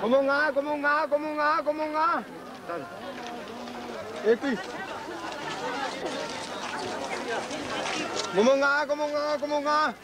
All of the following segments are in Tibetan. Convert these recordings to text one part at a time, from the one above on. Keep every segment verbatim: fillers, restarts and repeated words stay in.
སྒོར་མོ་ལྔ། སྒོར་མོ་ལྔ། སྒོར་མོ་ལྔ། སྒོར་མོ་ལྔ། ཨེ་ཏི། སྒོར་མོ་ལྔ། སྒོར་མོ་ལྔ། སྒོར་མོ་ལྔ།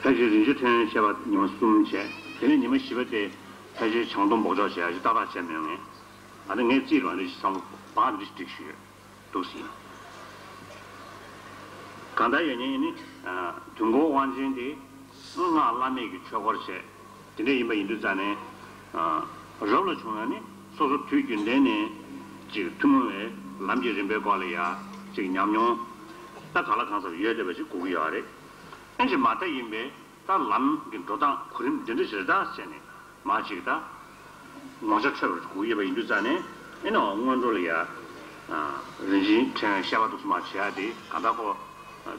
ཕལ་ཆེར་རིན་ཆེན་ཕྲེང་བའི་བཤད་པ་ཉི་མ་གསུམ་བྱས། དེ་ནས་ཉི་མ་བཞི་པ་དེ་ཕལ་ཆེར་བྱང་སྡོམ་འབོགས་ཆོག་བྱས་ཡ་ཞིག་ཏག་ཏག་བྱས་མེད་ངེས། ཨ་ནི་ངས་རྩིས་གང་རེ་ཞིག་བསམ་བློ་བག་འདི་འགྲིག་ཞུས་འདུག་ཟིན། གང་ལྟར་ཡོད་ཉེན་ནི། དུས་འཁོར་དབང་ཆེན་དེ་སྔགས་བླ་མེད་ཀྱི་ཆོས་སྐོར་བྱས། དེ་འདྲ་ཡིན་པ་ཡིན་དུས་ཙང་ནས། རབ་ལ་བྱུང་ན་ནི་སོ་སོ་དུས་རྒྱུན་ལྡན་ནས་ཅིག་ཐུན་མོང་བའི་ལམ་གྱི་རིམ་པའི་སྐོར་ལ་ཡ་ཅིག་ཉམས་མྱོང་ད་ག་ལ་གང་འཚམ་ཡོད་བསྡད་པ་ཞིག་དགོས་ཀྱི་ཡོད་རེད། ཨེ་ཅིག་མ་མཐའ་ཡིན་པའི་ད་ལམ་གྱི་འགྲོ་སྟངས་གོ་རིམ་འདི་འདྲ་ཞིག་རེད་ད་ཟེར་ནས་མ་ཅིག་ད་ངོ་ཆ་འཕྲོད་པར་དགོས་ཀྱི་ཡོད་པ་ཡིན་དུས་ཙང་ནས། ཨེ་ནི་སྔོན་འགྲོ་ལ་ཡ་རིན་ཆེན་ཕྲེང་བའི་བཤད་པ་འདུག་སེ་མ་བྱེད་ཡ་དེ་གང་ལྟར་ཁོ་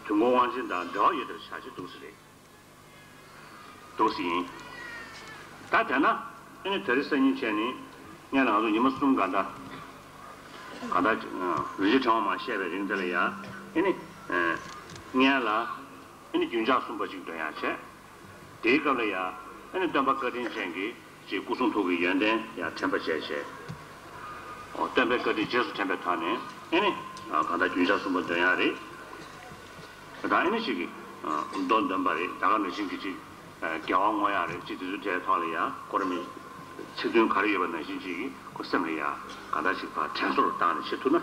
དུས་འཁོར་དབང་ཆེན་དང་འབྲེལ་བ་ཡོད་དེར་བྱ་ཆེད་འདུག་སེ་རེད། འདུག་སེ་ཡིན། ད་དེ་ན་ཨེ་ནི་དེ་རིང་སང་ཉིན་བྱས་ནས་སྔོན་ལ་ང་ཚོ་ཉི་མ་གསུམ་ག་འདྲ་ག་འདྲ་རིན་ཆེན་ཕྲེང་བ་མར་བཤད་པའི་རིང་དེ་ལ་ཡ་ཨེ་ནི་སྔོན་ལ་ཨེ་ནི་རྒྱུན་ཆགས་གསུམ་པ་ཅིག་འདོན་ཡ་བྱས། དེའི་སྐབས་ལ་ཡ་ཨེ་ནི་སྟོན་པ་བཀའ་དྲིན་ཅན་གྱིས་ཅིག་སྐུ་གསུང་ཐུགས་ཀྱི་ཡོན་ཏན་ཡ་དྲན་པ་བྱས་བྱས། ཨོ་སྟོན་པའི་བཀའ་དྲིན་རྗེས་སུ་དྲན་པའི་ཐོག་ནས་ཨེ་ནི་གང་ལྟར་རྒྱུན་ཆགས་གསུམ་པ་འདོན་ཡ་རེད། ད་ཨེ་ནི་ཞིག་གིས་མདོ་འདོན་པ་རེད། ད་ག་ནང་བཞིན་གྱི་ཅིག་དགེ་བ་བསྔོ་ཡག་རེད། ཅིག་དེ་ཚོའི་གྲས་ཐོག་ལ་ཡང་གོ་ར་མི་ཚིག་དོན་ག་རེ་ཡོད་པ་ནང་བཞིན་ཅིག་གིས་ཁོ་སེམས་ལ་ཡང་གང་ལྟར་ཞིག་ཕར་དྲན་གསོ་རུ་བཏང་ནས་བྱེད་ཐུབ་ན་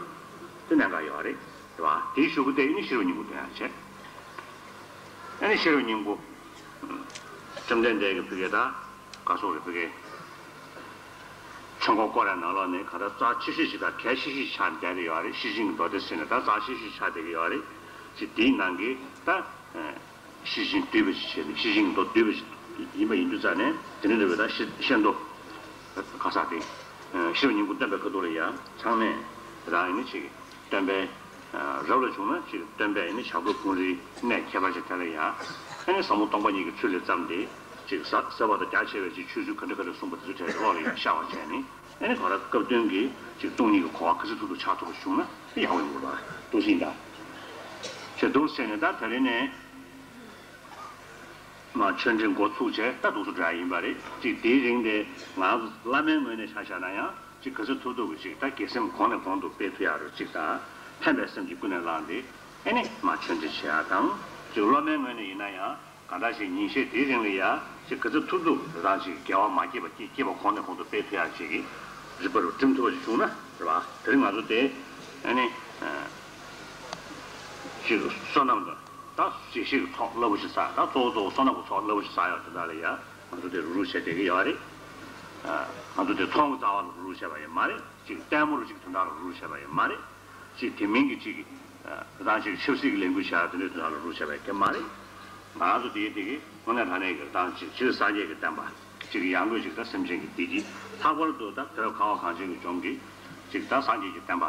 དེ་གནད་འགག་ཡོད་རེད། རེད་བ། དེའི་གཞུག་གུ་དེ་ཨེ་ནི་ཤེས་རབ་སྙིང་པོ་འདོན་ཡག་བྱས། ཨེ་ནི་ཤེས་རབ་སྙིང་པོ། བཅོམ་ལྡན་འདས་ཀྱི་ཕ་གི་ད་ག་སོགས་རེད་ཕ་གི། ཆོས་འཁོར་བསྐོར་ཡག་ནང་ལོགས་ནས་ག་ད་རྩ་ཆེ་ཤོས་ཤིག་དང་གལ་ཆེ་ཤོས་ཤིག་ཆགས་བསྡད་ཀྱི་ཡོད་རེད། ཤེར་ཕྱིན་གྱི་མདོ་སྡེ་ཟེར་ནས་ད་རྩ་ཆེ་ཤོས་ཆགས་བསྡད་ཀྱི་ཡོད་རེད། ཅིག་དེའི་ནང་གི་ད། ཤེར་ཕྱིན་བསྡུས་པ་ཞིག་བྱས་ནས་ཤེར་ཕྱིན་མདོ་བསྡུས་པ་ཞིག་ཡིན་པ་ཡིན་དུས་ཙང་ནས་དེ་འདྲ་རེད་པས། ད་ཤེར་ཤེར་མདོ་ག་ས་དེ་ཤེར་སྙིང་པོ་སྟོན་པའི་ཁ་ཐུག་ལ་ཡང་ཚང་མས་རང་ཡིན་ནི་ཅིག་སྟོན་པའི་ རབ་ལ་བྱུང་ན་ཅིག་སྟོན་པས་ནི་བྱ་རྒོད་ཕུང་རིའི་གནས་ཁྱད་པར་ཅན་དེ་ལ་ཡང་ཨ་ནི་ཟབ་མོ་སྟོང་པ་ཉིད་ཀྱི་ཚུལ་ལས་བརྩམས་ཏེ་ཅིག་ཟབ་ཟབ་པ་དང་རྒྱ་ཆེ་བའི་ཅིག་ཆོས་ཚུལ་ག་འདྲ་ག་འདྲ་གསུངས་པ་དེ་ཚོ་གྲས་ཀློག་ལ་ཡང་ཤར་བ་བྱས་ནས་ཨ་ནི་གང་ལྟར་སྐབས་དོན་གྱི་ཅིག་སྟོང་ཉིད་ཀྱི་གོ་བ་ག་ཚོད་ཐུབ་ཐུབ་ཆགས་ཐུབ་པ་བྱུང་ན་ཡག་པོ་ཡོང་གི་རེད་པ། འདུག་སེ་ཡིན་ད། ཞེས་འདུག་ཟེར་ནས་ད་དེ་རིང་ནས། མ་ཆོས་འབྲེལ་འགོ་ཚུགས་བྱས་ད་འདུག་སེ་འགྲོ་ཡ་ཡིན་པ་རེད། ཅིག་དེའི་རིང་དེ་ང་ཚོ་བླ་མའི་ངོས་ནས་ཆ་བཞག་ན་ཡང་ཅིག་ག་ཚོད་ཐུབ་ཐུབ་ཀྱིས་ཅིག་ད་དགེ་སེམས་གོང་ནས་གོང་དུ་སྤེལ་ཐུབ་ཡ་རུ་ཅིག་དང་ཕན་པའི་སེམས་ཀྱིས་ཀུན་ནས་བསླངས་ཏེ་ཨེ་ནི་མ་ཆོས་འབྲེལ་བྱེད་ཡ་དང་ཅིག་སློབ་མའི་ངོས་ནས་ཡིན་ན་ཡང་གང་འདྲ་ཞིག་ཉིན་ཤས་དེའི་རིང་ལ་ཡ་ཅིག་ག་ཚོད་ཐུབ་ཐུབ་རང་ཅིག་དགེ་བ་མ་སྐྱེས་པ་སྐྱེ་སྐྱེས་པ་གོང་ནས་གོང་དུ་སྤེལ་ཐུབ་ཡ་ཅིག་རིག་པ་རུ་བསྒྲིམ་ཐུབ་པ་ཞིག་བྱུང་ན་རེད་པ། དེ་རིང་ང་ཚོ་དེ་ཨེ་ནི་ཅིག་བསོད་ནམས་དང་། ད་བཞེས་ཤིང་གི་ཚོགས་རླབས་པོ་ཆེ་བསགས། ད་གཙོ་བོ་གཙོ་བོ་བསོད་ནམས་ཀྱི་ཚོགས་རླབས་པོ་ཆེ་བསགས་ཡག་དེ་དག་ལ་ཡ་ང་ཚོ་དེ་རུག་རུག་བྱས་བསྡད་ཀྱི་ཡོད་རེད། ང་ཚོ་དེ་ཚོང་གི་རྩ་བ་ལ་རུག་རུག་བྱས་པ་ཡང་མ་རེད། ཅིག་ལྟད་མོ་རུ་ཅིག་དོན་དག་ལ་རུག་རུག་བྱས་པ་ཡང་མ་རེད། ཅིག་དེ་མིན་གྱི་ཅིག་གི་རང་ཅིག་ཆབ་སྲིད་ཀྱི་ལས་འགུལ་བྱས་ཡག་དེ་འདྲའི་དོན་དག་ལ་རུག་བྱས་པ་ཡང་མ་རེད། ང་ཚོ་དེའི་དེ་གི་དངོས་གནས་དྲང་གནས་ཀྱི་རང་ཅིག་སྤྱིར་སངས་རྒྱས་ཀྱི་བསྟན་པ་ཅིག་ཡང་སྒོས་ཅིག་ད་སེམས་ཅན་གྱི་བདེ་སྐྱིད་ལྷག་པར་དུ་ད་བོད་ཁ་བ་གངས་ཅན་གྱི་ལྗོངས་ཀྱི་ཅིག་ད་སངས་རྒྱས་ཀྱི་བསྟན་པ།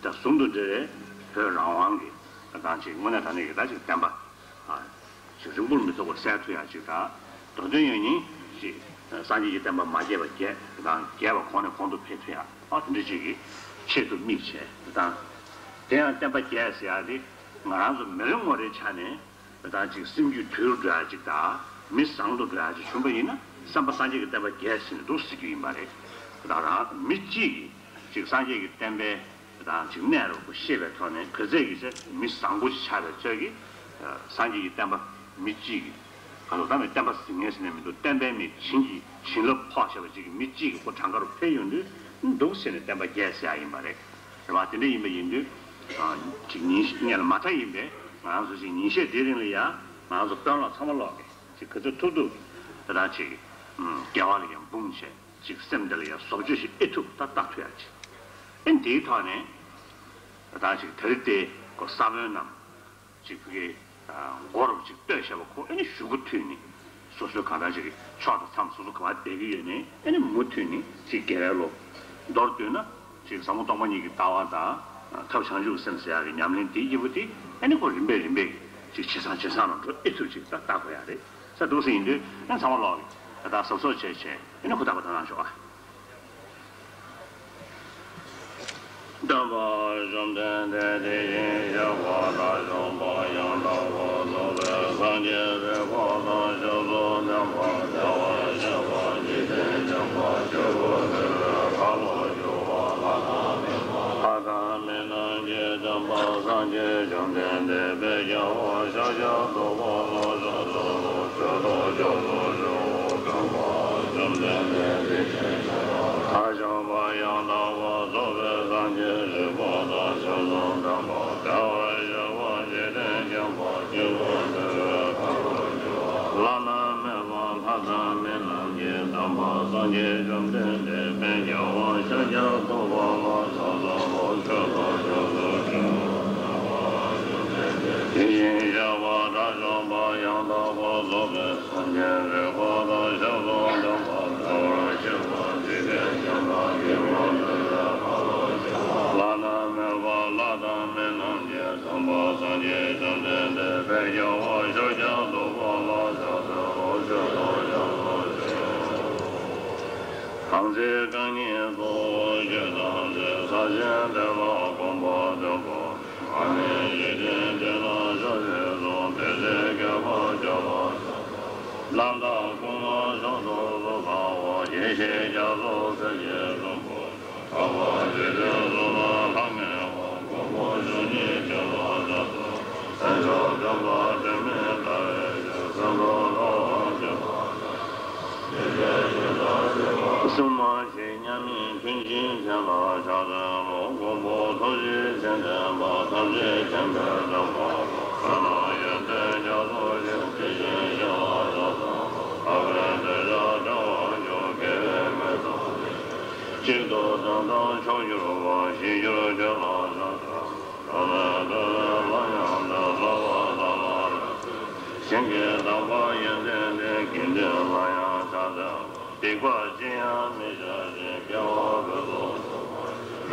དང་ཟུང་དུ་འབྲེལ་བའི་བོད་རང་དབང་གི་དང་ཅིག་དངོས་གནས་དྲང་གནས་ཀྱི་ད་ཅིག་བསྟན་པ། ཨ། ཅིག་རིང་པོར་མི་ཐོགས་པར་གསལ་ཐུབ་ཡག་ཅིག་དང་། མདོ་དོན་ཡོད་ཉིད་ཅིག་སངས་རྒྱས་ཀྱི་བསྟན་པ་མ་རྒྱས་པ་རྒྱས་དང་རྒྱས་པ་གོང་ནས་གོང་དུ་འཕེལ་ཐུབ་ཡག་ཨ་དེ་འདྲ་ཅིག་གི་ཆེད་དུ་དམིགས་བྱས་དང་། དེ་ཡང་བསྟན་པ་རྒྱས་ཟེར་ཡག་དེ་ང་རང་ཚོ་མི་རེ་ངོ་རེའི་ཆ་ནས། དང་ཅིག་སེམས་རྒྱུད་དུལ་འགྲོ་ཡ་ཅིག་དང་མི་བཟང་དུ་འགྲོ་ཡ་ཅིག་བྱུང་པ་ཡིན་ན་བསམ་པ་སངས་རྒྱས་ཀྱི་བསྟན་པ་རྒྱས་ཟིན་འདུག་ཟེར་རྒྱུ་ཡིན་པ་རེད། དང་རང་མི་གཅིག་གིས་ཅིག་སངས་རྒྱས་ཀྱི་བསྟན་པའི་དང་ཅིག་གནས་རོགས་པ་ཤེས་པའི་ཐོག་ནས་ག་ཚད་ཀྱི་ཚེ་མི་བཟང་པོ་ཅིག་ཆགས་པའི་ཚོད་ཀྱིས་སངས་རྒྱས་ཀྱི་བསྟན་པ་མི་གཅིག་གིས་ག་ལོ་ད་མི་བསྟན་པ་ཟིན་ངེས་ཟེར་ནས་མི་འདུག་བསྟན་པའི་མི་བྱིན་གྱིས་བྱིན་རླབས་ཕོག་བྱས་པ་ཅིག་གིས་མི་གཅིག་གི་ཁོ་གྲངས་ཀ་རུ་འཕེལ་ཡོང་དུས་འདུག་ཟེར་ནས་བསྟན་པ་རྒྱས་ཟེར་ཡ་ཡིན་པ་རེད། རེད་བ། དེ་འདྲ་ཡིན་པ་ཡིན་དུས། ཅིག་ཉིན་ཤས་སྔོན་ལ་མ་མཐའ་ཡིན་པས་ང་ཚོ་ཅིག་ཉིན་ཤས་དེའི་རིང་ལ་ཡང་ང་ཚོ་དཔོན་སློབ་ཚང་མ་ལོག་གི་ཅིག་ག་ཚོད་ཐུབ་ཐུབ་ད་ཅིག་དགེ་བ་ལ་ཡང་འབུངས་བྱས་ཅིག་སེམས་དེ་ལ་ཡང་བཟོ་བཅོས་ཤིག་ཨེ་ཐུབ་ད་ལྟ་ཐུབ་ཡག་ཅིག་ཨེ་འདིའི་ཐོག་ནས་ད་ཅིག་དེ་རིང་དེ་ཀོ་ས་བོན་རྣམས་ཅིག་ཕ་གི་མགོ་རུ་ཅིག་གཏོད་བྱས་པ་ཁོ་ཨེ་ནི་གཞུག་གུ་མཐུད་ནས། སོ་སོའི་གང་ལྟར་ཅིག་གི་ཕྱོགས་དང་མཚམས་སོ་སོ་ག་པར་བསྡད་ཀྱི་ཡོད་ནའི་ཨེ་ནི་མུ་མཐུད་ནས་ཅིག་དགེ་བའི་བློ། མདོར་བསྡུས་ན་ཅིག་ཟབ་མོ་སྟོང་པ་ཉིད་ཀྱི་ལྟ་བ་དང་ཐབས་བྱང་ཆུབ་ཀྱི་སེམས་ཟེར་ཡག་གི་ཉམས་ལེན་དེ་གཉིས་པོ་དེ་ཨེ་ནི་ཁོ་རིམ་པས་རིམ་པས་ཀྱི་ཅིག་ཇེ་བཟང་ཇེ་བཟང་ལ་འགྲོ་ཨེ་ཐུབ་ཅིག་ད་ལྟ་དགོས་ཡག་རེད་ས། འདུག་སེ་ཡིན་དུས་ཨེ་ཚང་མ་ལོག་གི་ད་ལྟ་གཟབ་གཟབ་བྱས་བྱས་ཨེ་ནི་ཧུར་ཐག་པ་ད་གནང་ཤོག་ཨ། སྟོན་པ་བཅོམ་ལྡན་འདས་དེ་བཞིན་གཤེགས་པ་དགྲ་བཅོམ་པ་ཡང་དག་པར་རྫོགས་པའི་སངས་རྒྱས་པའི་གོ་འཕང་མཆོག་ཏུ་ཐོབ་པར་བྱ་བར་གཤེགས་པ་འཇིག་རྟེན་བྱམས་པ་ཆོས་ཀུན་འདུལ་བའི་ཁ་ལོ་སྒྱུར་བ་ལྷ་དང་མི་དང་ལྷ་དང་མི་རྣམས་ཀྱི་བསྟན་པ་སངས་རྒྱས་བཅོམ་ལྡན་འདས་དཔལ་རྒྱལ་བ་ཤཱཀྱ་ཐུབ་པ་ལ་ཕྱག་འཚལ་ལོ། མཆོད་དོ་སྐྱབས་སུ་མཆིའོ། སྟོན་པ་བཅོམ་ལྡན་འདས་དེ་བཞིན་གཤེགས་པ་དགྲ་བཅོམ་པ་ཡང་དག་པར་རྫོགས་པའི་སངས་རྒྱས་རིག་པ་དང་ཕྱག་རྩལ་ལྡན་པ། བདེ་བར་གཤེགས་པ་འཇིག་རྟེན་མཁྱེན་པ་ཆོས་ཀུན་འདུལ་བའི་ཁ་ལོ་སྒྱུར་བ་བླ་ན་མེད་པ་ལྷ་དང་མི་རྣམས་ཀྱི་བསྟན་པ་སངས་རྒྱས་བཅོམ་ལྡན་འདས་དཔལ་རྒྱལ་བ་ཤཱཀྱ་ཐུབ་པ་ལ་ཕྱག་འཚལ་ལོ། མཆོད་དོ་སྐྱབས་སུ་མཆིའོ། དེ་བཞིན་གཤེགས་པ་དགྲ་བཅོམ་པ་ཡང་དག་པར་རྫོགས་པའི་སངས་རྒྱས་རིག་པ་དང་ཕྱག་རྩལ་ལྡན་པ། བདེ་བར་གཤེགས་པ་འཇིག་རྟེན་མཁྱེན་པ་ཆོས་ཀུན་འདུལ་བའི་ཁ་ལོ་སྒྱུར་བ་བླ་ན་མེད་པ་ལྷ་དང་མི་རྣམས་ཀྱི་བསྟན་པ་སངས་རྒྱས་བཅོམ་ལྡན་འདས་དཔལ་རྒྱལ་བ་ཤཱཀྱ་ཐུབ་པ་ལ་ཕྱག་འཚལ་ལོ། མཆོད་དོ་སྐྱབས་སུ་མཆིའོ། དམ་ཚིག་རྐང་གཉིས་ཐོག་ཆོས་དམ་ཚིག་ས་ཆེན་དེ་ལ་གོམ་པ་བརྒྱབ་པ། ཨ་ནི་འཇིག་རྟེན་འདི་ན་ཕྱག་འཚལ་ལོ། དེ་ཚེ་བསྐལ་པ་བརྒྱ་པ་རྣམ་དག་ཁོ་ན་མཆོག་ཏུ་བཟོད་ཚངས་པ། ཡེ་ཤེས་རྒྱ་མཚོ་སེམས་ཀྱི་རིན་པོ་ཆེ། ཐར་པ་འཇིག་རྟེན་གསུམ་ན་ལྷང་ངེ་བ། མགོན་པོ་བཅུ་གཉིས་ཀྱི་ལྷ་ཆ་ཚང་། སེམས་མཆོག་ལྡན་པ་དྲི་མེད་ཟླ་བའི་ཞལ། སེམས་ལ་ལྷ་དབང་བྱེད་པ། གསུང་མ་མཆིས་མཉམ་མེད་ཐུན་འཇིག་རྟེན་ལ་ཕྱག་འཚལ་ལོ། མགོན་པོ་ཐུགས་རྗེའི་མཚན་ལྡན་པ། ཐམས་ཅད་མཁྱེན་པའི་དམ་པ་ལ། ཕན་དང་ཡོན་ཏན་རྒྱ་མཚོ་ཆེ། དེ་བཞིན་གཤེགས་ལ་ཕྱག་འཚལ་ལོ། ལྷ་བྲན་འདོད་ཆགས་བྲལ་བར་གྱུར། དགེ་བའི་མི་ཚང་ནི། གཅིག་ཏུ་བསྡམས་དང་མཆོག་གྱུར་པ། ཞི་གྱུར་ཁྱོད་ལ་ཕྱག་འཚལ་ལོ། འགྲོ་བའི་འགྲོ་བའི་ལམ་ཡང་དུ། ལྷག་པར་ཐ་མ་རིག་འཛིན། ཞིང་གི་དམ་པ་ཡོན་ཏན་ལྡན། དགེ་འདུན་ལ་ཡང་ཕྱག་འཚལ་ལོ། སྡིག་པ་ཅི་ཡང་མི་བྱ་ཞིང་། དགེ་བ་ཀུན་རྫོགས་ཐོབ་པར་ཤོག།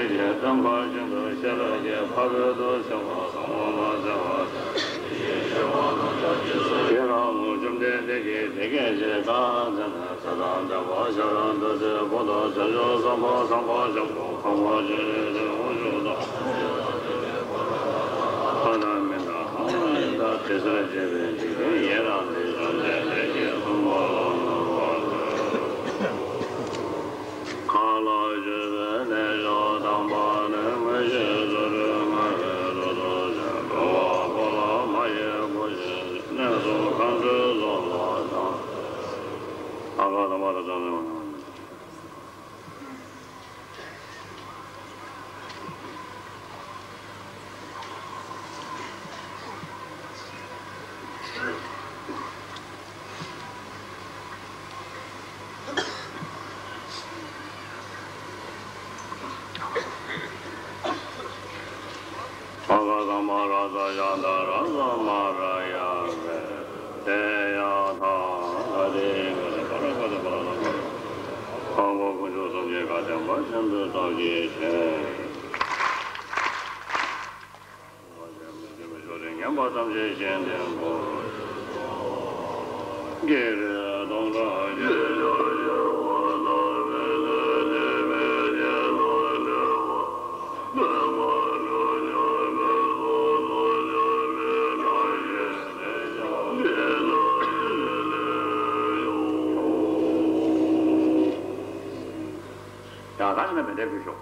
ཉིད་ཀྱི་དོན་ཁ་བཞིན་དུ་ཤེས་རབ་ཀྱི་ཕ་རོལ་ཏུ་ཕྱིན་པ་དང་མ་ཕྱིན་པ། ཤེས་རབ་བཅོམ་ལྡན་འདས་ཀྱིས་དེ་སྐད་ཅེས་བཀའ་སྩལ་ནས། ཚེ་དང་ལྡན་པ་ཤེས་རབ་ཏུ་སྟེ། བུ་དང་བྱང་ཆུབ་སེམས་དཔའ་སེམས་དཔའ་ཆེན་པོ་ཁམས་དཔའ་ཆེན་པོའི་དབང་ཕྱུག་དང་། ལྷ་དང་མི་དང་། ལྷ་ཡི་དྭགས་དེ་སྲས་བཅས་པའི་འཇིག་རྟེན་ཡི་རངས་ཏེ། བཅོམ་ལྡན་འདས་ཀྱིས་གསུངས་པ་ལ་གནས་པར་འགྱུར། གང་ལ་སྤྱོད་པའི་གནས་མཆོག་དམ་པ་ནི། མངོན་ཤེས་སུ་གྲུབ་མངའ་བའི་རབ་ཏུ་བྱུང་། འགྲོ་བ་པོ་ལ་མ་ཡི་གུས་ཕྱིར། གནས་སུ་མཁའ་འགྲོའི་ཚོགས་ལ་སྦྱང་། ཨ་ག་དང་མ་ར་ཙ་ན། ཨ་ག་དང་མ་ར་ཙ་ཡ་ད་ར་ཙ་མ་ར་ཡ་རེ། དེ་ཡ་ཐ་ག་དེ་ག་རེ་ག་རེ། ཆེན་པོའི་སྟོབས་ཀྱིས་བྱོན། ཉན་པ་ཐམས་ཅད་གཞན་དོན་གོ། ཀྱེ་རེ་སྟོང་ཕྲག་བརྒྱད་ཅུ་གྱ་བར་ལྟ་བའི་ལས་ལས་མེད་ཀྱི་ལོ་ལས་བ། ཡ་ད་ཕྱིན་ན་མེ་འདྲ་ཕུལ་ཤོག་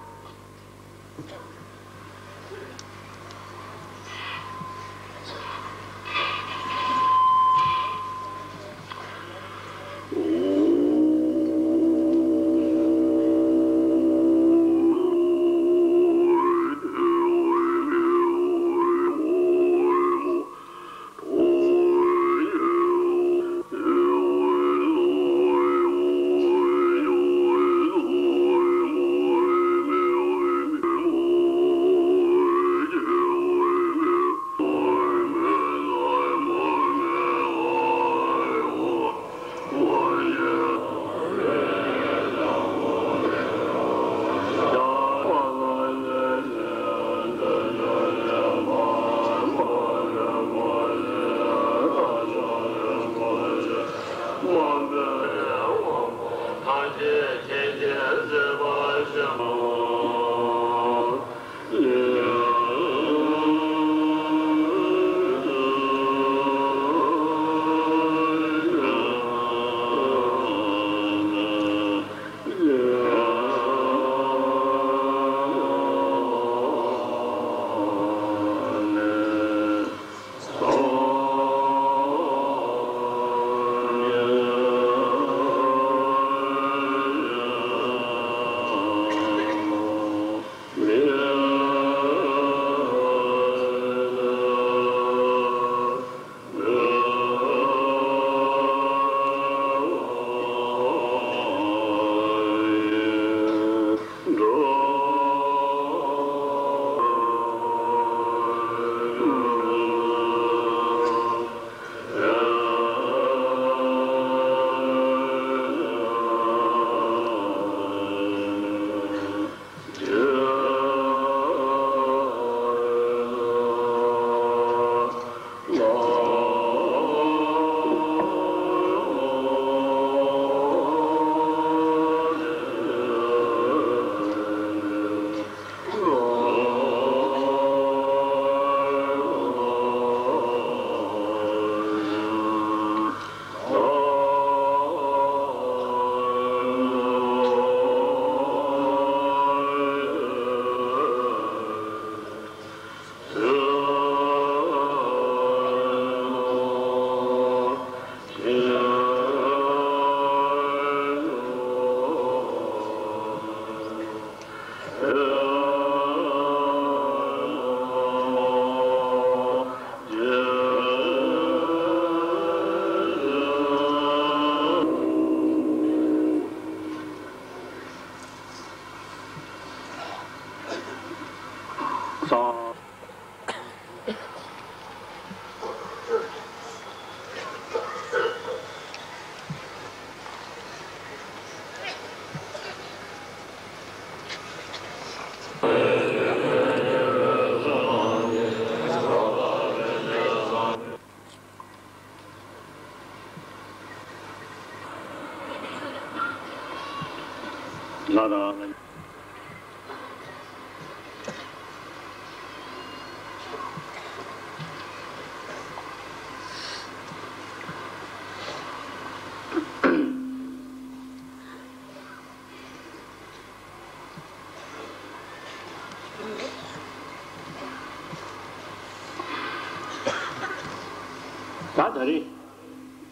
ལ་དང་ད་ད་རེས་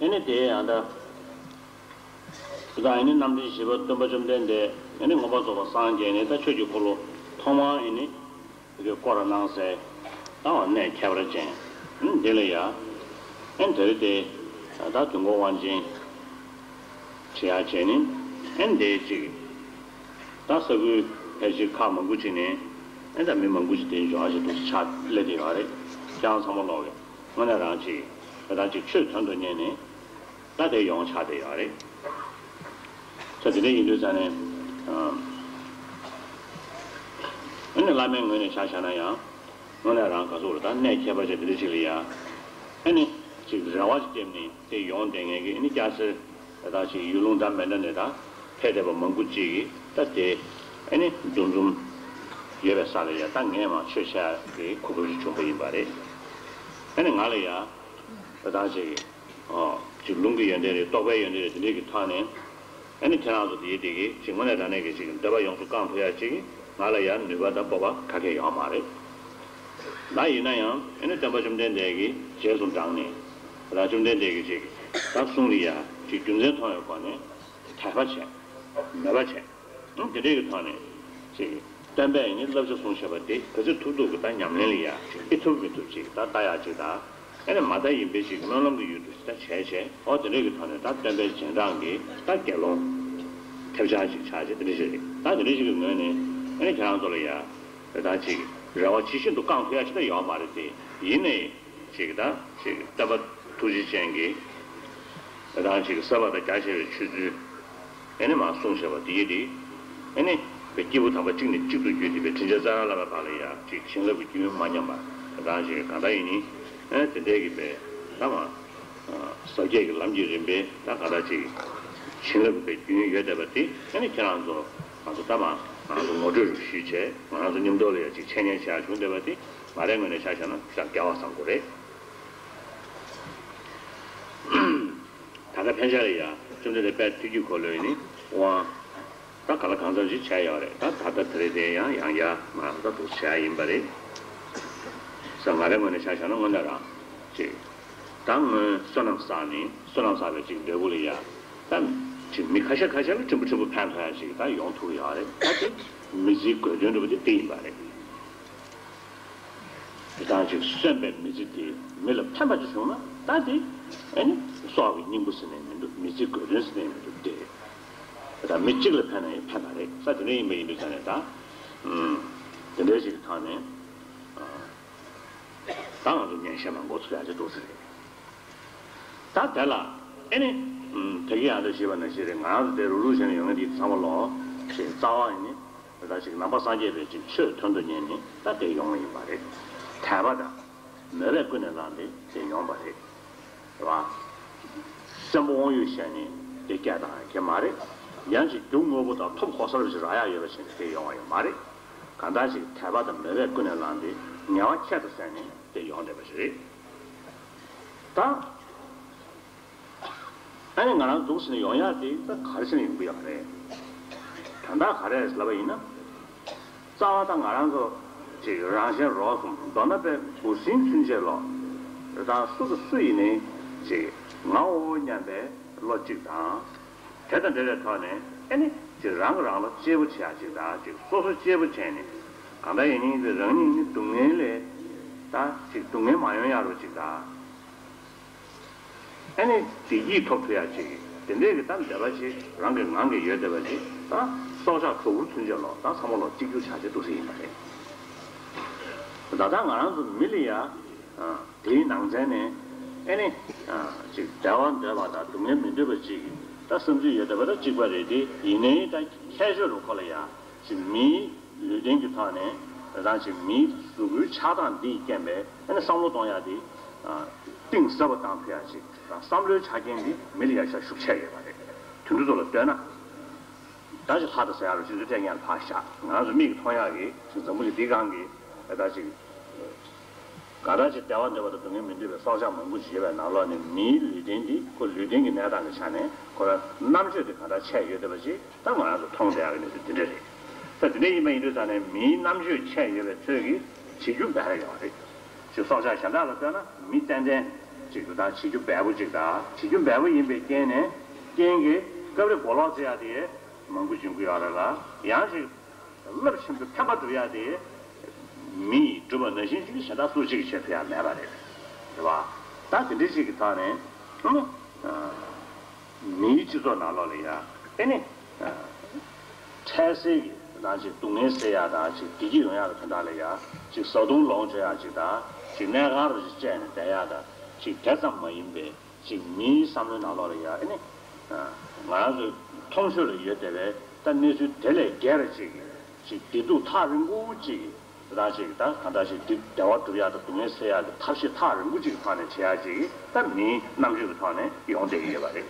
ཨེ་ནི་དེ་ཡང་ད། དེ་དང་ཨེ་ནི་རྣམ་འདྲེན་བཞི་པ་སྟོན་པ་བཅོམ་ལྡན་འདས་ཨེ་ནི་མངོན་པར་རྫོགས་པར་སངས་རྒྱས་ནས་ད་ཆོས་ཀྱི་འཁོར་ལོ་ཐོག་མར་ཨེ་ནི་དེ་བསྐོར་ར་གནང་སའི་ད་བ་གནས་ཁྱད་པར་ཅན་འདི་ལ་ཡ། ཨེ་ནི་དེ་རེད་དེ། ད་དུས་འཁོར་དབང་ཆེན་བྱེད་ཡ་བྱས་ནི་ཨེ་ནི་དེ་གཅིག་ད་ས་ཁུལ་ཕལ་ཆེར་ཁག་མང་པོ་ཅིག་ནས་ཨེ་ད་མི་མང་པོ་ཅིག་དེ་འབྱོར་བ་ཞིག་འདུག་ཆགས་སླེབས་བསྡད་ཡོད་རེད། ཁྱེད་རང་ཚང་མ་ལོག་གི་དངོས་གནས་རང་ཅིག་ད་ལྟ་ཅིག་ཆོས་དོན་དུ་གཉེར་ནས་ད་དེ་ཡོང་ཆགས་བསྡད་ཡོད་རེད། ས་དེ་འདྲ་ཡིན་དུས་ཙང་ནས། ཨ་ནི་བླ་མའི་ངོས་ནས་ཆ་བཞག་ན་ཡང་། དངོས་གནས་རང་ག་ཚོད་རེད། ད་གནས་ཁྱད་པར་ཅན་དེ་འདྲ་ཞིག་ལ་ཡ། ཨ་ནི་ཅིག་རེ་བ་ཅིག་བརྒྱབ་ནས་དེ་ཡོང་བསྡད་མཁན་གྱི་ཨ་ནི་སྐྱ་སེར་ད་ཅིག་ཡུལ་ལུང་འདྲ་མི་འདྲ་ནས་ད་ཕེབས་བསྡད་པ་མང་པོ་ཅིག་གིས་ད་དེ་ཨ་ནི་འདུ་འཛོམས་ཡོད་པའི་ས་ལ་ཡ། ད་ངས་མར་ཆོས་བཤད་ཀྱི་གོ་སྐབས་ཤིག་བྱུང་བ་ཡིན་པ་རེད། ཨ་ནི་ང་ལ་ཡ་ད་ཅིག་ཨོ་ཅིག་ལུང་གི་ཡོན་ཏན་རེད། རྟོགས་པའི་ཡོན་ཏན་རེད། དེ་འདྲའི་གི་ཐོག་ནས། ཨ་ནི་ཁྱེད་རང་ཚོ་དེའི་དེ་གི་ཅིག་དངོས་གནས་དྲང་གནས་ཀྱི་ཅིག་འདོད་པ་ཡོངས་སུ་བསྐང་ཐུབ་ཡ་ཅིག་ང་ལ་ཡང་ནུས་པ་དང་སྤོབས་པ་ག་གེ་ཡོད་མ་རེད། ད་ཡིན་ན་ཡང་ཨ་ནི་སྟོན་པ་བཅོམ་ལྡན་འདས་ཀྱི་རྗེས་སུ་འབྲངས་ནས། ད་བཅོམ་ལྡན་འདས་ཀྱི་ཅིག་ད་གསུང་ལ་ཡ་ཅིག་རྒྱུ་མཚན་མཐོང་བའི་སྒོ་ནས་དད་པ་བྱས། མོས་པ་བྱས། ཨང་། དེ་འདྲའི་གི་ཐོག་ནས་ཅིག་སྟོན་པས་ནི་བསླབ་བྱ་གསུངས་བཞག་པ་དེ་ག་ཚོད་ཐུབ་ཐུབ་ཀྱི་ད་ཉམས་ལེན་ལ་ཡ་ཅིག་ཨེ་ཐུབ་མི་ཐུབ་ཅིག་ད་ལྟ་ཡ་ཅིག་དང་། ཨ་ནི་མ་མཐའ་ཡིན་པའི་ཅིག་སྨོན་ལམ་གྱི་ཡུལ་དུ་ད་བྱས་བྱས། ཨོ་དེ་འདྲའི་གི་ཐོག་ནས་ད་སྟོན་པའི་རྗེས་འབྲང་གི་ད་དགེ་སློང་ཐེབས་ཆག་ཅིག་ཆགས་ཅིག་དེ་འདྲ་ཞིག་རེད། ད་དེ་འདྲ་ཞིག་གི་ངོས་ནས་ཨ་ནི་ཁྱེད་རང་ཚོ་ལ་ཡ་ད་ཅིག་རེ་བ་ཇི་བཞིན་དུ་བསྐང་ཐུབ་ཡ་ཅིག་ད་ཡོད་མ་རེད་དེ། ཡིན་ནའི། ཅིག་ད་ཅིག་སྟོན་པ་ཐུགས་རྗེ་ཅན་གྱི་ད་ཅིག་ཟབ་པ་དང་རྒྱ་ཆེ་བའི་ཆོས་ཚུལ་ཨེ་ནི་མར་གསུངས་བཞག་པ་དེ་ཡིན་ཏེ། ཨེ་ནི་བའི་སྐྱེས་བུ་དམ་པ་གཅིག་ནས་གཅིག་ཏུ་བརྒྱུད་དེ་བའི་དྲིན་ཅན་རྩ་བའི་བླ་མའི་བར་ལ་ཡང་ཅིག་བྱིན་རླབས་ཀྱི་རྒྱུན་མ་ཉམས་པ་ད་ཅིག་གང་ལྟར་ཡིན་ནི། ཨེ་དེ་འདྲའི་གི་བའི་ད་མ་ཟབ་རྒྱས་ཀྱི་ལམ་གྱི་རིམ་པའི་ད་གང་ལྟར་ཅིག་བྱིན་རླབས་ཀྱི་བའི་རྒྱུན་ཡོད་བསྡད་པ་དེ་ཨེ་ནི་ཁྱེད་རང་ཚོ་ང་ཚོ་ད་མ་ང་ཚོ་ངོ་སྤྲོད་རུ་ཞུས་བྱས། ང་རང་ཚོ་མཉམ་དུ་ལ་ཡང་ཅིག་འཆད་ཉན་བྱ་བྱུང་བསྡད་པ་དེ། ང་རའི་ངོས་ནས་ཆ་བཞག་ན་ཤག་རྒྱལ་བ་བཟང་པོ་རེད། ད་ལྟ་ཕན་ཆད་ལ་ཡ་བཅོམ་ལྡན་འདས་དཔལ་ཐུགས་ཀྱི་འཁོར་ལོའི་ནི་དབང་ད་ག་ལ་གང་འཚམ་ཞིག་བྱས་ཡོད་རེད། ད་ད་ལྟ་དེ་རེད་དེ་ཡང་ཡང་ཡ་ང་ད་འདུག་བྱས་ཡིན་པ་རེད། ས་ང་རའི་ངོས་ནས་ཆ་བཞག་ན་དངོས་གནས་རང་ཅིག་ད་སྔོན་བསོད་ནམས་བསགས་ནས་བསོད་ནམས་བསགས་པའི་ཅིག་འབྲས་བུ་ལ་ཡ་ད་ཅིག་མི་ཁ་ཤས་ཁ་ཤས་ལ་ཕྲན་བུ་ཕྲན་བུ་ཕན་ཐོགས་ཡ་ཅིག་ད་ཡོང་ཐུབ་ཡོད་རེད། ད་དེ་མི་ཚེའི་དགོས་དོན་འདྲ་པོ་དེ་དེ་ཡིན་པ་རེད། དེ་དང་ཅིག་གསོན་པའི་མི་ཚེ་དེ་མི་ལ་ཕན་པ་ཅིག་བྱུང་ན་ད་དེ་ཨེ་ནི་སྲོག་གི་སྙིང་པོ་ཟེར་ནས་མི་འདུག་མི་ཚེའི་དགོས་དོན་ཟེར་ནས་མི་འདུག་དེ་ད་མི་གཅིག་ལ་ཕན་ན་ཡང་ཕན་པ་རེད། ས་དེ་འདྲ་ཡིན་པ་ཡིན་དུས་ཙང་ནས་ད་ཨུམ་དེ་འདྲའི་ཞིག་གི་ཐོག་ནས་ཨ་ད་ང་ཚོ་ཉན་ཤེས་མང་པོ་ཚོ་ཡག་ཅིག་འདུག་ཟེར་རེད། ད་དེ་ལ་ཨེ་ནི་ཨུམ་དེ་གི་ཡང་འདྲ་ཞེས་པ་ནང་བཞིན་རེད། ང་རང་ཚོ་དེ་རུ་རུ་བྱས་ནས་ཡོང་མཁན་དེ་ཚང་མ་ལོ་ཞེས་རྩ་བ་ཡིན་ནི། དེ་ལྟར་ཞིག་ནང་པ་སངས་རྒྱས་པའི་ཅིག་ཆོས་དོན་དུ་གཉེར་ནས་ད་དེ་ཡོང་བ་ཡིན་པ་རེད། དད་པ་དང་མོས་པས་ཀུན་ནས་བསླངས་ཏེ་དེ་ཡོང་བ་རེད། རེད་བ། གསོན་པོ་དབང་ཡོད་བཤད་ནས་དེ་སྐད་བཏང་ཡ་གལ་མ་རེད། ཡང་ཅིག་རྒྱུ་དངོས་པོ་དང་ཐོབ་གོ་ས་རུ་ཞིག་རག་ཡ་ཡོད་པ་ཞིག་དེ་ཡོང་བ་ཡང་མ་རེད། གང་ལྟར་ཞིག་དད་པ་དང་མོས་པས་ཀུན་ནས་བསླངས་ཏེ་ངལ་བ་ཁྱད་དུ་བསད་ནས་དེ་ཡོང་བསྡད་པ་ཞིག་རེད། ད། ཨ་ནི་ང་རང་འདུག་ཟེར་ནས་ཡོང་ཡག་དེ་ད་ག་རེ་བྱས་ནས་ཡོང་གི་ཡོད་རེད། དོན་དག་ག་རེ་རེད་ལབ་པ་ཡིན་ན། རྩ་བ་ད་ང་རང་ཚོ་ཅིག་རང་གཞན་རོགས་གསུམ། མདོར་ན་དཔེ་འབུ་སྲིན་ཚུན་ཆད་ལོ། རེད་ད་སུ་དང་སུ་ཡིན་ནའི་ཅིག་ང་འོ་སྙམ་པའི་བློ་གཅིག་དང་། དེ་དང་འབྲེལ་བའི་ཐོག་ནས་ཨ་ནི་ཅིག་རང་གིས་རང་ལ་གཅེས་པོ་བྱེད་ཡག་ཅིག་དང་། ཅིག་སོ་སོ་གཅེས་པོ་བྱས་ནས་གང་ལྟར་ཡིན་ནའི་རང་ཉིད་ནི་སྡུག་བསྔལ་ལས་ད་ཅིག་སྡུག་བསྔལ་མ་ཡོང་ཡག་རུ་ཅིག་དང་། ཨ་ནི་བདེ་སྐྱིད་ཐོབ་ཐུབ་ཡག་ཅིག་དེ་འདྲའི་གི་ད་འདོད་པ་ཞིག་རང་གི་ངང་གིས་ཡོད་བསྡད་པ་ཞིག་ད་སྲོག་ཆགས་གྲོག་སྦུར་ཚུན་ཆད་ལོ་ད་ཚང་མ་ལོ་གཅིག་གྱུར་བྱ་ཆེད་འདུག་ཟེར་ཡིན་པ་རེད། ད་ལྟ་ང་རང་ཚོ་མི་ལ་ཡ་དེའི་ནང་ཚན་ནས་ཨ་ནི་ཅིག་བདེ་བ་འདོད་པ་དང་སྡུག་བསྔལ་མི་འདོད་པ་ཅིག་ད་བསམ་ཚུལ་ཡོད་བསྡད་པ་ད་གཅིག་པ་རེད་དེ། ཡིན་ནའི་ད་ཁྱད་ཆོས་རུ་ཁོ་ལ་ཡ་ཅིག་མིའི་ལུས་རྟེན་གྱི་ཐོག་ནས་རང་ཅིག་མིའི་གཟུགས་པོའི་ཆགས་སྟངས་འདིས་རྐྱེན་པས་ཨ་ནི་བསམ་བློ་གཏོང་ཡག་དེ་གཏིང་ཟབ་པ་བཏང་ཐུབ་ཡག་ཅིག་བསམ་བློའི་ཆ་རྐྱེན་འདི་མི་ལ་ཡ་ཤ་ཤུགས་ཆེ་ཡོད་པ་རེད། དེ་འདྲ་ཚོ་ལ་ལྟོས་ན། ད་ཅིག་ལྷ་དང་ཟེར་ཡག་རུ་ཅིག་འདི་སྤྲད་མཁན་ལ་ཕར་བཞག་ང་རང་ཚོ་མིག་གིས་མཐོང་ཡག་གི་ཅིག་འཛམ་བུ་གླིང་འདི་སྒང་གི་ད་ཅིག་གང་ལྟར་ཅིག་བདེ་བ་འདོད་པ་དང་སྡུག་བསྔལ་མི་འདོད་པའི་སྲོག་ཆགས་མང་པོ་ཞིག་ཡོད་པའི་ནང་ལོགས་ནས་མིའི་ལུས་རྟེན་འདི་ཁོ་ལུས་རྟེན་གྱི་གནས་སྟངས་ཀྱི་ཆ་ནས་ཁོ་རང་རྣམ་དཔྱོད་དེ་གང་འདྲ་ཆེ་ཡོད་བསྡད་པ་ཞིག་ད་ང་རང་ཚོ་མཐོང་བསྡད་ཡག་གི་གནས་ཚུལ་འདི་འདྲ་རེད། ད་དེ་འདྲ་ཡིན་པ་ཡིན་དུས་ཙང་ནས་མིའི་རྣམ་དཔྱོད་ཆེ་ཡོད་པའི་ཚོད་ཀྱིས་བྱེད་རྒྱུ་འབད་ར་ཡོད་རེད། ཅིག་སྲོག་ཆགས་གཞན་དག་ལ་ལྟོས་ན་མི་ཏན་ཏན་ཅིག་ཏུ་དང་བྱེད་རྒྱུ་འབད་པོ་ཅིག་དང་། བྱེད་རྒྱུ་འབད་པོ་ཡིན་པའི་རྐྱེན་ནས་རྐྱེན་གྱིས་སྐབས་རེ་མགོ་ལོག་བྱེད་ཡག་དེ་མང་པོ་འབྱུང་གི་ཡོད་རེད་ལ། ཡང་ཅིག་རླབས་ཆེན་པོའི་ཕན་པ་སྒྲུབ་ཡག་དེ་མིས་བསྒྲུབས་པ་ནང་བཞིན་ཅིག་གཞན་དག་སུ་གཅིག་གིས་བྱེད་ཐུབ་ཡག་མེད་པ་རེད། རེད་བ། ད་དེ་འདྲ་ཞིག་གི་ཐོག་ནས་ཨ་མིའི་སྤྱི་ཚོགས་ནང་ལོགས་ལ་ཡ་ཨེ་ནི་འཕྲལ་སེལ་གྱི་ནང་ཅིག་སྡུག་བསྔལ་སེལ་ཡག་དང་ཅིག་བདེ་སྐྱིད་ཡོང་ཡག་གི་དོན་དག་ལ་ཡ་ཅིག་བཟའ་བཏུང་ལོངས་སྤྱོད་ཡག་ཅིག་དང་། ཅིག་གནས་ཁང་རུ་ཅིག་བཅས་ནས་བསྡད་ཡག་དང་། ཅིག་དེ་ཙམ་མ་ཡིན་པའི་ཅིག་མིའི་བསམ་བློའི་ནང་ལོགས་ལ་ཡ་ཨེ་ནི་ང་རང་ཚོའི་མཐོང་ཆོས་ལ་ཡོད་བསྡད་པའི་ད་གནས་ཚུལ་དེ་ལས་བརྒལ་བ་ཅིག་ ཅིག་བདེ་སྡུག་ཐག་རིང་པོ་ཅིག་ད་ཅིག་ད་གང་ལྟར་ཅིག་བདེ་བདེ་བ་སྒྲུབ་ཡག་དང་སྡུག་བསྔལ་སེལ་ཡག་གི་ཐབས་ཤེས་ཐག་རིང་པོ་ཅིག་གི་ཐོག་ནས་བྱེད་ཡག་ཅིག་ད་མིའི་རྣམ་དཔྱོད་ཀྱི་ཐོག་ནས་ཡོང་བསྡད་ཀྱི་ཡོད་པ་རེད།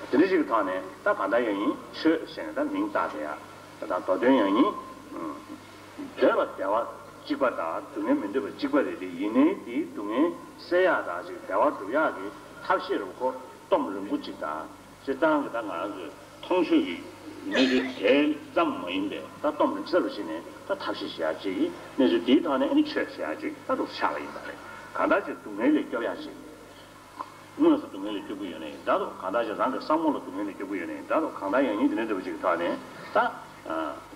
དེ་འདྲ་ཅིག་གི་ཐོག་ནས་ད་གང་ལྟར་ཡང་ཡིན་ཆོས་ཟེར་ནས་ད་མིང་བཏགས་བསྡད་ཡག་ད་མདོ་དོན་ཡང་ཡིན། འདོད་པ་བདེ་བ་གཅིག་པ་དང་སྡུག་བསྔལ་མི་འདོད་པ་གཅིག་པ་རེད་དེ། ཡིན་ནའི་དེའི་སྡུག་བསྔལ་སེལ་ཡག་དང་ཅིག་བདེ་བ་སྒྲུབ་ཡག་གི་ཐབས་ཤེས་རུ་ཁོ་སྟོབས་རིང་པོ་ཅིག་དང་། སྤྱིར་བཏང་གི་ད་ང་རང་ཚོའི་མཐོང་ཆོས་ཀྱི་གནས་ཚུལ་དེ་ཙམ་མ་ཡིན་པའི་ད་སྟོབས་རིང་ས་རུ་ཕྱིན་ནས་ད་ཐབས་ཤེས་བྱེད་ཡག་ཅིག་གི་གནས་ཚུལ་དེའི་ཐོག་ནས་ཨ་ནི་ཆོས་བྱེད་ཡག་ཅིག་ད་རུ་ཆགས་པ་ཡིན་པ་རེད། གང་ལྟར་ཅིག་སྡུག་བསྔལ་ལས་སྐྱོབ་ཡག་ཅིག་དངོས་སུ་སྡུག་བསྔལ་ལས་སྐྱོབ་ཀྱི་ཡོད་ནའི་འདྲ་འདུག་གང་ལྟར་ཅིག་རང་གི་བསམ་བློ་ལ་སྡུག་བསྔལ་ལས་སྐྱོབ་ཀྱི་ཡོད་ནའི་འདྲ་འདུག་གང་ལྟར་ཡང་ཡིན་དེ་འདྲ་འདྲ་བོ་ཅིག་གི་ཐོག་ནས་ད་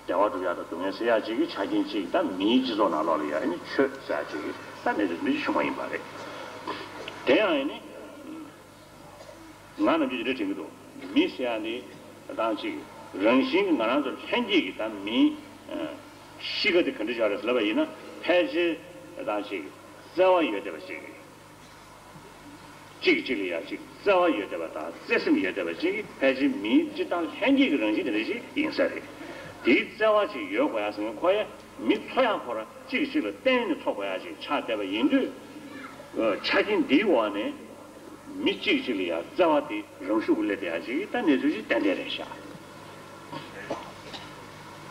བདེ་བ་སྒྲུབ་ཡག་དང་སྡུག་བསྔལ་སེལ་ཡག་ཅིག་གི་ཆ་རྐྱེན་ཅིག་ད་མིའི་སྤྱི་ཚོགས་ནང་ལོགས་ལ་ཡང་ཨ་ནི་ཆོས་ཟེར་ཡག་ཅིག་གི་ད་གནས་ཚུལ་འདི་བྱུང་བ་ཡིན་པ་རེད། དེ་ཡང་ཨ་ནི། ང་ནམ་རྒྱུན་འདི་འདྲ་དྲན་གྱི་འདུག་མི་ཟེར་ཡག་འདི་ད་ཅིག་རང་བཞིན་གྱིས་ང་རང་ཚོ་ལྷན་སྐྱེས་ཀྱི་ད་མིའི་ཨ་གཤིས་ཀ་འདི་ག་འདྲ་ཞིག་རེད་ལབ་པ་ཡིན་ན། ཕལ་ཆེར་ད་ཅིག་བརྩེ་བ་ཡོད་བསྡད་པ་ཞིག་རེད། གཅིག་གིས་གཅིག་ལ་ཡ་ཅིག་བརྩེ་བ་ཡོད་བསྡད་པ་དང་བརྩེ་སེམས་ཡོད་བསྡད་པ་ཅིག་ཕལ་ཆེར་མིའི་སྤྱིར་བཏང་ལྷན་སྐྱེས་ཀྱི་རང་བཞིན་དེ་འདྲ་ཞིག་ཡིན་ས་རེད། དེའི་བརྩེ་བ་ཅིག་ཡོད་དགོས་ཡག་ཟེར་མཁན་ཁོ་ཡ། མི་འཚོ་ཡག་ཁོ་རང་གཅིག་གིས་གཅིག་ལ་བརྟེན་ནས་འཚོ་དགོས་ཡག་ཅིག་ཆགས་བསྡད་པ་ཡིན་དུས། ཨ་ཆ་རྐྱེན་འདིའི་འོག་ནས་མི་གཅིག་གིས་གཅིག་ལ་ཡ་བརྩེ་བ་དེ་རང་ཤུགས་ཀྱིས་སླེབས་བསྡད་ཡག་ཅིག་ད་གནས་ཚུལ་ཅིག་ཏན་ཏན་རེད་ཤག་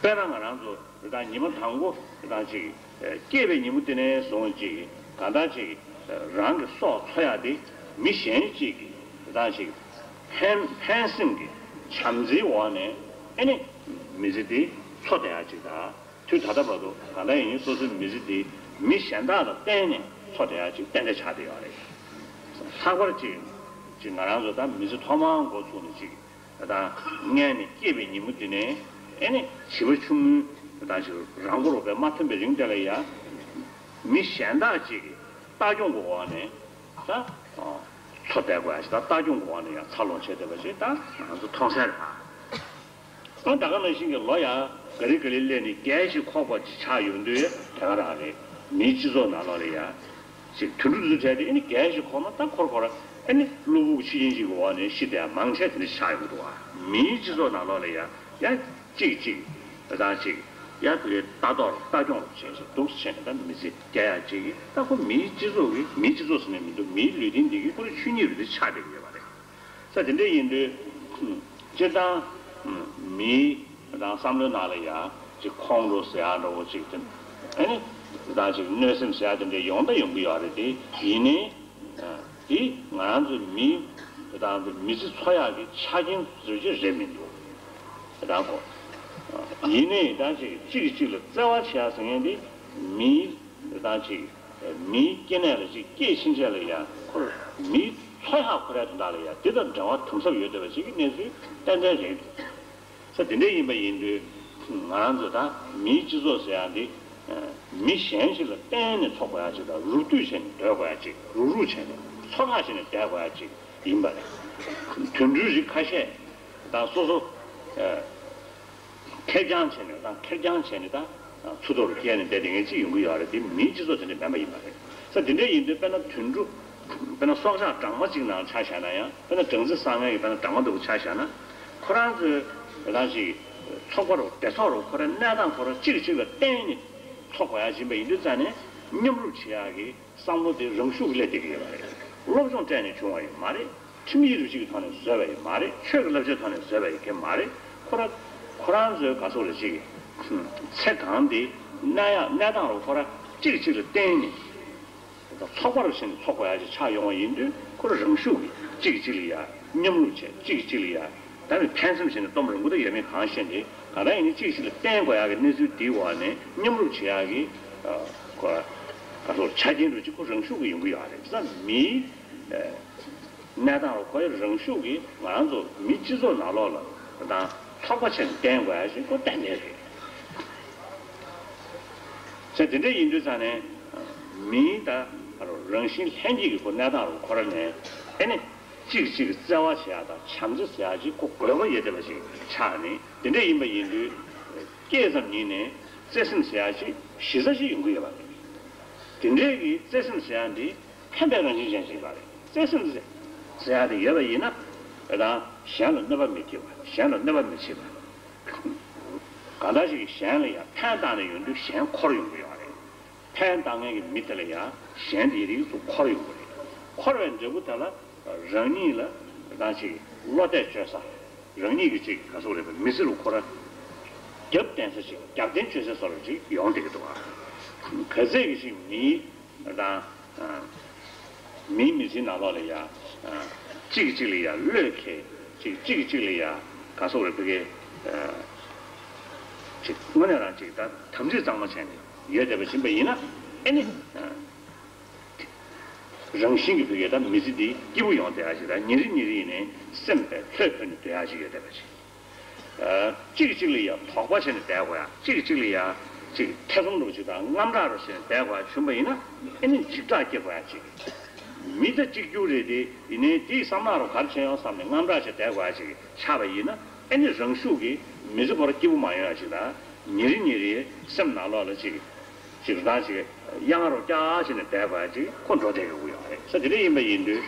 དཔེར་ན་ང་རང་ཚོ་དེ་དང་ཉི་མ་དང་པོ་དེ་དང་ཅིག་སྐྱེས་པའི་ཉིན་མོ་དེ་ནས་བཟུང་ཅིག་གང་ལྟར་ཅིག་རང་གི་སྲོག་འཚོ་ཡག་དེ་མི་གཞན་ཅིག་གིས་དེ་དང་ཅིག་ཕན་ཕན་སེམས་ཀྱི་བྱམས་བརྩེའི་འོག་ནས་ཨེ་ནི་མི་ཚེ་དེ་འཚོ་བསྡད་ཡག་ཅིག་དང་། དུས་ད་ལྟ་བར་དུ་གང་ལྟར་ཡིན་སོ་སོའི་མི་ཚེ་འདི་མི་གཞན་དག་ལ་བརྟེན་ནས་འཚོ་བསྡད་ཡག་ཅིག་ཏན་ཏན་ཆགས་བསྡད་ཡོད་རེད། ལྷག་པར་ཅིག་ཅིག་ང་རང་ཚོ་ད་མི་ཚེ་ཐོག་མར་འགོ་ཚུགས་ནས་ཅིག་ད་སྔས་ནས་སྐྱེས་པའི་ཉིན་མོ་འདི་ནས་ཨེ་ནི་བྱིས་པ་ཆུང་ངུའི་ད་ཅིག་རང་མགོ་རོགས་པས་མ་ཐོན་པའི་རིང་དེ་ལ་ཡ་མི་གཞན་དག་ཅིག་གི་ལྟ་སྐྱོང་གི་འོག་ནས་ད་འཚོ་བསྡད་དགོས་ཡག་ཅིག་ད་ལྟ་སྐྱོང་གི་འོག་ནས་ཡ་འཚར་ལོངས་བྱས་བསྡད་པ་ཅིག་ད་ང་ཚོ་མཐོང་གསལ་རེད་པ། ཨ་ད་ག་ནང་བཞིན་གྱི་ལོ་ཡ་ག་ལེ་ག་ལེ་སླེབས་ནས་རྒས་ཤིང་འཁོགས་པ་ཅིག་ཆགས་ཡོང་དུས་དེ་ག་རང་རེད། མིའི་སྤྱི་ཚོགས་ནང་ལོགས་ལ་ཡ་ཅིག་དུད་འགྲོ་དེ་ཚོ་བྲལ་ཏེ་ཨ་ནི་རྒས་ཤིང་འཁོགས་ན་ད་ཁོར་ཁོར་ཨ་ནི་གློ་བུར་ཕྱི་རྐྱེན་ཅིག་གི་འོག་ནས་ཤི་བསྡད་ཡག་མང་ཆེ་དེ་འདྲ་ཆགས་ཡོང་གི་འདུག་བ། མིའི་སྤྱི་ཚོགས་ནང་ལོགས་ལ་ཡ་ཡ་གཅིག་གཅིག་ད་གཅིག་ཡ་དེ་གའི་ལྟ་རྟོག་ལྟ་སྐྱོང་རོགས་བྱས་ཤིང་འདུག་སེ་བྱས་ནས་ད་མི་ཚེ་སྐྱེལ་ཡག་ཅིག་གི་ད་ཁོ་མིའི་སྤྱི་ཚོགས་ཀྱི་མིའི་སྤྱི་ཚོགས་ཟེར་ནས་མི་འདུག་མིའི་ལུས་རྟེན་འདི་གི་ཁོ་རང་ཆོས་ཉིད་རུ་དེ་ཆགས་བསྡད་ཀྱི་ཡོད་པ་རེད། ས་དེ་འདྲ་ཡིན་དུས། སྤྱིར་བཏང་། མིའི་དང་བསམ་བློའི་ནང་ལ་ཡང་ཅིག་ཁོང་ཁྲོ་ཟེར་ཡག་འདྲ་བོ་ཅིག་དེ། ཨ་ནི། དང་ཅིག་གནོད་སེམས་ཟེར་ཡག་དེ་འདྲ་ཡོང་ད་ཡོང་གི་ཡོད་རེད་དེ། ཡིན་ནའི། དེ་ང་རང་ཚོའི་མིའི་དང་མི་ཚེ་འཚོ་ཡག་གི་ཆ་རྐྱེན་བཟོ་རྒྱུ་རེད་མི་འདུག་དང་ཁོ། ཡིན་ནའི་དང་ཅིག་གཅིག་གིས་གཅིག་ལ་བརྩེ་བ་བྱེད་ཡག་ཟེར་མཁན་དེ། མིའི། དང་ཅིག་མིའི་སྐྱེ་གནས་ལ་ཅིག་སྐྱེས་ཕྱིན་ཆད་ལ་ཡང་ཁོར་མིའི་འཚོ་ཡག་ཁོ་རའི་དོན་དག་ལ་ཡང་དེ་དང་འབྲེལ་བ་དམ་ཟབ་ཡོད་བསྡད་པ་ཅིག་གི་གནས་ཚུལ་ཏན་ཏན་རེད། ས་དེ་འདྲ་ཡིན་པ་ཡིན་དུས་ང་རང་ཚོ་ད་མིའི་སྤྱི་ཚོགས་ཟེར་ཡག་འདི་མི་གཞན་ཞིག་ལ་བརྟེན་ནས་འཚོ་དགོས་ཡག་ཅིག་དང་། རུབ་བཏུད་བྱས་ནས་སྡོད་དགོས་ཡག་ཅིག་རུབ་རུབ་བྱས་ནས་འཚོ་ཐབས་བྱས་ནས་བསྡད་དགོས་ཡག་ཅིག་ཡིན་པ་རེད། དུད་འགྲོའི་རིགས་ཁ་ཤས་དང་སོ་སོ། ཁེར་རྐྱང་བྱས་ནས་དང་། ཁེར་རྐྱང་བྱས་ནས་དང་། འཚོ་ཐབས་སྐྱེལ་ནས་བསྡད་བསྡད་མཁན་ཅིག་ཡོང་གི་ཡོད་རེད། དེ་མིའི་སྤྱི་ཚོགས་དེ་འདྲ་མིན་པ་ཡིན་པ་རེད། ས་དེ་འདྲ་ཡིན་དུས་དཔེར་ན་དུད་འགྲོ། དཔེར་ན་སྲོག་ཆགས་སྦྲང་མ་གཅིག་ནང་ཆ་བཞག་ན་ཡང་། དཔེར་ན་སྦྲང་རྩི་ཟ་མཁན་གྱི་དཔེར་ན་སྦྲང་མ་འདྲ་བོ་ཆ་བཞག་ན། ཁོ་རང་ཚོའི་རང་ཞིག་ཚོགས་པ་རུ་སྡེ་ཚོགས་རུ་ཁོ་རང་གནས་སྟངས་ཁོ་རང་གཅིག་གིས་གཅིག་ལ་བརྟེན་ནས་འཚོ་དགོས་ཡག་ཡིན་པ་ཡིན་དུས་ཙང་ནས་མཉམ་རུབ་བྱེད་ཡག་གི་བསམ་བློ་དེ་རང་ཤུགས་ཀྱིས་སླེབས་བསྡད་ཀྱི་ཡོད་པ་རེད། སློབ་སྦྱོང་སྤྲད་ནས་བྱུང་བ་ཡང་མ་རེད། ཁྲིམས་ཡིག་རུ་གཅིག་གི་ཐོག་ནས་བཟོས་པ་ཡང་མ་རེད། ཆོས་ཀྱི་བསླབ་བྱའི་ཐོག་ནས་བཟོས་པ་ཡང་གང་མ་རེད། ཁོ་རང་ཁོ་རང་ཚོའི་ག་སོགས་ལ་ཅིག་ཚེ་གང་དེ་གནས་ཡག་གནས་སྟངས་རུ་ཁོ་རང་གཅིག་གིས་གཅིག་ལ་བརྟེན་ནས་ཚོགས་པ་རུ་ཕྱིན་ནས་འཚོ་དགོས་ཡག་ཅིག་ཆགས་ཡོང་བ་ཡིན་དུས། ཁོ་རང་རང་ཤུགས་ཀྱིས་གཅིག་གིས་གཅིག་ལ་ཡ་མཉམ་རུབ་བྱས། གཅིག་གིས་གཅིག་ལ་ཡ། ད་ནི་ཕན་སེམས་བྱས་ནས་སྟོབས་རིང་པོ་དེ་ཡོད་མེད་གང་ཤེས་ཏེ། ག་རེ་ཡིན་ནའི་གཅིག་གཅིག་ལ་བརྟེན་དགོས་ཡག་གི་གནས་ཚུལ་འདིའི་འོག་ནས་མཉམ་རུབ་བྱེད་ཡག་གི་ཨ་གོ་ག་སོགས་ཆ་རྐྱེན་རུ་གཅིག་ཁོ་རང་ཤུགས་ཀྱིས་ཡོང་གི་ཡོད་རེད། ས་མིའི་ཨ་གནས་སྟངས་རུ་ཁོ་ཡི་རང་ཤུགས་ཀྱིས་ང་རང་ཚོ་མི་སྤྱི་ཚོགས་ནང་ལོགས་ལ་དང་ཚོགས་པ་བྱས་ནས་བརྟེན་དགོས་ཡག་ཞིག་ཁོ་གཏན་ནས་རེད། ས་དེ་འདྲ་ཡིན་དུས་ཙང་ནས་མིའི་ད་རང་བཞིན་ལྷན་སྐྱེས་ཀྱི་ཁོ་གནས་སྟངས་རུ་ཁོ་ར་ནས་ཨེ་ནི། གཅིག་གིས་གཅིག་གི་བརྩེ་བ་བྱེད་ཡག་དང་བྱམས་བརྩེ་ཟེར་ཡག་ཅིག་ཁོ་དགོས་པ་ཡོད་བསྡད་པ་ཞིག་ཆགས་ནས། དེ་འདྲ་ཡིན་པ་ཡིན་དུས་སྐྱེས་ཙམ་ཉིད་ནས་བརྩེ་སེམས་ཟེར་ཡག་ཅིག་གཞི་རྩ་ཞིག་ཡོང་གི་ཡོད་པ་རེད། དེ་འདྲའི་གི་བརྩེ་སེམས་ཟེར་ཡག་འདི་ཕན་པའི་རང་བཞིན་ཅན་ཞིག་ལ་རེད། བརྩེ་སེམས་ཟེར་ཡག་དེ་ཡོད་པ་ཡིན་ན་དེ་དང་གཞན་ལ་གནོད་པ་མི་བསྐྱལ་བ། གཞན་ལ་གནོད་པ་མི་བྱེད་པ། གང་ལྟར་ཞིག་གཞན་ལ་ཡང་ཕན་བཏགས་ནས་ཡོང་དུས་གཞན་འཁོར་ཡོང་གི་ཡོད་རེད། ཕན་བཏགས་མཁན་གྱི་མི་དེ་ལ་ཡང་གཞན་དེ་རིགས་སུ་འཁོར་ཡོང་གི་རེད། འཁོར་བའི་འབྲས་བུ་དེ་ལ་རང་ཉིད་ལ་རང་ཅིག་བློ་གཏད་བཅོལ་ས། རང་ཉིད་ཀྱི་ཅིག་ག་སོགས་རེད་པ། མི་ཚེ་རུ་ཁོ་རང་རྒྱབ་བརྟེན་ས་ཅིག་རྒྱབ་རྟེན་བཅོལ་ས་སོགས་ལ་ཅིག་ཡོང་བསྡད་ཀྱི་འདུག་ཨ། ག་ཚད་ཀྱི་ཅིག་མིའི་དང་། མིའི་མི་ཚེའི་ནང་ལོགས་ལ་ཡ། གཅིག་གིས་གཅིག་ལ་ཡ་བློས་འཁེལ། གཅིག་གཅིག་གིས་གཅིག་ལ་ཡ་ག་སོགས་རེད་པ་གི། ཅིག་དངོས་གནས་རང་ཅིག་ད་དམ་ཚིག་གཙང་མ་བྱས་ནས་ཡོད་བསྡད་པ་ཡིན་པ་ཡིན་ན། ཨེ་ནི། རང་བཞིན་གྱིས་བོད་ཀྱི་ད་མི་ཚེ་འདི་སྐྱིད་པོ་ཡོང་བསྡད་ཡ་ཞིག་དང་། ཉིན་རེ་ཉིན་རེ་ཡིན་ནའི་སེམས་དཔའི་ལྷོད་ཕྱོགས་ནས་སྡོད་ཡ་ཞིག་ཡོད་བསྡད་པ་ཞིག་གཅིག་གིས་གཅིག་ལ་ཡ་དོགས་པ་བྱས་ནས་བསྡད་དགོས་ཡ། གཅིག་གིས་གཅིག་ལ་ཡ་ཅིག་ཐེ་ཚོམ་འདྲ་བོ་ཅིག་དང་དངངས་སྐྲག་འདྲ་བོ་བྱས་ནས་བསྡད་དགོས་ཡ་བྱུང་བ་ཡིན་ན། ཨེ་ནི་འཇིགས་སྐྲག་སྐྱེ་དགོས་ཡ་ཅིག་མི་ད་གཅིག་གྱུར་རེད་དེ། ཡིན་ནའི་དེའི་བསམ་བློ་རུ་ག་རེ་བྱས་ཡོང་བསམ་ནས་དངངས་སྐྲག་བྱས་བསྡད་དགོས་ཡ་ཅིག་ཆགས་པ་ཡིན་ན། ཨེ་ནི་རང་ཤུགས་ཀྱིས་མི་ཚེ་ཁོ་རང་སྐྱིད་པོ་མ་ཡོང་ཡ་ཅིག་དང་། ཉིན་རེ་ཉིན་རེ་སེམས་ནང་ལོགས་ལ་ཅིག་ཅིག་རང་ཅིག་གཡང་རོ་རྐྱག་བྱས་ནས་བསྡད་དགོས་ཡ་ཅིག་ཁོ་འགྲོ་བསྡད་ཡོང་གི་ཡོད་རེད། ས་དེ་འདྲ་ཡིན་པ་ཡིན་དུས་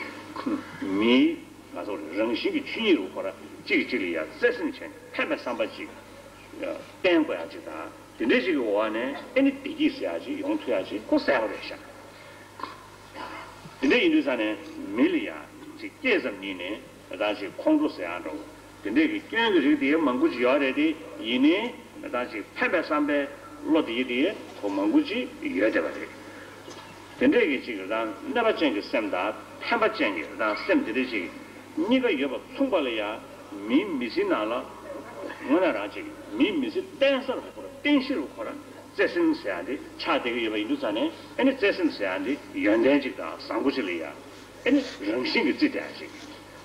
མིའི་ང་ཚོ་རང་བཞིན་གྱི་ཆོས་ཉིད་རུ་ཁོ་ར་གཅིག་གིས་གཅིག་ལ་ཡ་བརྩེ་སེམས་བྱས་ནས་ཕན་པའི་བསམ་པ་ཅིག་བསྟེན་དགོས་ཡ་ཅིག་དང་། དེ་འདྲའི་ཅིག་གི་འོག་ནས་ཨེ་ནི་བདེ་སྐྱིད་ཟེར་ཡ་ཅིག་ཡོང་ཐུབ་ཡ་ཅིག་ཁོ་གསལ་པོ་རེད་ཤག་དེ་འདྲ་ཡིན་དུས་ས་ནས་མི་ལ་ཡ་ཅིག་སྐྱེས་ཙམ་ཉིད་ནས་ད་ཅིག་ཁོང་ཁྲོ་ཟེར་ཡ་འདྲ་བོ། དེ་འདྲའི་གི་སྐྱོན་གྱི་རིགས་དེ་མང་པོ་ཅིག་ཡོད་རེད་དེ། ཡིན་ནའི་ད་ཅིག་ཕན་པའི་བསམ་པའི་བློ་དེ་དེ་ཁོ་མང་པོ་ཅིག་ཡོད་བསྡད་པ་རེད། དེ་འདྲས་ཀྱི་ཅིག་རང་གནོད་པ་ཅན་གྱི་སེམས་དང་ཕན་པ་ཅན་གྱི་རང་སེམས་དེ་འདྲས་ཅིག་གཉིས་ཀ་ཡོད་པ་མཚུངས་པ་ལ་ཡང་། མིའི་མི་ཚེའི་ནང་ལ་དངོས་གནས་རང་ཅིག་མིའི་མི་ཚེ་བརྟན་ས་རུ་ཁོ་རང་བརྟན་གཞི་རུ་ཁོ་རང་བརྩེ་སེམས་ཟེར་ཡ་དེ་ཆགས་བསྡད་ཀྱི་ཡོད་པ་ཡིན་དུས་ཙང་ནས། ཨེ་ནི་བརྩེ་སེམས་ཟེར་ཡ་དེ་ཡོན་ཏན་ཅིག་དང་བཟང་པོ་ཅིག་ལ་ཡང་། ཨེ་ནི་རང་བཞིན་གྱིས་བརྩི་བསྡད་ཡ་ཅིག་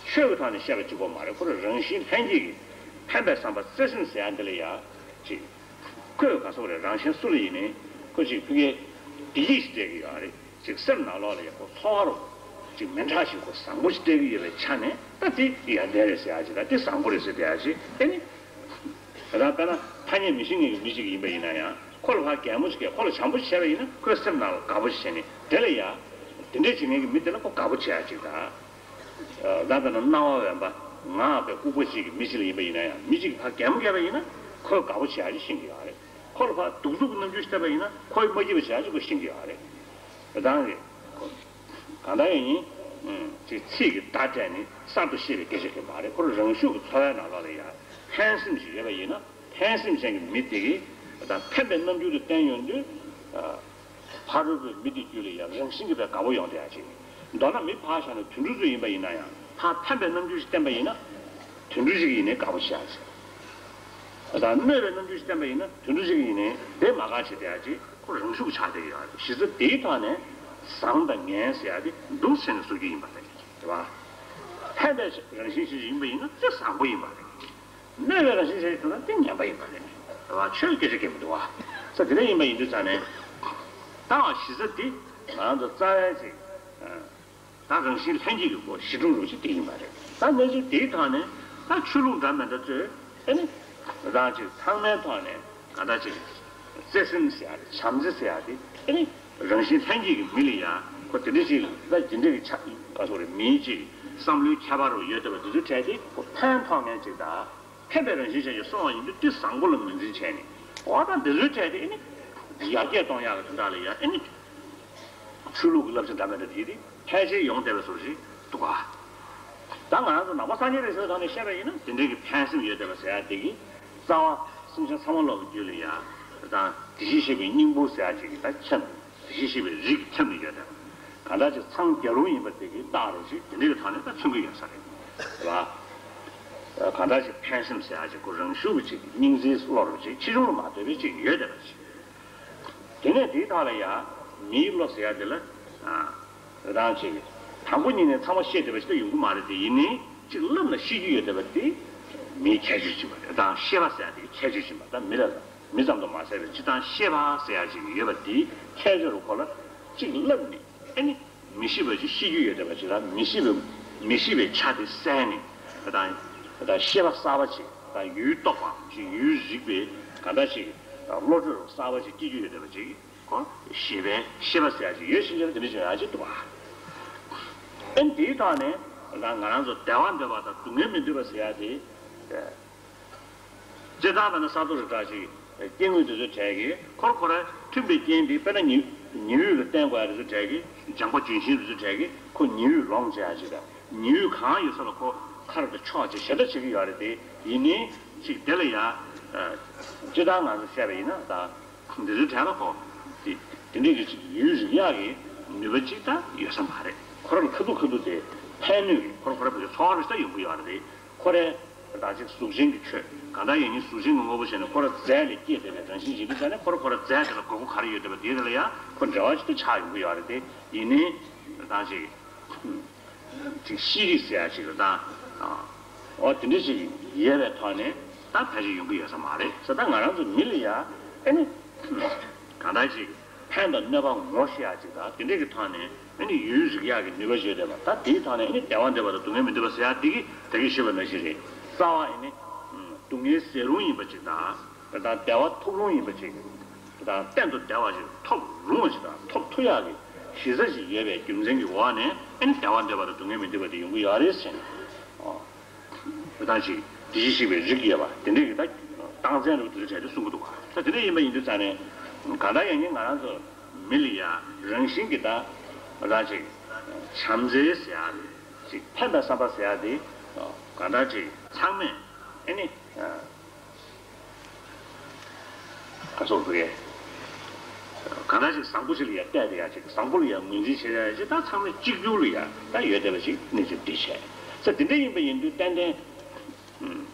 ཆོས་ཀྱི་ཐོག་ནས་བཤད་པ་གཅིག་པོ་མ་རེད། ཁོ་རང་རང་བཞིན་ལྷན་སྐྱེས་ཀྱི་ཕན་པའི་བསམ་པ་བརྩེ་སེམས་ཟེར་ཡ་འདི་ལ་ཡང་ཅིག་ཁོས་ག་སོགས་རེད། རང་གཞན་སུ་ལ་ཡིན་ནའི་ཁོ་ཅིག་ཕ་གིའི་བདེ་སྐྱིད་ཞིག་སྤྲད་ཀྱི་ཡོད་རེད། ཅིག་སེམས་ནང་ལོགས་ལ་ཡང་ཁོ་ཚོར་བ་རུ་ཅིག་མི་འདྲ་ཞིག་ཁོ་བཟང་པོ་ཞིག་སྤྲད་ཀྱི་ཡོད་པའི་ཆ་ནས། ད་དེ་ཡོན་ཏན་རེད་ཟེར་ཡ་ཅིག་དང་། དེ་བཟང་པོ་རེད་ཟེར་བསྡད་ཡ་ཅིག་ཨེ་ནི། ད་དཔེར་ན་ཐ་སྙད་མི་ཤེས་མཁན་གྱི་མི་ཞིག་ཡིན་པ་ཡིན་ན་ཡང་། ཁོ་ལ་ཕར་གད་མོ་ཞིག་གས། ཁོ་ལ་བྱམས་པོ་ཞིག་བྱས་པ་ཡིན་ན། ཁོའི་སེམས་ནང་ལ་དགའ་པོ་ཞིག་བྱས་ནས། དེ་ལ་ཡང་དེ་འདྲས་བྱེད་མཁན་གྱི་མི་དེ་ལ་ཁོ་དགའ་པོ་བྱེད་ཡ་ཅིག་དང་། ད་ལྟ་ན་སྣང་བ་འོན་པ་ངག་པའི་ལྐུགས་པ་ཅིག་གི་མི་ཞིག་ལ་ཡིན་པ་ཡིན་ན་ཡང་། མི་གཅིག་གིས་ཕར་གད་མོ་བགད་པ་ཡིན་ན་ཁོས་དགའ་པོ་བྱེད་ཡ་ཅིག་ཤེས་ཀྱི་ཡོད་རེད། ཁོ་ལ་ཕར་གདུག་རྩུབ་ཀྱི་རྣམ་འགྱུར་ཞིག་བསྟན་པ་ཡིན་ན་ཁོས་མ་སྐྱིད་པ་བྱེད་ཡ་ཅིག་ཁོས་ཤེས་ཀྱི་ཡོད་རེད། རེད་དང་རེད། གང་ལྟར་ཡང་ཡིན། ཅིག་ཚིག་གི་བརྡ་སྤྲད་ནས་གསར་དུ་བཤད་པའི་སྐད་ཆ་དེ་མ་རེད། ཁོ་རང་རང་ཤུགས་ཀྱི་འཚོ་བའི་ནང་ལོགས་ལ་ཡང་ཕན་སེམས་ཤིག་ཡོད་པ་ཡིན་ན། ཕན་སེམས་ཅན་གྱི་མི་དེ་གིས་ད་ཕན་པའི་རྣམ་འགྱུར་དེ་བསྟན་ཡོང་དུས། ཕ་རོལ་པོའི་མི་དེ་རྒྱུད་ལ་ཡང་རང་བཞིན་གྱིས་དཔེ་དགའ་པོ་ཡོང་བསྡད་ཡ་ཅིག་མདོར་ན་མི་ཕར་བཞག་ན་དུད་འགྲོ་ཚོ་ཡིན་པ་ཡིན་ན་ཡང་། ཕར་ཕན་པའི་རྣམ་འགྱུར་ཞིག་བསྟན་པ་ཡིན་ན་དུད་འགྲོ་ཞིག་ཡིན་ནའི་དགའ་པོ་བྱེད་ཡ་ཅིག་ད་གནོད་པའི་རྣམ་འགྱུར་ཞིག་བསྟན་པ་ཡིན་ན་དུད་འགྲོ་ཞིག་ཡིན་ནའི་དེ་མ་དགའ་བྱེད་བསྡད་ཡ་ཅིག་ཁོ་རང་ཤུགས་ཆགས་བསྡད་ཀྱི་ཡོད་རེད། གཞི་རྩ་དེའི་ཐོག་ནས་བཟང་དང་ངན་ཟེར་ཡ་དེ་འདུག་སེ་བྱས་ནས་བཟོ་རྒྱུ་ཡིན་པ་རེད། རེད་བ། ཕན་པའི་རང་བཞིན་ཞིག་ཡིན་པ་ཡིན་ན་དེ་བཟང་པོ་ཡིན་པ་རེད། གནོད་པའི་རང་བཞིན་ཅན་ཞིག་འདུག་ན་དེ་ངན་པ་ཡིན་པ་རེད། རེད་བ། ཆོས་སྐད་ཆ་སྐད་མི་འདུག་བ། ས་དེ་འདྲ་ཡིན་པ་ཡིན་དུས་ཙང་ནས། ད་གཞི་རྩ་དེ་ང་ཚོ་རྩ་བའི་ཅིག་ད་རང་བཞིན་ལྷན་སྐྱེས་ཀྱི་སྒོ་གཞི་གྲུབ་རུ་ཅིག་དེ་ཡིན་པ་རེད། ད་གནས་ཚུལ་དེའི་ཐོག་ནས་ད་ཆོས་ལུགས་འདྲ་མི་འདྲ་ཚོས་ཨེ་ནི་རང་ཅིག་ཚང་མའི་ཐོག་ནས་གང་འདྲ་ཅིག་བརྩེ་སེམས་ཟེར་ཡ་དེ། བྱམས་བརྩེ་ཟེར་ཡ་དེ་ཨེ་ནི་རང་བཞིན་ལྷན་སྐྱེས་ཀྱི་མི་ལ་ཡང་ཁོ་དེ་འདྲ་ཅིག་ད་ཇི་འདྲ་གི་ཆ་ག་སོགས་རེད། མིའི་ཅིག་བསམ་བློའི་ཁྱད་པར་རུ་ཡོད་བསྡད་པ་དེ་ཚོའི་གྲས་དེ་ཁོ་ཕན་ཐོགས་མཁན་ཅིག་དང་། ཕན་པའི་རང་བཞིན་ཅན་ཞིག་སོང་བ་ཡིན་དུས་དེ་བཟང་པོ་ལ་ངོས་འཛིན་བྱས་ནས། འོ་ད་འདི་ཚོའི་གྲས་དེ་ཨེ་ནི་ཡར་རྒྱས་གཏོང་ཡག་གི་དོན་དག་ལ་ཡང་ཨེ་ནི་ཆོས་ལུགས་ཀྱི་བསླབ་བྱ་འདྲ་མི་འདྲ་དེ་དེ་ཕལ་ཆེར་ཡོང་བསྡད་པའི་བཟོ་ཞིག་འདུག་ག་ད་ང་རང་ཚོ་ནང་པ་སངས་རྒྱས་པའི་ཆོས་ཐོག་ནས་བཤད་པ་ཡིན་ན། དེ་འདྲའི་གི་ཕན་སེམས་ཡོད་བསྡད་པ་ཟེར་ཡ་དེ་གི་རྩ་བ་སེམས་ཅན་ཚང་མ་ལོག་གི་རྒྱུད་ལ་ཡང་དང་། བདེ་གཤེགས་ཤེས་པའི་སྙིང་པོ་ཟེར་ཡ་ཅིག་གི་ད་ཁྱབ། བདེ་གཤེགས་ཤེས་པའི་རིགས་ཀྱི་ཁྱབ་ནས་ཡོད་དེ། གང་འདྲ་ཅིག་ཚངས་རྒྱལ་ལུང་ཡིན་པ་དེ་གི་རྟགས་རུ་ཅིག་དེ་འདྲའི་གི་ཐོག་ནས་ད་མཚོན་གྱི་ཡོད་ས་རེད། རེད་བ། གང་འདྲ་ཅིག་ཕན་སེམས་ཟེར་ཡ་ཅིག་ཁོ་རང་ཤུགས་ཀྱིས་ཅིག་སྙིང་རྗེའི་བློ་རུ་ཅིག་ཆེ་ཆུང་ལ་མ་ལྟོས་པའི་ཅིག་ཡོད་དེ་བ་ཅིག་དེ་ནས་དེའི་ཐོག་ལ་ཡང་མིའི་བློ་ཟེར་ཡ་དེ་ལ། རེད་དང་ཅིག་དང་པོ་ཉིད་ནས་ཚང་མ་ཤེས་བསྡད་པ་ཞིག་ད་ཡོང་གི་མ་རེད་དེ། ཡིན་ནའི་ཅིག་ལབ་ན་ཤེས་རྒྱུ་ཡོད་བསྡད་པ་དེ་མིའི་ཁྱད་ཆོས་ཅིག་ཡིན་པ་རེད། དང་ཤེས་པ་ཟེར་ཡ་དེ་གི་ཁྱད་ཆོས་ཅིག་ཡིན་པ། ད་མི་ལ་མི་ཙམ་དུ་མ་ཟད་པའི་སྤྱིར་བཏང་ཤེས་པ་ཟེར་ཡ་ཅིག་ཡོད་པ་དེའི་ཁྱད་ཆོས་རུ་ཁོ་ལ་ཅིག་ལབ་ནས་ཨེ་ནི་མི་ཤེས་པ་ཅིག་ཤེས་རྒྱུ་ཡོད་བསྡད་པ་ཅིག་དང་། མི་ཤེས་པའི་མི་ཤེས་པའི་ཆ་དེ་བསལ་ནས། དང་དང་ཤེས་པ་གསར་པ་ཅིག་དང་ཡུལ་རྟོགས་པ་ཅིག་ཡུལ་རིག་པའི་གང་འདྲ་ཅིག་བློ་གྲོས་གསར་པ་ཅིག་སྐྱེ་རྒྱུ་ཡོད་བསྡད་པ་ཅིག་ཁོ་ཤེས་པའི་ཤེས་པ་ཟེར་ཡ་ཅིག་ཡོད་ཕྱིན་ཆད་དེ་འདྲ་ཅིག་ཡོང་ཡ་ཅིག་འདུག་ག་ཨེ་ནི་དེའི་ཐོག་ནས་ང་རང་ཚོ་བདེ་བ་འདོད་པ་དང་སྡུག་བསྔལ་མི་འདོད་པ་ཟེར་ཡ་དེ། སྤྱིར་བཏང་བྱས་ན་ས་རྡོ་རི་བྲག་ཅིག་ སྐྱེ་དངོས་དེ་ཚོའི་གྲས་ཀྱིས་ཁོ་ར་ཁོ་ར་མཐུན་པའི་རྐྱེན་དེ། དཔེར་ན་ཉི་ཉི་འོད་ལ་བརྟེན་དགོས་ཡ་དེ་ཚོའི་གྲས་ཀྱིས། ལྗང་པ་ལྗོན་ཤིང་དེ་ཚོའི་གྲས་ཀྱིས་ཁོ་ཉི་འོད་ལོངས་སྤྱད་ཡ་ཅིག་དང་། ཉི་འོད་གང་ཡོད་ས་ལ་ཁོ་ཁ་རུ་དེ་ཕྱོགས་ཅིག་ཞེ་དྲག་བྱེད་ཀྱི་ཡོད་རེད་དེ། ཡིན་ནའི་ཅིག་དེ་ལ་ཡ། ཨ། སྤྱིར་བཏང་ང་ཚོ་བཤད་པ་ཡིན་ན་ད། འདི་ཚོའི་གྲས་ལ་ཁོ། དེ་དེ་འདྲའི་གི་ཅིག་ཡུལ་རིག་ཡག་གི་ནུས་པ་ཅིག་ད་ཡོད་ས་མ་རེད། ཁོ་རང་ལ་ཁ་ཐུག་ཁ་ཐུག་དེ་ཕན་ནུས་ཀྱི། ཁོ་རང་ཁོ་རང་བོད་ཀྱི་འཚོ་བ་རུ་ད་ཡོང་གི་ཡོད་རེད་དེ། ཁོ་རས་ད་ཅིག་གཟུགས་ཅན་གྱི་ཆོས་གང་ལྟར་ཡིན་ནའི་གཟུགས་ཅན་གྱི་དངོས་པོ་བྱས་ནས་ཁོ་རང་རྫས་ལས་སྐྱེས་བསྡད་པའི་རང་བཞིན་ཡིན་དུས་ཙང་ནས། ཁོ་རང་ཁོ་རང་རྫས་དེ་ལ་དགོས་མཁོ་ག་རེ་ཡོད་བསྡད་པ་དེ་དེ་ལ་ཡང་ཁོ་འབྲེལ་བ་ཅིག་ཏུ་ཆགས་ཡོང་གི་ཡོད་རེད་དེ། ཡིན་ནའི་ད་ཅིག་ཅིག་ཤེས་རིག་ཟེར་ཡ་ཅིག་ལ་ད། ཨ། འོ་དེ་འདྲ་ཅིག་ཡོད་པའི་ཐོག་ནས་ད་ཕལ་ཆེར་ཡོང་གི་ཡོད་ས་མ་རེད་ཟེར། ད་ང་རང་ཚོ་མི་ལ་ཡ་ཨེ་ནི་གང་ལྟར་ཅིག་ཕན་དང་གནོད་པ་ངོ་ཤེས་ཡ་ཅིག་དང་། དེ་འདྲ་གི་ཐོག་ནས་ཨེ་ནི་ཡུལ་རིག་ཡག་གི་ནུས་པ་ཡོད་བསྡད་པ། ད་དེའི་ཐོག་ནས་ཨེ་ནི་བདེ་བ་འདོད་པ་དང་སྡུག་བསྔལ་མི་འདོད་པ་ཟེར་ཡ་དེ་གི་ད་གིན་ཞུས་པ་ནང་བཞིན་རེད། རྩ་བ་ཨེ་ནི་སྡུག་བསྔལ་ཟད་རུང་ཡིན་པ་ཅིག་དང་། ད་ལྟ་བདེ་བ་ཐོབ་རུང་ཡིན་པ་ཅིག་དང་། གཏན་དུ་བདེ་བ་ཞིག་ཐོབ་རུང་བ་ཞིག་དང་། ཐོབ་ཐུབ་ཡག་གི་གཞི་རྩ་ཞིག་ཡོད་པའི་རྒྱུ་མཚན་གྱི་འོག་ནས་ཨེ་ནི་བདེ་བ་འདོད་པ་དང་སྡུག་བསྔལ་མི་འདོད་པ་དེ་ཡོང་གི་ཡོད་རེད་ཟེར་ནས། ཨོ། དེ་དང་ཅིག་དེ་བཞིན་གཤེགས་པའི་རིགས་ཡོད་པ་དེ་འདྲས་ཀྱི་ད་རྟགས་མཚན་རུ་དེ་ཚོ་གྲས་དེ་གསུང་གི་འདུག་ག་ད་དེ་འདྲ་ཡིན་པ་ཡིན་དུས་ཙང་ནས་གང་ལྟར་ཡང་ནི་ང་རང་ཚོ་མི་ལ་ཡ་རང་བཞིན་གྱི་ད་རང་ཅིག་བྱམས་བརྩེ་ཟེར་ཡ་རེད། ཅིག་ཕན་པའི་བསམ་པ་ཟེར་ཡ་དེ་གང་ལྟར་ཅིག་ཚང་མས་ཨེ་ནི། ག་སོགས་རེད། གང་ལྟར་ཞིག་བཟང་པོ་ཞིག་ལ་ཡ་བལྟས་ཏེ་ཡ་ཅིག་བཟང་པོ་ལ་ཡ་ངོས་འཛིན་བྱེད་ཡ་ཅིག་ད་ཚང་མས་གཅིག་གྱུར་ལ་ཡ་ད་ཡོད་བསྡད་པ་ཞིག་གནས་ཚུལ་འདི་བྱས། ས་དེ་འདྲ་ཡིན་པ་ཡིན་དུས་ཏན་ཏན་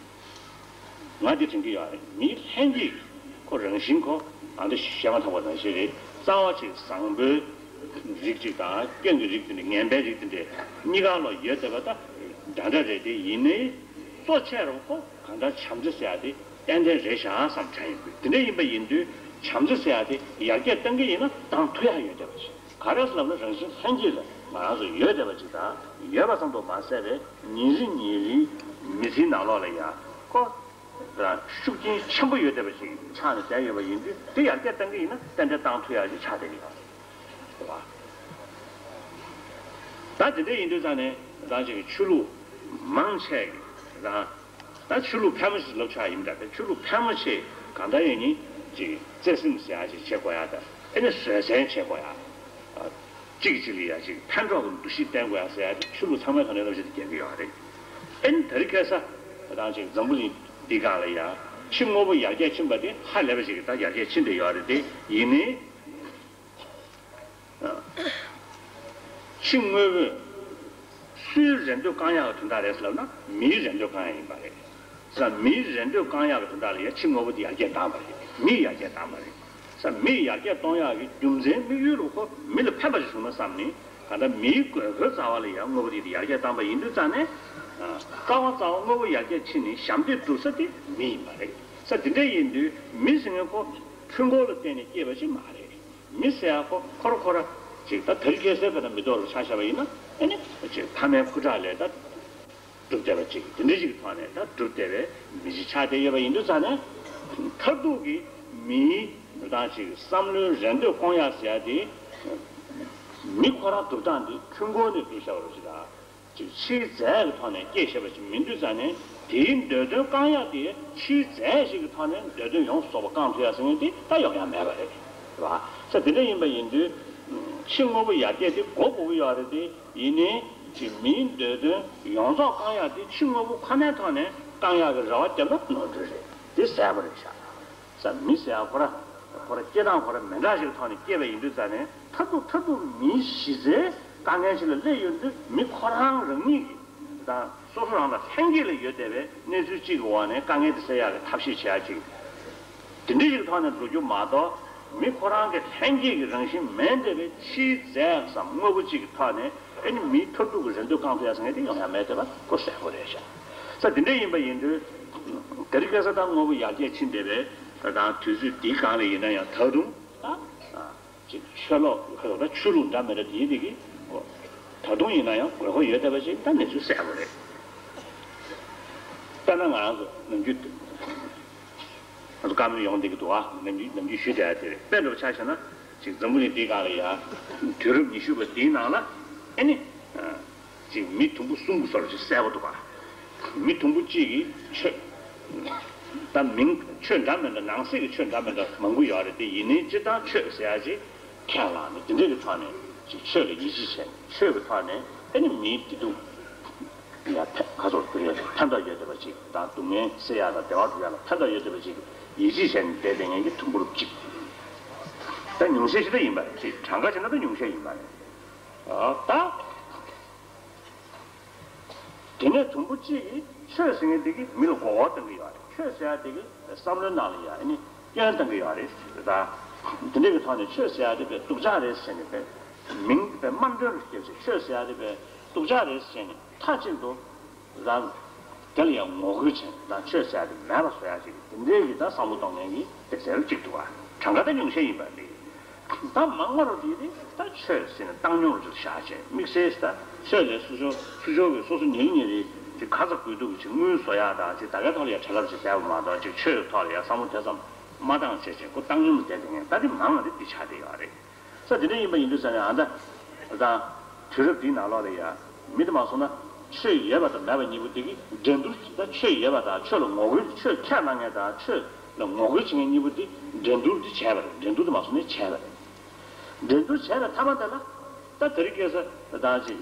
ང་འདི་དྲན་གྱི་ཡོད་རེད། མིའི་ལྷན་སྐྱེས་ཁོ་རང་བཞིན་ཁོ་ཨ་འདི་བཤད་མ་ཐག་པ་ནང་བཞིན་རེད། རྩ་བ་ཅིག་བཟང་པོའི་རིགས་ཅིག་དང་སྐྱོན་གྱི་རིགས་དེ་འདྲ་ངན་པའི་རིགས་དེ་འདྲ་གཉིས་ཀ་ལ་ཡོད་བསྡད་པ་ད་འདྲ་འདྲ་རེད་དེ། ཡིན་ནའི་གཙོ་ཆེ་རུ་ཁོ་གང་ལྟར་བྱམས་བརྩེ་ཟེར་ཡ་དེ་ཏན་ཏན་རེད་ཤག་བསམ་དྲན་ཡོང་གི། དེ་འདྲ་ཡིན་པ་ཡིན་དུས་བྱམས་བརྩེ་ཟེར་ཡ་དེ་ཡར་རྒྱས་གཏང་གི་ཡིན་ན་གཏང་ཐུབ་ཡ་ཡོད་བསྡད་པ་ཞིག་ག་རེ་ཟེར་ལབ་ན་རང་བཞིན་ལྷན་སྐྱེས་ལ་ང་རང་ཚོ་ཡོད་བསྡད་པ་ཅིག་དང་། ཡོད་པ་ཙམ་དུ་མ་ཟད་པའི་ཉིན་རེ་ཉིན་རེའི་མི་ཚེའི་ནང་ལོགས་ལ་ཡ་ཁོ་ཤུགས་རྐྱེན་ཆེན་པོ་ཡོད་བསྡད་པ་ཞིག་ཆགས་ནས་བསྡད་ཡོད་པ་ཡིན་དུས། དེ་ཡར་རྒྱས་གཏང་གི་ཡིན་ན་ཏན་ཏན་གཏང་ཐུབ་ཡ་ཞིག་ཆགས་བསྡད་ཀྱི་ཡོད་རེད། ད་དེ་འདྲ་ཡིན་དུས་ཙང་ནས་རང་ཅིག་གི་ཆོས་ལུགས་མང་ཆེ་གི་རང་ད་ཆོས་ལུགས་ཕལ་མོ་ཆེ་ལབ་ཆོག་ཡིན་ད། ཆོས་ལུགས་ཕལ་མོ་ཆེ་གང་ལྟར་ཡིན་ནི་ཅིག་བརྩེ་སེམས་ཟེར་ཡ་ཅིག་བྱེད་དགོས་ཡ་ད། ཨེ་ནི་བཟོད་བསྲན་བྱེད་དགོས་ཡ། གཅིག་གིས་གཅིག་ལ་ཡ་ཅིག་ཕན་གྲོགས་ཀྱི་འདུ་ཤེས་བསྟེན་དགོས་ཡ་ཟེར་ཡ་དེ་ཆོས་ལུགས་ཚང་མའི་ཐོག་ནས་བསླབ་བྱ་དེ་རྒྱག་གི་ཡོད་རེད། ཨེ་ནི་དེ་རིང་ཁ་སང་ད་ཅིག་འཛམ་བུ་གླིང་འདི་སྒང་ལ་ཡ་ཕྱི་དངོས་པོ་ཡར་རྒྱས་ཕྱིན་པ་དེ་ཧ་ལས་པ་ཞིག་གི་ད་ཡར་རྒྱས་ཕྱིན་བསྡད་ཡོད་རེད་དེ། ཡིན་ནའི། ཕྱི་དངོས་པོས་སུའི་རེ་འདོད་བསྐང་ཡག་གི་དོན་དག་རེད་ཟེར་ལབ་ན་མིའི་རེ་འདོད་བསྐང་ཡག་ཡིན་པ་རེད། ས་མིའི་རེ་འདོད་བསྐང་ཡག་གི་དོན་དག་ལ་ཡ་ཕྱི་དངོས་པོ་དེ་ཡར་རྒྱས་བཏང་བ་རེད། མིས་ཡར་རྒྱས་བཏང་བ་རེད། ས་མིས་ཡར་རྒྱས་གཏོང་ཡག་གི་རྒྱུ་མཚན་དམིགས་ཡུལ་ལ་ཁོ་མི་ལ་ཕན་པ་ཞིག་བྱུང་ན་བསམ་ནས། གང་ལྟར་མིའི་དགོས་མཁོའི་རྩ་བ་ལ་ཡ་དངོས་པོ་དེ་ཡར་རྒྱས་བཏང་བ་ཡིན་དུས་ཙང་ནས། རྩ་བ་རྩ་བ་དངོས་པོ་ཡར་རྒྱས་ཕྱིན་ནས་ཞབས་འདེགས་སྒྲུབ་ས་དེ་མི་ཡིན་པ་རེད། ས་དེ་འདྲ་ཡིན་དུས་མི་ཟེར་མཁན་ཁོ་འཕྲུལ་འཁོར་ལ་བརྟེན་ནས་སྐྱེས་པ་ཞིག་མ་རེད། མི་ཟེར་ཡ་ཁོ་ཁོ་ར་ཁོ་ར་ཅིག་ད་དེ་རིང་ཁ་སང་བྱས་ན་མི་ཐོག་ལ་ཆ་བཞག་པ་ཡིན་ན་ཨེ་ནི་ཅིག་ཕ་མའི་ཁུ་ཁྲག་ལས་ད་གྲུབ་བསྡད་པ་ཅིག་དེ་འདྲ་ཞིག་གི་ཐོག་ནས་ད་གྲུབ་བསྡད་པའི་མི་ཞིག་ཆགས་བསྡད་ཡོད་པ་ཡིན་དུས་ཙང་ནས། མཐར་ཐུག་གི་མིའི་ད་ཅིག་བསམ་བློའི་རེ་འདོད་སྐོང་ཡག་ཟེར་ཡ་དེ་མི་ཁོ་རང་སྒྲུབ་སྟངས་དེ་འཕྲུལ་འཁོར་ནས་སྒྲུབ་བཞག་པ་རེད་ཅིག་དང་། ཅིག་ཕྱིའི་རྫས་ཀྱི་ཐོག་ནས་སྐྱེས་བཞག་པ་ཞིག་མིན་དུས་ཙང་ནས། དེའི་འདོད་དོན་བསྐང་ཡག་དེ་ཕྱིའི་རྫས་ཤིག་གི་ཐོག་ནས་འདོད་དོན་ཡོངས་སུ་རྫོགས་པ་བསྐང་ཐུབ་ཡག་ཟེར་མཁན་དེ་ད་ཡོང་ཡག་མེད་པ་རེད། རེད་བ། ས་དེ་འདྲ་ཡིན་པ་ཡིན་དུས། ཕྱི་དངོས་པོ་ཡར་རྒྱས་དེ་དགོས་དགོས་ཀྱི་ཡོད་རེད་དེ། ཡིན་ནའི་ཅིག་མིའི་འདོད་དོན་ཡོངས་རྫོགས་བསྐང་ཡག་དེ་ཕྱི་དངོས་པོ་ཁོ་ནའི་ཐོག་ནས་བསྐང་ཡག་གི་རེ་བ་བརྒྱབ་ན་ནོར་འཁྲུལ་རེད། དེ་གསལ་པོ་རེད་ཤག་ས་མི་ཟེར་ཡ་ཁོ་ར་ཁོ་ར་སྐྱེ་སྟངས་ཁོ་ར་མི་འདྲ་ཞིག་ཐོག་ནས་སྐྱེས་པ་ཡིན་དུས་ཙང་ནས། མཐར་ཐུག་མཐར་ཐུག་མིའི་གཞི་རྩའི་དཀའ་ངལ་ཞིག་ལ་སླེབས་ཡོང་དུས། མི་ཁོ་རང་རང་ཉིད་ཀྱིས་དང་སོ་སོ་རང་ལ་ལྷན་སྐྱེས་ལ་ཡོད་བསྡད་པའི་གནས་ཚུལ་གཅིག་གི་འོག་ནས་དཀའ་ངལ་དེ་སེལ་ཡག་གི་ཐབས་ཤེས་བྱེད་ཡག་ཅིག་དེ་འདྲ་ཞིག་ཐོག་ནས་འགྲོ་རྒྱུ་མ་གཏོགས། མི་ཁོ་རང་གི་ལྷན་སྐྱེས་ཀྱི་རང་བཞིན་མིན་བསྡད་པའི་ཕྱིའི་རྫས་སམ་དངོས་པོ་གཅིག་གི་ཐོག་ནས། ཨེ་ནི་མིའི་མཐར་ཐུག་གི་རེ་འདོད་བསྐང་ཐུབ་ཡ་ཟེར་མཁན་དེ་ཡོང་ཡ་མེད་བསྡད་པ་ཁོ་གསལ་པོ་རེད་ཤག་ས་དེ་འདྲ་ཡིན་པ་ཡིན་དུས། དེ་རིང་ཁ་སང་ད་དངོས་པོ་ཡར་རྒྱས་ཕྱིན་བསྡད་པའི་དང་དུས་ཚོད་འདིའི་སྒང་ལ་ཡིན་ན་ཡང་ད་དུང་ད་ཅིག་ཆོས་ལུགས་ད་ཆོས་ལུགས་འདྲ་མི་འདྲ་དེའི་དེ་གི་ད་དུང་ཡིན་ན་ཡང་དགོས་མཁོ་ཡོད་བསྡད་པ་ཅིག་ད་གནས་ཚུལ་གསལ་པོ་རེད། དཔེར་ན་ང་རང་ཚོ་ནམ་རྒྱུན་ང་ཚོ་བཀའ་མོལ་ཡོང་བསྡད་ཀྱི་འདུག་ཨ། ནམ་རྒྱུན་ནམ་རྒྱུན་ཞུས་བསྡད་ཡ་དེ་རེད། དཔེ་འདྲ་པོ་ཆ་བཞག་ན། ཅིག་འཛམ་བུ་གླིང་འདིའི་སྒང་ལ་ཡ་དུས་རབས་ཉི་ཤུ་པ་འདིའི་ནང་ལ་ཨེ་ནི། ཅིག་མི་དུམ་བུ་གསུམ་གྱི་བཟོ་འདྲ་ཅིག་གསལ་པོ་འདུག་ག་མི་དུམ་བུ་གཅིག་གིས་ཆོས་ ད་མིང་ཆོས་འདྲ་མི་འདྲ་ནང་གསེས་ཀྱི་ཆོས་འདྲ་མི་འདྲ་མང་པོ་ཡོད་རེད་དེ། ཡིན་ནའི་སྤྱིར་བཏང་ཆོས་ཟེར་ཡ་ཅིག་ཁས་བླངས་ནས་དེ་འདྲ་གི་ཐོག་ནས་ཅིག་ཆོས་ལ་ཡིད་ཆེས་བྱས་ནས་ཆོས་ཀྱི་ཐོག་ནས་ཨེ་ནི་མིའི་བདེ་སྡུག་ཡ་ཕན་ཁ་ཚོར་གྱུར་ཡ་ཕན་ཐོགས་ཡོད་བསྡད་པ་ཅིག་དང་སྡུག་བསྔལ་སེལ་ཡ་དང་བདེ་བ་སྒྲུབ་ཡ་ལ་ཕན་ཐོགས་ཡོད་བསྡད་པ་ཅིག་ཡིད་ཆེས་བྱས་ནས་བསྡད་བསྡད་མཁན་གྱི་དུམ་བུ་རུ་གཅིག་ད་ཉུང་ཤས་ཤིག་ད་ཡིན་པ་རེད། ཅིག་གྲངས་ཀ་བྱས་ན་ད་ཉུང་ཤས་ཡིན་པ་རེད། ཨ་ད། དེ་ནས་དུམ་བུ་གཅིག་གིས་ཆོས་ཟེར་མཁན་དེ་གིས་མི་ལ་མགོ་སྐོར་གཏོང་གི་ཡོད་རེད། ཆོས་ཟེར་ཡ་དེ་གིས་བསམ་བློའི་ནང་ལ་ཡ་ཨ་ནི་སྐྱོན་གཏོང་གི་ཡོད་རེད་ཟེར་ད། དེ་འདྲ་གི་ཐོག་ནས་ཆོས་ཟེར་ཡ་དེ་དཔེ་སྡུག་ཅག་རེད་ཟེར་ནས་དཔེ་མིང་དཔེ་དམའ་འདོན་རུ་བརྒྱབ་བྱས་ཆོས་ཟེར་ཡ་དེ་དཔེ་སྡུག་ཅག་རེད་ཟེར་ནས་མཐའ་གཅིག་ཏུ་རང་དེ་ལ་ཡང་ངོ་རྒོལ་བྱས་ནས་ད་ཆོས་ཟེར་ཡ་དེ་མེད་པ་བཟོ་ཡ་ཞིག་དེ་འདྲའི་གི་ད་བསམ་བློ་གཏོང་མཁན་གྱི་དེ་ཚོ་གཅིག་འདུག་བ། གྲངས་ཀ་ད་ཉུང་ཤས་ཡིན་པ་རེད། ད་མང་བ་རུ་དེ་ནི་ད་ཆོས་ཟེར་ནས་བཏང་སྙོམས་རུ་བཞག་བྱས་དམིགས་བསལ་ད་ཆོས་ལས་སུ་ཆོ་སུ་ཆོ་གི་སོ་སོ་ཉིན་ཉིན་རེ་ཅིག་ག་ཚོད་དགོས་འདུག་གི་ཅིག་དངུལ་བཟོ་ཡག་དང་ཅིག་ད་གའི་ཐོག་ལ་ཡ་བྲེལ་ལབ་ཅིག་བསྡད་པ་མ་གཏོགས་ཅིག་ཆོས་ཀྱི་ཐོག་ལ་ཡ་བསམ་བློ་དེ་ཙམ་མ་བཏང་བྱས་ཅིག་ཁོ་བཏང་སྙོམས་རུ་བསྡད་དེ་ངས་ད་དེ་མང་བ་དེ་འདི་ཆགས་བསྡད་ཡོད་རེད། ས་དེ་འདྲ་ཡིན་པ་ཡིན་དུས་ཙང་ནས་ཨ་ད་ད་དུས་རབས་འདིའི་ནང་ལོགས་ལ་ཡ་མི་དེ་མ་སོང་ན་ཆོས་ཡོད་པ་དང་མེད་པ་གཉིས་པོ་དེ་གི་འགྲན་བསྡུར་ད་ཆོས་ཡོད་པ་དང་ཆོས་ལ་ངོ་རྒོལ་ཆོས་ཁས་བླངས་མཁན་དང་ཆོས་ལ་ངོ་རྒོལ་བྱེད་མཁན་གཉིས་པོ་དེ་འགྲན་བསྡུར་དེ་བྱས་པ་རེད། འགྲན་བསྡུར་དེ་མ་སོང་ནས་བྱས་པ་རེད། འགྲན་བསྡུར་བྱས་པའི་མཐའ་མ་དེ་ལ་ད་དེ་རིང་ཁ་སང་ད་ཅིག་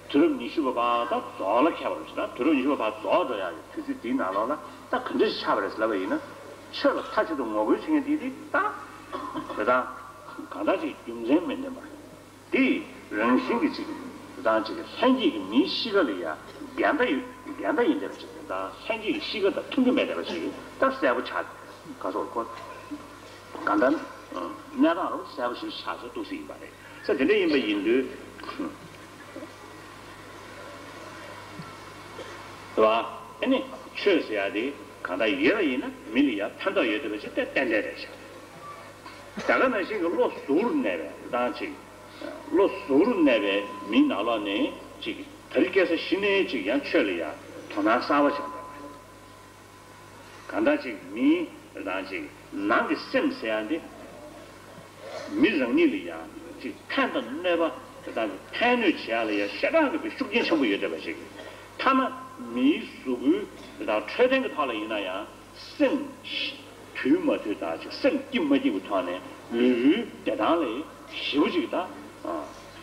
དུས་རབས་ཉི་ཤུ་པ་བར་ད་རྫོགས་ལ་ཁྱབ་པ་རེད་ཟེར་ན་དུས་རབས་ཉི་ཤུ་པ་བར་རྫོགས་འགྲོ་ཡག་གི་དུས་ཚོད་འདིའི་ནང་ལོགས་ལ་ད་ག་འདྲ་ཞིག་ཆགས་པ་རེད་ཟེར་ལབ་པ་ཡིན་ན་ཆོས་ལ་མཐའ་གཅིག་ཏུ་ངོ་རྒོལ་བྱེད་མཁན་དེ་དེ་ད་དེ་ད་གང་ལྟར་ཅིག་རྒྱུ་མཚན་མི་ལྡན་པ་རེད། དེ་རང་བཞིན་གྱི་ཅིག་དེ་ད་ཅིག་ལྷན་སྐྱེས་ཀྱི་མིའི་གཤིས་ཀ་ལ་ཡ་འགལ་ཟླ་ཡོད་འགལ་ཟླ་ཡིན་བསྡད་པ་ཅིག་དེ་ད་ལྷན་སྐྱེས་ཀྱི་གཤིས་ཀ་དང་མཐུན་གྱི་མེད་བསྡད་པ་ཅིག་ད་གསལ་པོ་ཆགས་ག་སོགས་ཁོ་གང་ལྟར་གནས་སྟངས་རུ་གསལ་པོ་ཞིག་ཆགས་སོང་འདུག་སྲིད་ཡིན་པ་རེད། ས་དེ་འདྲ་ཡིན་པ་ཡིན་དུས། རེད་བ། ཨ་ནི་ཆོས་ཟེར་ཡ་དེ་གང་ལྟར་ཡོད་པ་ཡིན་ན་མི་ལ་ཡ་ཕན་ཐོགས་ཡོད་བསྡད་པ་ཞིག་དེ་ཏན་ཏན་རེད་ཤག་ད་ག་ནང་བཞིན་གྱི་བློ་གཟུ་བོར་གནས་པའི་རང་ཅིག་བློ་གཟུ་བོར་གནས་པའི་མིའི་ནང་ལོགས་ནས་ཅིག་དེ་རིང་ཁ་སང་གཞི་ནས་ཅིག་ཡང་ཆོས་ལ་ཡ་དོ་སྣང་གསར་པ་བྱུང་བསྡད་པ་རེད། གང་ལྟར་ཅིག་མིའི་རང་ཅིག་ནང་གི་སེམས་ཟེར་ཡ་འདི། མི་རང་ཉིད་ལ་ཡང་ཅིག་ཕན་དང་གནོད་པ་དེ་དག་གི་ཕན་གནོད་བྱེད་ཡ་ལ་ཡང་ཞེ་དྲག་གི་ཤུགས་རྐྱེན་ཆེན་པོ་ཡོད་བསྡད་པ་ཞིག་ཐ་ན་མིའི་གཟུགས་པོའི་དེ་དག་འཕྲོད་བསྟེན་གྱི་ཐོག་ལ་ཡིན་ན་ཡང་སེམས་དུལ་མ་དུལ་དང་ཅིག་སེམས་སྐྱིད་མ་སྐྱིད་ཀྱི་ཐོག་ནས་ལུས་པོའི་བདེ་ཐང་ལ་ཞེ་པོ་ཅིག་ད་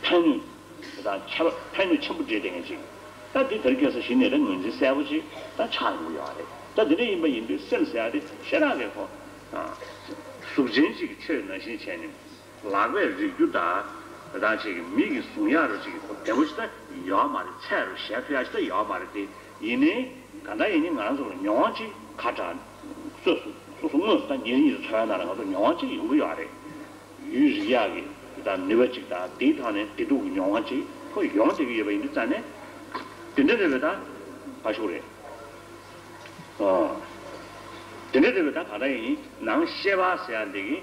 ཕན་གནོད། དེ་དང་ཁྱད་པར་ཕན་གནོད་ཆེན་པོ་འདྲེས་བསྡད་མཁན་ཅིག་ད་འདི་དེར་ཁ་སང་གཞི་ནས་ད་ངོས་འཛིན་གསལ་པོ་ཅིག་ད་ཆགས་ཡོང་གི་ཡོད་རེད། ད་འདི་འདྲ་ཡིན་པ་ཡིན་དུས་སེམས་ཟེར་ཡ་དེ་ཞེ་དྲག་གི་ཁོ་གཟུགས་ཅན་ཅིག་གི་ཆོས་ནང་བཞིན་བྱས་ནས་ལག་པས་རེག་རྒྱུ་དང་དེ་དང་ཅིག་མིག་གིས་བཟུང་ཡ་རུ་ཅིག་ཁོ་བདེ་པོ་ཞིག་ད་ཡོད་མ་རེད། ཚད་རུ་བཞག་ཐུབ་ཡ་ཞིག་ད་ཡོད་མ་རེད་དེ། ཡིན་ནའི་གང་ལྟར་ཡིན་ནའི་ང་རང་ཚོ་ལ་མྱོང་བ་ཅིག་ཁ་གྲག་སོ་སོ་སོ་སོ་དངོས་སུ་ད་ཉིན་རེ་ཉིན་རེ་འཚོ་བའི་ནང་ལ་ང་ཚོ་མྱོང་བ་ཅིག་ཡོང་གི་ཡོད་རེད། ཡུན་རིང་ཡག་གི་དང་ནུས་པ་ཅིག་དང་དེའི་ཐོག་ནས་བདེ་སྡུག་གི་མྱོང་བ་ཅིག་ཁོ་ཡོང་བསྡད་ཀྱི་ཡོད་པ་ཡིན་དུས་ཙང་ནས་དེ་འདྲ་རེད་པས་ད་ཕ་ཤུག་རེད། ཨོ། དེ་འདྲ་རེད་པས་ད་ག་ད་ཡིན་ནང་ཤེས་པ་ཟེར་ཡ་འདི་གི་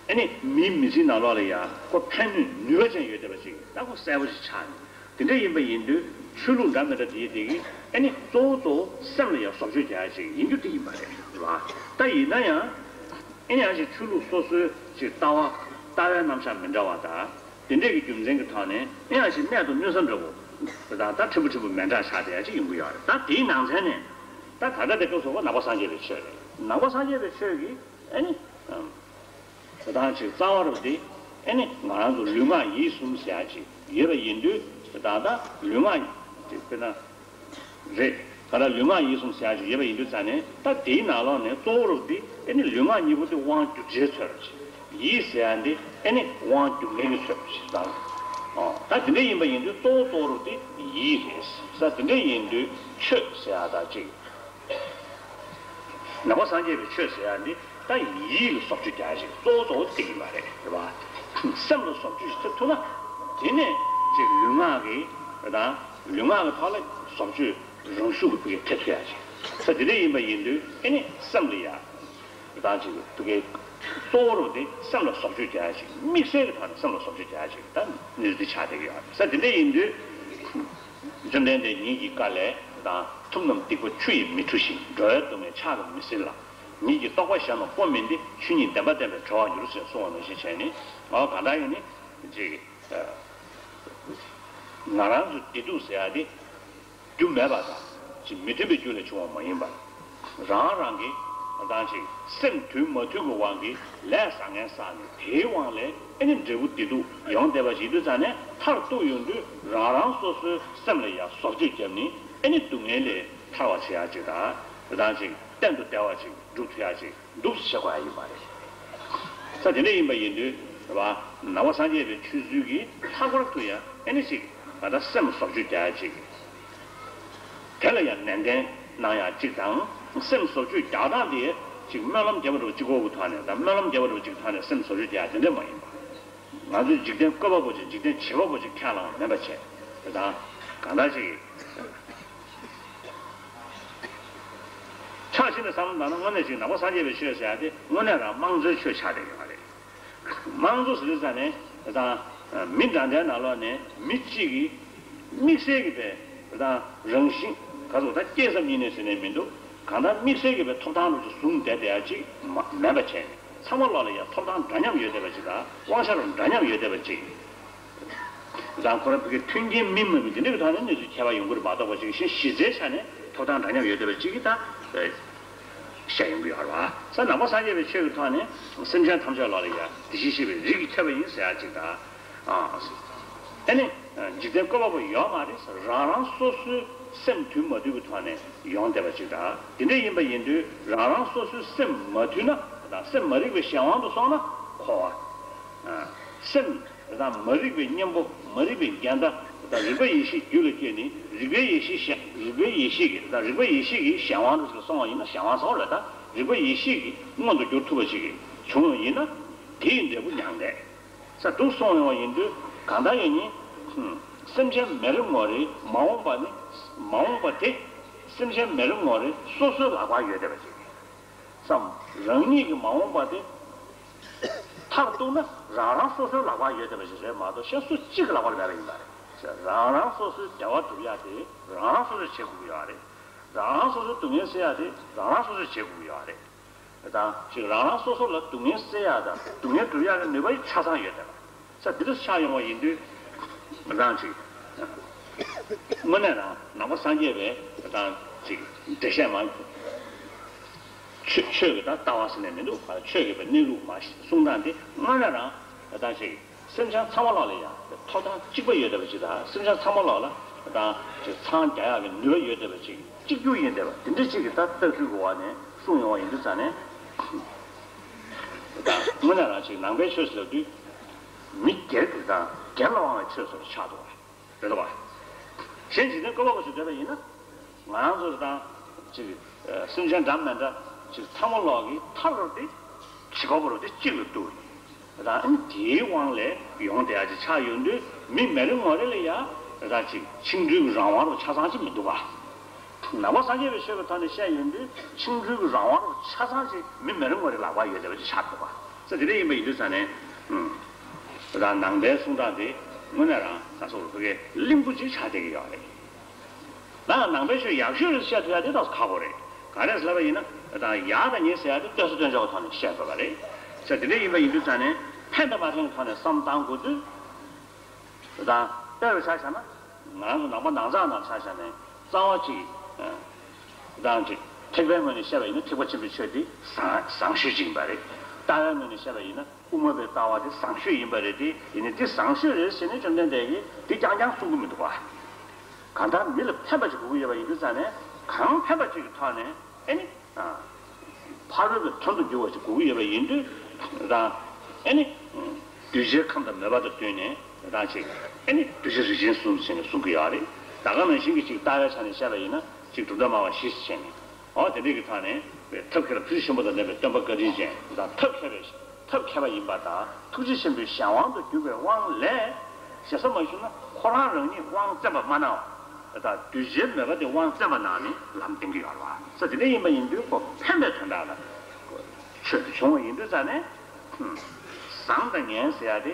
ཨ་ནི་མིའི་མི་ཚེའི་ནང་ལོགས་ལ་ཡ་ཁོ་ཕན་ནུས་ནུས་པ་ཅན་ཡོད་བསྡད་པ་ཅིག་ད་ཁོ་གསལ་པོ་ཞིག་ཆགས་ནས། དེ་འདྲ་ཡིན་པ་ཡིན་དུས་ཆོས་ལུགས་འདྲ་མི་འདྲ་དེའི་དེ་གི་ཨ་ནི་གཙོ་བོ་གཙོ་བོ་སེམས་ལ་ཡང་བཟོ་བཅོས་རྒྱག་ཡ་ཞིག་ཡིན་རྒྱུ་དེ་ཡིན་པ་རེད་བ། ད་ཡིན་ན་ཡང་ཨ་ནི་ཡང་ཞིག་ཆོས་ལུགས་སོ་སོའི་ཞིག་ལྟ་བ་ལྟ་བའི་རྣམ་གཞག་མི་འདྲ་བ་དང་དེ་འདྲས་ཀྱི་རྒྱུ་མཚན་གྱི་ཐོག་ནས་ཨ་ནི་ཡང་ཞིག་གནད་དུ་སྣུན་ས་འདྲ་བོ་དང་ད་ཕྲན་བུ་ཕྲན་བུ་མི་འདྲ་ཆགས་བསྡད་ཡ་ཞིག་ཡོང་གི་ཡོད་རེད། ད་དེའི་ནང་ཚན་ནས་ད་ད་ལྟ་དེ་སྐབས་སུ་ནང་པ་སངས་རྒྱས་པའི་ཆོས་རེད། ནང་པ་སངས་རྒྱས་པའི་ཆོས་ཀྱི་ཨ་ནི། དེ་དང་ཅིག་རྩ་བ་རུ་དེ་ཨེ་ནི་ང་རང་ཚོ་ལུས་ངག་ཡིད་གསུམ་ཟེར་ཡ་ཅིག་ཡོད་པ་ཡིན་དུས་དེ་དང་ད་ལུས་ངག་ཅིག་དཔེར་ན་རེད། ད་ལྟ་ལུས་ངག་ཡིད་གསུམ་ཟེར་ཡ་ཅིག་ཡོད་པ་ཡིན་དུས་ཙང་ནས་ད་དེའི་ནང་ལོགས་ནས་གཙོ་བོ་རུ་དེ་ཨེ་ནི་ལུས་ངག་གཉིས་པོ་དེ་དབང་བསྒྱུར་བྱེད་ཚོད་རུ་ཅིག་ཡིད་ཟེར་ཡ་འདི་ཨེ་ནི་དབང་བསྒྱུར་མཁན་གྱི་ཚོད་རུ་ཅིག་ད་ད་དེ་འདྲ་ཡིན་པ་ཡིན་དུས་གཙོ་བོ་གཙོ་བོ་རུ་དེ་ཡིད་རེད་ས། དེ་འདྲ་ཡིན་དུས་ཆོས་ཟེར་ཡ་ད་ཅིག་ནང་པ་སངས་རྒྱས་པའི་ཆོས་ཟེར་ཡ་འདི་ད་ཡིད་ལ་བཟོ་བཅོས་རྒྱག་ཞིག་གཙོ་བོ་གཙོ་བོ་དེ་ཡིན་པ་རེད། རེད་བ། སེམས་ལ་བཟོ་བཅོས་ཞིག་ཐེབས་ཐུབ་ན་དེ་ནས་ཅིག་ལུས་ངག་གི་དང་ལུས་ངག་གི་ཐོག་ལ་བཟོ་བཅོས་རང་ཤུགས་ཀྱིས་ཕུགས་ཀྱི་ཐེབས་ཐུབ་ཡ་ཞིག་ས། དེ་འདྲ་ཡིན་པ་ཡིན་དུས་ཨེ་ནི་སེམས་ལ་ཡ་དང་ཅིག་ཕུགས་ཀྱི་གཙོ་བོ་རུ་དེ་སེམས་ལ་བཟོ་བཅོས་རྒྱག་ཡ་ཞིག་དམིགས་བསལ་གྱི་ཐོག་ནས་སེམས་ལ་བཟོ་བཅོས་རྒྱག་ཡ་ཞིག་ད་གནས་ཚུལ་དེ་ཆགས་བསྡད་ཀྱི་ཡོད་རེད་ས། དེ་འདྲ་ཡིན་དུས། བཅོམ་ལྡན་འདས་ཉིད་ཀྱི་བཀའ་ལས་དང་ཐུབ་རྣམས་སྡིག་པ་ཆུ་ཡིས་མི་འཁྲུ་ཞིང་། འགྲོ་བའི་སྡུག་བསྔལ་ཕྱག་གིས་མི་སེལ་ལ། ཉིད་ཀྱི་རྟོགས་པ་གཞན་ལ་སྤོ་མིན་ཏེ། ཆོས་ཉིད་བདེན་པ་བསྟན་པས་གྲོལ་བར་འགྱུར་ཞེས་གསུངས་པ་ནང་བཞིན་བྱས་ནས་ཨོ་གང་ལྟར་ཡིན་ནི་ཅིག་ང་རང་ཚོ་བདེ་སྡུག་ཟེར་ཡ་དེ་རྒྱུ་མེད་པ་དང་ ཅིག་མི་མཐུན་པའི་རྒྱུ་ལས་བྱུང་བ་མ་ཡིན་པར། རང་རང་གི་ང་ཏང་ཅིག་སེམས་མཐུན་མ་མཐུན་གྱི་དབང་གིས་ལས་བཟང་ངན་བསགས་ནས་དེའི་དབང་ལས་ཨེ་ནི་འབྲས་བུ་བདེ་སྡུག་ཡོང་བསྡད་པ་ཞིག་དུས་ཙང་ནས་མཐར་གཏུགས་ཡོང་དུས་རང་རང་སོ་སོའི་སེམས་ལ་ཡང་བཟོ་བཅོས་བརྒྱབ་ནས་ཨེ་ནི་སྡུག་བསྔལ་ལས་ཐར་བ་བྱེད་ཡ་ཅིག་དང་ང་ཏང་ཅིག་གཏན་དུ་བདེ་བ་ཅིག་སྒྲུབ་ཐུབ་ཡ་ཅིག་འདུག་སེ་བྱེད་དགོས་ཡ་ཡིན་པ་རེད། ས་དེ་འདྲ་ཡིན་པ་ཡིན་དུས་རེད་བ། ནང་པ་སངས་རྒྱས་པའི་ཆོས་ཚུལ་གྱིས་ལྷག་པར་དུ་ཡང་ཨེ་ནི་ཅིག་ང་ཏང་སེམས་བཟོ་བཅོས་རྒྱག་ཡ་ཅིག་དེ་ལ་ཡང་ནན་ཏན་གནང་ཡག་གཅིག་དང་། སེམས་བཟོ་བཅོས་རྒྱག་སྟངས་དེ་ཅིག་སྨོན་ལམ་རྒྱབ་པ་འདྲ་བོ་གཅིག་པོ་གི་ཐོག་ནས་དང་། སྨོན་ལམ་རྒྱབ་པ་འདྲ་བོ་གཅིག་ཐོག་ནས་སེམས་བཟོ་བཅོས་རྒྱག་ཡག་དེ་འདྲ་མ་ཡིན་པ། ང་ཚོས་འཇིག་རྟེན་བཀོད་པ་པོ་ཅིག་འཇིག་རྟེན་བྱེད་པ་པོ་ཅིག་ཁས་བླངས་མེད་པ་བྱས། དེ་དང་གང་ལྟར་ཅིག་ཕྱག་ཕྱི་ནས་བསམ་བློ་བཏང་ན་དངོས་གནས་ཅིག་ནང་པ་སངས་རྒྱས་པའི་ཆོས་ཟེར་ཡག་དེ་དངོས་གནས་རང་དམངས་གཙོའི་ཆོས་ཆགས་བསྡད་ཡོད་པ་རེད། དམངས་གཙོ་ཟེར་དུས་ཙང་ནས་དང་མི་འདྲ་འདྲའི་ནང་ལོགས་ནས་མི་གཅིག་གིས་དམིགས་བསལ་གྱི་པའི་དང་རང་བཞིན་ག་ཚོད་ད་སྐྱེས་ཙམ་ཉིད་ནས་ཟེར་ནས་མི་འདུག་གང་ལྟར་དམིགས་བསལ་གྱི་པའི་ཐོབ་ཐང་རུ་ཅིག་བཟུང་བསྡད་བསྡད་ཡ་ཅིག་མ་མེད་པ་བྱས་ནས་ཚང་མ་ལོགས་ལ་ཡ་ཐོབ་ཐང་འདྲ་མཉམ་ཡོད་བསྡད་པ་ཅིག་དང་དབང་ཆ་རུ་འདྲ་མཉམ་ཡོད་བསྡད་པ་ཅིག་དང་ཁོ་རང་བོད་ཀྱི་མཐུན་རྐྱེན་མི་མ་མི་དེ་འདྲ་གི་ཐོག་ནས་གནས་ཚུལ་ཁྱད་པར་ཡོང་གི་རེད་མ་གཏོགས་པ་ཅིག་གཞི་གཞི་རྩའི་ཆ་ནས་ཐོབ་ཐང་འདྲ་མཉམ་ཡོད་བསྡད་པ་ཅིག་གི་ད། བཤད་ཡོང་གི་ཡོད་རེད་བ། ས་ནང་པ་སངས་རྒྱས་པའི་ཆོས་ཀྱི་ཐོག་ནས་སེམས་ཅན་ཐམས་ཅད་ལ་ལ་ཡ་དེ་བཞིན་གཤེགས་པའི་རིགས་ཀྱི་ཁྱབ་པ་ཡིན་ཟེར་ཡ་ཅིག་དང་། ཨ་ནི་འཇིག་རྟེན་བཀོད་པ་པོ་ཡོད་མ་རེད་ཟེར། རང་རང་སོ་སོའི་སེམས་མཐུན་མ་མཐུན་གྱི་ཐོག་ནས་ཡོང་བསྡད་པ་ཅིག་དང་། དེ་འདྲ་ཡིན་པ་ཡིན་དུས་རང་རང་སོ་སོའི་སེམས་མ་མཐུན་ན་དང་སེམས་མ་རིག་པའི་གཞན་དབང་དུ་སོང་ན་འཁོར་བ། སེམས་དང་མ་རིག་པའི་གཉེན་པོ་མ་རིག་པའི་འགལ་ཟླ་དང་རིག་པ་ཡེ་ཤེས་རྒྱུད་ལ་སྐྱེས་ནས་རིག་པའི་ཡེ་ཤེས་གཞན་རིག་པའི་ཡེ་ཤེས་ཀྱི་དང་རིག་པ་ཡེ་ཤེས་ཀྱི་གཞན་དབང་དུ་སོང་བ་ཡིན་ན་གཞན་དབང་ཟེར་བ་རེད། ད་རིག་པ་ཡེ་ཤེས་ཀྱིས་མངོན་དུ་འགྱུར་ཐུབ་པ་ཞིག་བྱུང་བ་ཡིན་ན་དེ་ཡི་འབྲས་བུ་མྱང་འདས་ས་འདུག་སོང་ཡོང་བ་ཡིན་དུས་གང་ལྟར་ཡིན་ནི། སེམས་ཅན་མ་རིག་ངོ་རེ་མ་འོངས་པ་ནི་མ་འོངས་པ་དེ་སེམས་ཅན་མ་རིག་ངོ་རེ་སོ་སོའི་ལག་པར་ཡོད་བསྡད་པ་ཞིག་སམ། རང་ཉིད་ཀྱི་མ་འོངས་པ་དེ་མཐར་གཏུགས་ན་རང་རང་སོ་སོའི་ལག་པར་ཡོད་བསྡད་པ་ཞིག་རེད་མ་གཏོགས་གཞན་སུ་གཅིག་གི་ལག་པར་མེད་པ་ཡིན་པ་རེད། རང་རང་སོ་སོའི་བདེ་བ་སྒྲུབ་ཡ་དེ་རང་རང་སོ་སོས་བྱེད་དགོས་ཀྱི་ཡོད་རེད། རང་རང་སོ་སོའི་སྡུག་བསྔལ་སེལ་ཡ་དེ་རང་རང་སོ་སོས་བྱེད་དགོས་ཀྱི་ཡོད་རེད། དང་ཅིག་རང་རང་སོ་སོ་ལ་སྡུག་བསྔལ་སེལ་ཡ་དང་སྡུག་བསྔལ་སྒྲུབ་ཡ་གི་ནུས་པ་ཡི་ཆ་ཚང་ཡོད་བསྡད་པ། ས་འདི་འདྲ་ཆགས་ཡོང་བ་ཡིན་དུས། རང་ཅིག་དངོས་གནས་རང་ནང་པ་སངས་རྒྱས་པའི་རང་ཅིག་འགྲེལ་བཤད་མ། ཆོས་ཆོས་ཀྱི་ད་ལྟ་བ་ཟེར་ནས་མི་འདུག་ག་ཆོས་ཀྱི་པའི་གནས་ལུགས་མ་གསུང་སྟངས་འདི་དངོས་གནས་རང་ད་ཅིག་སེམས་ཅན་ཚང་མ་ལ་ལ་ཡང་ཐོབ་ཐང་གཅིག་པ་ཡོད་བསྡད་པ་ཅིག་དང་སེམས་ཅན་ཚང་མ་ལ་ལ་ད་ཅིག་འཚང་རྒྱ་ཡག་གི་ནུས་པ་ཡོད་བསྡད་པ་ཅིག་གཅིག་གྱུར་ཡིན་བསྡད་པ་འདི་འདྲ་ཅིག་གི་ད་ལྟ་ཚུལ་གྱི་འོག་ནས་གསུང་ཡོང་བ་ཡིན་དུས་ཙང་ནས། དངོས་གནས་རང་ཅིག་ནང་པའི་ཆོས་ཟེར་དུས། མི་སྒེར་གྱི་དང་སྒེར་ལ་དབང་བའི་ཆོས་སུ་ཆགས་འདུག་པ་རེད་དོ། གཞན་འཇིག་རྟེན་བཀོད་པ་པོ་ཞིག་བསྡད་པ་ཡིན་ན། ང་རང་ཚོ་དང་ཅིག་སེམས་ཅན་འདྲ་མི་འདྲ་ཅིག་ཚང་མ་ལོག་གི་མཐར་རོ་དེ་བྱེད་པ་པོ་རོ་དེ་གཅིག་ལ་གཏུགས་ཡོད། དང་དེའི་དབང་ལས་ཡོང་བསྡད་ཡ་ཅིག་ཆགས་ཡོང་དུས་མི་མ་རེ་ངོ་རེ་ལ་ཡ་ར་ཅིག་འཆིང་གྲོལ་གྱི་རང་དབང་རོ་ཆ་ཚང་ཅིག་མི་འདུག་ག་ནང་པ་སངས་རྒྱས་པའི་ཆོས་ཀྱི་ཐོག་ནས་བཤད་ཡོང་དུས་འཆིང་གྲོལ་གྱི་རང་དབང་རོ་ཆ་ཚང་ཅིག་མི་མ་རེ་ངོ་རེ་ལག་པར་ཡོད་བསྡད་པ་ཅིག་ཆགས་འདུག་ག་ས་དེ་འདྲ་ཡིན་པ་ཡིན་དུས་ཙང་ནས། ཨུམ། རང་ནང་པའི་གསུང་སྟངས་དེ་དངོས་གནས་རང་ད་སོགས་ལ་བོད་སྐད་གླིང་བུ་ཅིག་ཆགས་བསྡད་ཀྱི་ཡོད་རེད། ད་ནང་པའི་ཆོས་ཡག་ཤོས་རེད་བཤད་ཐུབ་ཡ་དེ་ད་ཁག་པོ་རེད། ག་རེ་ཟེར་ལབ་པ་ཡིན་ན་ད་ཡག་དང་ཉེས་ཟེར་ཡ་དེ་ལྟོས་ས་ལྟོས་འཇོག་གི་ཐོག་ནས་བཤད་དགོས་པ་རེད། ས་དེ་འདྲ་ཡིན་པ་ཡིན་དུས་ཙང་ནས་ཕན་དང་མ་ཕན་གྱི་ཐོག་ནས་བསམ་བཏང་དགོས་དུས། དང་དཔེ་རུ་ཆ་བཞག་ན། ང་རང་ཚོ་ནང་པ་ནང་ཚགས་ནང་ཆ་བཞག་ནས་རྩ་བ་གཅིག་དང་གཅིག་ཐེག་པའི་ངོས་ནས་བཤད་པ་ཡིན་ན་ཐེག་པ་ཆེན་པོའི་ཆོས་འདི་བཟང་བཟང་ཤོས་ཅིག་ཡིན་པ་རེད། ལྟ་བའི་ངོས་ནས་བཤད་པ་ཡིན་ན་དབུ་མ་པའི་ལྟ་བ་འདི་བཟང་ཤོས་ཡིན་པ་རེད་དེ་ཡིན་ནའི་འདི་བཟང་ཤོས་རེད་ཟེར་ནས་བཅོམ་ལྡན་འདས་ཀྱིས་འདི་རྐྱང་རྐྱང་གསུང་གི་མི་འདུག་བ། གང་ལྟར་མི་ལ་ཕན་པ་ཅིག་དགོས་ཀྱི་ཡོད་པ་ཡིན་དུས་ཙང་ནས་གང་ཕན་པ་ཅིག་གི་ཐོག་ནས་ཨེ་ནི། ཕ་རོལ་པོའི་དོན་དུ་འགྱུར་བ་ཞིག་དགོས་ཀྱི་ཡོད་པ་ཡིན་དུས་རང་ཨེ་ནི། གདུལ་བྱའི་ཁམས་དང་མོས་པ་དང་བསྟུན་ནས་རང་ཅིག་ཨེ་ནི་གདུལ་བྱ་རིགས་ཅན་གསུམ་ཟེར་ནས་གསུང་གི་ཡོད་རེད། ད་ག་ནང་བཞིན་གྱི་ཅིག་ལྟ་བའི་ཆ་ནས་བཤད་པ་ཡིན་ན་ཅིག་གྲུབ་མཐའ་སྨྲ་བ་བཞི་ཟེར་ནས་འོ་དེ་འདྲས་ཀྱི་ཐོག་ནས་ཐབས་མཁས་ལ་ཐུགས་རྗེ་ཆེན་པོ་དང་ལྡན་པའི་སྟོན་པ་བཀའ་དྲིན་ཅན་དང་ཐབས་མཁས་པའི་ཐབས་མཁས་པ་ཡིན་པ་དང་ཐུགས་རྗེ་ཆེན་པོའི་གཞན་དབང་དུ་གྱུར་པའི་དབང་ལས། ཞེ་ས་མ་ཞུ་ན་ཁོ་རང་རང་ཉིད་དབང་བཙན་པ་མ་གནང་བ། ད་གདུལ་བྱའི་མོས་པ་དེ་དབང་བཙན་པ་གནང་ནས་ལམ་སྟོན་གྱི་ཡོད་རེད་བ། ས་དེ་འདྲ་ཡིན་པ་ཡིན་དུས་ཁོ་ཕན་པའི་དོན་དག་ལ་ཆོས་དེ་བྱུང་བ་ཡིན་དུས་ཙང་ནས། བཟང་དང་ངན་ཟེར་ཡ་དེ་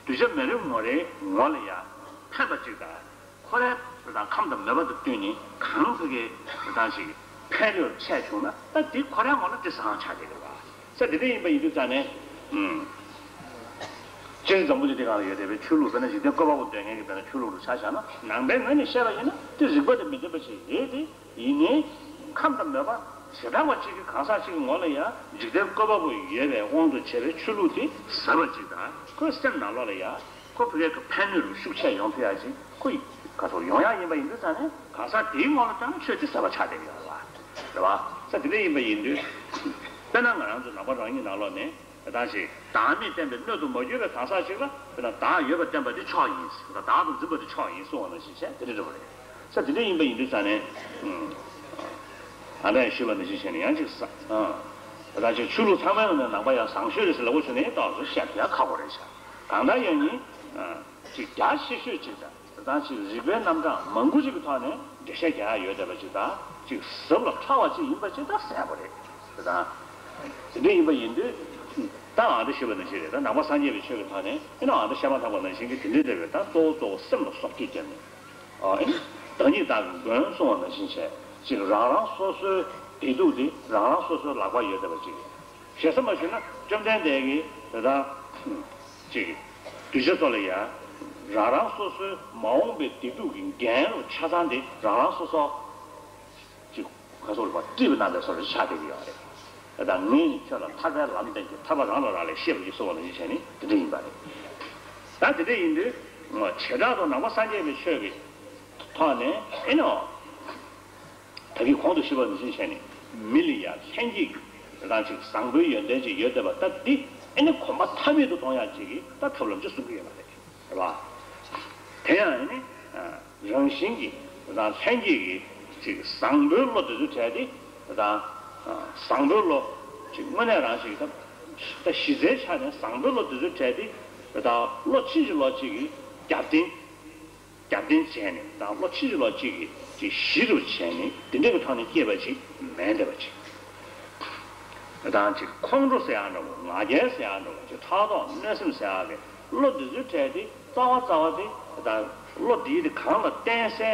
གདུལ་བྱ་མ་རེ་ངོ་རེ་ངོ་ལ་ཡ་ཕན་པ་གཅིག་དང་། ཁོ་རའི་དང་ཁམས་དང་མོས་པ་དང་བསྟུན་ནས་གང་ཕ་གི་དང་ཞིག་ཕན་ཡོན་ཆེ་བྱུང་ན་ད་དེ་ཁོ་རའི་ངོ་ལ་དེ་བཟང་ཆགས་ཀྱི་རེད་བ། ས་དེ་འདྲ་ཡིན་པ་ཡིན་དུས་ཙང་ནས། ཨུམ། སྤྱིར་འཛམ་བུ་གླིང་འདི་སྒང་ལ་ཡོད་བསྡད་པའི་ཆོས་ལུགས་དཔེར་ན་འཇིག་རྟེན་བཀོད་པ་པོ་འདོད་མཁན་གྱི་དཔེར་ན་ཆོས་ལུགས་རུ་ཆ་བཞག་ན། ནང་པའི་ངོས་ནས་བཤད་པ་ཡིན་ན་དེ་རིགས་པ་དང་མི་མཐུན་པ་ཞིག་རེད་དེ། ཡིན་ནའི་ཁམས་དང་མོས་པ་བྱེ་བྲག་པ་གཅིག་གི་གང་ཟག་གཅིག་གི་ངོ་ལ་ཡང་འཇིག་རྟེན་བཀོད་པ་པོ་ཡོད་པའི་དབང་དུ་བྱས་པའི་ཆོས་ལུགས་དེ་ཟབ་པ་གཅིག་དང་། ཁོའི་སེམས་ནང་ལོགས་ལ་ཡང་ཁོ་ཕ་གིའི་ཕན་ནུས་རུ་ཤུགས་ཆེ་ཡོང་ཐུབ་ཡ་གཅིག་ཁོ་ག་ཚོད་ཡོང་ཡ་ཡིན་པ་ཡིན་དུས་ཙང་ནས་གང་ཟག་དེའི་ངོ་ལ་བལྟས་ན་ཆོས་དེ་ཟབ་པ་ཆགས་བསྡད་ཡོད་རེད་བ། རེད་བ། ས་དེ་འདྲ་ཡིན་པ་ཡིན་དུས། དཔེར་ན་ང་རང་ཚོ་ནང་པ་རང་ཉིད་ནང་ལོགས་ནས། དེ་དང་ཞིག་བདག་མེད་བསྟན་པའི་སྣོད་དུ་མ་གྱུར་པའི་གང་ཟག་ཅིག་ལ་དཔེར་ན་བདག་ཡོད་པར་བསྟན་པ་འདི་མཆོག་ཡིན། བདག་ཏུ་འཛིན་པ་འདི་མཆོག་ཡིན་གསུང་བ་ནང་བཞིན་བྱས་དེ་འདྲ་འདྲ་བ་རེད། ས་དེ་འདྲ་ཡིན་པ་ཡིན་དུས་ཙང་ནས། ཨ་ནི་ཞུས་པ་ནང་བཞིན་བྱས་ནས་ཡང་ཅིག་ས། དེ་དང་ཞིག་ཆོས་ལུགས་ཚང་མའི་ནང་ནས་ནང་པ་ཡང་བཟང་ཤོས་རེད་ཟེར་ལབ་དགོས་བྱུང་ནའི་ཏོག་ཙམ་བཤད་ཡ་ཁག་པོ་རེད་ཤག་གང་ལྟར་ཡང་ཡིན། ཅིག་རྒྱ་ཆེ་ཤོས་ཅིག་དང་། དེ་དང་ཅིག་རིགས་པའི་རྣམ་གྲངས་མང་པོ་ཅིག་གི་ཐོག་ནས་འགྲེལ་བཤད་རྒྱག་ཡ་ཡོད་བསྡད་པ་ཅིག་དང་། ཅིག་ཟབ་ལ་ཕྲ་བ་ཅིག་ཡིན་པ་ཅིག་ད་གསལ་པོ་རེད། དེ་དང་། དེ་འདྲ་ཡིན་པ་ཡིན་དུས། ད་ཨ་འདྲ་ཞུས་པ་ནང་བཞིན་རེད། ད་ནང་པ་སངས་རྒྱས་པའི་ཆོས་ཀྱི་ཐོག་ནས་ཨེ་ནི་ཨ་འདྲ་བཤད་མ་ཐག་པ་ནང་བཞིན་གྱི་དེ་འདྲའི་འདྲ་བའི་ད་གཙོ་བོ་གཙོ་བོ་སེམས་ལ་སྲོག་གཅོད་བརྒྱབ་ནས། ཨ་ཨེ་ནི་བདག་ཉིད་བདག་གི་མགོན་གསུང་བ་ནང་བཞིན་བྱས་ཅིག་རང་རང་སོ་སོའི་བདེ་སྡུག་དེ་རང་རང་སོ་སོའི་ལག་པར་ཡོད་བསྡད་པ་ཅིག་རེད། ཞེ་ས་མ་ཞུས་ན་བཅོམ་ལྡན་འདས་ཀྱིས་དེ་དག་ཅིག་གདུལ་བྱ་ཚོ་ལ་ཡང་རང་རང་སོ་སོའི་མ་འོངས་པའི་བདེ་སྡུག་གི་འགན་རུ་ཆ་ཚང་དེ་རང་རང་སོ་སོ་ཅིག་ག་སོགས་ལ་སྤྲད་པའི་རྣམ་པའི་བཟོ་འདྲ་ཆགས་བསྡད་ཀྱི་ཡོད་རེད། དེ་དག་ངས་ནི་ཁྱོད་ལ་ཐར་པའི་ལམ་བསྟན་གྱི་ཐར་པ་རང་ལ་རག་ལས་ཤེས་པར་གྱིས་གསུངས་པ་ནང་བཞིན་བྱས་ནས་དེ་འདྲ་ཡིན་པ་རེད། ད་དེ་འདྲ་ཡིན་དུས་བྱེ་བྲག་ཏུ་ནང་པ་སངས་རྒྱས་པའི་ཆོས་ཀྱི་ཐོག་ནས་ཨེ་ནོ། ད་གིན་གོང་དུ་ཞུས་པ་ནང་བཞིན་བྱས་ནས་མི་ལ་ཡང་ལྷན་སྐྱེས་ཀྱི་རང་ཅིག་བཟང་པོའི་ཡོན་ཏན་ཅིག་ཡོད་བསྡད་པ་ད་འདི་ཨེ་ནི་གོམ་པ་མཐའ་མེད་དུ་གཏོང་ཡག་ཅིག་གི་ད་ཐབས་ལམ་ཅིག་གསུང་གི་ཡོད་པ་རེད། རེད་བ། དེ་ཡང་ཨེ་ནི་རང་བཞིན་གྱིས་རང་ལྷན་སྐྱེས་ཀྱི་ཅིག་བཟང་པོའི་བློ་དེ་ཚོའི་གྲས་དེ་ད་བཟང་པོའི་བློ་ཅིག་དངོས་གནས་རང་ཞིག་ད་ད་གཞི་རྩའི་ཆ་ནས་བཟང་པོའི་བློ་དེ་ཚོའི་གྲས་དེ་ད་བློ་ཕྱིན་ཅི་ལོག་ཅིག་གི་རྒྱབ་རྟེན། རྒྱབ་རྟེན་བྱས་ནས་དང་བློ་ཕྱིན་ཅི་ལོག་ཅིག་གིས་ཅིག་གཞི་རུ་བྱས་ནས་དེ་འདྲ་གི་ཐོག་ནས་སྐྱེས་པ་ཅིག་མིན་བསྡད་པ་ཅིག་དང་ཅིག་ཁོང་ཁྲོ་ཟེར་ཡག་འདྲ་བོ་ང་རྒྱལ་ཟེར་ཡག་འདྲ་བོ་ཅིག་ཕྲག་དོག་གནོད་སེམས་ཟེར་ཡག་གི་བློ་འདི་ཚོའི་གྲས་དེ་རྩ་བ་རྩ་བ་དེ་དང་བློ་འདི་དེ་གང་ལ་བརྟེན་སའི་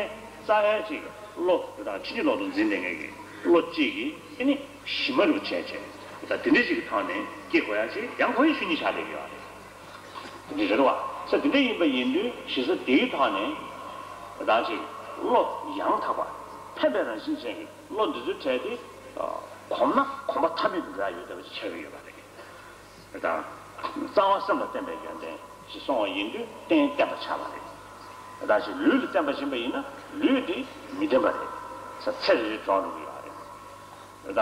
རྩ་བའི་ཅིག་བློ་དང་ཕྱིན་ཅི་ལོག་ཏུ་འཛིན་བསྡད་མཁན་གྱི་བློ་གཅིག་གིས་ཨེ་ནི་གཞི་མ་རུ་བྱས་བྱས་དང་དེ་འདྲ་ཅིག་གི་ཐོག་ནས་སྐྱེ་དགོས་ཡག་ཅིག་ཡང་ཁོ་ཡི་ཆོས་ཉིད་ཆགས་བསྡད་ཀྱི་ཡོད་རེད། དེ་འདྲ་རེད་བ། ས་དེ་འདྲ་ཡིན་པ་ཡིན་དུས་གཞི་རྩ་དེའི་ཐོག་ནས་ད་ཅིག་བློ་ཡང་དག་པ་ཕན་པའི་རང་བཞིན་ཅན་གྱི་བློ་འདི་ཚོའི་གྲས་དེ་གོམས་ན་གོམ་པ་མཐའ་མེད་དུ་འགྲོ་ཡ་ཡོད་བསྡད་པ་ཞིག་ཆགས་ཀྱི་ཡོད་པ་རེད། ད་རྩ་བ་སེམས་ལ་བརྟེན་པའི་ཡོན་ཏན་ཞེས་གསུངས་པ་ཡིན་དུས་རྟེན་བརྟེན་པ་ཆགས་པ་རེད། ད་ཅིག་ལུས་ལ་བརྟེན་པ་ཡིན་པ་ཡིན་ན་ལུས་དེ་མི་བརྟན་པ་རེད། ས་ཚེ་རེ་རེ་གྲོངས་འགྲོ་གི་ཡོད་རེད། ད།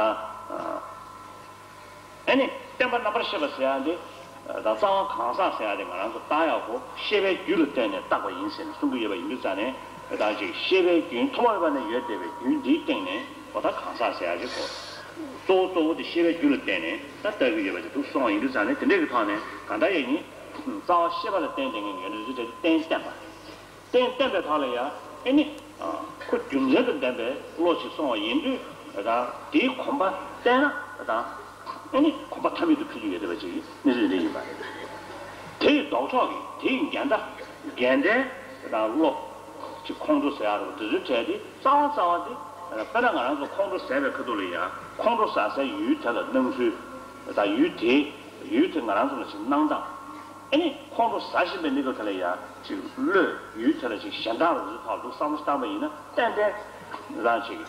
ཨ་ནི་བརྟེན་པ་རྣམ་པར་ཤེས་པ་ཟེར་ཡག་འདི། ད་རྩ་བ་གང་ཟག་ཟེར་ཡག་འདི་ང་རང་ཚོ་བརྟག་ཡག་གོ་ཤེས་པའི་རྒྱུ་ལ་བརྟེན་ནས་བརྟག་པ་ཡིན་ཟེར་ནས་གསུང་གི་ཡོད་པ་ཡིན་དུས་ཙང་ནས་ད་ཅིག་ཤེས་པའི་རྒྱུན་ཐོག་མ་མེད་པ་ནས་ཡོད་བསྡད་པའི་རྒྱུན་འདིའི་སྟེང་ནས་འོ་ད་གང་ཟག་ཟེར་ཡག་ཅིག་གོ། གཙོ་བོ་གཙོ་བོ་དེ་ཤེས་པའི་རྒྱུ་ལ་བརྟེན་ནས་ད་བལྟ་གི་ཡོད་པ་ཅིག་འདུག་གསུངས་པ་ཡིན་དུས་ཙང་ནས་དེ་འདྲའི་གི་ཐོག་ནས་གང་ལྟར་ཡང་ཡིན། རྩ་བ་ཤེས་པ་ལ་བརྟེན་བསྡད་མཁན་ཡོད་འདུག་ཟེར་ཏེ་རྟེན་བརྟེན་པ། རྟེན་བརྟེན་པའི་ཐོག་ལ་ཡང་ཨེ་ནི། ཁོ་རྒྱུ་མཚན་དང་ལྡན་པའི་བློ་ཞིག་སོང་བ་ཡིན་དུས་ད་དེའི་གོམས་པ་བརྟན་ན་ད་ཨེ་ནི་གོམས་པ་མཐའ་མེད་དུ་འཕེལ་རྒྱུ་ཡོད་བསྡད་པ་ཅིག་གི་གནས་ཚུལ་འདི་ཡིན་པ་རེད། དེ་ཡི་ལྡོག་ཕྱོགས་ཀྱི་དེ་ཡི་འགལ་ཟླ་འགལ་ཟླའི་ད་བློ་ཅིག་ཁོང་ཁྲོ་ཟེར་ཡག་རེད་པ། དེ་ཚོའི་གྲས་དེ་རྩ་བ་རྩ་བ་དེ་དཔེར་ན་ང་རང་ཚོ་ཁོང་ཁྲོ་ཟ་བའི་ཁ་ཐུག་ལ་ཡང་ཁོང་ཁྲོ་ཟ་སའི་ཡུལ་དེ་ལ་སྣང་ཚུལ་ད་ཡུལ་དེ་ཡུལ་དེ་ང་རང་ཚོ་ལ་ཅིག་སྣང་སྟངས། ཨ་ནི་ཁོང་ཁྲོ་ཟ་བཞིན་པའི་གནས་སྐབས་དེ་ལ་ཡང་ཅིག་བློས་ཡུལ་དེ་ལ་ཅིག་གཞན་དག་རང་བཞིན་ཐོག་ཏུ་བསམ་བློ་བཏང་པ་ཡིན་ན་ཏན་ཏན་རང་ཅིག་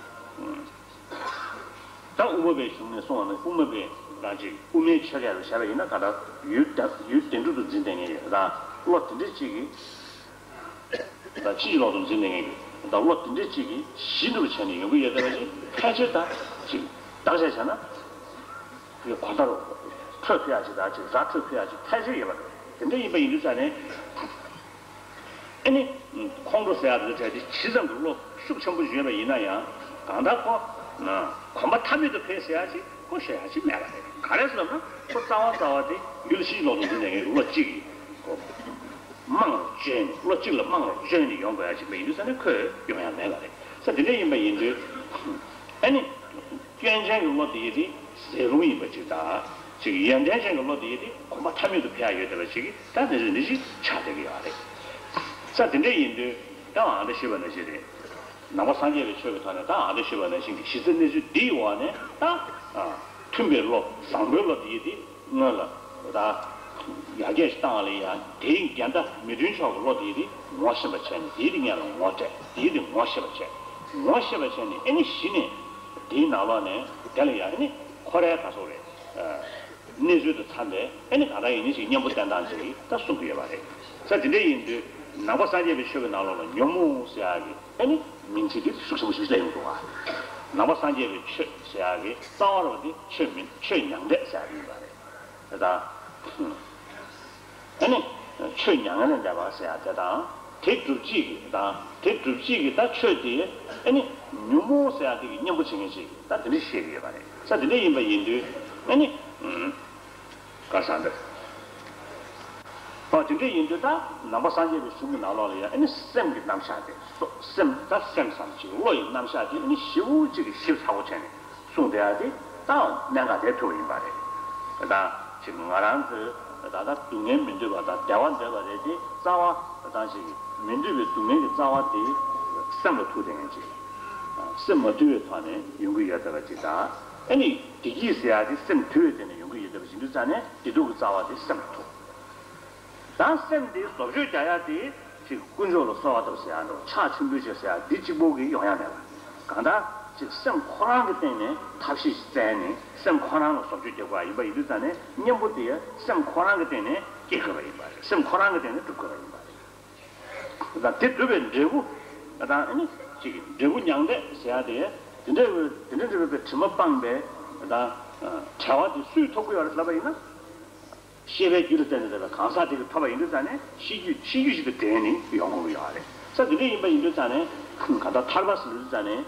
ད་དབུ་མ་པའི་གཞུང་ནས་གསུངས་པ་ན་དབུ་མ་པའི་རང་ཅིག་དབུ་མའི་ཆོས་སྐད་ལ་བྱས་པ་ཡིན་ན་ག་ད་ཡུལ་ད་ཡུལ་བདེན་གྲུབ་ཏུ་འཛིན་བསྡད་མཁན་ཡོད་རེད། ད་བློ་དེ་འདྲ་ཅིག་གིས་ད་ཕྱིན་ཅི་ལོག་ཏུ་འཛིན་བསྡད་མཁན་གྱི་ད་བློ་དེ་འདྲ་ཅིག་གིས་གཞི་འདྲ་བོ་བྱས་ནས་ཡོང་གི་ཡོད་བསྡད་པ་ཅིག་ཕལ་ཆེར་ད་ཅིག་བརྟག་དཔྱད་བྱས་ན། གོ་བརྡ་འཕྲོད་ཐུབ་ཡག་ཅིག་དང་ཅིག་ར་འཕྲོད་ཐུབ་ཡག་ཅིག་ཕལ་ཆེར་ཡོད་པ་རེད། དེ་འདྲ་ཡིན་པ་ཡིན་དུས་ཙང་ནས་ཨ་ནི་ཁོང་ཁྲོ་ཟེར་ཡག་དེ་ཚོ་གྲས་དེ་ཇི་ཙམ་གྱི་བློ་ཤུགས་ཆེན་པོ་ཡོད་པ་ཡིན་ན་ཡང་གང་ལྟར་ཁོ་གོམས་པ་མཐའ་མེད་དུ་འཕེལ་ཟེར་ཡག་ཅིག་ཁོ་ཤེས་ཡག་ཅིག་མེད་པ་རེད། ག་རེ་ཟེར་ན་ཁོ་རྩ་བ་རྩ་བ་དེ་ཡུལ་ཕྱིན་ཅི་ལོག་ཏུ་འཛིན་ནས་བློ་གཅིག་གིས་ཁོ་རྨང་ལ་བཅོལ་ནས་བློ་གཅིག་ལ་རྨང་ལ་བཅོལ་ནས་ཡོང་དགོས་ཡག་ཅིག་མ་ཡིན་དུས་ཙང་ནས་ཁོས་ཡོང་ཡག་མེད་པ་རེད། ས་དེ་འདྲ་ཡིན་པ་ཡིན་དུས་ཨ་ནི། སྐྱོན་ཅན་གྱི་བློ་དེ་ཡི་དེ་ཟད་རུང་ཡིན་པ་ཅིག་དང་། ཅིག་ཡོན་ཏན་ཅན་གྱི་བློ་དེ་ཡི་དེ་གོམས་པ་མཐའ་མེད་དུ་འཕེལ་ཡག་ཡོད་བསྡད་པ་ཅིག་གི་ད་གནས་ཚུལ་འདི་ཅིག་ཆགས་བསྡད་ཀྱི་ཡོད་རེད། ས་དེ་འདྲ་ཡིན་དུས་ད་ཨ་འདྲ་ཞུས་པ་ནང་བཞིན་རེད། ནང་པ་སངས་རྒྱས་པའི་ཆོས་ཀྱི་ཐོག་ནས་ད་ཨ་འདྲ་ཞུས་པ་ནང་བཞིན་གྱི་གཞི་རྩའི་གནས་ཚུལ་འདིའི་འོག་ནས་ད་མཐུན་པའི་བློ་བཟང་པོའི་བློ་དེ་ཡི་དེ་སྔོན་ལ་ད་ ཡར་རྒྱས་ཤིག་བཏང་བ་ལ་ཡང་དེའི་འགལ་ཟླ་མི་མཐུན་ཕྱོགས་ཀྱི་བློ་དེ་དེ་ངོ་ཤེས་པ་བྱས་ནས་དེའི་དེ་སྔོན་ལ་ངོ་སྤྲད། དེའི་དེ་ངོ་ཤེས་པ་བྱས། ངོ་ཤེས་པ་བྱས་ནས་ཨེ་ནི་གཞི་ནས་དེའི་ནང་ལོགས་ནས་དེ་ལ་ཡང་ཨེ་ནི་ཁོ་རའི་ག་སོགས་རེད། གནས་ཚུལ་དང་འཚམས་པའི་ཨེ་ནི་གང་ལྟར་ཡིན་ནི་ཞིག་གཉེན་པོ་བསྟེན་སྟངས་ཅིག་ད་གསུང་གི་ཡོད་པ་རེད། ས་དེ་འདྲ་ཡིན་དུས་ནང་པ་སངས་རྒྱས་པའི་ཆོས་ཀྱི་ནང་ལོགས་ལ་ཉོན་མོངས་ཟེར་ཡག་གི་ཨེ་ནི་མིང་ཚིག་དེ་ཤུགས་ཆེན་པོ་ཞིག་སླེབས་ཡོང་འདུག་ག་ནང་པ་སངས་རྒྱས་པའི་ཆོས་ཟེར་ཡག་གི་རྩ་བ་རུ་དེ་ཆོས་མིན་ཆོས་མྱང་འདས་ཟེར་ཡག་ཡིན་པ་རེད། དེ་དང་། ཨེ་ནི། ཆོས་མྱ་ངན་ལས་འདས་པ་ཟེར་ཡག་དེ་དང་། དེ་སྒྲུབ་བྱེད་ཀྱི་དང་། དེ་སྒྲུབ་བྱེད་ཀྱི་ད་ཆོས་དེ། ཨེ་ནི། ཉོན་མོངས་ཟེར་ཡག་དེ་གི་གཉེན་པོ་བྱེད་མཁན་ཞིག་ད་དེ་འདྲ་བཤད་ཀྱི་ཡོད་པ་རེད། ས་དེ་འདྲ་ཡིན་པ་ཡིན་དུས། ཨེ་ནི། ཨུམ། ག་ས་འདི། ཨོ་དེ་འདྲ་ཡིན་དུས་ད་ནང་པ་སངས་རྒྱས་པའི་གཞུང་གི་ནང་ལོགས་ལ་ཡང་ཨེ་ནི་སེམས་ཀྱི་རྣམ་གཞག་དེ་སོ་སེམས་ད་སེམས་སམ་ཅིག་བློ་ཡི་རྣམ་གཞག་དེ་ཨེ་ནི་ཞིབ་པོ་ཅིག་གི་ཞིབ་ཚགས་པོ་བྱས་ནས། གསུངས་བསྡད་ཡ་དེ་ད་གནད་འགག་དེ་ཐུག་པ་ཡིན་པ་རེད། ད་ཅིག་ང་རང་ཚོའི་ད་ལྟ་སྡུག་བསྔལ་མི་འདོད་པ་དང་བདེ་བ་འདོད་པ་རེད་དེ་རྩ་བ་ད་ཅིག་མི་འདོད་པའི་སྡུག་བསྔལ་གྱི་རྩ་བ་དེ་སེམས་ལ་ཐུག་བསྡད་མཁན་ཅིག་སེམས་མ་དུལ་བའི་ཐོག་ནས་ཡོང་གི་ཡོད་བསྡད་པ་ཅིག་དང་། ཨ་ནི་བདེ་སྐྱིད་ཟེར་ཡ་དེ་སེམས་དུལ་བའི་སྟེང་ནས་ཡོང་གི་ཡོད་བསྡད་པ་ཅིག་ཡིན་དུས་ཙང་ནས་བདེ་སྡུག་གི་རྩ་བ་དེ་སེམས་ལ་ཐུག་ད་སེམས་དེ་བཟོ་བཅོས་རྒྱག་ཡ་དེ་ཅིག་དཀོན་མཆོག་ལ་གསོལ་བ་བཏབ་ཟེར་ཡ་འདྲ་བོ་ཕྱག་མཆོད་འབུལ་བྱེད་ཟེར་ཡ་འདི་གཅིག་པོ་གིས་ཡོང་ཡ་མེད་པ། གང་ལྟར་ཅིག་སེམས་ཁོ་རང་གི་སྟེང་ནས་ཐབས་ཤེས་ཤིག་བཙལ་ནས་སེམས་ཁོ་རང་ལ་བཟོ་བཅོས་རྒྱག་དགོས་ཡ་ཡིན་པ་ཡིན་དུས་ཙང་ནས་གཉེན་པོ་དེ་སེམས་ཁོ་རང་གི་སྟེང་ནས་སྐྱེ་དགོས་པ་ཡིན་པ་རེད། སེམས་ཁོ་རང་གི་སྟེང་ནས་སྒྲུབ་དགོས་པ་ཡིན་པ་རེད། ད་དེ་སྒྲུབ་པའི་འབྲས་བུ་ད་ཨ་ནི་ཅིག་འབྲས་བུ་མྱང་འདས་ཟེར་ཡ་དེ་དེ་འདྲ་དེ་འདྲ་འདྲ་བའི་དྲི་མ་སྤངས་པའི་ད་བྲལ་བ་དེ་སུས་ཐོབ་ཀྱི་ཡོད་རེད་ལབ་པ་ཡིན་ན། ཤེས་པའི་རྒྱུ་ལ་བརྟེན་ནས་རེད་པ། གང་ཟག་དེ་གིས་ཐོབ་པ་ཡིན་དུས་ཙང་ནས་ཤེས་རྒྱུད་ཤེས་རྒྱུད་ཞིག་ཏུ་འདྲེས་ནས་ཡོང་དགོས་ཀྱི་ཡོད་རེད། ས་དེ་འདྲ་ཡིན་པ་ཡིན་དུས་ཙང་ནས་གང་ལྟར་ཐར་པ་ཟེར་དུས་ཙང་ནས་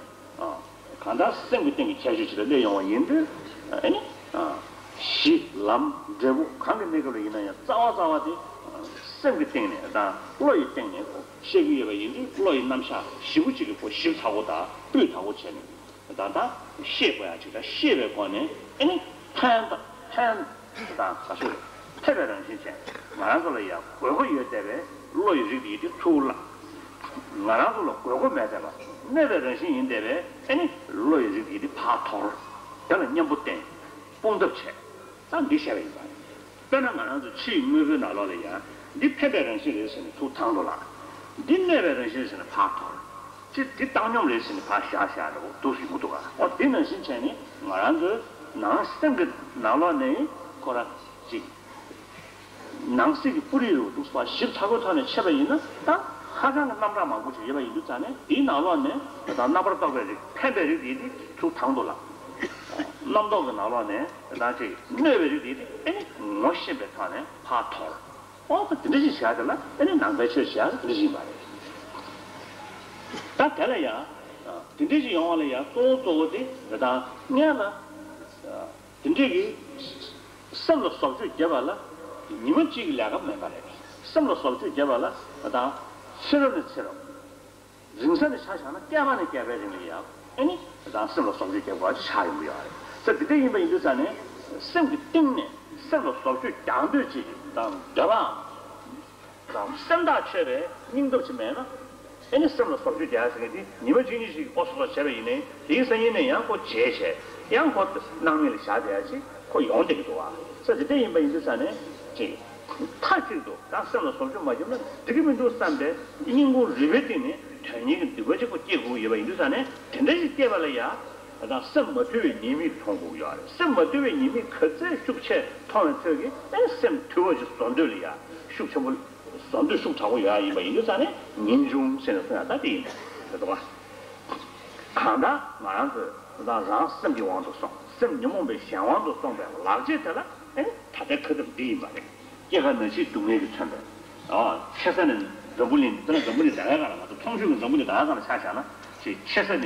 གང་ལྟར་སེམས་ཀྱི་སྟེང་གི་ཁྱད་ཆོས་ཅིག་ལ་སླེབས་ཡོང་བ་ཡིན་དུས་ཨེ་ནི་གཞི་ལམ་འབྲས་བུ་གང་གི་གནས་སྐབས་ལ་ཡིན་ན་ཡང་རྩ་བ་རྩ་བ་དེ་སེམས་ཀྱི་སྟེང་ནས་དང་བློ་ཡི་སྟེང་ནས་ཤེས་ཀྱི་ཡོད་པ་ཡིན་དུས་བློ་ཡི་རྣམ་གཞག་ཞིབ་པོ་ཅིག་གི་ཁོ་ཞིབ་ཚགས་པོ་དང་སྤུས་དག་པོ་བྱས་ནས། ད་ལྟ་ཤེས་དགོས་ཡ་ཅིག་དང་ཤེས་པའི་སྒོ་ནས་ཨེ་ནི་ཕན་དང་ཕན་དང་ག་ཚོད་ཕན་པའི་རང་བཞིན་ཅན་ང་རང་ཚོ་ལ་ཡ་དགོས་མཁོ་ཡོད་བསྡད་པའི་བློ་ཡི་རིགས་དེ་དེ་ཚུར་བླངས། ང་རང་ཚོ་ལ་དགོས་མཁོ་མེད་བསྡད་པ་གནོད་པའི་རང་བཞིན་ཡིན་བསྡད་པའི་ཨེ་ནི་བློ་ཡི་རིགས་དེ་དེ་ཕར་དོར། དེ་ལ་གཉེན་པོ་བསྟེན། སྤོང་ཐབས་བྱས། ད་འདི་བཤད་པ་ཡིན་པ་རེད། དཔེར་ན་ང་རང་ཚོ་ཕྱིའི་དངོས་པོའི་ནང་ལོགས་ལ་ཡང་འདི་ཕན་པའི་རང་བཞིན་རེད་ཟེར་ནས་ཚུར་ཐང་དུ་ལ། འདི་གནོད་པའི་རང་བཞིན་རེད་ཟེར་ནས་ཕར་དོར། ཅི་འདི་བཏང་སྙོམས་རེད་ཟེར་ནས་ཕར་བཞག་བཞག་འདྲ་པོ་འདུག་སེ་ཡོང་གི་འདུག་ག་འོ་འདི་ནང་བཞིན་བྱས་ནས་ང་རང་ཚོའི་ནང་སེམས་ཀྱི་ནང་ལོགས་ནས་ཁོ་རང་ཅིག་ནང་གསེས་ཀྱི་སྤུ་རིས་རུ་འདུག་སེ་ཞིབ་ཚགས་པོའི་ཐོག་ནས་ཕྱེ་བ་ཡིན་ན་ད་ཧ་ཅང་གི་རྣམ་གྲངས་མང་པོ་ཅིག་ཡོད་པ་ཡིན་དུས་ཙང་ནས་དེའི་ནང་ལོགས་ནས་ད་རྣམ་པར་རྟོག་པའི་རིགས་ཕན་པའི་རིགས་དེ་ཚུར་ཐང་དུ་ལ། རྣམ་རྟོག་གི་ནང་ལོགས་ནས་ད་ཅིག་གནོད་པའི་རིགས་དེ་ཨེ་ནི་ངོ་ཤེས་པའི་ཐོག་ནས་ཕར་དོར། ཨོ་ད་དེ་འདྲ་ཞིག་བྱས་དེ་ལ་ཨེ་ནི་ནང་པའི་ཆོས་བྱས་དེ་འདྲ་ཞིག་ཡིན་པ་རེད། ད་དེ་ལ་ཡང་དེ་འདྲ་ཞིག་ཡོང་བ་ལ་ཡང་གཙོ་བོ་གཙོ་བོ་དེ་རེད་དང་སྔོན་ལ་དེ་འདྲ་གི་སེམས་ལ་བཟོ་བཅོས་བརྒྱབ་པ་ལ་ཉི་མ་གཅིག་གི་ལས་ཀ་མེད་པ་རེད། སེམས་ལ་བཟོ་བཅོས་བརྒྱབ་པ་ལ་རེད་དང་ཚེ་རབས་ནས་ཚེ་རབས། རིང་ས་ནས་ཆ་བཞག་ན་བསྐལ་པ་ནས་བསྐལ་པའི་རིང་ལ་ཡང་ཨེ་ནི་རང་སེམས་ལ་བཟོ་བཅོས་རྒྱག་དགོས་པ་ཆགས་ཡོང་གི་ཡོད་རེད། ས་དེ་འདྲ་ཡིན་པ་ཡིན་དུས་ཙང་ནས་སེམས་ཀྱི་གཏིང་ནས་སེམས་ལ་བཟོ་བཅོས་རྒྱག་འདོད་ཅིག་དང་འདོད་པའམ་དང་སེམས་ཐག་ཆོད་པའི་སྙིང་སྟོབས་ཅིག་མེད་ན་ཨེ་ནི་སེམས་ལ་བཟོ་བཅོས་རྒྱག་ཟེར་མཁན་དེ་ཉི་མ་གཅིག་གཉིས་ཤིག་ཨོ་སོ་སོ་བྱས་པ་ཡིན་ནའི་དེའི་སང་ཉིན་ནས་ཡང་ཁོ་བརྗེད་བྱས་ཡང་ཁོ་སྣང་མེད་ལ་བཞག་བསྡད་ཡ་ཅིག་ཁོ་ཡོང་བསྡད་ཀྱི་འདུག་བ། ས་དེ་འདྲ་ཡིན་པ་ཡིན་དུས་ཙང་ནས་ཅིག་མཐའ་གཅིག་ཏུ། ད་སེམས་ལ་བཟོ་བཅོས་མ་བརྒྱབ་ན་འགྲིག་གི་མི་འདུག་བསམ་པའི་སྙིང་ཁུང་རུས་པའི་གཏིང་ནས་དོན་གཉེར་གྱི་འདུན་པ་གཅིག་པོ་སྐྱེ་དགོས་ཀྱི་ཡོད་པ་ཡིན་དུས་ཙང་ནས་དེ་འདྲ་ཞིག་སྐྱེས་པ་ལ་ཡང་ད་སེམས་མ་དུལ་བའི་ཉེས་དམིགས་མཐོང་དགོས་ཀྱི་ཡོད་རེད། སེམས་མ་དུལ་བའི་ཉེས་དམིགས་ག་ཚད་ཤུགས་ཆེ་མཐོང་བའི་ཚོད་ཀྱིས་ཨེ་སེམས་དུལ་བ་ཞིག་བཟོ་འདོད་ལ་ཡང་ཤུགས་ཆེན་པོ་བཟོ་འདོད་ཤུགས་དྲག་པོ་ཡོད་ཡ་ཡིན་པ་ཡིན་དུས་ཙང་ནས་ངེས་འབྱུང་ཟེར་ནས་གསུང་ཡ་ད་དེ་ཡིན་པ་རེད་དོ། གང་ལྟར་ང་རང་ཚོས་ད་རང་སེམས་ཀྱི་དབང་དུ་སོང་སེམས་ཉོན་མོངས་པའི་གཞན་དབང་དུ་སོང་བའི་ལག་རྗེས་དེ་ལ་ཨེ་ད་ལྟའི་ཁ་ཐུག་འདི་ཡིན་པ་རེད། སྐྱེ་རྒ་ན་འཆིའི་སྡུག་བསྔལ་གྱིས་མཚོན་པའི། ཨ། ཆེ་ས་ནས་འཛམ་བུ་གླིང་འདི་ལ་འཛམ་བུ་གླིང་ད་གའི་སྒང་ལ་ང་ཚོ་མཐོང་ཆོས་ཀྱི་འཛམ་བུ་གླིང་ད་གའི་སྒང་ལ་ཆ་བཞག་ན་ཅིག་ཆེ་ས་ནས་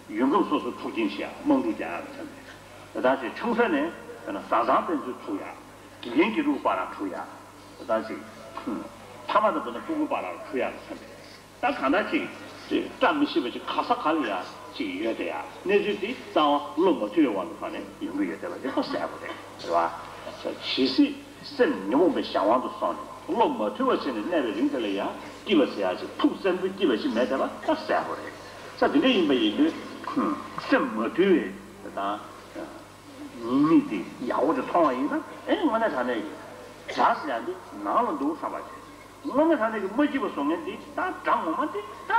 ཡུལ་ཁམས་སོ་སོ་འཁྲུག་རྐྱེན་བྱེད་ཡ་དམག་འཁྲུག་རྒྱག་ཡ་ལ་མཚོན་པའི། དེ་དག་ཅིག་ཆུང་ས་ནས་བཟའ་ཚང་ཕན་ཚུན་འཁྲུག་ཡ། དགེ་རྒན་དགེ་ཕྲུག་བར་ལ་འཁྲུག་ཡ། དེ་དག་ཅིག་ཕ་མ་དང་བུ་ན་ཕྲུ་གུ་བར་ལ་འཁྲུག་ཡ་ལ་མཚོན་པའི། ད་གང་ལྟར་ཅིག་ཅིག་བཀྲ་མི་ཤིས་པ་ཅིག་ག་ས་ག་ལ་ཡ་ཅིག་ཡོད་དེ་ཡ། གནས་ཚུལ་དེ་རྩ་བ་བློ་མ་མཐུན་པའི་དབང་དུ་སོང་ནས་ཡོང་གི་ཡོད་དེ་བ་དེ་ཁོ་གསལ་པོ་རེད། རེད་བ། ཇི་སྲིད་སེམས་ཉོན་མོངས་པའི་གཞན་དབང་དུ་སོང་ནས་བློ་མ་མཐུན་པ་བྱས་ནས་གནས་པའི་རིང་དེ་ལ་ཡ་སྐྱིད་པ་ཟེར་ཡ་ཅིག་ཕུགས་བཙན་པོའི་སྐྱིད་པ་ཞིག་མེད་དེ་བ་ད་གསལ་པོ་རེད། ས་དེ་འདྲ་ཡིན་པ་ཡིན་དུས་སེམས་མ་དུལ་བའི་དང་། ཉེས་དམིགས་དེ་ཡག་པོ་ཅིག་མཐོང་བ་ཡིན་ན་ཨེ་དངོས་གནས་དྲང་གནས་ཀྱི་ དགྲ་ཟེར་ཡ་འདི་ནང་ལ་འདུག་བསམ་པ་བྱས། དངོས་གནས་དྲང་གནས་ཀྱི་མ་སྐྱིད་པ་བཟོ་མཁན་འདི་ད་དགྲ་ངོ་མ་འདི་ད་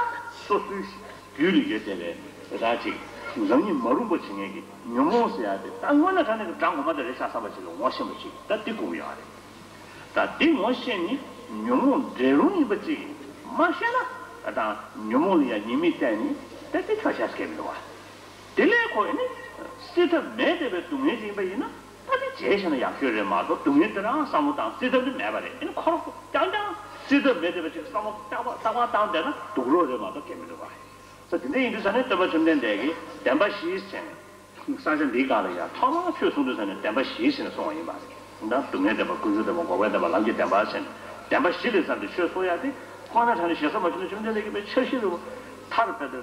སོ་སོའི་རྒྱུད་ལ་ཡོད་བསྡད་པའི་ར་ཅིག་རང་ཉིད་མ་རུངས་པ་བྱེད་མཁན་གྱི་ཉོན་མོངས་ཟེར་ཡ་དེ་ད་དངོས་གནས་དྲང་གནས་ཀྱི་དགྲ་ངོ་མ་དེ་རེད་ཤག་བསམ་པ་ཞིག་ལ་ངོ་ཤེས་པ་ཅིག་ད་འདི་དགོས་ཀྱི་ཡོད་རེད། ད་འདི་ངོ་ཤེས་ནི་ཉོན་མོངས་འདྲེ་རུང་ཡིན་པ་ཅིག་མ་ཤེས་ན་ད་ཉོན་མོངས་ལ་ཡ་ཉེས་དམིགས་བལྟས་ནི་ད་འདི་ཆོག་ཤག་སྐད་མི་འདུག་བ། དེ་ལས་ཁོ་ནི་སེལ་ཐབས་མེད་བསྡད་པའི་སྡུག་བསྔལ་ཅིག་ཡིན་པ་ཡིན་ན། ད་དེ་བརྗེད་ཤེས་ན་ཡག་ཤོས་རེད་མ་གཏོགས་སྡུག་བསྔལ་དེ་རང་བསམ་བློ་བཏང་སེལ་ཐབས་ནི་མེད་པ་རེད། ཨེ་ནི་ཁོ་རང་རྐྱང་རྐྱང་སེལ་ཐབས་མེད་བསྡད་པ་ཅིག་བསམ་བློ་རྟག་པར་རྟག་པར་བཏང་བསྡད་ན་སྡུག་རོགས་རེད་མ་གཏོགས་གལ་མི་འདུག་པ། ས་དེ་འདྲ་ཡིན་དུས་ས་ནས་སྟོན་པ་བཅོམ་ལྡན་འདས་ཀྱིས་བདེན་པ་བཞི་ཟེར་ནས་ས་ཆ་འདིའི་སྒང་ལ་ཡང་ཐོག་མར་ཆོས་གསུང་དུས་ས་ནས་བདེན་པ་བཞི་ཟེར་ནས་གསུང་བ་ཡིན་པ་རེད། ད་སྡུག་བསྔལ་བདེན་པ་ཀུན་རྫོབ་བདེན་པ་འགོག་པའི་བདེན་པ་ལམ་གྱི་བདེན་པ་ཟེར་ནས་བདེན་པ་བཞི་ལས་བརྩམས་ཏེ་ཆོས་གསུང་ཡག་དེ་ཁོང་རྣམ་གྲངས་ནས་ཞེ་ས་མ་བྱུང་ན་བཅོམ་ལྡན་འདས་ཀྱིས་པའི་འཆར་གཞི་རུ་མཐར་ཕེབས་ཏེ་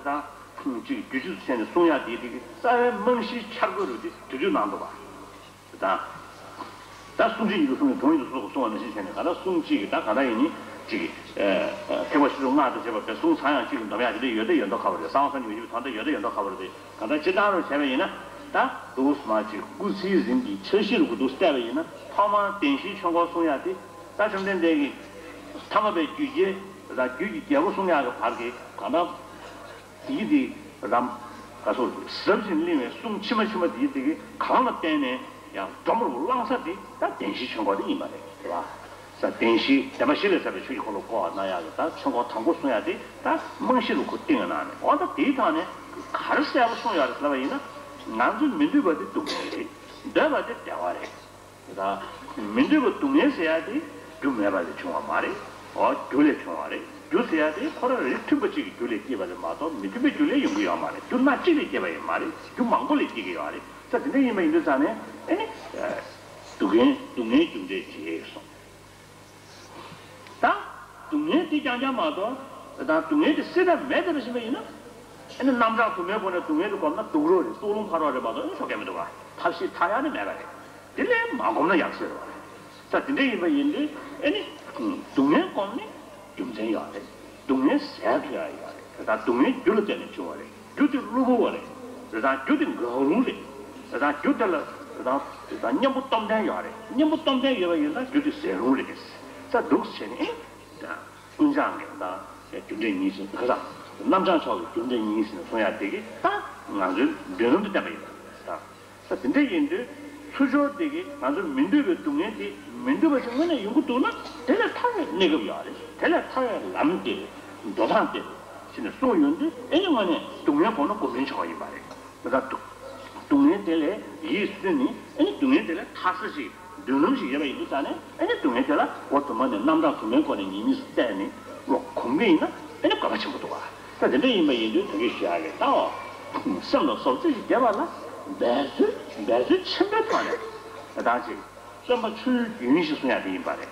ད། ཅིག་རྒྱུད་ཚོད་བྱས་ནས་གསུང་ཡག་དེ་དེ་གི་རྩ་བའི་རྨང་གཞིའི་འཆར་འགོད་རུ་དེ་དུས་དུས་གནང་འདུག་པ། དང་། ད་གསུང་ཆོས་ཉིད་དུ་གསུངས་ནས་དོན་ཡོད་དུ་གསུངས་གསུང་བ་ནང་བཞིན་བྱས་ནས་ག་ད་གསུང་གཅིག་གི་ད་ག་ད་ཡིན་ནི་ཅིག་གི་ཐེག་པ་ཆེ་ཆུང་སྔགས་དང་བཅས་པ་པའི་གསུང་ཚང་ཡང་གཅིག་གི་འདོམ་ཡག་དེ་འདྲ་ཡོད་ད་ཡོད་མདོག་ཁ་པོ་རེད། གསང་བ་གསང་ཉུལ་བ་ཞིག་དོན་དེ་ཡོད་ད་ཡོད་མདོག་ཁ་པོ་རེད། ག་ད་སྤྱིར་བཏང་རུ་བྱས་པ་ཡིན་ན་ད་འདུག་སྨ་ཅིག་སྐུ་ཚེའི་རིང་གི་འཆར་གཞི་རུ་གུ་འདུག་བལྟས་པ་ཡིན་ན་ཐོག་མར་བདེན་བཞིའི་ཆོས་འཁོར་གསུང་ཡག་དེ་ད་བཅོམ་ལྡན་འདས་ཀྱིས་ཐ་མལ་པའི་རྒྱུད་རྒྱལ་དང་རྒྱུད་ཀྱི་རྒྱལ་པོ་གསུང་ཡག་གི་བར་གྱི་ག་ད། དེའི་དེ་རམ། ག་སོ། ཟབ་ཅིང་བརླིང་བའི་གསུང་ཕྱི་མ་ཕྱི་མ་དེའི་དེ་གི་གང་ལ་བརྟེན་ནས་ཡང་སྒྲོམ་རུ་བླངས་ས་དེ་ད་བདེན་བཞིའི་ཆོས་འཁོར་དེ་ཡིན་པ་རེད་དེ་བ། ས་བདེན་བཞི་བདེན་པ་བཞི་ལས་བརྩམས་པའི་ཆོས་ཀྱི་འཁོར་ལོ་བསྐོར་བ་གནང་ཡག་གི་ད་ཆོས་འཁོར་དང་པོ་གསུང་ཡག་དེ་ད་རྨང་གཞི་རུ་ཁོ་བཏིང་གནང་ནས་འོ་ད་དེའི་ཐོག་ནས་ག་རེ་གསལ་པོ་གསུངས་ཡོད་རེད་ལབ་པ་ཡིན་ན་ང་ཚོས་མི་འདོད་པ་དེ་སྡུག་བསྔལ་རེད། འདོད་པ་དེ་བདེ་བ་རེད། ད་མི་འདོད་པ་སྡུག་བསྔལ་ཟེར་ཡ་དེ་རྒྱུ་མེད་པ་ལས་བྱུང་བ་མ་རེད། འོ་རྒྱུ་ལས་བྱུང་བ་རེད། རྒྱུ་ཟེར་ཡ་དེ་ཁོ་རང་རིགས་མཐུན་པ་གཅིག་གི་རྒྱུ་ལས་སྐྱེས་པ་རེད་མ་གཏོགས་མི་མཐུན་པའི་རྒྱུ་ལས་ཡོང་གི་ཡོད་མ་རེད། རྒྱུ་སྣ་གཅིག་ལས་སྐྱེས་པ་ཡིན་མ་རེད། རྒྱུ་མང་པོ་ལས་སྐྱེས་ཀྱི་ཡོད་རེད། ད་དེ་འདྲ་ཡིན་པ་ཡིན་དུས་ཙང་ནས་ཨེ་ནི། སྡུག་བསྔལ་སྡུག་བསྔལ་རྒྱུ་འབྲས་བྱེད་གསུངས། ད་སྡུག་བསྔལ་དེ་རྐྱང་རྐྱང་མ་གཏོགས་ད་སྡུག་བསྔལ་དེ་སེལ་ཐབས་མེད་བསྡད་པ་ཞིག་མ་ཡིན་ན། ཨེ་ནི་རྣམ་གྲངས་དུ་མའི་སྒོ་ནས་སྡུག་བསྔལ་དེ་བསྒོམས་ན་སྡུག་རོགས་རེད། སྲོག་རླུང་འཕར་བ་རེད་མ་གཏོགས་ཨེ་ནི་ཆོག་གི་མི་འདུག་བ། ཐབས་ཤེས་ཐར་ཡག་ནི་མེད་པ་རེད། དེ་ལས་མ་བསྒོམས་ན་ཡག་ཤོས་རེད་བ། ད་དེ་འདྲ་ཡིན་པ་ཡིན་དུས་ཨེ་ནི། སྡུག་བསྔལ་བསྒོམས་ནས་རྒྱུ་མཚན་ཡོད་རེད། སྡུག་བསྔལ་ཟད་ཐུབ་ཡག་ཡོད་རེད། དེ་དག་སྡུག་བསྔལ་རྒྱུ་ལ་བརྟེན་ནས་བྱུང་བ་རེད། རྒྱུ་དེ་གློ་བུར་བ་རེད། དེ་དག་རྒྱུ་དེ་འགག་རུང་རེད། དེ་དག་རྒྱུ་དེ་ལ་དེ་དག་དེ་དག་གཉེན་པོ་སྟོབས་ལྡན་ཡོད་རེད། གཉེན་པོ་སྟོབས་ལྡན་ཡོད་པ་ཡིན་ན་རྒྱུ་དེ་ཟད་རུང་རེད། ས་འདུག་བྱས་ནས་ད་ཀུན་བྱང་གི་ད་རྒྱུ་འབྲས་གཉིས་ཟེར་ག་ས་རྣམ་བྱང་ཕྱོགས་ཀྱི་རྒྱུ་འབྲས་གཉིས་ཟེར་ནས་གསུང་ཡག་དེ་གི་ད་ང་ཚོའི་མདུན་ལམ་དུ་བསྟན་པ་ཡིན་པ་རེད་ད། ས་དེ་འདྲ་ཡིན་དུས་ཚུར་ཕྱོགས་དེ་གིས་ང་ཚོ་མི་འདོད་པའི་སྡུག་བསྔལ་དེ་མི་འདོད་པ་ཞིག་དངོས་གནས་ཡོང་གི་འདུག་ན་དེ་ལས་ཐར་བའི་གནས་སྐབས་ཡོད་རེད། དེ་ལས་ཐར་བའི་ལམ་དེ་འགྲོ་སྟངས་དེ་ཞེས་ནས་གསུངས་ཡོང་དུས་ཨེ་ནི་དངོས་གནས་སྡུག་བསྔལ་བསྒོམས་ན་གོ་མིན་ཆོག་པ་ཡིན་པ་རེད། དེ་ལྟར་སྡུག་སྡུག་བསྔལ་དེ་ལས་ཡིད་བསུས་ནས་ཨེ་ནི་སྡུག་བསྔལ་དེ་ལས་ཐར་ས་ཞིག་མདུན་ལམ་ཞིག་ཡོད་པ་ཡིན་དུས་ཙང་ནས་ཨེ་ནི་སྡུག་བསྔལ་དེ་ལ་འོ་དུ་མ་ནས་རྣམ་གྲངས་དུ་མའི་སྒོ་ནས་ཉེས་དམིགས་སུ་བལྟས་ནས་བློ་གོམས་ཀྱི་ཡིན་ན་ཨེ་ནི་དགོས་པ་ཆེན་པོ་འདུག་བ། ད་དེ་འདྲ་ཡིན་པ་ཡིན་དུས་དོན་གྱིས་ཞུ་ཡག་གི་ལྟའོ། སེམས་ལ་བཟོ་བཅོས་ཤིག་བརྒྱབ་པ་ལ་འབད་རྩོལ་འབད་རྩོལ་ཆེན་པོའི་ཐོག་ནས་ད་ཅིག་སྟོན་པ་ཆོས་ཀྱི་རྒྱུན་ཞིག་གསུང་ཡག་དེ་ཡིན་པ་རེད།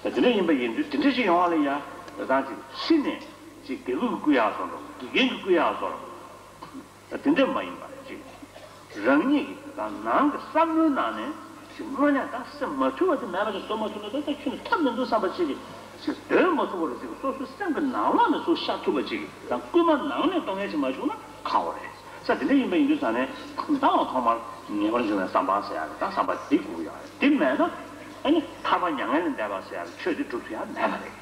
ད་དེ་འདྲ་ཡིན་པ་ཡིན་དུས་དེ་འདྲ་ཞིག་ཡོང་བ་ལ་ཡ་ད་ཅིག་ཕྱི་ནས་ཅིག་དགེ་བསྐུལ་གྱི་བསྐུལ་ཡག་བཟོ་འདྲ་དགེ་རྒན་གྱི་བསྐུལ་ཡག་བཟོ་འདྲ། དེ་འདྲ་མ་ཡིན་པར་ཅིག་རང་ཉིད་ཀྱི་དང་ནང་གི་བསམ་བློའི་ནང་ནས་ཅིག་དངོས་གནས་ད་སེམས་མ་འཁྲུལ་བ་དེ་མེད་པ་ཅིག་བཟོ་མ་ཐུབ་ན་ད་ལྟ་ཁྱོན་ནས་ཐབས་མི་འདུག་བསམ་པ་ཅིག་གིས་ཅིག་སྡོད་མ་ཐུབ་པ་རུ་ཅིག་སོ་སོའི་སེམས་ཀྱི་ནང་ལོགས་ནས་ཚུར་ཤར་ཐུབ་པ་ཅིག་དང་སྐུལ་མ་ནང་ནས་གཏོང་མཁན་ཅིག་མ་བྱུང་ན་ཁག་པོ་རེད། ས་དེ་འདྲ་ཡིན་པ་ཡིན་དུས་ཙང་ནས་ད་འོ་ཐོག་མར་ངེས་པར་འབྱུང་བའི་བསམ་པ་ཟེར་ཡག་རེད། ད་བསམ་པ་འདི་དགོས་ཀྱི་ཡོད་རེད། འདི་མེད་ན་ཨ་ནི་ཐར་པ་མྱ་ངན་ལས་འདས་པ་ཟེར་ཡག་གི་ཆོས་འདི་སྒྲུབ་ཐུབ་ཡག་མེད་པ་རེད། རེད་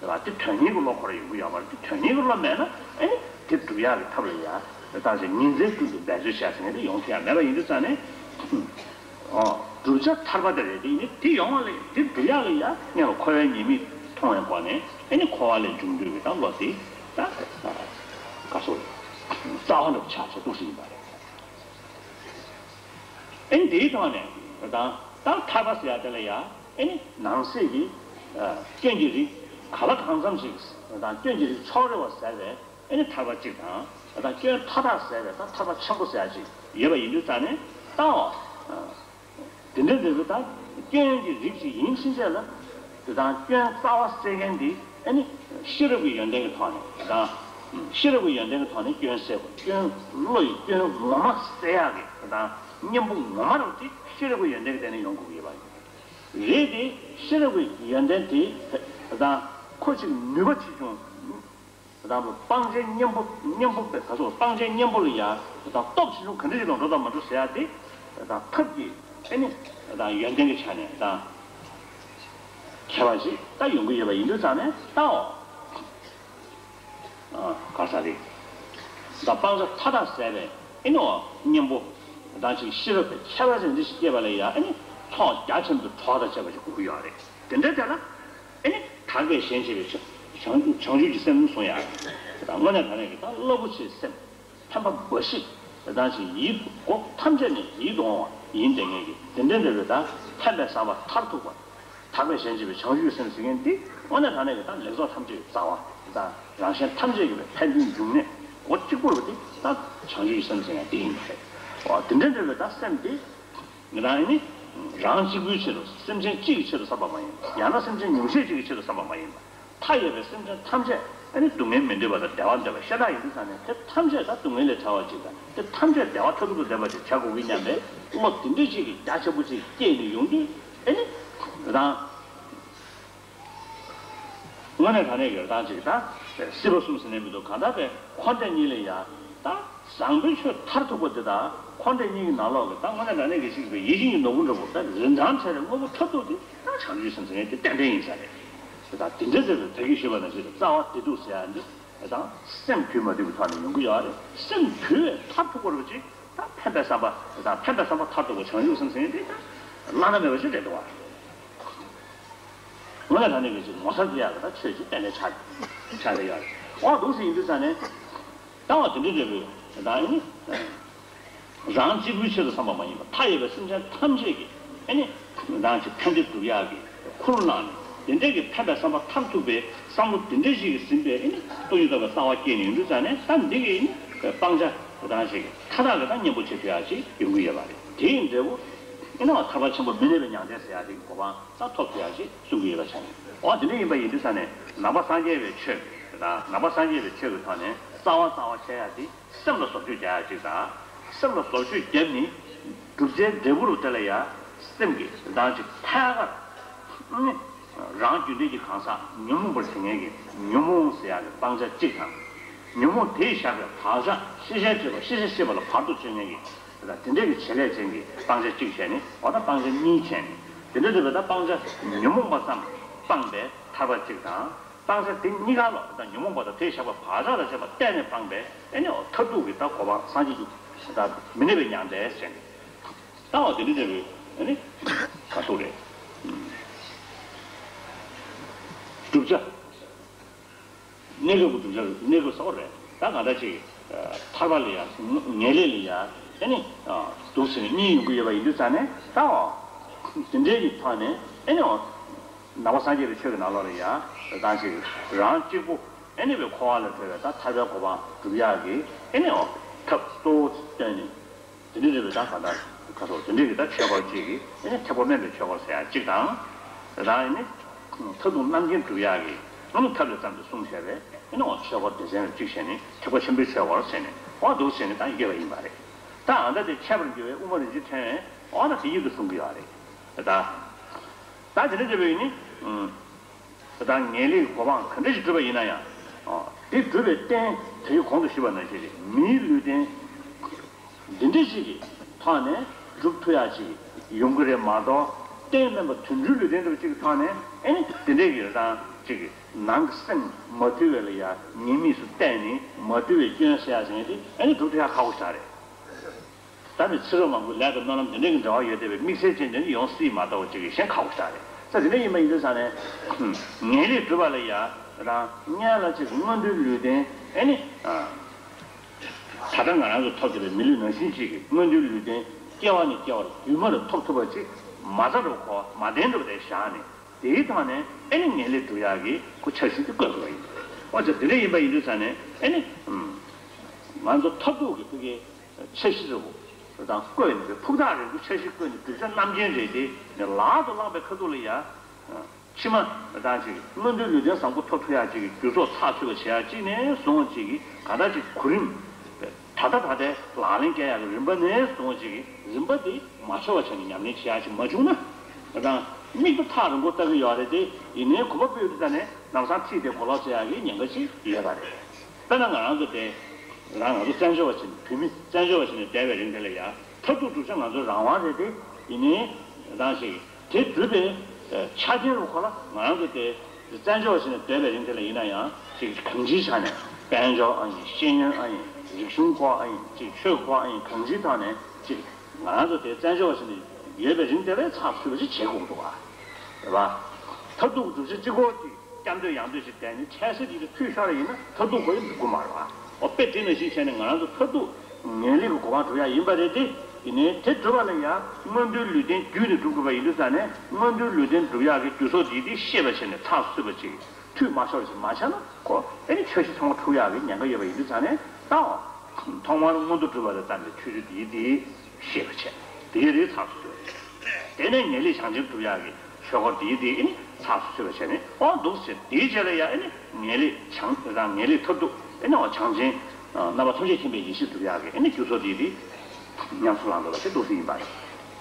བ། དེ་དོན་གཉེར་གྱི་བློ་ཁོ་རང་ཡོང་གི་ཡོད་མ་རེད། དེ་དོན་གཉེར་གྱི་བློ་མེད་ན་ཨེ་ནི་དེ་སྒྲུབ་ཡག་གི་ཐབས་ལ་ཡ་ད་ཅིག་ཉིན་མཚན་ཀུན་ཏུ་འབད་རྩོལ་བྱས་ཟེར་ནས་དེ་ཡོང་ཐུབ་ཡག་མེད་པ་ཡིན་དུས་ཙང་ནས་ཨོ་བསྒྲུབ་བྱ་ཐར་པ་དེ་རེད། དེ་ཡིན་ནི་དེ་ཡོང་བ་ལ་དེ་སྒྲུབ་ཡག་ལ་ཡ་སྔོན་ལ་འཁོར་བའི་ཉེས་དམིགས་མཐོང་བའི་སྒོ་ནས་ཨེ་ནི་འཁོར་བ་ལས་འབྱུང་འདོད་ཀྱི་ད་བློ་དེ་ད་ག་སོ་རྩ་བ་འདྲ་པོ་ཆགས་ཆགས་འདུག་ཟེར་ཡིན་པ་རེད། ཨེ་ནི་དེའི་ཐོག་ནས་ད་ད་ཐར་པ་ཟེར་ཡག་དེ་ལ་ཡ། ཨེ་ནི་ནང་གསེས་ཀྱི་ཨ་སྐྱོན་གྱི་རིགས་ག་ལ་གང་འཚམ་ཞིག་དང་སྐྱོན་གྱི་རིགས་ཕྱོགས་རེ་བ་ཟད་པའི་ཨེ་ནི་ཐར་པ་གཅིག་དང་། ད་སྐྱོན་མཐའ་དག་ཟད་པའི་ད་ཐར་པ་ཆེན་པོ་ཟེར་ཡག་ཅིག་ཡོད་པ་ཡིན་དུས་ཙང་ནས་ད་འོ་དེ་འདྲ་འདྲ་བོ་ད་སྐྱོན་གྱི་རིགས་ཅིག་ཡིན་ཕྱིན་ཆད་ལ་དེ་དང་སྐྱོན་རྩ་བ་སེལ་མཁན་འདི་ཨེ་ནི་ཤེས་རབ་ཀྱི་ཡོན་ཏན་གྱི་ཐོག་ནས་དེ་དང་ཤེས་རབ་ཀྱི་ཡོན་ཏན་གྱི་ཐོག་ནས་སྐྱོན་སེལ་དགོས། སྐྱོན་བློ་ཡི་སྐྱོན་ངོ་མ་སེལ་ཡག་གི་དེ་དང་གཉེན་པོ་ངོ་མ་རུ་དེ་ཤེས་རབ་ཀྱི་ཡོན་ཏན་གྱི་སྟེང་ནས་ཡོང་དགོས་ཀྱི་ཡོད་པ་ཡིན། རེད་དེ་ཤེས་རབ་ཀྱི་ཡོན་ཏན་དེ་དང་ཁོ་ཅིག་ནུས་པ་ཆེ་ཆུང་དང་སྤང་བྱའི་གཉེན་པོ་གཉེན་པོ་པའི་ག་སོགས་སྤང་བྱའི་གཉེན་པོ་ལ་ཡ་དང་སྟོབས་ཆེ་ཆུང་ག་འདྲ་ཞིག་ལ་འགྲོ་དང་མ་འགྲོ་ཟེར་ཡ་དེ་དང་ཐབས་ཀྱི་ཨེ་ནི་དང་ཡོན་ཏན་གྱི་ཆ་ནས་དང་ ཁྱད་པར་ཅིག་ད་ཡོང་གི་ཡོད་པ་ཡིན་དུས་ཙང་ནས་ད་འོ། ག་ས་རེད། ད་སྤང་བྱ་མཐའ་དག་ཟད་པའི་ཨེ་ནི་འོ་གཉེན་པོ་དང་ཅིག་ཤེས་རབ་ཀྱི་ཁྱད་པར་ཅན་འདི་ཞིག་སྐྱེས་པ་ལ་ཡ་ཨེ་ནི་ཚོགས་རྒྱ་ཆེན་པོའི་གྲོགས་དང་བཅས་པ་ཞིག་དགོས་ཀྱི་ཡོད་རེད། དེ་འདྲ་དེ་ལ་ཨེ་ནི་དག་པའི་གཞན་གཅེས་པའི་བྱང་བྱང་ཆུབ་ཀྱི་སེམས་གསུང་ཡ་རེད། ད་དངོས་གནས་དྲང་གནས་ཀྱི་ད་རླབས་པོ་ཆེའི་སེམས། ཕན་པ་འབའ་ཞིག་དེ་དང་ཅིག་ཡིད་དུ་འོ་ཐམས་ཅད་ནི་ཡིད་དུ་འོང་བ་ཡིན་ཏེ་ངེས་ཀྱི་དེ་འདྲའི་འབྲེལ་བའི་ད་ཕན་པའི་བསམ་པ་མཐར་ཐུག་པ། དག་པའི་གཞན་གཅེས་པའི་བྱང་ཆུབ་སེམས་ཟེར་མཁན་འདི་དངོས་གནས་དྲང་གནས་ཀྱི་ད་ལེགས་ཚོགས་ཐམས་ཅད་ཀྱི་རྩ་བ་དང་རང་གཞན་ཐམས་ཅད་ཀྱི་ཕན་བདེའི་འབྱུང་གནས་འོ་གཅིག་པུ་རེད་པ། འདི་ད་བྱང་ཆུབ་སེམས་ཟེར་མཁན་འདི་ཡིན་པ་རེད། འོ་དེ་འདྲའི་འབྲེལ་བའི་ད་སེམས་འདི་ང་རང་ནི་རང་གཅིག་པུའི་ཆེད་དུ་སེམས་ཅན་གཅིག་གི་ཆེད་དུ་བསམ་པ་མ་ཡིན་པ། ཡང་ན་སེམས་ཅན་ཉུང་ཤས་གཅིག་གི་ཆེད་དུ་བསམ་པ་མ་ཡིན་པ། མཐའ་ཡས་པའི་སེམས་ཅན་ཐམས་ཅད་ཨ་ནི་སྡུག་བསྔལ་མི་འདོད་པ་དང་བདེ་བ་འདོད་པ་ཤ་སྟག་ཡིན་དུས་ཙང་ནས་དེ་ཐམས་ཅད་ད་སྡུག་བསྔལ་ལས་བྲལ་བ་ཅིག་དང་དེ་ཐམས་ཅད་བདེ་བ་མཐར་ཐུག་ཏུ་འདོད་པ་ཅིག་བྱ་དགོས་ཀྱི་སྙམ་པའི་བློ་དེ་འདྲ་ཅིག་གི་རྒྱ་ཆེན་པོ་ཅིག་སྐྱེས་ནས་ཡོང་དུས་ཨ་ནི་རང་དངོས་གནས་དྲང་གནས་ཀྱི་རང་ཅིག་ད་སྲིད་པ་གསུམ་ཟེར་ནས་མི་འདུག་གང་ལྟར་པའི་འཁོར་འདས་གཉིས་ལས་ཡང་ད། བཟང་པོའི་ཆོས་མཐར་ཐུག་པ་འདི་དང་འཁོར་འདས་གཉིས་ཀྱི་ནང་ལོགས་ཀྱི་ད་དངོས་གནས་དྲང་གནས་ཀྱི་ཞིག་པའི་ཡིད་བཞིན་གྱི་ནོར་བུ་འདྲ་པོ་ད་རིན་ཐང་བྲལ་བའི་དངོས་པོ་མཐར་ཐུག་འདི་ད་བྱང་ཆུབ་སེམས་ཟེར་མཁན་དེ་ཏན་ཏན་ཡིན་ས་རེད། དེ་དང་དེ་འདྲ་ཟེར་བའི་ད་གིན་ཞུས་པ་ནང་བཞིན་རྩ་བ་བདེ་སྡུག་ཟེར་ཡ་འདི་དེ་དང་སེམས་དུལ་མ་དུལ་གྱི་ཐོག་ནས་ཡོང་གི་ཡོད་རེད། སེམས་དུལ་བའི་མཐར་ཐུག་པ་རེད་པ་ཅིག་ད་ཕན་པའི་བསམ་པ་དེ་དང་ཕན་པའི་བསམ་པ་མཐར་ཐུག་པ་བྱང་ཆུབ་སེམས་ཟེར་མཁན་དེ་ད་བླ་ན་མེད་པ་ཞིག་རེད་འདུག་བ། དངོས་གནས་དྲང་གནས་ཀྱི་ཅིག་ངོ་མཚར་སྐྱེ་ཡག་གི་ད་ཆོས་ཅིག་ཏན་ཏན་ཆགས་ཆགས་བསྡད་ཡོད་རེད། འོ་འདུག་སེ་ཡིན་དུས་ཙང་ནས་ད་འོ་དེ་འདྲ་འདྲ་པོའི་ད་ཨ་ནི་རང་གཅིག་པུའི་ཆེད་དུ་བསམ་པ་མ་ཡིན་པར་མཐའ་ཡས་པའི་སེམས་ཅན་ཐམས་ཅད་ཀྱི་ཨ་ནི་རང་གི་ཕན་བདེ་སྒྲུབ་ཡག་གི་ཁུར་བླངས་ནས་དེ་འདྲའི་གི་ཕན་པའི་བསམ་པ་མཐར་ཐུག་པའི་བསམ་བློ་དེ་འདྲ་ཞིག་གིས་ཟིན་པའི་ཨ་ནི་སྟོང་ཉིད་རྟོགས་པའི་ལྟ་བ་སྐྱེས་ནས་ཡོང་དུས་ཙང་ནས་ད་འདི་གི་ཨ་ནི་སྤང་བྱ་རང་ཞིག་མཐའ་དག་གི་ད་གཉེན་པོ་བྱེད་ཐུབ་ཡག་ཅིག་ཡོང་གི་ཡོད་པ་རེད། དེ་ཡི་འབྲས་བུ་ཨ་ནི་ཐར་པ་ཆེན་པོ་མི་གནས་པའི་མྱང་འདས་ཟེར་ཡག་དེ་གི་གོ་འཕང་། ད་ཐོབ་ཐུབ་ཡག་ཅིག་གསུང་གི་ཡོད་པ་ཆགས་ནས། འོ་དེ་འདྲ་ཡིན་པ་ཡིན་དུས་ཙང་ནས་ནང་པ་སངས་རྒྱས་པའི་ཆོས་དང་ནང་པ་སངས་རྒྱས་པའི་ཆོས་ཀྱི་ཐོག་ནས་རྩ་བ་རྩ་བ་ཆགས་ཡག་དེ་སེམས་ལ་བཟོ་བཅོས་རྒྱག་ཡག་ཅིག་དང་། སེམས་ལ་བཟོ་བཅོས་བརྒྱབ་ནས་བསྒྲུབ་བྱའི་འབྲས་བུ་རུ་དེ་ལ་ཡ་སེམས་ཀྱི་རང་ཅིག་ཐད་ཀར་ནི་རང་རྒྱུད་འབྲས་ཀྱི་གང་ཟག་ཉོན་མོངས་པར་བྱེད་མཁན་གྱི་ཉོན་མོངས་ཟེར་ཡག་གི་སྤང་བྱ་གཅིག་དང་། ཉོན་མོངས་དེས་བཞག་པའི་བག་ཆགས་ཤེས་བྱའི་སྤྲོས་པ་ཤེས་བྱ་ཤེས་པ་ལ་བར་དུ་གཅོད་མཁན་གྱི། དེ་འདྲ་གི་བྱེད་ལས་ཅན་གྱི་སྤང་བྱ་གཅིག་བྱས་ནས་འོ་ད་སྤང་བྱ་གཉིས་བྱས་ནས་དེ་འདྲ་འདོད་པའི་ད་སྤང་བྱ་ཉོན་མོངས་པ་ཙམ་སྤངས་པའི་ཐར་པ་གཅིག་དང་། སྤང་བྱ་དེ་གཉིས་ཀ་ལ་ད་ཉོན་མོངས་པ་དང་དེས་བཞག་པའི་བག་ཆགས་དང་བཅས་པ་གཏན་ནས་སྤངས་པའི་ཨེ་ནི་འོ་མཐར་ཐུག་གི་ད་གོ་འཕང་སངས་རྒྱས་ཀྱི་ད་མི་གནས་པའི་མྱང་འདས་ཟེར་ནས་ད་འོ་དེ་འདྲ་འདོད་པའི་ཨེ་ནི་ག་ཟེར་རེད། བསྒྲུབ་བྱ། གནས་སྐབས་ཀྱི་བསྒྲུབ་བྱ་གནས་སྐབས་གསར་པ་རེད། ད་གང་འདྲ་ཅིག་ཐར་པ་ལ་ཡ་ངེས་ལེགས་ལ་ཡ་ཨེ་ནི་འདུག་ཟེར་ནས་གཉིས་ཡོང་གི་ཡོད་པ་ཡིན་དུས་ཙང་ནས་ད་འོ་དེ་འདྲའི་གི་ཐོག་ནས་ཨེ་ནི་འོ་ནང་པ་སངས་རྒྱས་པའི་ཆོས་ཀྱི་ནང་ལོགས་ལ་ཡ་ད་ཅིག་རང་གཅིག་པུ་ཨེ་ནི་བའི་འཁོར་བ་ལས་གྲོལ་བའི་ད་ཐར་པའི་གོ་འཕང་སྒྲུབ་ཡག་གི་ཨེ་ནི་འོ་ཐབས་གཙོ་བོ་བཏོན་ནས། དེ་འདྲ་རེད་པས། ད་ག་ད་ག་སོགས་དེ་འདྲ་གི་ད་ཆོས་སྐོར་གཅིག་གི་ཨེ་ནི་ཐེག་པ་དམན་པའི་ཆོས་སྐོར་ཟེར་ཡག་གཅིག་དང་། རང་ཨེ་ནི་མཐར་ཐུག་རྣམ་མཁྱེན་སྒྲུབ་ཡག་གི་ཨེ་ནི་ཐབས་ལ་བརྩམས་ཏེ་གསུངས་བྱས་པའི་ཨེ་ནི་འོ་ཆོས་སྐོར་སྡེ་ཚན་ལ་གཅིག་བྱས་ནས་ཐེག་པ་ཆེན་པོའི་ཆོས་སྐོར་ཟེར་ནས་འོ་འདུག་བྱས་ནས་ད་ཡོད་པ་ཡིན་པ་རེད། ད་ཨ་ད་དེ་འཆད་པར་འགྱུར་བའི་དབུ་མ་རིན་ཆེན་ཕྲེང་བས་འོ་ན་དེ་ཡིད་དུ་གསུང་གི་ཡོད་རེད། ད་ད་དེ་འདྲ་རེད་པས་ནི། དེ་དག་ངེས་ལེགས་གོ་འཕང་ག་འདྲ་ཞིག་བསྒྲུབས་པ་ཡིན་ན་ཡང་། དེ་བསྒྲུབས་པའི་རྟེན་དེ་གོང་དུ་ཞུས་པ་ནང་བཞིན་རེད། མིའི་ལུས་རྟེན་འདི་འདྲ་ཞིག་གི་ཐོག་ནས་བསྒྲུབ་ཐུབ་ཡག་ཅིག་ཡོང་གི་རེད་མ་གཏོགས། རྟེན་དམན་པ་དུད་འགྲོའི་ལུས་རྟེན་འདྲ་བ་ཅིག་གི་ཐོག་ནས་ཨེ་ནི་དེ་འདྲའི་གི་རང་ཅིག་གི་ནང་གི་སེམས་མ་དུལ་བའི་ལ་ཡ་ཉེས་དམིགས་སུ་བལྟས་ནས་མ་དུལ་བའི་སྐྱོན་ཟེར་ཡག་ཟེར་མཁན་དེ་ཨེ་ནི་བསྒྲུབ་ཐུབ་ཡག་ཁག་པོ་ཞིག་རེད། ད་ནི་ཕྱི་རོལ་མང་པོའི་ལས་དང་སྨོན་ལམ་དེ་འདྲ་གི་འབྲེལ་བ་ཡོད་བསྡད་པའི་དམིགས་བསལ་ཅན་དེ་ནི་ཡོང་སྲིད་མ་གཏོགས་ཅིག་གི་གཞན་ཁག་པོ་ཞིག་རེད། ས་དེ་འདྲ་ཡིན་པ་ཡིན་དུས་ས་ནས་ངེས་ལེགས་སྒྲུབ་པ་ལ་ཡ་རང་སྔོན་ལ་ཅིག་མངོན་མཐོའི་ལུས་རྟེན་ཨེ་ནི་ད་ལྟ་ང་རང་ཚོ་ཐོབ་བསྡད་པའི་མི་ལུས་ནང་བཞིན་ཅིག་གི་མངོན་མཐོའི་ལུས་རྟེན་སྐྱེ་བ་ནས་སྐྱེ་བར་རྒྱུན་མར་ཐོབ་ཐུབ་པ་ཅིག་མ་རྩ་འགྲོ་གོ་མ་བསྟན་འགྲོ་བ་དེ་བཞག་ནས། དེའི་ཐོག་ནས་ཨེ་ནི་ངེས་ལེགས་སྒྲུབ་ཡག་གི་ཁོ་འཆར་གཞི་དེ་བཀོད་དགོས་པ་ཡིན། འོ་ཅག་དེ་འདྲ་ཡིན་པ་ཡིན་དུས་ས་ནས་ཨེ་ནི་ང་ཚོ་མཐར་ཐུག་གི་ཕ་གིའི་འཆར་གཞི་རེད་བོ། དང་བཀོད་ནས་ཕུགས་ཐག་རིང་པོའི་འཆར་གཞི་བཀོད་ནས་བསྒྲུབ་བྱ་རྣམ་མཁྱེན་རེད་དེ་ནས་ལག་ཏུ་བླངས་པའི་ཁ་ཐུག་ལ་ཡ། ཕྱི་མ་དང་ཅིག་མངོན་མཐོའི་ལུས་རྟེན་བཟང་པོ་ཐོབ་ཐུབ་ཡག་ཅིག་གི་རྒྱུ་ཚོགས་ཚགས་ཚུད་པ་བྱེད་ཡག་ཅིག་ནས་བཟུང་ཅིག་གི་ག་ད་ཅིག་གོ་རིམ། ད་ལྟ་ད་ལྟའི་ལག་ལེན་བཀལ་ཡག་གི་རིམ་པ་ནས་བཟུང་ཅིག་གི་རིམ་པ་དེ་མ་འཆོལ་བ་བྱས་ནས་ཉམས་ལེན་བྱེད་ཡག་ཅིག་མ་བྱུང་ན། དང་དམིགས་པ་ཐག་རིང་པོ་ལྟ་གི་ཡོད་རེད་དེ་ཡིན་ནའི་གོམ་པ་སྤོས་དུས་ད་ནས་ལམ་སང་ཁྲིད་དེ་གོ་ལོག་བྱེད་ཡག་གི་ཉེན་ཁ་ཅིག་ཡོད་པ་རེད། དཔེར་ན་ང་རང་ཚོ་དེ། རང་ང་ཚོ་བཙན་བྱོལ་བ་བྱས་ནས་བོད་མི་བཙན་བྱོལ་བ་བྱས་ནས་བསྡད་པའི་རིང་དེ་ལ་ཡ་མཐར་ཐུག་བསྒྲུབ་བྱ་ང་ཚོའི་རང་དབང་རེད་དེ་ཡིན་ནའི་རང་ཞིག་དེ་བསྒྲུབས་པའི་ ཆ་རྐྱེན་རུ་ཁོ་ལ་ང་རང་ཚོ་དེ་བཙན་བྱོལ་བ་ཞིག་ནས་སྡོད་པའི་རིང་དེ་ལ་ཡིན་ན་ཡང་ཅིག་གང་ཅིའི་ཆ་ནས་དཔལ་འབྱོར་ཨ་ཡིན། ཤེས་ཡོན་ཨ་ཡིན། རིག་གཞུང་སྐོར་ཨ་ཡིན། ཅིག་ཆོས་སྐོར་ཨ་ཡིན། གང་ཅིའི་ཐོག་ནས་ཅིག་ང་རང་ཚོ་དེ་བཙན་བྱོལ་བ་ཞིག་ནས་ཡོད་པའི་རིང་དེ་ལ་ཚགས་ཚུད་པ་ཞིག་བྱེད་དགོས་འདུག་བ། རེད་བ། མཐར་ཐུག་གི་སྒྲུབ་བྱེད་གཅིག་པོ་དེ། སྐྱབས་འདོད་ཡང་འདོད་ཅིག་བསྟན་ནས་འཕྲལ་སེལ་གྱི་ཐུགས་ཤོར་ཡིན་ན་མཐར་ཐུག་གོ་ཡི་འགྲུབ་ཀྱི་མ་རེད་བ། འོ་དཔེ་དེ་ནང་བཞིན་བྱས་ནས་ང་རང་ཚོ་མཐར་ཐུག་ངེས་ལེགས་ཀྱི་གོ་འཕང་སྒྲུབ་ཡག་ཡིན་པ་རེད་དེ། ཡིན་ནའི་དེ་སྒྲུབ་པ་ལ་ཡང་མངོན་མཐོའི་ལུས་རྟེན་བརྒྱུད་ནས་སྒྲུབ་དགོས་པ་ཡིན་དུས་ཙང་ནས། མངོན་མཐོའི་ལུས་རྟེན་སྒྲུབ་ཡག་གི་རྒྱུ་ཚོགས་དེ་དེ་ཤེས་པ་བྱས་ནས་ཚགས་ཚུད་པ་ཅིག་འཐུས་མ་ཤོར་བ་ཞིག་མ་བྱས་ན་ཁོ་ཨེ་ནི་ཆོས་གཞི་ཚང་མ་འཁྲུག་ཡག་གི་ཉེན་ཁ་ཡོད་པ་ཡིན་དུས་ཙང་ནས། ད་འོ་ཐོག་མར་མངོན་མཐོ་སྒྲུབ་པ་ལ་བརྟེན་པའི་ཆོས་སྤྱོད་དེ་དེ། ཤེས་པ་བྱས། དེའི་རིགས་ཚགས་སུ་ཚུད། དེ་ནས་ངེས་ལེགས་བྱང་ཆེན་སྒྲུབ་ཡག་གི་ཆོས་སྐོར་དེའི་དེ་ཨེ་ནི་ཚགས་སུ་ཚུད་པ་བྱས་ནས། ཨོ་འདུག་ཟེར། དེའི་རྗེས་ལ་ཡང་ཨེ་ནི་ངེས་ལེགས་བྱང་དང་ངེས་ལེགས་མཐར་ཐུག་ཨེ་ནི་འོ་བྱང་ཆེན་རྣམ་པ་ཐམས་ཅད་མཁྱེན་པའི་ཡེ་ཤེས་སྒྲུབ་ཡག་གི་ཨེ་ནི་རྒྱུ་ཚོགས་དེའི་དེ་ཉམས་སུ་བླང་འདོད་པ་དེ་འདུག་ཟེར་ཡིན་པ་རེད།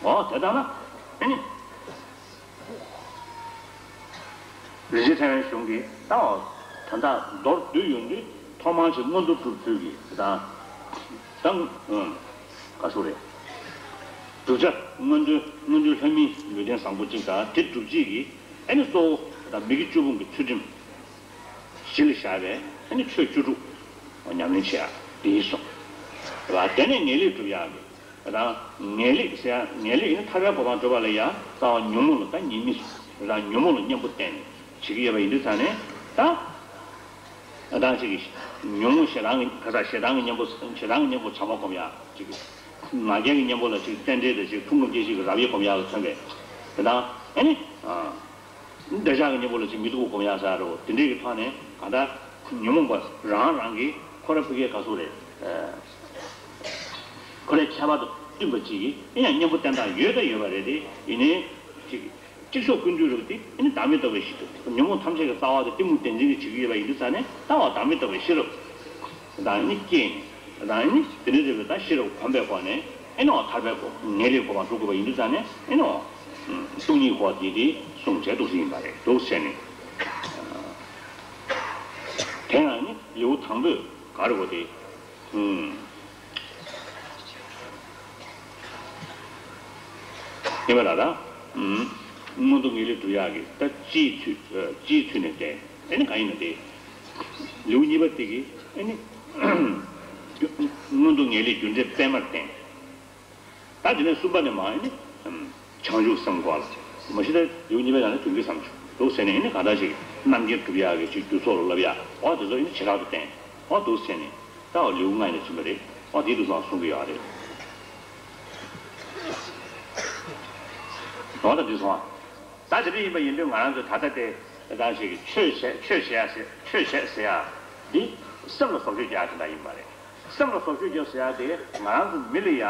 ཨོ་དེ་ལྟར་ན་ཨེ་ནི། རིན་ཆེན་ཕྲེང་བའི་གཞུང་གི་ད་འོ་དོན་དག་མདོར་བསྡུས་ཡོང་དུས། ཐོག་མར་ཅིག་མངོན་མཐོ་སྒྲུབ་ཚུལ་གྱི་དང་། དང་། ག་ཟེར་རེད། བསྒྲུབ་བྱ་མངོན་མཐོའི་མངོན་མཐོའི་ལྷ་མིའི་ལུས་རྟེན་བཟང་པོ་གཅིག་དང་། དེ་སྒྲུབ་བྱེད་ཀྱི་ཨེ་ནི་གཙོ་བོ་དང་མི་དགེ་བཅུ་སྤོང་གི་ཚུལ་ཁྲིམས་གཞི་ལ་བཞག་པའི་ཨེ་ནི་ཆོས་བཅུ་དྲུག་ཉམས་ལེན་བྱེད་ཡག་དེ་གསུངས། དེ་ནས་ངེས་ལེགས་སྒྲུབ་ཡག་གི། དང་། ངེས་ལེགས་ཟེར་ཡ། ངེས་ལེགས་ཡིན་ན་ཐར་པའི་གོ་འཕང་སྒྲུབ་པ་ལ་ཡ་རྩ་བ་ཉོན་མོངས་ལ་ད་ཉེས་དམིགས་སུ་རང་ཉོན་མོངས་ལ་གཉེན་པོ་བསྟེན་ནས་བྱེད་ཀྱི་ཡོད་པ་ཡིན་དུས་ཙང་ནས། ད་ད་ཅིག་གི་ཉོན་མོངས་ཞེ་སྡང་གི་ག་ས་ཞེ་སྡང་གི་གཉེན་པོ། ཞེ་སྡང་གི་གཉེན་པོ་བྱམས་པ་སྒོམ་ཡ། ཅིག་གི་ང་རྒྱལ་གྱི་གཉེན་པོ་ལ་ཅིག་རྟེན་འབྲེལ་དང་ཅིག་ཐུགས་དགོངས་དགྱེས་བཞིན་གྱི་རབ་དབྱེ་སྒོམ་ཡ་ལ་མཚོན་པའི་དེ་དང་། ཨེ་ནི། འདོད་ཆགས་ཀྱི་གཉེན་པོ་ལ་ཅིག་མི་སྡུག་པ་སྒོམ་ཡག་ཟེར་རོ། དེ་འདྲའི་གི་ཐོག་ནས་གང་ལྟར་ཉོན་མོངས་པ་རང་རང་གི་ཁོ་ར་ཕ་གིའི་ག་ཟེར་རེད། ཁོ་རའི་ཁྱད་པར་དང་བསྟུན་པ་ཅིག་གིས་ཨེ་ཡང་གཉེན་པོ་བསྟེན་སྟངས་ཡོད་ད་ཡོད་པ་རེད་དེ། ཡིན་ནའི་ཅིག་གཅིག་ཤོས་ཀུན་འདུས་རབ་དེ་ཨེ་ནི་བདག་མེད་རྟོགས་པའི་གཞི། ཉོན་མོངས་ཐམས་ཅད་ཀྱི་རྩ་བ་དེ་གཏི་མུག་བདེན་འཛིན་གྱིས་བྱེད་ཀྱི་ཡོད་པ་ཡིན་དུས་ཙང་ནས། ལྟ་བ་བདག་མེད་རྟོགས་པའི་ཤེས་རབ་དང་ཨེ་ནི་སྐྱེས་ནས། དང་ཨེ་ནི་དེ་འདྲའི་རེད་པས། ད་ཤེས་རབ་གོམས་པའི་སྒོ་ནས་ཨེ་ནི་འོ་ཐར་པའི་སྒོ། ངེས་ལེགས་གོ་འཕང་སྒྲུབ་དགོས་པ་ཡིན་དུས་ཙང་ནས། ཨེ་ནི་འོ་སྟོང་ཉིད་སྐོར་འདི་དེ་གསུངས་བྱས་འདུག་ཟེར་ཡིན་པ་རེད། འདུག་ཟེར་ནས། དེ་ཡང་ནི་ལེའུ་དང་པོས་ག་རེ་གོ་དེ། ཨུམ། ཡིན་པ་ལ་ད། ཨུམ། མངོན་མཐོ་ངེས་ལེགས་སྒྲུབ་ཡག་གི་ད་སྤྱིའི་ཚུལ། སྤྱིའི་ཚུལ་ནས་བསྟན། ཨེ་ནི་གང་ཡིན་ན་དེ། ལེའུ་གཉིས་པ་དེ་གི་ཨེ་ནི། མངོན་མཐོ་ངེས་ལེགས་རྒྱུ་འབྲས་པད་མར་བསྟན། ད་དེ་ནས་གསུམ་པ་ནས་མར་ཨེ་ནི། བྱང་ཆུབ་སེམས་སྐོར་ལ། མ་གཞི་ད་ལེའུ་གཉིས་པའི་ནང་ནས་དོན་གྱི་བསམ་བྱུང་འདུག་ཟེར་ནས། ཨེ་ནི་གང་ལྟར་ཞིག་རྣམ་མཁྱེན་སྒྲུབ་ཡག་གི་ཅིག་རྒྱུ་ཚོགས་ལ་བསླབ་ཡག། འོ་དེ་ཚོ་ཨེ་ནི་བྱེ་བྲག་ཏུ་བསྟན། འོ་འདུག་ཟེར་ནས། ད་འོ་ལེའུ་ལྔ་ཡིན་ན་ཕྱིན་པ་རེད། འོ་དེ་འདུག་སོང་གསུང་གི་ཡོད་རེད། འོ་ད་འདི་སོང་། ད་དེ་འདྲ་ཡིན་པ་ཡིན་དུས་ང་རང་ཚོ་ད་ལྟ་དེ་ད་ཞིག་ཆོས་བྱེད། ཆོས་བྱེད་ཡ་ཟེར། ཆོས་བྱེད་ཟེར་ཡ་འདི་སེམས་ལ་བཟོ་བཅོས་རྒྱག་ཡ་དེ་འདྲ་ཡིན་པ་རེད། སེམས་ལ་བཟོ་བཅོས་རྒྱག་ཟེར་ཡ་དེ་ང་རང་ཚོ་མི་ལ་ཡ་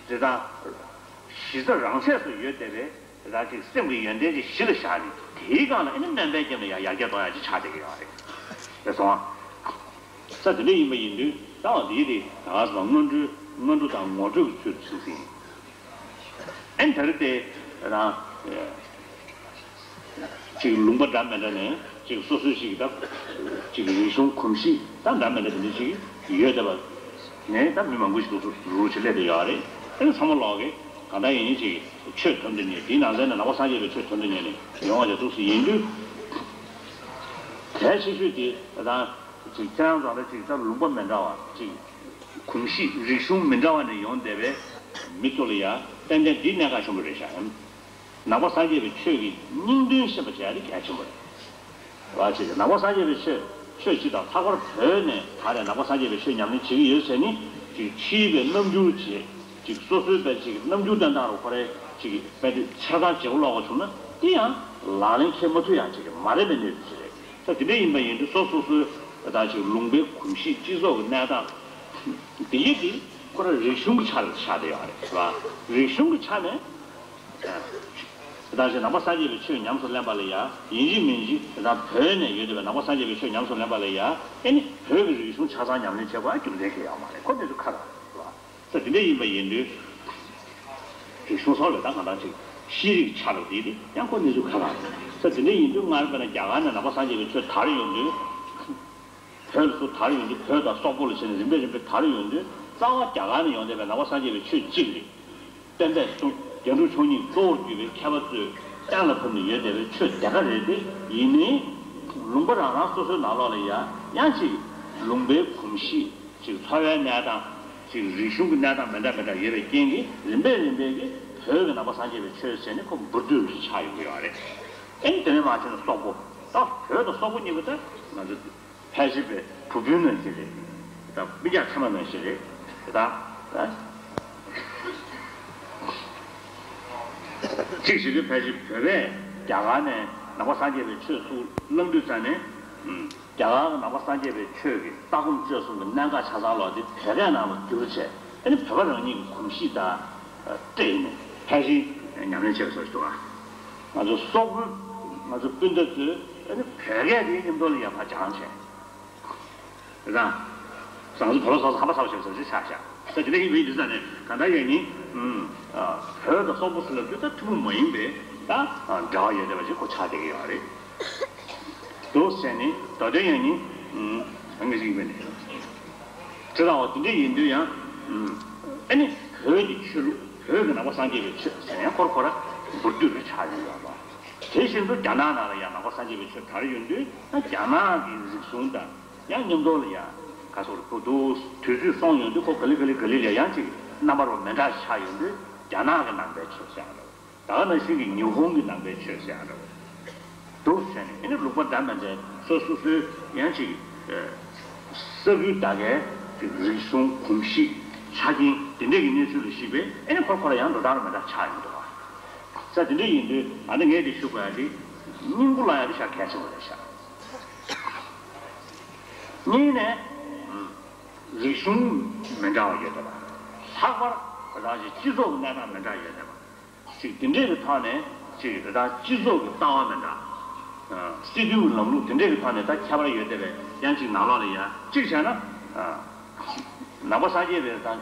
དེ་དང་གཞི་རྩ་རང་ཆས་སུ་ཡོད་བསྡད་པའི་དེ་དང་ཅིག་སེམས་ཀྱི་ཡོན་ཏན་ཅིག་གཞི་ལ་བཞག་ནས། དེའི་སྒང་ལ་ཨེ་ནི་སྨན་པའི་རྐྱེན་ལ་ཡང་ཡར་རྒྱས་གཏོང་ཡ་ཅིག་ཆགས་བསྡད་ཀྱི་ཡོད་རེད། རེད་སོང་ཨ། ས་དེ་འདྲ་ཡིན་པ་ཡིན་དུས། ད་འོ་འདིའི་དེ་ད་ག་ཟེར་བ། སྔོན་འགྲོའི། སྔོན་འགྲོ་དང་ངོ་སྤྲོད་ཀྱི་ཚུལ་དུ་གསུངས་ཟིན། ཨེ་ནི་ད་རེས་དེ་རང་ཅིག་ལུང་པ་འདྲ་མི་འདྲ་ནས་ཅིག་སོ་སོའི་ཞིག་ད་ཅིག་རིག་གཞུང་གོམས་གཤིས་ད་འདྲ་མི་འདྲ་དེ་འདྲ་ཅིག་ཡོད་བསྡད་པ་ནས། ད་མི་མང་པོ་ཞིག་འདུག་སེ་རུ་རུ་ཅིག་སླེབས་བསྡད་ཡོད་རེད། ཨེ་ནི་ཚང་མ་ལོག་གི་གང་ལྟར་ཡིན་ཡིན་ཅིག་ཆོས་དོན་དུ་གཉེར། དེའི་ནང་ཚན་ནས་ནང་པ་སངས་རྒྱས་པའི་ཆོས་དོན་དུ་གཉེར་ནས་ཡོང་བ་ཅིག་འདུག་སེ་ཡིན་དུས། གལ་ཆེ་ཤོས་དེ་ད་ཅིག་ཁྱེད་རང་ཚོ་འདྲ་ཅིག་ད་ལུང་པ་མི་འདྲ་བ་ཅིག་གོམས་གཤིས་རིག་གཞུང་མི་འདྲ་བ་ནས་ཡོང་བསྡད་པའི་མི་ཚོ་ལ་ཡ་ཏན་ཏན་འདི་གནད་འགག་ཆེན་པོ་རེད་ཤག་ནང་པ་སངས་རྒྱས་པའི་ཆོས་ཀྱི་སྙིང་དོན་ཤེས་པ་བྱས་ཏེ་གལ་ཆེན་པོ་རེད། བ་ཅིག་ནང་པ་སངས་རྒྱས་པའི་ཆོས། ཆོས་སྤྱི་དང་། ལྷག་པར་བོད་ནས་ད་རེས་ནང་པ་སངས་རྒྱས་པའི་ཆོས་ཉམས་ལེན་བྱེད་ཀྱི་ཡོད་ཟེར་ནི་ཅིག་ཕྱིའི་བའི་རྣམ་འགྱུར་བྱེད། ཅིག་སོ་སོའི་བའི་ཅིག་རྣམ་འགྱུར་སྟོན་སྟངས་རུ་ཁོ་རའི་ཅིག་དཔེ་དེ་ཆ་ཚང་བྱེད་པོ་ལོག་པ་བྱུང་ན། དེ་ཡང་ལག་ལེན་འཁེལ་མ་ཐུབ་ཡག་ཅིག་མ་རེད་པའི་གནས་ཚུལ་ཞིག་རེད། ད་དེ་འདྲ་ཡིན་པ་ཡིན་དུས་སོ་སོ་སོའི་ད་ཅིག་ལུང་པའི་གོམས་གཤིས། སྤྱི་ཚོགས་ཀྱི་གནས་སྟངས་དེ་ཡི་དེ་ཁོ་ར་རིག་གཞུང་གི་ཆ་ལ་ཆགས་བསྡད་ཡོད་རེད། རེད་བ། རིག་གཞུང་གི་ཆ་ནས། ད་ཅིག་ནང་པ་སངས་རྒྱས་པའི་ཆོས་ཉམས་སུ་ལེན་པ་ལ་ཡ། ཡིན་གཅིག་མིན་གཅིག་ད་བོད་ནས་ཡོད་བསྡད་པའི་ནང་པ་སངས་རྒྱས་པའི་ཆོས་ཉམས་སུ་ལེན་པ་ལ་ཡ། ཨེ་ནི་བོད་ཀྱི་རིག་གཞུང་ཆ་ཚང་ཉམས་ལེན་བྱེད་དགོས་ཡ་རྒྱུ་མཚན་གང་ཡང་ཡོད་མ་རེད། ཁོ་དེ་ཚོ་ཁ་ར་རེད་བ། ས་དེ་འདྲ་ཡིན་པ་ཡིན་དུས། རིག་གཞུང་སོགས་ལས་ད་གང་ལྟར་ཅིག་ཤེས་རིག་ཆ་ལ་དེ་དེ་ཡང་ཁོ་གནས་ཚུལ་ཁ་ལ། ས་དེ་འདྲ་ཡིན་དུས་སྔར་བས་ན་རྒྱ་གར་ནས་ནང་པ་སངས་རྒྱས་པའི་ཆོས་དར་ཡོང་དུས། བོད་ལ་ཚུར་དར་ཡོང་དུས། བོད་དང་སོག་པོ་ལ་བྱས་ནས་རིམ་པས་རིམ་པས་དར་ཡོང་དུས། རྩ་བ་རྒྱ་གར་ནས་ཡོང་བསྡད་པའི་ནང་པ་སངས་རྒྱས་པའི་ཆོས་གཅིག་རེད། བསྟན་པའི་སྲུང་། རྒྱན་དྲུག་མཆོག་གཉིས་གཙོ་བོར་གྱུར་པའི་མཁས་པ་ཚོས་ གཏན་ལ་ཕབ་ནས་ཡོད་བསྡད་པའི་ཆོས་དེ་ག་རེད་དེ། ཡིན་ནའི་ལུང་པ་རང་རང་སོ་སོའི་ནང་ལོགས་ལ་ཡང་ཡང་ཅིག་ལུང་པའི་གོམས་གཤིས། ཅིག་འཚོ་བའི་གནས་སྟངས། ཅིག་རིག་གཞུང་གི་གནས་སྟངས་མི་འདྲ་མི་འདྲ་ཡོད་པའི་རྐྱེན་གྱིས། རིམ་པས་རིམ་པས་ཀྱིས་བོད་ཀྱི་ནང་པ་སངས་རྒྱས་པའི་ཆོས་ཟེར་ནས་ཁོ་འབུར་དོད་རེ་ཆགས་ཡོང་གི་ཡོད་རེད། ཨེ་ནི་དེ་ནས་མར་བྱས་ན་སོག་པོ། ད་བོད་དང་སོག་པོ་གཉིས་ཀ་ད་ང་ཚོ་ཕལ་ཆེར་བའི་བུ་སྤུན་ནང་བཞིན་རེད། ད་སྤུན་ཀྱག་ཕྱི་མ་ནང་བཞིན་རེད། ད་ད་གཅིག་བྱེད་དུས་ཕལ་ཆེར་བོད་པས་རྒྱ་གར་ནས་ནང་པ་སངས་རྒྱས་པའི་ཆོས་ཚུར་བླངས་དུས་ཙམ་ནས། རྒྱ་གར་གྱི་ནང་པ་སངས་རྒྱས་པའི་ཆོས་ཀྱི་ལྟ་སྒོམ་སྤྱོད་གསུམ་གྱི་གནད་འགག་ཆ་ཚང་ལོག་དེ་བོད་སྐད་ནང་ལ་བསྒྱུར་བྱས། ཨ་ནི་བོད་པ་རང་ཉིད་ཀྱི་གོམས་གཤིས་དང་སྤྲད་ནས་ཕལ་ཆེར་ཉམས་ལེན་བྱས་པའི་བཟོ་ཞིག་འདུག་ག་ང་ཚོ་སོག་པོའི་ང་ཚོ་སྤུན་ཟླ་ཚོས་ཨ་ནི་བོད་སྐད་དེའི་མཉམ་དུ་ལ་ཡང་ཕར་སྦྱངས་བྱས། རེད་དང་། བཟང་ཚོ་བོད་པ་སོགས་ཧམ་པ་ཚ་བ་ཞིག་བཟོ་ཞིག་ཆགས་ཤག་ས་དེ་འདྲ་ཡིན་པའི་དུས་ཙམ་ནས་གང་ལྟར་ཡང་ནི། ཨ་བོད་དང་སོག་པོ་ཟེར་ལབ་དུས་ད་ཐུན་མོང་མ་ཡིན་པའི་ད་འབྲེལ་བ་ཡོད་བསྡད་པ་ཞིག་ཁོ་ཆགས་བསྡད་ཀྱི་ཡོད་རེད། འདུག་ཟེར་ནས་ད་དུང་ཡང་ནི། ཨང་གི་ཞིག་ཡིན་པས་ནི། དེ་ལྟ་བ་དེ་འདྲ་ཡིན་དུས་ཡང་། ཨ་ནི་བོད་ཀྱི་ཆོས་ལུགས། བོད་ཀྱི་ནང་པ་སངས་རྒྱས་པའི་ཆོས་ཟེར་ཡང་ཁོ་ར་ཁོ་ར་འབུར་དོད་རེ་ཆགས་ཡོང་ཡོད་པ། དེ་བཞིན་དུ་རྒྱ་ནག་ནང་ལ་ཡང་ནང་པ་སངས་རྒྱས་པའི་ཆོས་དར་ཡོང་དུས་ད་རྒྱ་ནག་གི་རིག་གཞུང་དང་ཡང་མཉམ་དུ་ལ་ཡང་ག་སོགས་རེ་པོ་འདུག་དུས་ཚོད་སོང་ཡོང་དུས་ཁོ་ག་ལེ་ག་ལེ་ག་ལེ་ལ་ཡང་ཅིག་རྣམ་པ་རོ་མི་འདྲ་ཆགས་ཡོང་དུས་རྒྱ་ནག་གི་ནང་པའི་ཆོས་ཟེར་ཡང་རེད། ད་ག་ནང་བཞིན་གྱི་ཉི་ཧོང་གི་ནང་པའི་ཆོས་ཟེར་ཡང་རེད། འདུག་ཟེར་ནས་ཨ་ནི་ལུང་པ་འདྲ་མི་འདྲའི་སོ་སོ་སོའི་ཡང་ཅིག་ས་ཁུལ་ད་གའི་རིག་གཞུང་གོམས་གཤིས་ཆ་རྐྱེན་དེ་འདྲས་ཀྱི་གནས་ཚུལ་ལ་གཞིགས་པས་ཨ་ནི་ཁོ་ཁོ་ལ་ཡང་འགྲོ་སྟངས་ར་མི་འདྲ་ཆགས་ཡོང་འདུག་བ། ས་དེ་འདྲས་ཡིན་དུས་ཨ་ནི་ངས་དེ་ཞུ་དགོས་ཡ་དེ་སྙིང་པོ་ལ་ཡ་དེ་ཤ་གལ་ཆེན་པོ་རེད་ཤག་གཉིས་ནས་རིག་གཞུང་མི་འདྲ་བ་ཡོད་འདུག་བ། ལྷག་པར་རང་གི་སྤྱི་ཚོགས་ཀྱི་གནས་སྟངས་མི་འདྲ་ཡོད་འདུག་བ། ཅིག་དེ་འདྲས་ཀྱི་ཐོག་ནས་ཅིག་རེ་དང་སྤྱི་ཚོགས་ཀྱི་ལྟ་བ་མི་འདྲ། སྲིད་དོན་གྱི་ལམ་ལུགས་དེ་འདྲས་ཀྱི་ཐོག་ནས་ད་ཁྱད་པར་ཡོད་བསྡད་པས་ཡང་ཅིག་ནང་ལོགས་ལ་ཡང་ཅིག་བྱས་ན། ནང་པ་སངས་རྒྱས་པའི་དང་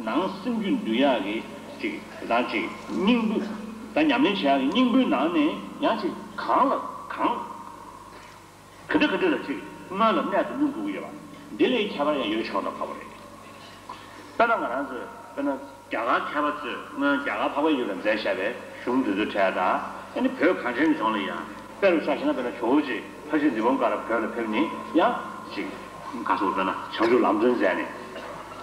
ནང་སེམས་རྒྱུད་འདུལ་ཡག་གི་ཅིག་རེ་དང་ཅིག་སྙིང་པོ་ད་ཉམས་ལེན་བྱེད་ཡག་གི་སྙིང་པོའི་ནང་ནས་ཡང་ཅིག་གང་ལ་གང་། ག་འདྲ་ག་འདྲ་ལ་ཅིག་སྔོན་ལ་གནད་དུ་སྣུན་དགོས་ཀྱི་ཡོད་པ། འདི་ལས་ཁྱད་པར་ཡང་ཡོད་ཆོག་ན་ཁག་པོ་རེད། དཔེར་ན་ང་རང་ཚོས་དཔེར་ན་རྒྱ་གར་མཁས་པ་ཚོས་སྔོན་རྒྱ་གར་འཕགས་པའི་ཡུལ་ལ་མཛད་བཞག་པའི་གཞུང་འདི་ཚོའི་གྲས་དང་ཨ་ནི་བོད་གངས་ཅན་ལྗོངས་ལ་ཡང་དཔེ་རུ་ཆ་བཞག་ན་དཔེར་ན་ཇོ་བོ་རྗེ་ཕ་གཞིས་འདུས་འབངས་སྒར་ལ་བོད་ལ་ཕེབས་ནས་ཡང་ཅིག་ག་སོགས་དཔེར་ན་བྱང་ཆུབ་ལམ་སྟོན་མཛད་ནས་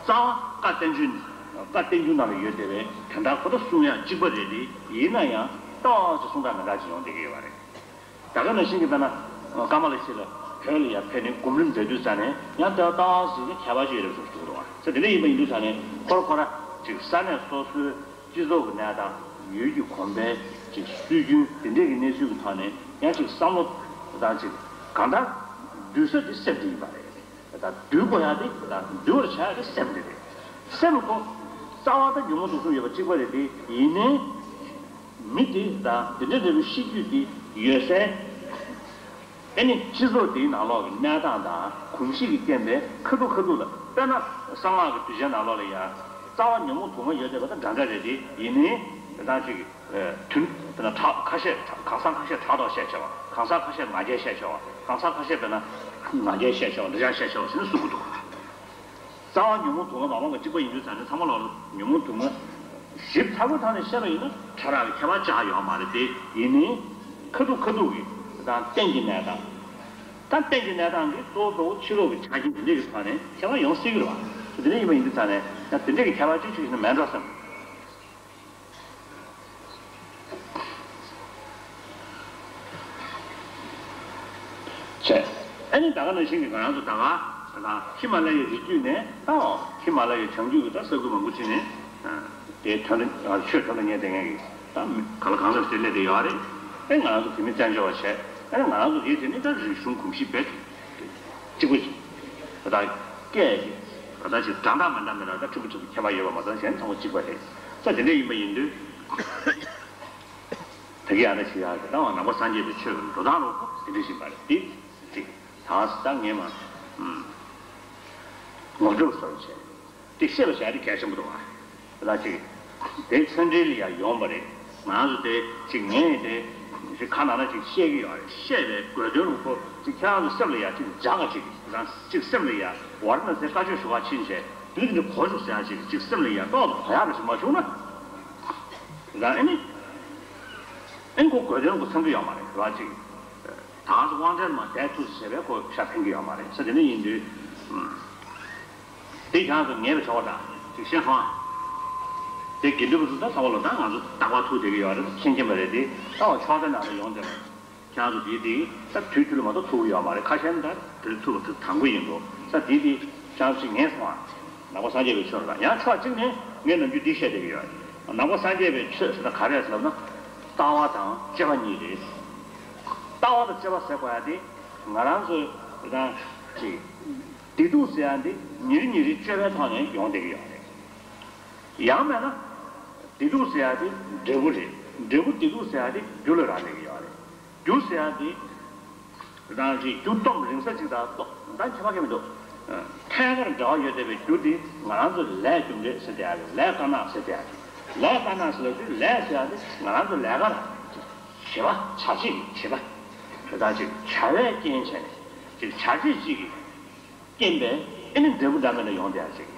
རྩ་བ་བཀའ་བསྟན་བཅོས་བཀའ་བསྟན་འགྱུར་ནང་ལ་ཡོད་བསྡད་པའི་དོན་དག་ཁོ་ད་གསུང་ཡག་གཅིག་པ་རེད་དེ་ཡིན་ན་ཡང་ཏོག་ཙམ་གསུང་སྟངས་མི་འདྲ་ཅིག་ཡོང་བསྡད་ཀྱི་ཡོད་པ་རེད། ད་ག་ནང་བཞིན་གྱི་དཔེར་ན་ཀ་མ་ལ་ཤཱི་ལ་བོད་ལ་ཡར་ཕེབས་ནས་སྒོམ་རིམ་མཛད་དུས་ཙང་ནས་ཡང་ཏོག་ཙམ་ཁྱད་པར་ཅིག་ཡོད་རེད་བཟོ་འདུག་རོགས་ས་དེ་འདྲ་ཡིན་པ་ཡིན་དུས་ཙང་ནས་ཁོ་ར་ཁོ་ར་ཅིག་ས་གནས་སོ་སོའི་སྤྱི་ཚོགས་ཀྱི་གནས་སྟངས་ཡུལ་གྱི་གོམས་པའི་ཅིག་སྲོལ་རྒྱུན་དེ་འདྲས་ཀྱི་གནས་ཚུལ་གྱི་ཐོག་ནས་ཡང་ཅིག་བསམ་བློ་དང་ཅིག་གང་ལྟར་འདུལ་ས་དེ་སེམས་དེ་ཡིན་པ་རེད། ད་འདུལ་དགོས་ཡག་དེ་ད་འདུལ་བར་བྱ་ཡག་དེ་སེམས་དེ་རེད། སེམས་ཁོ་རྩ་བ་དང་ཉོན་མོངས་དུག་གསུམ་ཡོད་པ་གཅིག་པ་རེད་དེ་ཡིན་ནའི། མི་དེ་དང་དེ་འདྲ་འདྲ་བའི་གཤིས་རྒྱུད་དེ་ཡོད་སའི་ཨེ་ནི་སྤྱི་ཚོགས་དེའི་ནང་ལོགས་ཀྱི་གནས་སྟངས་དང་གོམས་གཤིས་ཀྱི་རྐྱེན་པས་ཁ་ཐུག་ཁ་ཐུག་ལ་དཔེར་ན་གསང་སྔགས་ཀྱི་གདུལ་བྱའི་ནང་ལོགས་ལ་ཡང་རྩ་བ་ཉོན་མོངས་དུག་ལྔ་ཡོད་བསྡད་པ་དང་འདྲ་འདྲ་རེད་དེ་ཡིན་ནའི་དེ་དང་ཅིག་དུས་དེ་ན་ཁྲག་ཁ་ཤས་གང་ཟག་ཁ་ཤས་ཕྲག་དོག་བཤད་བྱ་བ་གང་ཟག་ཁ་ཤས་ང་རྒྱལ་བཤད་བྱ་བ་གང་ཟག་ཁ་ཤས་དཔེར་ན་ང་རྒྱལ་བཤད་བྱ་བ་འདྲ་ཆགས་བཤད་བྱ་བ་ཟེར་ནས་གསུང་གི་འདུག་རྩ་བ་ཉོན་མོངས་དུག་ལྔ་མ་སྤངས་པ་གཅིག་པ་ཡིན་དུས་ཙང་ནས་ཚང་མ་ལ་ཉོན་མོངས་དུག་ལྔ་ཞིབ་ཚགས་པོའི་ཐོག་ནས་བཤད་པ་ཡིན་ན་ཕྲ་རགས་ཀྱི་ཁྱད་པར་ཅིག་ཡོད་མ་རེད་དེ་ཡིན་ནའི་ཁ་ཐུག་ཁ་ཐུག་གི་དང་རྟེན་གྱི་གནས་སྟངས་དང་རྟེན་གྱི་གནས་སྟངས་ཀྱི་གཙོ་བོ་གཙོ་བོ་ཕྱི་ལོགས་ཀྱི་ཆ་རྐྱེན་དེ་འདྲས་ཀྱི་ཐོག་ནས་ཁྱད་པར་ཡོང་སྲིད་ཀྱི་རེད་བ། དེ་འདྲས་ཡིན་པ་ཡིན་དུས་ཙང་ནས་ཡང་དེ་འདྲས་ཀྱི་ཁྱད་པར་ཅིག་ཅིག་ཡིན་ན་མེད་འགྲོ་བསམ། བྱས། ཨ་ནི་ད་ག་ནང་བཞིན་གྱི་ང་རང་ཚོ་ད་ག་ཧི་མ་ལ་ཡའི་རི་རྒྱུད་ནས་ད་ཧི་མ་ལ་ཡའི་བྱང་རྒྱུད་ཀྱི་ད་ས་ཁུལ་མང་པོ་ཅིག་ནས་དེ་ཐོན་ཆོས་ཐོན་ལ་ཉན་བསྡད་མཁན་གྱི་ད་ག་ལ་གང་འཚམ་ཞིག་སླེབས་བསྡད་ཡོད་རེད། ཨ་ནི་ང་རང་ཚོ་བོད་མི་བཙན་བྱོལ་བ་བྱས་ཨ་ནི་ང་རང་ཚོ་དེའི་དེ་ནི་ད་རིག་གཞུང་གོམས་གཤིས་རྦད་དེ། གཅིག་པ་ཅིག་ད་ལྟ་སྐད་ཀྱི་ད་ལྟ་ཅིག་སྒྲ་གདངས་མི་འདྲ་མི་འདྲ་ད་ཕྲན་བུ་ཕྲན་བུ་ཁྱད་པར་ཡོད་པ་མ་གཏོགས་གཞན་ཚང་མ་གཅིག་པ་རེད། ས་དེ་འདྲ་ཡིན་པ་ཡིན་དུས་ད་གི་ཨ་ན་ཞིག་ཡག་གི་ད་བ་ནང་པ་སངས་རྒྱས་པའི་ཆོས་ཀྱི་འགྲོ་སྟངས་རོ་ཁོ་དེ་འདྲ་ཞིག་པ་རེད་དེ་ཅིག་ད་ད་ངས་མ་ངོ་སྤྲོད་སོར་བྱས་དེ་བཤད་པ་བྱས་དེ་གལ་ཆེན་པོ་འདུག་ཨ། ལ་ཅིག་དེ་མཚོན་འབྲེལ་ལ་ཡང་ཡོང་བ་རེད། ང་ཚོ་དེ་ཅིག་ངས་དེ་ཅིག་ཁ་ནང་ན་ཅིག་བཤད་ཀྱི་ཡོད་རེད། བཤད་པའི་དགོས་དོན་རུ་ཁོ་ཅིག་ཁྱེད་རང་ཚོ་སེམས་ལ་ཡང་ཅིག་འཇགས་ཀ་ཅིག་རང་ཅིག་སེམས་ལ་ཡང་བར་ན་ཚེ་བཀའ་ཆོས་ཞུ་བ་ཕྱིན་བྱས་དུས་འདི་གོ་བཅུག་ཟེར་ཡ་ཅིག་ཅིག་སེམས་ལ་ཡང་ཏོག་ཏུ་གོ་ཡག་རེ་ཞིག་མ་བྱུང་ན་རང་ཨེ་ནི། ཨ་ ཨེ་ཁོ་དགོས་དོན་ཁོ་ཚང་གི་ཡོད་མ་རེད། རེད་བ། ཅིག་ད་ག་ཚོད་དབང་གྲལ་མ་བསྡད་ཐུབ་ཟེར་བས་ཁོ་ཤ་ཕན་གི་ཡོད་མ་རེད་ས། དེ་འདྲ་ཡིན་དུས། ཨུམ། དེ་ཁྱེད་རང་ཚོ་ངེས་པ་ཆོག་དང་ཅིག་ཤེས་སོང་ཨ། དེ་དགེ་འདུན་པ་ཚོ་ད་ལྟ་བ་ལ་ད་ང་ཚོ་རྟག་པར་ཐུག་བསྡད་ཀྱི་ཡོད་རེད། མཁྱེན་མཁྱེན་པ་རེད། དེ་ལྟ་བ་ཕྱོགས་མཐའི་ནང་ལ་ཡོང་བསྡད་པ། ཁྱེད་རང་ཚོ་དེ་དེ་ད་དུས་དུས་ལ་མ་གཏོགས་ཐུག་གི་ཡོད་མ་རེད། ཁ་ཤས་ནི་ད་དེ་ཐུག་པ་དེ་དང་པོ་ཡིན་འགྲོ་ས། དེ་དེ་ཁྱེད་རང་ཚོ་ངེས་སོང་ཨ། ནང་པ་སངས་རྒྱས་པའི་ཆོས་ལ་ཡང་ཕྱོགས་གཅིག་ནས་ངས་ནམ་རྒྱུན་འདི་བཤད་བསྡད་ཀྱི་ཡོད། ནང་པ་སངས་རྒྱས་པའི་ཆོས་ཟེར་ན་ག་རེ་ཟེར་ན། ལྟ་བ་དང་སྤྱོད་པ་གཉིས་རེད། ལྟ་བ་དང་སྤྱོད་པ་ཟེར་དགོས་ཡ་དེ་ང་རང་ཚོའི་རང་གི་བདེ་སྡུག་ཟེར་ཡ་འདི་ཉིན་རེ་ཉིན་རེ་སྤྱོད་པའི་ཐོག་ནས་ཡོང་བསྡད་ཀྱི་ཡོད་རེད། ཡང་མིན་ན། བདེ་སྡུག་ཟེར་ཡ་དེ་འབྲས་བུ་རེད། འབྲས་བུ་བདེ་སྡུག་ཟེར་ཡ་དེ་རྒྱུ་ལ་རག་ལས་ཀྱི་ཡོད་རེད། རྒྱུ་ཟེར་ཡ་དེ། རང་གི་རྒྱུ་སྟོབས་རིང་ས་ཅིག་དང་ཏོག་ད་ཁྱད་པར་གང་མི་འདུག་ཐད་ཀར་འབྲེལ་བ་ཡོད་བསྡད་པའི་རྒྱུ་དེ་ང་རང་ཚོ་ལས་རྒྱུ་འབྲས་ཟེར་བསྡད་ཡ་རེད། ལས་དཀར་ནག་ཟེར་བསྡད་ཡ་རེད། ལས་དཀར་ནག་ཟེར་ལབ་དུས་ལས་ཟེར་ཡ་དེ་ང་རང་ཚོ་ལས་ཀ་རང་བྱེད་པ་བྱ་བྱེད་ཀྱི་བྱེད་པ་དེ་དག་ཅིག་བྱ་བས་རྐྱེན་བྱས་ནས་ཅིག་བྱ་བྱེད་ཅིག་གི་རྐྱེན་པས་ཨེ་ནི་འབྲས་བུ་འདྲ་མིན་ལ་ཡོང་བསྡད་ཡ་ཅིག་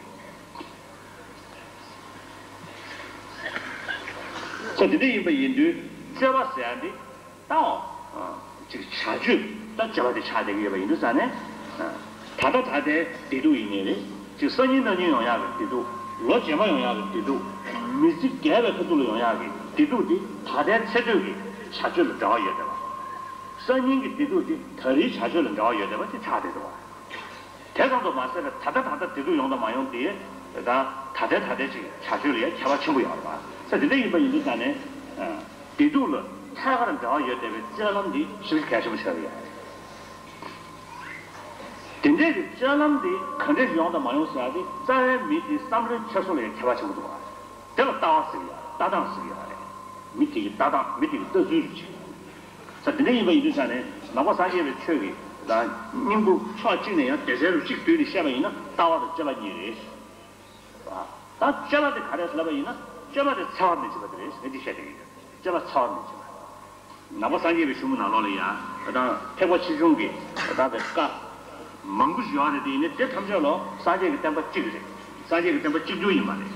ས་དེ་འདྲ་ཡིན་པ་ཡིན་དུས་སྤྱོད་པ་ཟེར་ཡ་འདི་ད་འོ། ཅིག་བྱ་སྤྱོད་ད་སྤྱོད་པ་དེ་ཆགས་བསྡད་ཀྱི་ཡོད་པ་ཡིན་དུས་ཙང་ནས། ད་ལྟ་ད་ལྟའི་བདེ་སྡུག་ཡིན་ནའི་རེད། ཅིག་སང་ཉིན་གནངས་ཉིན་ཡོང་ཡག་གི་བདེ་སྡུག་ལོ་རྗེས་མ་ཡོང་ཡག་གི་བདེ་སྡུག་མི་ཚེ་རྒས་པའི་ཁ་ཐུག་ལ་ཡོང་ཡག་གི་བདེ་སྡུག་འདི་ད་ལྟའི་ཚེ་སྟོད་ཀྱི་བྱ་སྤྱོད་ལ་འབྲེལ་བ་ཡོད་བསྡད་པ། སང་ཉིན་གྱི་བདེ་སྡུག་འདི་ད་རེས་བྱ་སྤྱོད་ལ་འབྲེལ་བ་ཡོད་བསྡད་པ་དེ་ཆགས་བསྡད་འདུག་བ། དེ་ཙམ་དུ་མ་ཟད་པའི་ད་ལྟ་ད་ལྟ་བདེ་སྡུག་ཡོང་དང་མ་ཡོང་དེ་ད་ད་ལྟའི་ད་ལྟའི་ཅིག་བྱ་སྤྱོད་ལ་ཡང་ཁྱད་པར་ཆེན་པོ་ཡོད་རེད་བ། ས་དེ་འདྲ་ཡིན་པ་ཡིན་དུས་ད་ནས་བདེ་སྡུག་ལ་ཐད་ཀར་འབྲེལ་བ་ཡོད་བསྡད་པའི་སྤྱོད་ལམ་འདི་ཞེ་གལ་ཆེན་པོ་ཆགས་ཀྱི་ཡོད་རེད། དེ་འདྲའི་གི་སྤྱོད་ལམ་འདི་ག་འདྲས་ཡོང་དང་མ་ཡོང་ཟེར་ཡ་དེ་རྩ་བའི་མི་དེའི་བསམ་བློའི་འཁྱེར་སོ་ལ་ཡང་ཁྱད་པར་ཆེན་པོ་འདུག་བ། དེ་ལ་ལྟ་བ་ཟེར་གྱི་ཡོད་རེད། ལྟ་སྟངས་ཟེར་གྱི་ཡོད་རེད། མི་དེ་གི་ལྟ་སྟངས་མི་དེ་གི་ལྟ་ཚུལ་རེད་ཅེས། ས་དེ་འདྲ་ཡིན་པ་ཡིན་དུས་ཙང་ནས་ནང་པ་སངས་རྒྱས་པའི་ཆོས་ཀྱི་ད་སྙིང་པོ་ཕྱོགས་གཅིག་ནས་ཡང་སྡེ་ཚན་རུ་གཅིག་བསྡུས་ནས་བཤད་པ་ཡིན་ན་ལྟ་བ་དང་སྤྱོད་པ་གཉིས་རེད། ད་སྤྱོད་པ་དེ་ག་རེ་ཟེར་ལབ་པ་ཡིན་ན་སྤྱོད་པ་དེ་འཚེ་བ་མི་བྱེད་པ་དེ་རེད་ཟེར་ནས་འདི་བཤད་བསྡད་ཀྱི་ཡོད། སྤྱོད་པ་འཚེ་བ་མི་བྱེད་པ། ནང་པ་སངས་རྒྱས་པའི་གཞུང་གི་ནང་ལོགས་ལ་ཡང་ད་ཐེག་པ་ཆེ་ཆུང་གི་ད་པའི་བཀའ་མང་པོ་ཞིག་ཡོད་རེད། དེ་ཡིན་ནའི་དེ་ཐམས་ཅད་ལ་སངས་རྒྱས་ཀྱི་བསྟན་པ་གཅིག་རེད། སངས་རྒྱས་ཀྱི་བསྟན་པ་གཅིག་གྱུར་ཡིན་པ་རེད།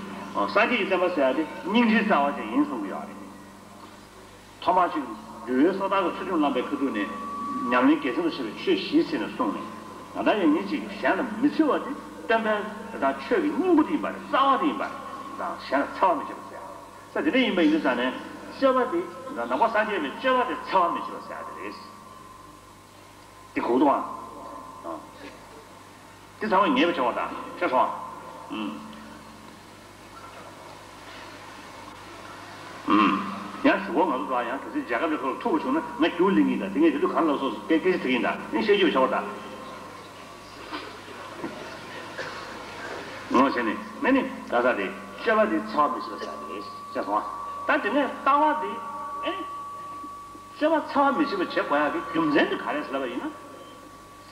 སངས་རྒྱས་ཀྱི་བསྟན་པ་ཟེར་ཡ་དེ་སྙིང་རྗེའི་རྩ་བ་ཅན་ཡིན་གསུང་གི་ཡོད་རེད། ཐོག་མར་ཅིག་འཇུ་བའི་སོ་ཐར་གྱི་ཚུལ་ཁྲིམས་བླངས་པའི་ཁ་ཐུག་ནས་ཉམས་ལེན་གལ་ཆེན་དུ་བྱེད་པའི་ཆོས་བཞི་ཟེར་ནས་གསུངས་ནས། ད་ལྟ་ཡང་ཉིད་ཅིག་གཞན་ལ་མི་འཚེ་བ་དེ་སྟོན་པའི་དང་ཆོས་ཀྱི་སྙིང་པོ་དེ་ཡིན་པ་རེད། རྩ་བ་དེ་ཡིན་པ་རེད། དང་གཞན་ལ་འཚེ་བ་མི་བྱེད་པ་ཟེར། ས་དེ་འདྲ་ཡིན་པ་ཡིན་དུས་ཙང་ནས་སྤྱོད་པ་དེ་ནང་པ་སངས་རྒྱས་པའི་སྤྱོད་པ་དེ་འཚེ་བ་མི་བྱེད་པ་ཟེར་ཡ་དེ་རེད། དེ་གོ་འདུག་ཨ། དེ་ཚང་མ་ངེས་པ་བྱ་བ་དང་ཤེས་སོང་ཨ། ཨུམ། ཨུམ། ཡང་ཞུ་གོ་ང་ཚོ་ཚོ་ཡང་གལ་སྲིད་མཇལ་ཁ་འདི་ཚོ་ལ་ཐུག་པ་བྱུང་ན་ང་རྒྱུགས་ལེན་གྱི་ཡིན་ད། དེ་ངས་དེ་དུས་གང་ལབ་སོང་སྐད་སྐད་ཆ་དྲིས་ཀྱི་ཡིན་ད། ཨིན་བཤད་རྒྱུ་བྱ་བ་དང་། ངོ་ཤེས་ནས་ནས་ནི་ད་ས་དེ་སྤྱོད་པ་དེ་འཚེ་བ་མི་བྱེད་པ་ཟེར་དེ་ཤེས་སོང་ཨ། ད་དེ་ནས་ལྟ་བ་དེ་ཨེ། སྤྱོད་པ་འཚེ་བ་མི་བྱེད་པ་བྱེད་དགོས་ཡག་གི་རྒྱུ་མཚན་དེ་ག་རེ་ཟེར་ལབ་པ་ཡིན་ན།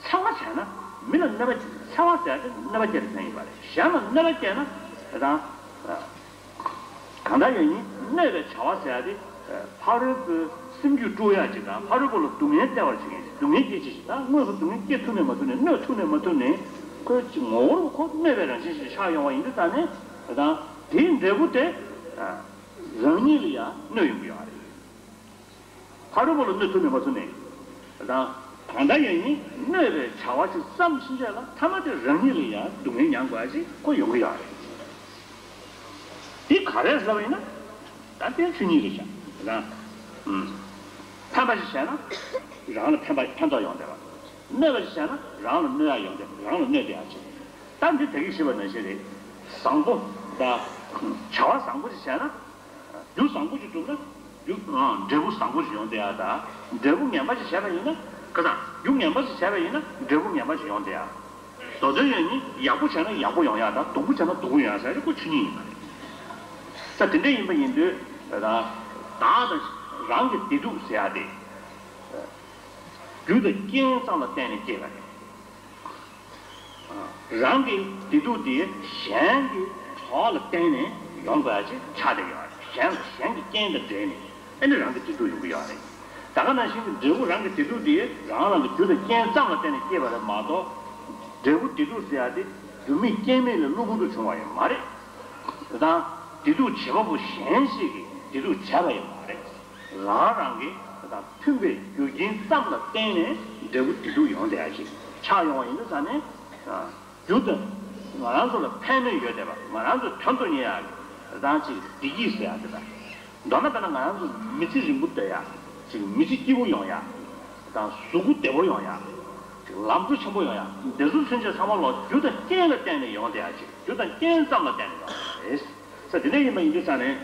འཚེ་བ་བྱས་ན་མི་ལ་གནོད་པ་འཚེ་བ་ཟེར་ཡ་དེ་གནོད་པ་སྐྱེལ་བའི་མཚན་ཡིན་པ་རེད། གཞན་ལ་གནོད་པ་སྐྱེལ་ན་དེ་དང་། གང་ལྟར་ཡང་ནི་གནོད་པའི་བྱ་བ་ཟེར་ཡ་དེ། ཕ་རོལ་པོའི་སེམས་རྒྱུད་དཀྲུག་ཡག་ཅིག་དང་ཕ་རོལ་པོ་ལ་སྡུག་བསྔལ་སྟེར་བར་བྱེད་མཁན་ཅིག་སྡུག་བསྔལ་སྐྱེད་བྱེད་ཅིག་དང་དངོས་སུ་སྡུག་བསྔལ་སྐྱེད་ཐུབ་ནས་མ་ཐུབ་ནས་གནོད་ཐུབ་ནས་མ་ཐུབ་ནས་ཁོའི་ངོ་བོར་ཁོ་གནོད་པའི་རང་བཞིན་ཞིག་ཆགས་ཡོང་བ་ཡིན་དུས་ཙང་ནས་དེ་དང་དེའི་འབྲས་བུ་དེ་རང་ཉིད་ལ་ཡང་གནོད་ཡོང་གི་ཡོད་རེད། ཕ་རོལ་པོ་ལ་གནོད་ཐུབ་ནས་མ་ཐུབ་ནས། དང་། གང་ལྟར་ཡང་ནི་གནོད་པའི་བྱ་བ་ཞིག་བརྩམས་ཕྱིན་ཆད་ལ་ཐ་མ་དེ་རང་ཉིད་ལ་ཡང་སྡུག་བསྔལ་མྱང་དགོས་ཞིག་ཁོ་ཡོང་གི་ཡོད་རེད། འདི་ག་རེ་ཟེར་བ་ཡིན་ན། ད་དེ་ཆོས་ཉིད་རེད་ཤག་དང་། ཨུམ། ཕན་པ་ཞིག་བྱས་ན། རང་ལ་ཕན་པ་ཕན་ཐོགས་ཡོང་བསྡད་པ། གནོད་པ་ཞིག་བྱས་ན་རང་ལ་གནོད་ཡག་ཡོང་བསྡད་པ་རང་ལ་གནོད་བསྡད་ཡག་ཅིག་ད་འདི་ད་གིན་ཞུས་པ་ནང་བཞིན་རེད། བཟང་པོ་དང་། བྱ་བ་བཟང་པོ་ཞིག་བྱས་ན། རྒྱུ་བཟང་པོ་ཞིག་བསྒྲུབས་ན། རྒྱུ་ཨ་འབྲས་བུ་བཟང་པོ་ཞིག་ཡོང་བསྡད་ཡ་དང་། འབྲས་བུ་ངན་པ་ཞིག་བྱས་པ་ཡིན་ན། ཁ་སང་རྒྱུ་ངན་པ་ཞིག་བྱས་པ་ཡིན་ན་འབྲས་བུ་ངན་པ་ཞིག་ཡོང་བསྡད་ཡ། མདོ་དོན་ཡང་ནི་ཡག་པོ་བྱས་ན་ཡག་པོ་ཡོང་ཡ་དང་སྡུག་པོ་བྱས་ན་སྡུག་པོ་ཡོང་ཡ་ཟེར་ཡ་ཁོ་ཆོས་ཉིད་ཡིན་པ་རེད། ས་དེ་འདྲ་ཡིན་པ་ཡིན་དུས་ད་བདག་དང་རང་གི་བདེ་སྡུག་ཟེར་ཡ་དེ། རྒྱུ་དང་རྐྱེན་ཙམ་ལ་བརྟེན་ནས་སྐྱེས་པ་རེད། རང་གི་བདེ་སྡུག་དེ་གཞན་གྱི་གྲོགས་ལ་བརྟེན་ནས་ཡོང་དགོས་ཡ་ཅིག་ཆགས་བསྡད་ཡོད་རེད། གཞན་གཞན་གྱི་རྐྱེན་དང་འབྲེལ་ནས་ཨ་ནི་རང་གི་བདེ་སྡུག་ཡོང་གི་ཡོད་རེད། ད་ག་ནང་བཞིན་གྱི་འབྲས་བུ་རང་གི་བདེ་སྡུག་དེ་རང་རང་གི་རྒྱུ་དང་རྐྱེན་ཙམ་ལ་བརྟེན་ནས་སྐྱེས་པ་རེད་མ་གཏོགས། འབྲས་བུ་བདེ་སྡུག་ཟེར་ཡ་དེ་རྒྱུ་མེད་རྐྱེན་མེད་ལས་བློ་ཕུག་ཏུ་བྱུང་བ་ཡང་མ་རེད། དེ་དང་བདེ་སྡུག་བྱེད་པ་པོ་གཞན་ཞིག་གིས་བདེ་སྡུག་བྱས་པ་ཡང་མ་རེད། རང་རང་གི་དང་མཐུན་པའི་རྒྱུ་རྐྱེན་ཙམ་ལ་བརྟེན་ནས་འབྲས་བུ་བདེ་སྡུག་ཡོང་བསྡད་ཡ་ཅིག་ཆགས་ཡོང་བ་ཡིན་དུས་ཙང་ནས། རྒྱུ་དང་ང་རང་ཚོ་ལ་ཕན་གནོད་ཡོད་བསྡད་པ། ང་རང་ཚོ་དོན་དུ་གཉེར་ཡག་གི་དང་ཅིག་བདེ་སྐྱིད་ཟེར་ཡག་དེ་དང་། མདོར་ན་དཔེར་ན་ང་རང་ཚོ་མི་ཚེ་རིང་པོ་སྡོད་ཡག་ཅིག་མི་ཚེ་སྐྱིད་པོ་ཡོང་ཡག་དང་གཟུགས་པོ་བདེ་པོ་ཡོང་ཡག་ཅིག་ལམ་འགྲོ་ཆེན་པོ་ཡོང་ཡག་འདི་ཚོ་ཚུན་ཆད་ཚང་མ་ལོག་རྒྱུ་དང་རྐྱེན་ལ་བརྟེན་ནས་ཡོང་བསྡད་ཡག་ཅིག་རྒྱུ་དང་རྐྱེན་ཙམ་ལ་བརྟེན་ནས་ཡོང་བ་རེད། ས་དེ་འདྲ་ཡིན་པ་ཡིན་དུས་ཙང་ནས་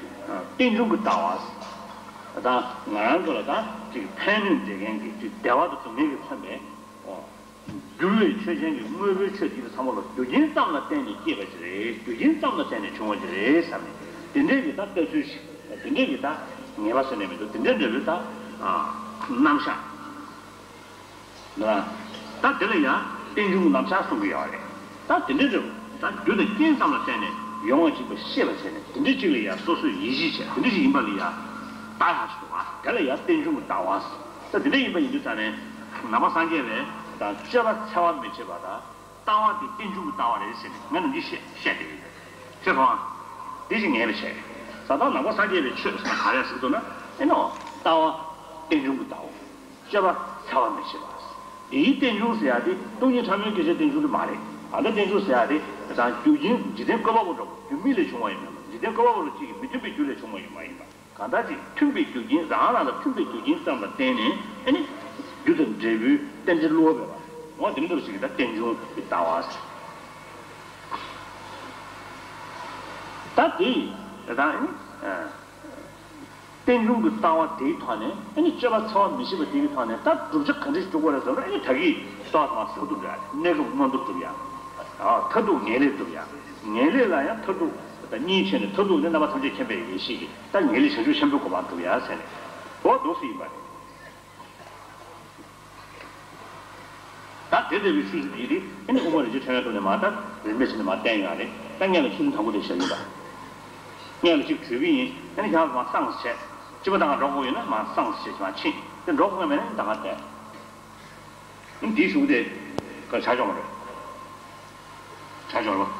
རྟེན་འབྱུང་གི་ལྟ་བ། ད་ང་རང་ཚོ་ལ་ད་ཅིག་ཕན་གནོད་འབྱེད་མཁན་གྱི་ཅིག་བདེ་བ་དང་སྡུག་བསྔལ་གྱིས་མཚོན་པའི། འགྱུར་བའི་ཆོས་ཅན་གྱི་དངོས་པོའི་ཆོས་འདི་ཚང་མ་ལ་རྒྱུ་རྐྱེན་ཙམ་ལ་བརྟེན་ནས་སྐྱེས་པ་ཞིག་རེད། རྒྱུ་རྐྱེན་ཙམ་ལ་བརྟེན་ནས་བྱུང་བ་ཞིག་རེད་བསམ་ནས་དེ་འདྲའི་གི་ད་ལྟ་ཚུལ་ཞིག་དེ་འདྲའི་གི་ད་ངེས་པ་ཟེར་ནས་མི་འདུག་དེ་འདྲའི་འདྲ་བོའི་ད་རྣམ་གཞག་ལ་ད་དེ་ལ་ཡང་རྟེན་འབྱུང་གི་རྣམ་གཞག་གསུང་གི་ཡོད་རེད། ད་དེ་འདྲའི་འདྲ་བོ་ད་རྒྱུ་དང་རྐྱེན་ཙམ་ལ་བརྟེན་ནས་ཡོང་བ་ཅིག་པ་ཤེས་པ་བྱས་ནས་དེ་འདྲའི་ཅིག་ལ་ཡང་སོ་སོས་ཡིད་ཆེས་བྱས་དེ་འདྲའི་ཅིག་ཡིན་པ་ལ་ཡང་ད་ཡག་ཅིག་འདུག་བ། དེ་ལ་ཡང་རྟེན་འབྱུང་གི་ལྟ་བ། ད་དེ་འདྲ་ཡིན་པ་ཡིན་དུས་ཙང་ནས་ནང་པ་སངས་རྒྱས་པས་དང་སྤྱོད་པ་འཚེ་བ་མི་བྱེད་པ་དང་། ལྟ་བ་དེ་རྟེན་འབྱུང་གི་ལྟ་བ་རེད་ཟེར་ནས་ང་ནམ་རྒྱུན་བཤད་བཤད་བསྡད་ཡོད། ཤེས་སོང་ཨ། དེ་བཞིན་ངེས་པ་བྱས། ས་དང་ནང་པ་སངས་རྒྱས་པའི་ཆོས་ཟེར་ན་ག་རེ་ཟེར་འདུག་ན་ཨེ་ནོ། ལྟ་བ་རྟེན་འབྱུང་གི་ལྟ་བ། སྤྱོད་པ་འཚེ་བ་མི་བྱེད་པ། དེའི་རྟེན་འབྱུང་ཟེར་ཡ་དེ་སྟོང་ཉིད་ཕྲ་མོའི་སྐད་ཆའི་རྟེན་འབྱུང་དེ་མ་རེད། ད་ལྟ་རྟེན་འབྱུང་ཟེར་ཡ་དེ་དང་རྒྱུ་རྐྱེན་འཇིག་རྟེན་བཀོད་པ་པོ་འདྲ་བོ་རྒྱུ་མིག་ལས་བྱུང་བ་ཡིན་མིན་འཇིག་རྟེན་བཀོད་པ་པོ་ལ་གཅིག་གི་མི་མཐུན་པའི་རྒྱུ་ལས་བྱུང་བ་ཡིན་མ་ཡིན་པ། གང་ལྟར་ཅིག་མཐུན་པའི་རྒྱུ་རྐྱེན་རང་རང་ལ་མཐུན་པའི་རྒྱུ་རྐྱེན་ཙམ་ལ་བརྟེན་ནས་ཨ་ནི་རྒྱུ་དང་འབྲས་བུའི་རྟེན་འབྲེལ་བསླུ་བ་མེད་པ་འོ་དེ་འདྲ་ཞིག་གི་ད་རྟེན་འབྱུང་གི་ལྟ་བ། ད་དེ་ད་ཨ་ནི་རྟེན་འབྱུང་གི་ལྟ་བ་དེའི་ཐོག་ནས་ཨ་ནི་སྤྱོད་པ་འཚེ་བ་མི་བྱེད་པ་དེའི་ཐོག་ནས་ད་བསྒྲུབ་བྱ་ག་འདྲ་ཞིག་སྒྲུབ་དགོས་རེད་ཟེར་ན་ཨ་ནི་ད་གིན་ལྟ་བ་ཚང་མ་ཟག་སྡུག་སྒྲུབ་ཡ་རེད། གནས་སྐབས་མངོན་མཐོ་སྒྲུབ་ཡ། མཐར་ཐུག་ངེས་ལེགས་སྒྲུབ་ཡ། ངེས་ལེགས་ལ་ཡང་མཐར་ཐུག་ད་གཉིས་ཕྱེ་ནས་མཐར་ཐུག་ནི་རྣམ་པ་ཐམས་ཅད་མཁྱེན་པའི་ཡེ་ཤེས་ཀྱི་ད་ངེས་ལེགས་བྱང་ཆུབ་ཤིན་ཏུ་གོ་འཕང་སྒྲུབ་ཡ་ཟེར་ནས་འོ་འདུག་སེ་ཡིན་པ་རེད། ད་དེ་ལྟ་བུའི་ཆོས་ཚུལ་འདི་དེ་ཨ་ནི་དབུ་མ་རིན་ཆེན་ཕྲེང་བའི་ཐོག་ནས་མ་ད་རིམ་པས་བྱས་ནས་མ་བསྟན་ཡོད་རེད། ད་སྔོན་ལ་ཆོས་ཚུལ་དང་པོ་དེ་བཤད་ཡིན་པ། སྔོན་ལ་གཅིག་གྲོལ་གི་ཡིན་ཨ་ནི་ཁྱེད་རང་མ་སངས་བྱས་སྤྱི་པ་དང་འགྲོ་དགོས་ཡོད་ན་མ་སངས་བྱས་མ་ཕྱིན་དེ་འགྲོ་དགོས་མེད་ན་ད་ག་བསྡད། འདིའི་གཞུག་དེ་ག་ཆ་སྦྱོང་རེད། ཆ་སྦྱོང་རོགས།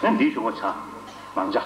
ཨང་། འདིའི་གཞུག་པ་ཆ་མང་ཆ།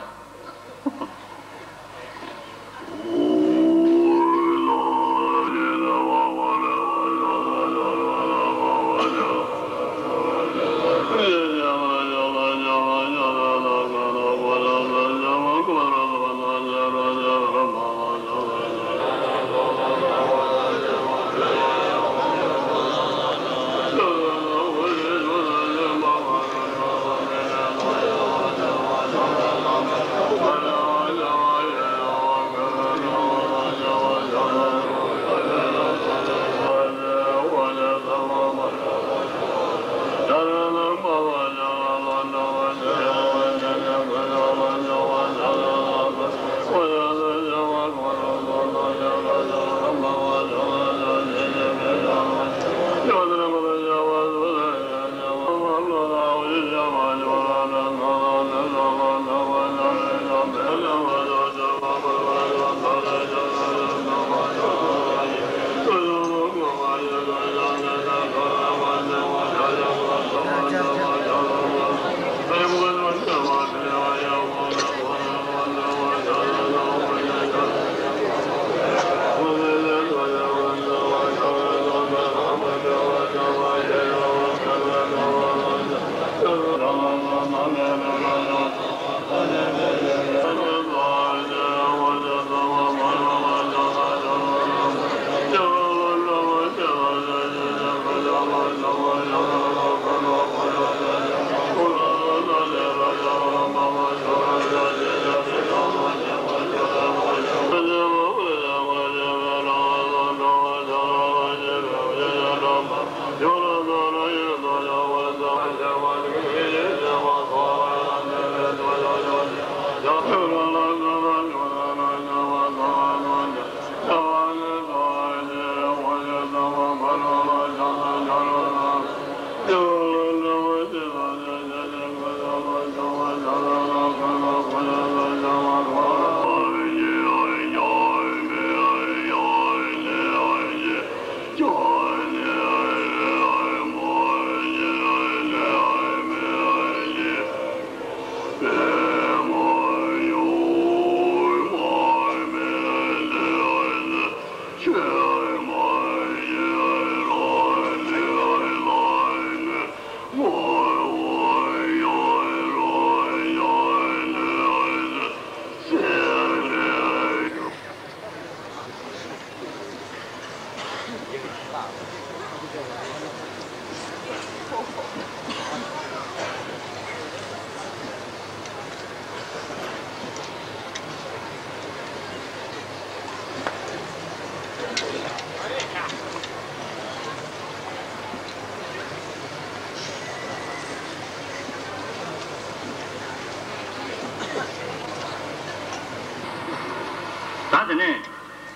ད་དེ་ནས་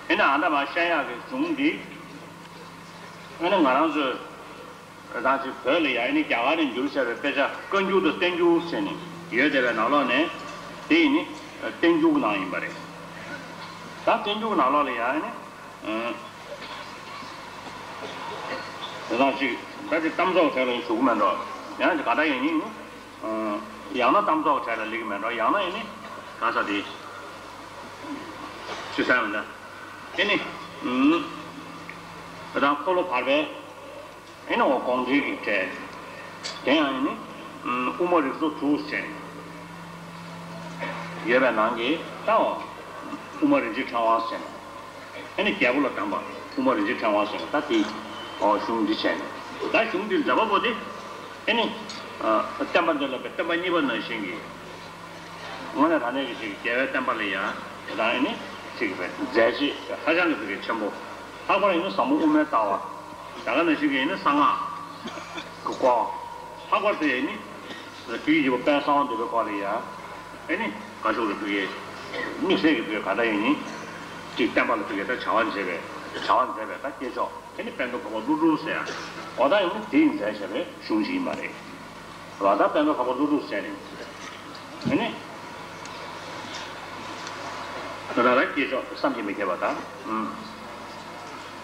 ཨེ་ནི་ཨ་འདྲ་མ་བཤད་ཡག་གི་གཞུང་འདི་ཨེ་ནི་ང་རང་ཚོས་རང་ཅིག་བོད་ལ་ཡ་ཨེ་ནི་རྒྱ་གར་ནས་འགྱུར་བྱས་པའི་དཔེ་ཆ་བཀའ་འགྱུར་དང་བསྟན་འགྱུར་ཟེར་ནས་ཡོད་བསྡད་པའི་ནང་ལོགས་ནས་དེ་ཡིན་ནི་བསྟན་འགྱུར་གྱི་ནང་ཡིན་པ་རེད། ད་བསྟན་འགྱུར་གྱི་ནང་ལོགས་ལ་ཡ་ཨེ་ནི་དེ་དང་ཅིག་ད་ཅིག་གཏམ་ཚོགས་གྲས་ལ་ཞུ་གི་མེད་འགྲོ། ཡང་ཅིག་ག་འདྲ་ཡིན་ནི། ཡང་ན་གཏམ་ཚོགས་གྲས་ལ་སླེབས་ཀྱི་མེད་འགྲོ། ཡང་ན་ཨེ་ནི་ག་ས་དེ་ཅི་ཟེར་མིན་ད་ཨེ་ནི་ད་འཁོར་ལོ་བར་པའི་ཨེ་ནི་འོ་དགོངས་འགྲེལ་གྱི་གྲས་དེ་ཡང་ཨེ་ནི་དབུ་མ་རིགས་ཚོགས་དྲུག་ཟེར་ཡོད་པའི་ནང་གི་ད་འོ་དབུ་མ་རིན་ཆེན་ཕྲེང་བ་ཟེར། ཨ་ནི་རྒྱལ་པོ་ལ་གདམས་པ་དབུ་མ་རིན་ཆེན་ཕྲེང་བ་ཟེར་བ་ད་དེ་ཨོ་གཞུང་འདི་བྱས་ནས་ད་གཞུང་འདི་མཛད་པ་པོ་དེ་ཨ་ནི་བསྟན་པ་འདི་ལ་བསྟན་པ་གཉིས་པ་ནང་བཞིན་གྱི་དངོས་གནས་དྲང་གནས་ཀྱི་ཅིག་རྒྱལ་བའི་བསྟན་པ་ལ་ཡང་དེ་དང་ཨ་ནི་ཅིག་མཛད་རྗེས་ཧ་ཅང་གི་ཕ་གི་ཆེན་པོ། ལྷག་པར་ཡིན་ན་ཟབ་མོ་དབུ་མའི་ལྟ་བ་ད་ག་ནང་བཞིན་གྱི་ཡིན་ན་གསང་སྔགས་ཀྱི་སྐོར་ལྷག་པར་དུ་ཡིན་ནི། དུས་ཀྱི་དཔལ་གསང་བ་འདུས་པའི་སྐོར་ལ་ཡ། ཨེ་ནི་བཀའ་ཤོག་ལ་ཕུལ་གི་དམིགས་བསལ་གྱི་ཕུལ་ག་འདྲ་ཡིན་ནི། གཅིག་བསྟན་པ་ལ་ཕུལ་གི་ད་བྱ་བ་མཛད་པའི་བྱ་བ་མཛད་པའི་ད་སྐྱེས་མཆོག་ཨེ་ནི་དཔལ་མགོན་འཕགས་པ་ཀླུ་སྒྲུབ་ཟེར་ཡ། འོ་ད་ཡིན་ནི་དེ་ཡིན་མཛད་བྱ་བའི་གཞུང་ཞིག་ཡིན་པ་རེད། ལ་ད་དཔལ་མགོན་འཕགས་པ་ཀླུ་སྒྲུབ་ཟེར་ནི། ཨེ་ནི། ད་ད་ལྟ་སྐྱེས་མཆོག་བསམ་གྱིས་མི་ཁྱབ་པ་ད། ཨུམ།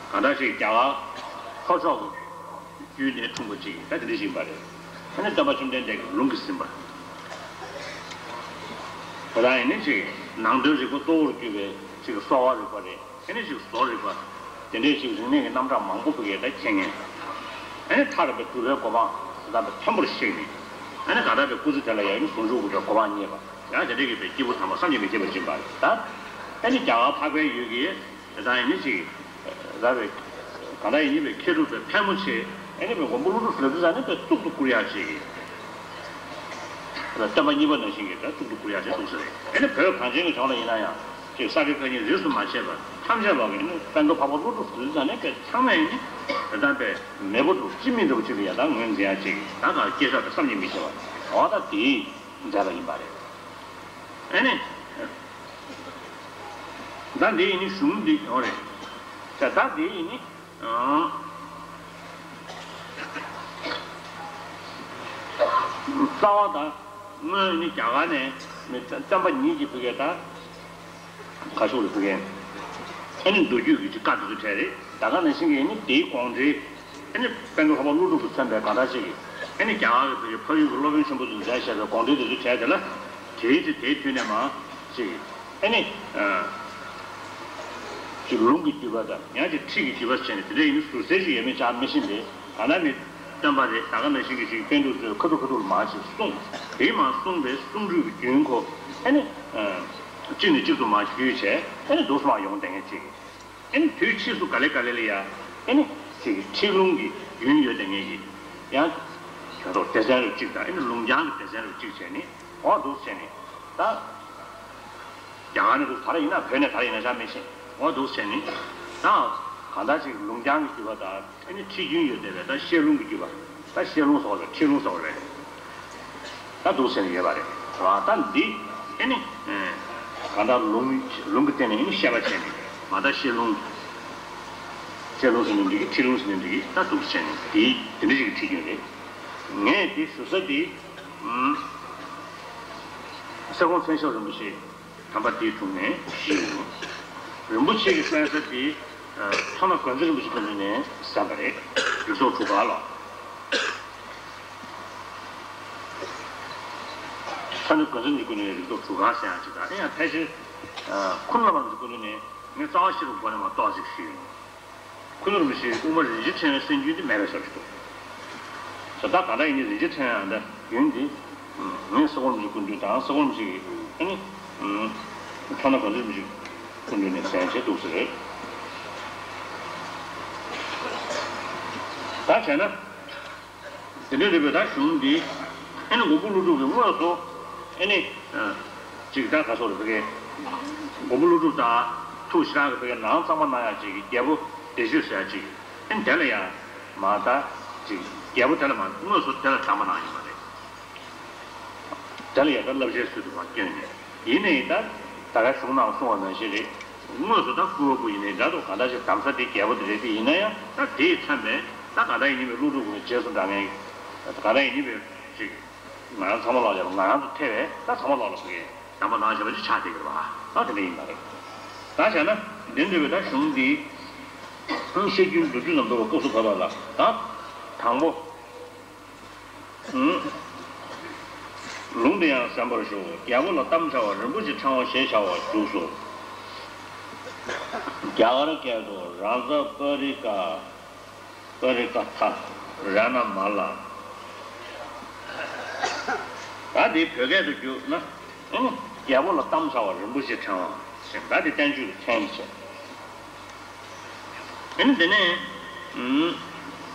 ག་འདྲ་ཞིག་རྒྱ་གར་ལྷོ་ཕྱོགས་ཀྱི། བརྒྱུད་ནས་འཁྲུངས་པ་ཅིག་ད་དེ་འདྲ་ཞིག་ཡིན་པ་རེད། ཨ་ནི་སྟོན་པ་བཅོམ་ལྡན་འདས་ཀྱི་ལུང་གིས་ཟིན་པ། ད་ལྟ་ཡིན་ནི་ཅིག་ནང་དོན་རིག་པ་གཙོ་བོར་གྱུར་པའི་ཅིག་གསོ་བ་རིག་པ་རེད། ཨ་ནི་ཅིག་བཟོ་རིག་པ། དེ་འདྲའི་ཅིག་རིག་གནས་ཀྱི་རྣམ་གྲངས་མང་པོ་བུ་གས་ད་མཁྱེན་ངེས། ཨ་ནི་ཐར་པའི་སྒྲུབ་པའི་གོ་འཕང་དེ་དག་པའི་མཐོན་པོར་གཤེགས་ནས། ཨ་ནི་ག་ད་པའི་སྐུ་ཚེ་དེ་ལ་ཡང་ནི་ཟུང་འཇུག་གི་གོ་འཕང་བརྙེས་པ། ཡང་དེ་འདྲའི་གི་པའི་སྐྱེས་བུ་དམ་པ་བསམ་གྱིས་མི་ཁྱབ་པ་ཅིག་ཡིན་པ་རེད་ད། ཨ་ནི་རྒྱ་གར་འཕགས་པའི་ཡུལ་གྱི། དེ་དག་ཡིན་ནི་ཅིག་ར་བའི། གང་ལྟར་ཡིན་ནི་པའི་མཁས་གྲུབ་པའི་ཕལ་མོ་ཆེ། ཨེ་ནི་པའི་མགོན་པོ་ཀླུ་སྒྲུབ་ཟེར་དུས་ཙང་ནི་པའི་གཙུག་ཏུ་བཀུར་ཡག་ཅིག་སྟོན་པ་གཉིས་པ་ནང་བཞིན་གྱི་ད་གཙུག་ཏུ་བཀུར་ཡག་ཅིག་འདུག་ཟེར་རེད། ཨེ་ནི་བོད་གངས་ཅན་གྱི་ལྗོངས་ལ་ཡིན་ན་ཡང་ཅིག་ས་དགེ་བཀའ་རྙིང་རིས་སུ་མ་ཆད་པ་ཐམས་ཅད་ལོག་གི་ཨེ་ནི་དཔལ་མགོན་འཕགས་པ་ཀླུ་སྒྲུབ་ཟེར་དུས་ཙང་ནི་པའི་ཚང་མས་ཨེ་ནི་དེ་དག་པའི་མེས་པོ་འདུག་སྤྱི་མི་འདྲ་པོ་ཅིག་ལ་ཡ་ད་ངོས་འཛིན་ཡག་ཅིག་ད་ག་སྐད་ཆ་དེ་བསམ་གྱིས་མི་ཁྱབ་པ་འོ་ད་དེའི་མཛད་པ་ཡིན་པ་རེད། ཨེ་ནི། ད་འདི་ཡིན་ནི་གཞུང་འདི་ཡོང་རེད། ད་ད་འདི་ཡིན་ནི། རྩ་བ་དང་དངོས་ནི་རྒྱ་གར་ནས་མི་བསྟན་པ་ཉིད་ཀྱི་བུ་གས་ད། ཁ་ཤུགས་ལ་བུ་གས། ཨེ་ནི་མདོ་རྒྱུད་ཀྱི་ཅིག་བཀའ་འདི་ཚོ་བྲལ་རེད། ད་ག་ནང་བཞིན་གྱི་ཡིན་ནི་དེའི་དགོངས་འགྲེལ། ཨ་ནི་དཔལ་མགོན་འཕགས་པ་ཀླུ་སྒྲུབ་ཀྱིས་མཚོན་པའི་གང་ལྟར་ཅིག་གིས་ཨ་ནི་རྒྱ་གར་གྱི་བོད་ཀྱི་འཕགས་ཡུལ་གྱི་སློབ་དཔོན་ཆེན་པོ་ཚོས་མཛད་བཞག་པའི་དགོངས་འགྲེལ་དེ་ཚོ་བྱས་དེ་ལ་དེའི་ཚེ་དེའི་དུས་ནས་མར་ཅིག་གིས་ཨ་ནི་ཅིག་ལུང་གི་བརྒྱུད་པ་དང་ཡང་ཅིག་ཁྲིད་ཀྱི་བརྒྱུད་པ་བྱས་ནས་དེ་འདྲ་ཡིན་ན་ཟུར་ཟའི་ཞིག་ཡོད་མེད་ཅང་མི་ཤེས་ཏེ་གང་ལྟར་ནི་སྟོན་པ་རེད། ད་ག་ནང་བཞིན་གྱི་ཅིག་པཎ་གྲུབ་ཚོས་ཁ་ཐུག་ཁ་ཐུག་ལ་མར་ཅིག་གསུངས། དེའི་མར་གསུངས་པའི་གསུང་སྒྲོས་ཀྱི་རྒྱུན་ཁོ་ཨ་ནི་གཅིག་ནས་གཅིག་ཏུ་མར་བརྒྱུད་བྱས་ཨ་ནི་འདུག་སེ་མར་ཡོང་བསྡད་མཁན་ཅིག་ཨེ་ནི་དུས་ཕྱིས་སུ་ག་ལེ་ག་ལེ་ལ་ཡ། ཨེ་ནི་ཅིག་ཁྲིད་ལུང་གི་རྒྱུན་ཡོད་དེ་ངེད་ཀྱི། ཡང་། ཁྱོད་ཚོ་སྡེ་ཚན་རུ་གཅིག་དང་ཨེ་ནི་ལུང་རྐྱང་གི་སྡེ་ཚན་རུ་གཅིག་བྱས་ནི། འོ་འདུག་བྱས་ནི། ད། རྒྱ་གར་ནས་འདུག་ད་ར་ཡིན་ན་བོད་ནས་ད་ར་ཡིན་ན་ཆ་མི་ཤེས། འོ་འདུག་བྱས་ནི། ད། གང་ལྟར་ཅིག་ལུང་རྐྱང་གི་བརྒྱུད་པ་དང་ཨེ་ནི་ཁྲིད་རྒྱུན་ཡོད་དེ་བས་ད་བཤད་ལུང་གི་བརྒྱུད་པ། ད་བཤད་ལུང་སོགས་རེད་ཁྲིད་ལུང་སོགས་རེད། ད་འདུག་ཟེར་ནས་ཡོད་པ་རེད། ར་ད་འདི་ཨེ་ནི། གང་ལྟར་ལུང་ལུང་གི་སྟེང་ནས་ཨེ་ནི་བཤད་པ་བྱས་ནས་མ་ད་བཤད་ལུང་། བཤད་ལུང་ཟེར་ནས་འགྲིག་གི་ཁྲིད་ལུང་ཟེར་ནས་འགྲིག་གི་ད་འདུག་བྱས་ནས་འདི་དེ་འདྲ་ཞིག་གི་ཁྲིད་རྒྱུན་རེད། ངས་འདི་ཞུ་ས་འདི། སེ་གོང་མཚན་ཞབས་རིན་པོ་ཆེ་དམ་པ་འདིའི་དྲུང་ནས་ཞུས་ཡོད། རིན་པོ་ཆེ་གི་གསན་ས་འདི། མཚོ་སྣ་དགོན་རྩེ་རིན་པོ་ཆེ་སྐུ་མདུན་ནས་གསན་པ་རེད། རིགས་ཚོགས་དྲུག་པ་ལ། ས་ནི་དགོན་ཚང་གི་སྐུ་མདུན་ནས་རིགས་ཚོགས་དྲུག་པ་གསན་ཡག་ཅིག་དང་ཨེ་ཡང་ཕལ་ཆེར། ཁུ་ནུ་རིན་པོ་ཆེ་སྐུ་མདུན་ནས་ངས་རྩ་བ་ཤེས་རབ་སྒོ་ནས་མར་ཏོག་ཙམ་ཞུས་ཡོད། ཁུ་ནུ་རིན་པོ་ཆེས་དབུ་མ་རིན་ཆེན་ཕྲེང་བའི་གསན་རྒྱུན་དེ་མེད་པའི་ཚབ་ཞིག་འདུག་ད་ལྟ་ག་འདྲ་ཡིན་ནའི་རིན་ཆེན་ཕྲེང་ཡང་འདི་རྒྱུན་འདི་ངས་སེ་གོང་རིན་པོ་ཆེ་སྐུ་མདུན་དང་སེ་གོང་རིན་པོ་ཆེ་གི་ཨ་ནི་མཚོ་སྣ་དགོན་རྩེ་རིན་པོ་ཆེ་སྐུ་མདུན་ནས་གསན་བྱས་འདུག་ས་རེད། ད་བྱས་ན། དེ་འདྲའི་རིགས་པའི་ད་གཞུང་འདི། ཨེ་ནི་མགོན་པོ་ཀླུ་སྒྲུབ་ཀྱིས་དངོས་སུ། ཨེ་ནི། ཅིག་ད་ག་སོགས་རེད་ཕ་གི། མགོན་པོ་ཀླུ་སྒྲུབ་དང་ཐུགས་ཞེ་དྲག་གི་ཕ་གི་ནང་གཙང་མ་གནང་ཡག་ཅིག་གི་རྒྱལ་པོ་བདེ་སྤྱོད་ཟེར་ཡག་ཅིག་ཨེ་ནི་དེ་ལ་ཡང་མ་ད་ཅིག་རྒྱལ་པོ་དེ་ལ་མ་དངོས་སུ་དེ་ལ་གདམས་པ་གནང་ཡོད་པ་རེད། དེ་ལ་ཡང་ད་བསླབ་བྱའི་ཚུལ་དུ་མ་བསྐྱོན་ནས་ཡིན་ནའི་ད་ད་ག་གཞུང་ནང་གསུངས་པ་ནང་བཞིན་རེད། དངོས་སུ་ད་སྐུ་བ་སྐུ་ཡིན་ནའི་འདྲ་འདུག་གང་ལྟར་ཞིག་གདམ་ས་དེ་རྒྱལ་པོ་དེ་རེད། དེ་ཡིན་ན་ཡང་ད་དེས་མཚོན་པའི་ད་གང་ལྟར་ཡིན་ནི་མེད་ཀླུ་སྒྲུབ་ཀྱི་རྗེས་སུ་འབྲང་མཁན་གང་ལྟར་ཡིན་ནི་མེད་ཅིག་ང་རང་ཚང་མ་ལོག་ལ་ང་རང་ཚོ་ཐེ་བའི་ད་ཚང་མ་ལོག་ལ་སུ་གིས་གདམས་པ་གནང་བཞིན་པ་ཅིག་ཆགས་བསྡད་ཀྱི་རེད་པ། ད་དེ་འདྲ་ཡིན་པ་རེད། ད་བྱས་ན་འདི་འདྲ་བའི་ད་གཞུང་འདི་ཤེར་རྒྱུན་བདུད་རྩི་ནང་འབུལ་བ་སྐབས་སུ་བབས་པ་ལ་ད་དང་པོ། ལུང་འདི་ཡང་གསན་པར་ཞུ། རྒྱལ་པོ་ལ་གཏམ་བྱ་བ་རིན་པོ་ཆེ་ཕྲེང་བ་ཞེས་བྱ་བ་བཞུགས་སོ། རྒྱ་གར་སྐད་དུ་རཱ་ཛ་པ་རི་ཀ་པ་རི་ཀ་ཐ་ར་ན་མ་ལ། ད་འདི་བོད་སྐད་དུ་བསྒྱུར་ན་ཨེ་ནི་རྒྱལ་པོ་ལ་གཏམ་བྱ་བ་རིན་པོ་ཆེ་ཕྲེང་བ་ཞེས། ད་འདི་བསྟན་བཅོས་ཀྱི་མཚན་གྱི་ཆེད། ཨེ་ནི་འདི་ནས་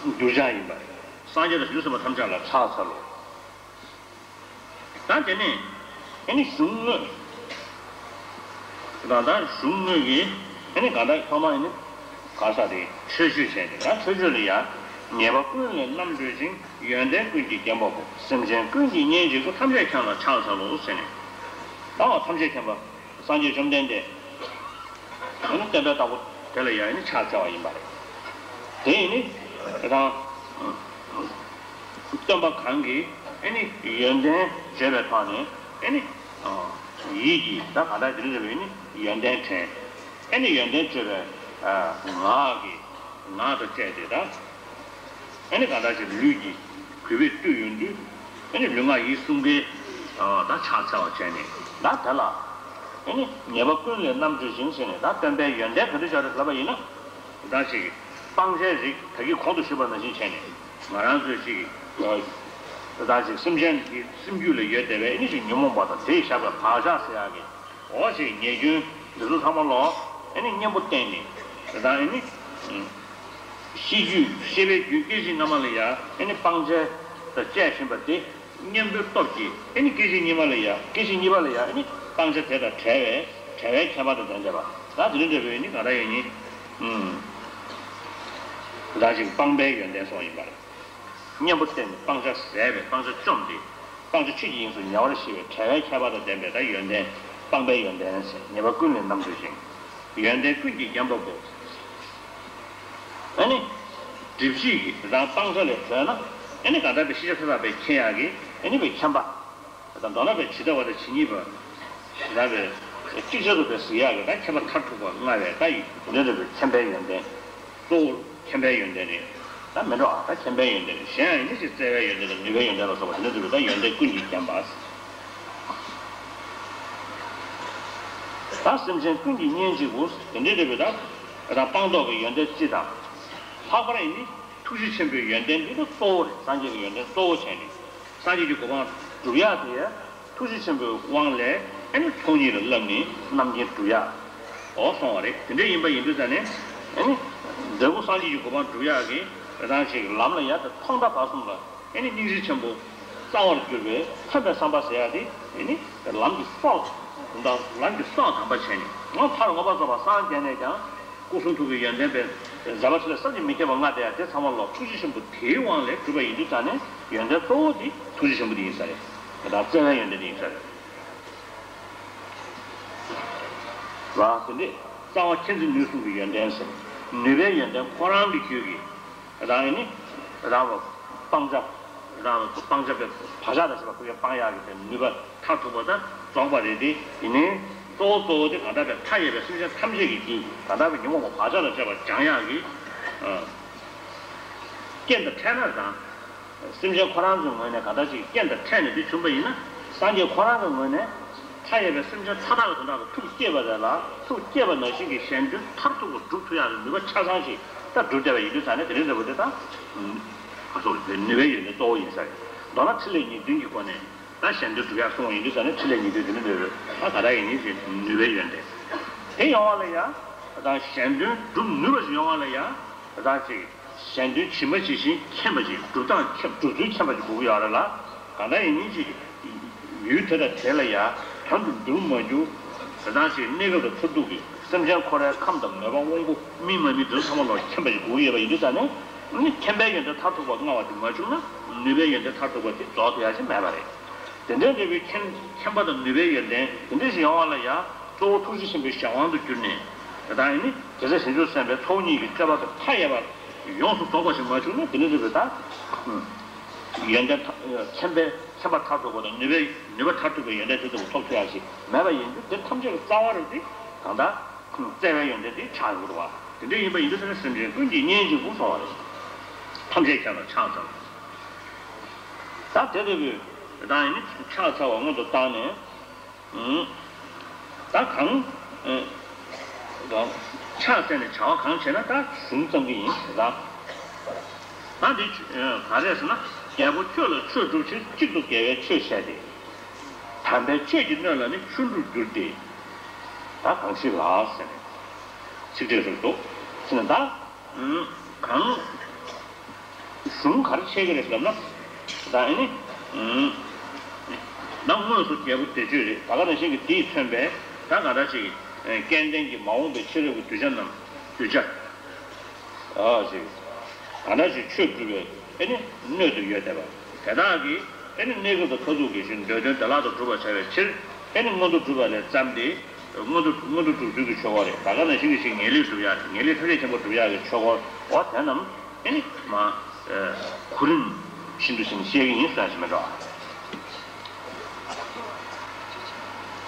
བསྒྱུར་བྱ་ཡིན་པ་རེད། སངས་རྒྱས་དང་བྱང་ཆུབ་སེམས་དཔའ་ཐམས་ཅད་ལ་ཕྱག་འཚལ་ལོ། ད་དེ་ནས་ཨེ་ནི་གཞུང་དངོས། ད་ལྟ་གཞུང་དངོས་ཀྱི་ཨེ་ནི་གང་ལྟར་ཐོག་མ་ཨེ་ནི་ག་ས་དེ་མཆོད་བརྗོད་བྱས་ཏེ། ད་མཆོད་བརྗོད་ལ་ཡང་། ཉེས་པ་ཀུན་ལས་རྣམ་གྲོལ་ཅིང་། ཡོན་ཏན་ཀུན་གྱིས་བརྒྱན་པ་པོ། སེམས་ཅན་ཀུན་གྱི་གཉེན་གཅིག་པུ། ཐམས་ཅད་མཁྱེན་ལ་ཕྱག་འཚལ་ལོ་ཟེར་ནས། ད་འོ་ཐམས་ཅད་མཁྱེན་པ། སངས་རྒྱས་བཅོམ་ལྡན་འདས། ཨ་ནི་བསྟན་པའི་བདག་པོ་དེ་ལ་ཡང་ཨ་ནི་ཕྱག་འཚལ་བ་ཡིན་པ་རེད། དེ་ཡིན་ནི་རང་སྟོན་པ་གང་གིས་ཨ་ནི་ཡོན་ཏན་བརྗོད་པའི་ཐོག་ནས་ཨ་ནི་ཡིད་ཀྱིས་ད་གང་ལྟར་དེ་འདྲ་བའི་ནི་ཡོན་ཏན་དྲན། ཨ་ནི་ཡོན་ཏན་བརྗོད་པའི་ངག་གིས་ངག་དང་བཅས་ཏེ་ད། ཨ་ནི་གང་ལྟར་ཞིག་ལུས་ཀྱི་གུས་པས་བཏུད་ཡོང་དུས། ཨ་ནི་ལུས་ངག་ཡིད་གསུམ་ཀའི་ད་ཕྱག་འཚལ་བ་བྱས་ནས་ད་དེ་ལ། ཨ་ནི་ཉེས་པ་ཀུན་ལས་རྣམ་གྲོལ་ཞིང་ཟེར་ནས། ད་སྟོན་པའི་ཡོན་ཏན་ག་འདྲ་ཞིག་རེད་ལབ་པ་ཡིན་ན། ད་ཅིག་སྤང་བྱའི་རིགས་ད་གིན་གོང་དུ་ཞུས་པ་ནང་བཞིན་བྱས་ནས་ང་རང་ཚོས་ཅིག་ད་ཅིག་སེམས་ཅན་གྱི་སེམས་རྒྱུད་ལ་ཡོད་བསྡད་པའི་ཨ་ནི་ཅིག་ཉོན་མོངས་པ་དང་དེས་བཞག་པའི་བག་ཆགས་ཟེར་ཡག་གི། འོ་ཞེས་ཉེས་སྐྱོན་འདི་ཚོ་ཚང་མ་ལོག་ཨེ་ནི་གཉེན་པོ་བསྟེན་ནས། དེ་དང་ཨེ་ནི་ཤེས་རྒྱུད་ཤེས་པའི་རྒྱུད་སྐྱེ་འཆི་སྔ་མ་ལ་ཡ་ཨེ་ནི་སྤང་བྱ་དང་བཅས་ཕྱིན་པ་དེ་གཉེན་པོའི་སྟོབས་ཀྱིས་ཨེ་ནི་སྐྱེ་འཆི་གཉིས་མ་ལ་ཡ་སྐྱེ་འཆི་གཉིས་པ་ལ་ཡ་ཨེ་ནི་སྤང་བྱ་དེ་དང་བྲལ་བའི་བྲལ་བའི་ཁྱད་པར་དང་ལྡན་བསྡད་པ། ད་དེ་རིང་འདྲ་བའི་ནི་ག་ར་ཡོད་ནི། ད་ཅིག་སྤངས་པའི་ཡོན་ཏན་སོགས་ཡིན་པ་རེད། གཉེན་པོ་བསྟེན་ནས་སྤང་བྱ་ཟད་པའི་སྤང་བྱ་བཅོམ་སྟེ། སྤང་བྱ་ཆོས་ཀྱི་དབྱིངས་སུ་ཉེ་བར་ཞི་བའི་བྲལ་བའི་ཁྱད་པར་དང་ལྡན་པའི་ད་ཡོན་ཏན། སྤངས་པའི་ཡོན་ཏན་ཟེར། ཉེས་པ་ཀུན་ལས་རྣམ་གྲོལ་ཞིང་། ཡོན་ཏན་ཀུན་གྱིས་བརྒྱན་པ་པོ། ཨ་ནི། སྒྲིབ་བྱེད་ཀྱི་རང་སྤང་བྱ་ལས་གྲོལ་ན། ཨ་ནི་གང་ལྟར་པའི་ཤེས་བྱ་མཐའ་དག་པའི་མཁྱེན་ཡག་གི་ཨ་ནི་པའི་མཁྱེན་པ། དང་མདོར་ན་པའི་ཇི་ལྟ་བ་དང་ཇི་སྙེད་པ། ལ་པའི་ཅིག་ཅར་དུ་པའི་གཟིགས་ཡག་གི་ད་མཁྱེན་པ་མཐར་ཐུག་པ་མངའ་བའི་ད་ཡིན་འདི་འདྲ་བའི་མཁྱེན་པའི་ཡོན་ཏན། གཙོ་བོ་མཁྱེན་པའི་ཡོན་ཏན་རེད། ད་མི་འགྲོ་ཨ་ད་མཁྱེན་པའི་ཡོན་ཏན་རེད། གཞན་ཡང་ཡིན་ན་ཞིག་བརྩེ་བའི་ཡོན་ཏན་དང་ནུས་པའི་ཡོན་ཏན་ལ་སོགས་པ་དེ་འདྲ་ཚོ་གི་ད་ཡོན་ཏན་ཀུན་གྱིས་བརྒྱན་པ། ད་སེམས་ཅན་ཀུན་གྱི་གཉེན་གཅིག་པུ་དེ་འདྲའི་འདྲ་བའི་ད་ད་སྤངས་རྟོགས་ཀྱི་ཡོན་ཏན་སྤྱི་དང་། ལྷག་པར་ཡིན་ནི་ཐུགས་རྗེ་ཆེན་པོའི་ཡོན་ཏན་འདི་ད་གཙོ་བོ་རེད། སངས་རྒྱས་ཀྱི་ཡོན་ཏན་གཙོ་བོ་བྱས་ནས། སངས་རྒྱས་ཀྱི་གོ་འཕང་སྒྲུབ་ཡག་དེ་ཡང་ཐུགས་རྗེ་ཆེན་པོའི་དབང་ལས་ཨེ་ནི་ཚོགས་གཉིས་ལ་བསླབས་ནས་རྣམ་མཁྱེན་སྒྲུབ་ཡག་འོ་སོང་བ་རེད། དེ་འདྲ་ཡིན་པ་ཡིན་དུས་ཙ་ནས་ཨེ་ནི་འབྲས་བུ་སངས་རྒྱས་ཀྱི་གོ་འཕང་སྒྲུབ་ཡག་གི་རང་ཞིག་ལམ་ལ་ཡར་དང་ཐོག་མཐའ་བར་གསུམ་ལ་ཨེ་ནི་སྙིང་རྗེ་ཆེན་པོ་གསང་བར་གྱུར་པའི་མཁྱེན་པའི་བསམ་པ་ཟེར་ཡག་དེ་ཨེ་ནི་ལམ་གྱི་སྲོག་དང་ལམ་གྱི་སྲོག་དམ་པ་བྱས་ནས་ང་མཐར་མངོན་པར་རྫོགས་པར་སངས་རྒྱས་ནས་ཀྱང་། སྐུ་གསུང་ཐུགས་ཀྱི་ཡོན་ཏན་པའི་ཟད་པ་ཆེ་ལ་བསམ་གྱིས་མི་ཁྱབ་པ་མངའ་བསྡད་ཡ་དེ་ཚང་མ་ལོག་ཐུགས་རྗེ་ཆེན་པོ་དེའི་དབང་ལས་གྲུབ་པ་ཡིན་དུས་ཙང་ནས་ཡོན་ཏན་གཙོ་བོ་དེ་ཐུགས་རྗེ་ཆེན་པོ་དེ་ཡིན་ས་རེད། དེ་དག་བརྩེ་བའི་ཡོན་ཏན་དེ་ཡིན་ས་རེད། ལ་དེ་འདྲས་གསང་བ་མཁྱེན་བརྩེ་ནུས་གསུམ་གྱི་ཡོན་ཏན་ཟེར། ནུས་པའི་ཡོན་ཏན་ཁོ་རང་གི་རྒྱུད་ཀྱི་དེ་དག་ཡིན་ནི་དེ་དག་སྤང་བྱ། རང་སྤང་བྱ་བའི་བག་ཆགས་དང་བཅས་པ་ཀུན་ཀྱང་སྤང་ཡག་གི་དེ་ནུས་པ་མཐར་ཐུག་པ་དང་རྫོགས་པ་རེད་དེ། ཡིན་ནའི་གཙོ་བོ་གཙོ་བོ་དེ་གང་ལྟར་བའི་མཐའ་ཡས་པའི་སེམས་ཅན་ཐམས་ཅད་ཀྱི་རྒྱུད་ཀྱི་གང་ལྟར་བའི་ཉོན་མོངས་པ་བག་ཆགས་དང་བཅས་པ་སྦྱང་ཡག་གི་རྐྱེན་དང་འཕྲད་ན་དང་། སེམས་ཅན་ཁོ་རང་ཚོའི་ངོས་ནས་གང་ལྟར་ཅིག་རྐྱེན་དང་འཕྲད་ནས་དེ་བྱུང་པ་ཡིན་ན། སངས་རྒྱས་ཁོ་རང་གི་ངོས་ནས་མཐའ་ཡས་པའི་སེམས་ཅན་མཐའ་དག་གི་དོན་དག་ལ་ཐུགས་བསྐྱེད་པ་རེད་ལ། ཐུགས་བསྐྱེད་པ་ནང་བཞིན་གྱི་གཞན་དོན་མཐར་ཐུག་པ་སྒྲུབ་ཐུབ་ཡག་གི་ནུས་པ་ཆ་ཚང་ཞིག་ད་སྒྲུབ་བསྡད་པ་ཡིན་དུས་ཙང་ནས་དེ་རིང་འདྲ་བོ་དེ་ད་ག་སོགས་ལ་ནུས་པའི་ཡོན་ཏན་གཙོ་བོ་ཡིན་ས་རེད། མདོར་ན་ཕྲིན་ལས་ཉེར་བདུན་གྱི་སྒོ་ནས། ད་གཞན་དོན་སྒྲུབ་ཡག་གསུངས་པ་ཡིན་དུས་ཙང་ནས་ཕྲིན་ལས་ཉེར་བདུན་དེ་ནི་འདོད་རེད། ད་ག་ར་ཡིན་ནི་ཞེས་ནུས་པའི་ཡོན་ཏན། དེ་ཡོང་བ་ལ་ཡང་། ད་གཞན་དོན་སྒྲུབ་ནུས་པ་ཞིག་ཡོང་བ་ལ་ཡང་། ད་ཅིག་གཞན་དོན་ཇི་མ་ཇི་བཞིན་མཁྱེན་པ་ཅིག་སྒྲུབ་སྟངས་མཁྱེན་སྒྲུབ་ཚུལ་མཁྱེན་པ་ཅིག་དགོས་ཀྱི་ཡོད་རེད་ལ། གང་ལྟར་ཡིན་ནི་ཅིག་ཡུལ་དེ་དང་དེ་ལ་ཡང་དོན་དུ་འགྱུར་མ་འགྱུར། ད་ཅིག་གནས་སྐབས་དང་འཕྲོ་འདུ་གི་སེམས་ཅན་ཁོ་རའི་ཁམས་དང་མོས་པ་དབང་པོ་སྨིན་མ་སྨིན་དེ་ཚོ་ཚང་མ་ལ་མཁྱེན་པ་ཅིག་དགོས་ཀྱི་ཡོད་པ་ཡིན་དུས་ཙང་ནས། མཁྱེན་པའི་ཡོན་ཏན་མཐར་ཐུག་པ་མངའ་བ་དེ་མ་བྱུང་ན་ནུས་པའི་ཡོན་ཏན་མཐར་ཐུག་པ་དེ་རྫོགས་ཐུབ་ཡག་ཅིག་མེད་པ་རེད། དེ་འདྲའི་འབྲས་བུའི་མཁྱེན་མཁྱེན་པ་དང་ནུས་པའི་ཡོན་ཏན་དེ་འདྲ་ཞིག་ཡོང་བ་ལ་ཡང་གཙོ་བོ་ཐུགས་རྗེ་ཆེན་པོའི་གཞན་དབང་དུ་གྱུར་ནས། དེ་དག་ཡིན་ནི་དེ་ཚེ་ཞིང་སྤྱོད་སེམས་དཔའི་ཚོགས་གཉིས་ཀྱི་སྤྱོད་པ་དང་མཐའ་ཡས་པ་ཡོངས་སུ་རྫོགས་པ་ཞིག་མ་བྱུང་ན་དེ་ནི་རིག་པའི་དག་ཡོན་ཏན་མཚན་པའི་མཚན་པ་མཐར་ཐུག་པ་དང་ནུས་པའི་ནུས་པ་མཐར་ཐུག་པའི་ཡོན་ཏན་དེ་ཚོ་ཐོབ་ཐུབ་ཡག་ཞིག་མེད་པ་ཡིན་དུས་དེ་ཐམས་ཅད་ཀྱི་རྩ་བ་རུ་དེ་གང་ལྟར། བརྩེ་བའི་ཡོན་ཏན་དེ་ཆགས་ཡོང་གི་རེད་བ། དེ་འདྲ་ཡིན་པ་ཡིན་དུས་ཚེ་ན་སེམས་ཅན་ཀུན་གྱི་གཉེན་གཅིག་པུ་སོང་བ་རེད། ཐམས་ཅད་ཁྱོད་ལ་ཕྱག་འཚལ་ལོ། ད་དེ་ལྟ་བུའི་དེ་དག་ཡིན་ནི་ཕྱག་འཚལ་བ་སྔོན་དུ་བཏང་ནས། ད་གང་ཕྱག་འཚལ་ནས་བྱ་བ་གང་བྱས་ན་ད་གཟུངས་བརྩམ་གྱི་ཡིན་ཟེར་ད། ད་འདི་ག་རེ་ཟེར་ན། རྒྱལ་པོ་ཁྱོད་ལ་ཆོས་སྒྲུབ་ཕྱིར་གཅིག་ཏུ་དགེ་བའི་ཆོས་བཤད་དེ། དམ་པའི་ཆོས་ཀྱི་སྣོད་ལ་ནི་ཆོ་འཕྲུལ་བསྒྱུར་ཏེ། ད་གང་ཞིག་ལ་ཟེར་ནས་ཚིག་ཕྲད་སུ་འདུག་ཟེར་ན་ད། གང་གཟུངས་ག་རེ་ཆད་ཀྱི་རེད་ཟེར་ན། ད་ཨེ་ནི། ད་དངོས་སུ་རྒྱལ་པོ་བདེ་སྤྱོད་རེད་ད་ག་ནང་བཞིན་གྱི་དེས་མཚོན་པའི་ད་ག་འདྲ་ཞིག་སྐལ་ལྡན་གྱི་མ་འོངས་པའི་ཤེས་རབ་ཀྱི་གདུལ་བྱ་རྣམས་གདུལ་བྱ། ཨ་ཞིག་ག་འདྲ་ཞིག་ཆོས་སྒྲུབ་པའི་ཨེ་ནི་སྣོད་དུ་ཡོད་བསྡད་པ། དེ་དག་གིས་ཨེ་ནི་གནས་སྐབས་དང་ཁ་ཐུག་གི་ཞིང་འདོད་དོན་བདེ་བླག་ཏུ་འགྲུབ་པར་བྱ་བའི་ཕྱིར་ཨེ་ནི་མངོན་མཐོ་སྒྲུབ་པ་ལས་བརྩམས་ཏེ། མངོན་མཐོ་མངོན་མཐོ་སྒྲུབ་ཚུལ་གྱི་ཆོས་སྐོར་རེད་ད་ག་ནང་བཞིན་གྱི་ཞིང་ངེས་ལེགས་སྒྲུབ་ཡག་ངེས་ལེགས་ཐམས་ཅད་མཁྱེན་པ་སྒྲུབ་ཡག་གི་ཆོས་སྐོར་འོ་དེ་རྣམས་ཨེ་ནི་མ། གོ་རིམ་བཞིན་དུ་ཞིང་བཤད་ཀྱི་ཡིན་ཟེར་ཞིག་མི་འགྲོ།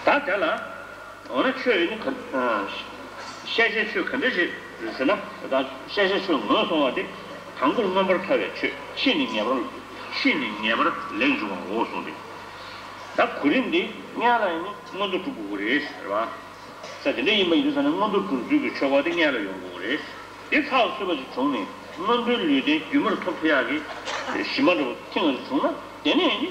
ད་དེ་ལ། འོ་ན་ཆོས་ཡིན་ནི་ག་ཤེས་བྱའི་ཆོས་ག་འདྲ་ཞིག་རེད་ཟེར་ན། ད་ཤེས་བྱའི་ཆོས་ངོས་བཟུང་བ་དེ་དང་པོར་མངོན་པར་ཐར་བའི་ཆོས་ཕྱིས་ནི་ངེས་པར་ཕྱིས་ནི་ངེས་པར་ལེགས་འབྱུང་བའོ་གསུངས་ཏེ། ད་གོ་རིམ་འདི་སྔོན་ལ་ཡིན་ནི་མངོན་མཐོ་གྲུབ་དགོས་ཀྱི་རེད་ཟེར་བ། ས་དེ་འདྲ་ཡིན་པ་ཡིན་དུས་ཙང་ནས་མངོན་མཐོ་གྲུབ་ཚུལ་གྱི་ཆོས་སྐོར་དེ་སྔོན་ལ་ཡོང་དགོས་ཀྱི་རེད། དེ་ཚགས་ཚུད་པ་ཞིག་བྱུང་ནས་མངོན་མཐོའི་ལུས་རྟེན་རྒྱུན་མར་ཐོབ་ཐུབ་ཡག་གི་གཞི་མ་འདྲ་བོ་ཐེངས་ཤིག་བྱུང་ན་དེ་ནས་ནི།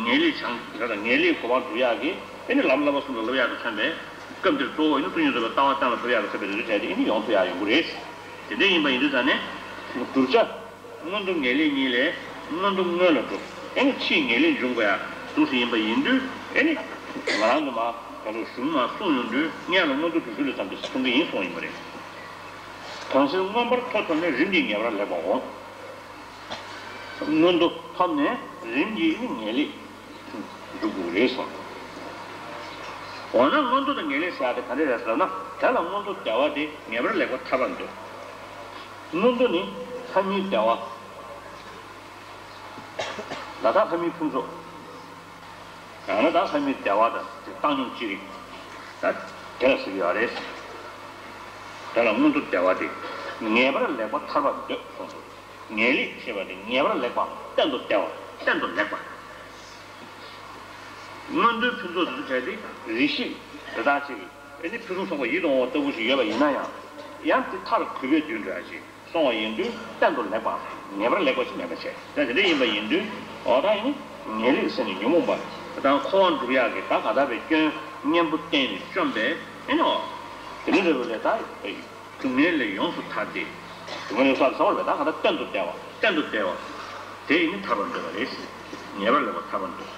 ངེས་ལེགས་བྱང་ངེས་ལེགས་གོ་འཕང་སྒྲུབ་ཡག་གི་ཨེ་ནི་ལམ་བསླབ་པ་གསུམ་ལ་བསླབ་ཡག་གི་མཚོན་པའི་སྐབས་འདིར་གཙོ་བོ་ཨེ་ནི་ཏིང་ངེ་འཛིན་པའི་ལྟ་བ་གཏན་ལ་ཕབ་ཡག་གི་མཚོན་པའི་རེ་ལྟོས་བྱས་ཏེ་ཨེ་ནི་ཡོང་ཐུབ་ཡག་ཡོང་གི་རེད། དེ་འདྲ་ཡིན་པ་ཡིན་དུས་ཙང་ནས་བསྒྲུབ་བྱ་མངོན་མཐོ་ངེས་ལེགས་གཉིས་ལས་མངོན་མཐོ་སྔོན་ལ་འགྲོ་ཨེ་ནི་ཕྱིས་ངེས་ལེགས་འབྱུང་དགོས་ཡག་འདུག་སེ་ཡིན་པ་ཡིན་དུས་ཨེ་ནི་ང་རང་ཚོ་མ་ག་ལོ་གཞུང་མ་གསུངས་ཡོང་དུས་སྔོན་ལ་མངོན་མཐོ་གྲུབ་ཚུལ་ལ་ཙམ་དུ་གསུང་གི་ཡིན་གསུངས་ཡིན་པ་རེད། གང་ཕྱིར་མངོན་པར་མཐོ་ཐོབ་ནས་རིམ་གྱིས་ངེས་པར་ལེགས་པར་འོང་། མངོན་མཐོ་ཐོབ་ནས་རིམ་གྱིས་ནི་ངེས་ལེགས་འགྲུབ་དགོས་རེད་གསུངས། འོ་ན་མངོན་མཐོ་དང་ངེས་ལེགས་ཟེར་ཡག་དེ་ག་འདྲ་རེད་ཟེར་ན་དེ་ལ་མངོན་མཐོ་བདེ་བ་དེ་ངེས་པར་ལེགས་པར་ཐར་པར་འདོད། མངོན་མཐོ་ནི་ལྷ་མིའི་བདེ་བ། ལ་དྭགས་ལྷ་མིའི་ཕུན་ཚོགས། ཡང་ན་ད་ལྷ་མིའི་བདེ་བ་དང་བཏང་སྙོམས་ཅི་རིགས། ད་དེ་ལ་ཟེར་གྱི་ཡོད་རེད། དེ་ལ་མངོན་མཐོ་བདེ་བ་དེ་ངེས་པར་ལེགས་པར་ཐར་པར་འདོད་གསུངས་སོ། ངེས་ལེགས་ཞེས་པ་དེ་ངེས་པར་ལེགས་པའམ་གཏན་དུ་བདེ་བ་གཏན་དུ་ལེགས་པ། མངོན་མཐོའི་ཕུན་ཚོགས་དེ་ཚོ་བྱས་ཏེ་རེ་ཞིག་དེ་དག་ཅིག་ཨེ་ནི་ཕུན་སུམ་ཚོགས་པ་ཡིད་དུ་འོང་བ་ལྟ་བུ་ཞིག་ཡོད་པ་ཡིན་ན་ཡང་། ཡང་དེ་མཐར་གུས་པས་མདུན་འགྲོ་ཡ་ཞིག་སོང་བ་ཡིན་དུས་གཏན་དུ་ལེགས་པ་ངེས་པར་ལེགས་པ་ཞིག་མེད་པ་བྱས། ད་དེ་འདྲ་ཡིན་པ་ཡིན་དུས་འོ་ད་ཡིན་ངེས་ལེགས་ཟེར་ནས་ཉོན་མོངས་པ་དང་འཁོར་བ་འགྲུབ་ཡག་གི་ད་ག་ད་པའི་སྐྱོན་གཉེན་པོ་བསྟེན་ནས་བཅོམ་པས་ཨེ་ནོ། དེ་འདྲ་རེ་བ་ལས་ད་སྡུག་བསྔལ་ལས་ཡོངས་སུ་ཐར་ཏེ། སྡུག་བསྔལ་ལས་སོགས་ཟེར་བ་ལས་ད་ག་ད་གཏན་དུ་བདེ་བ་གཏན་དུ་བདེ་བ་དེ་ཡིན་ནི་ཐར་པར་འདོད་པ་རེད། ངེས་པར་ལེགས་པར་ཐར་པར་འདོད།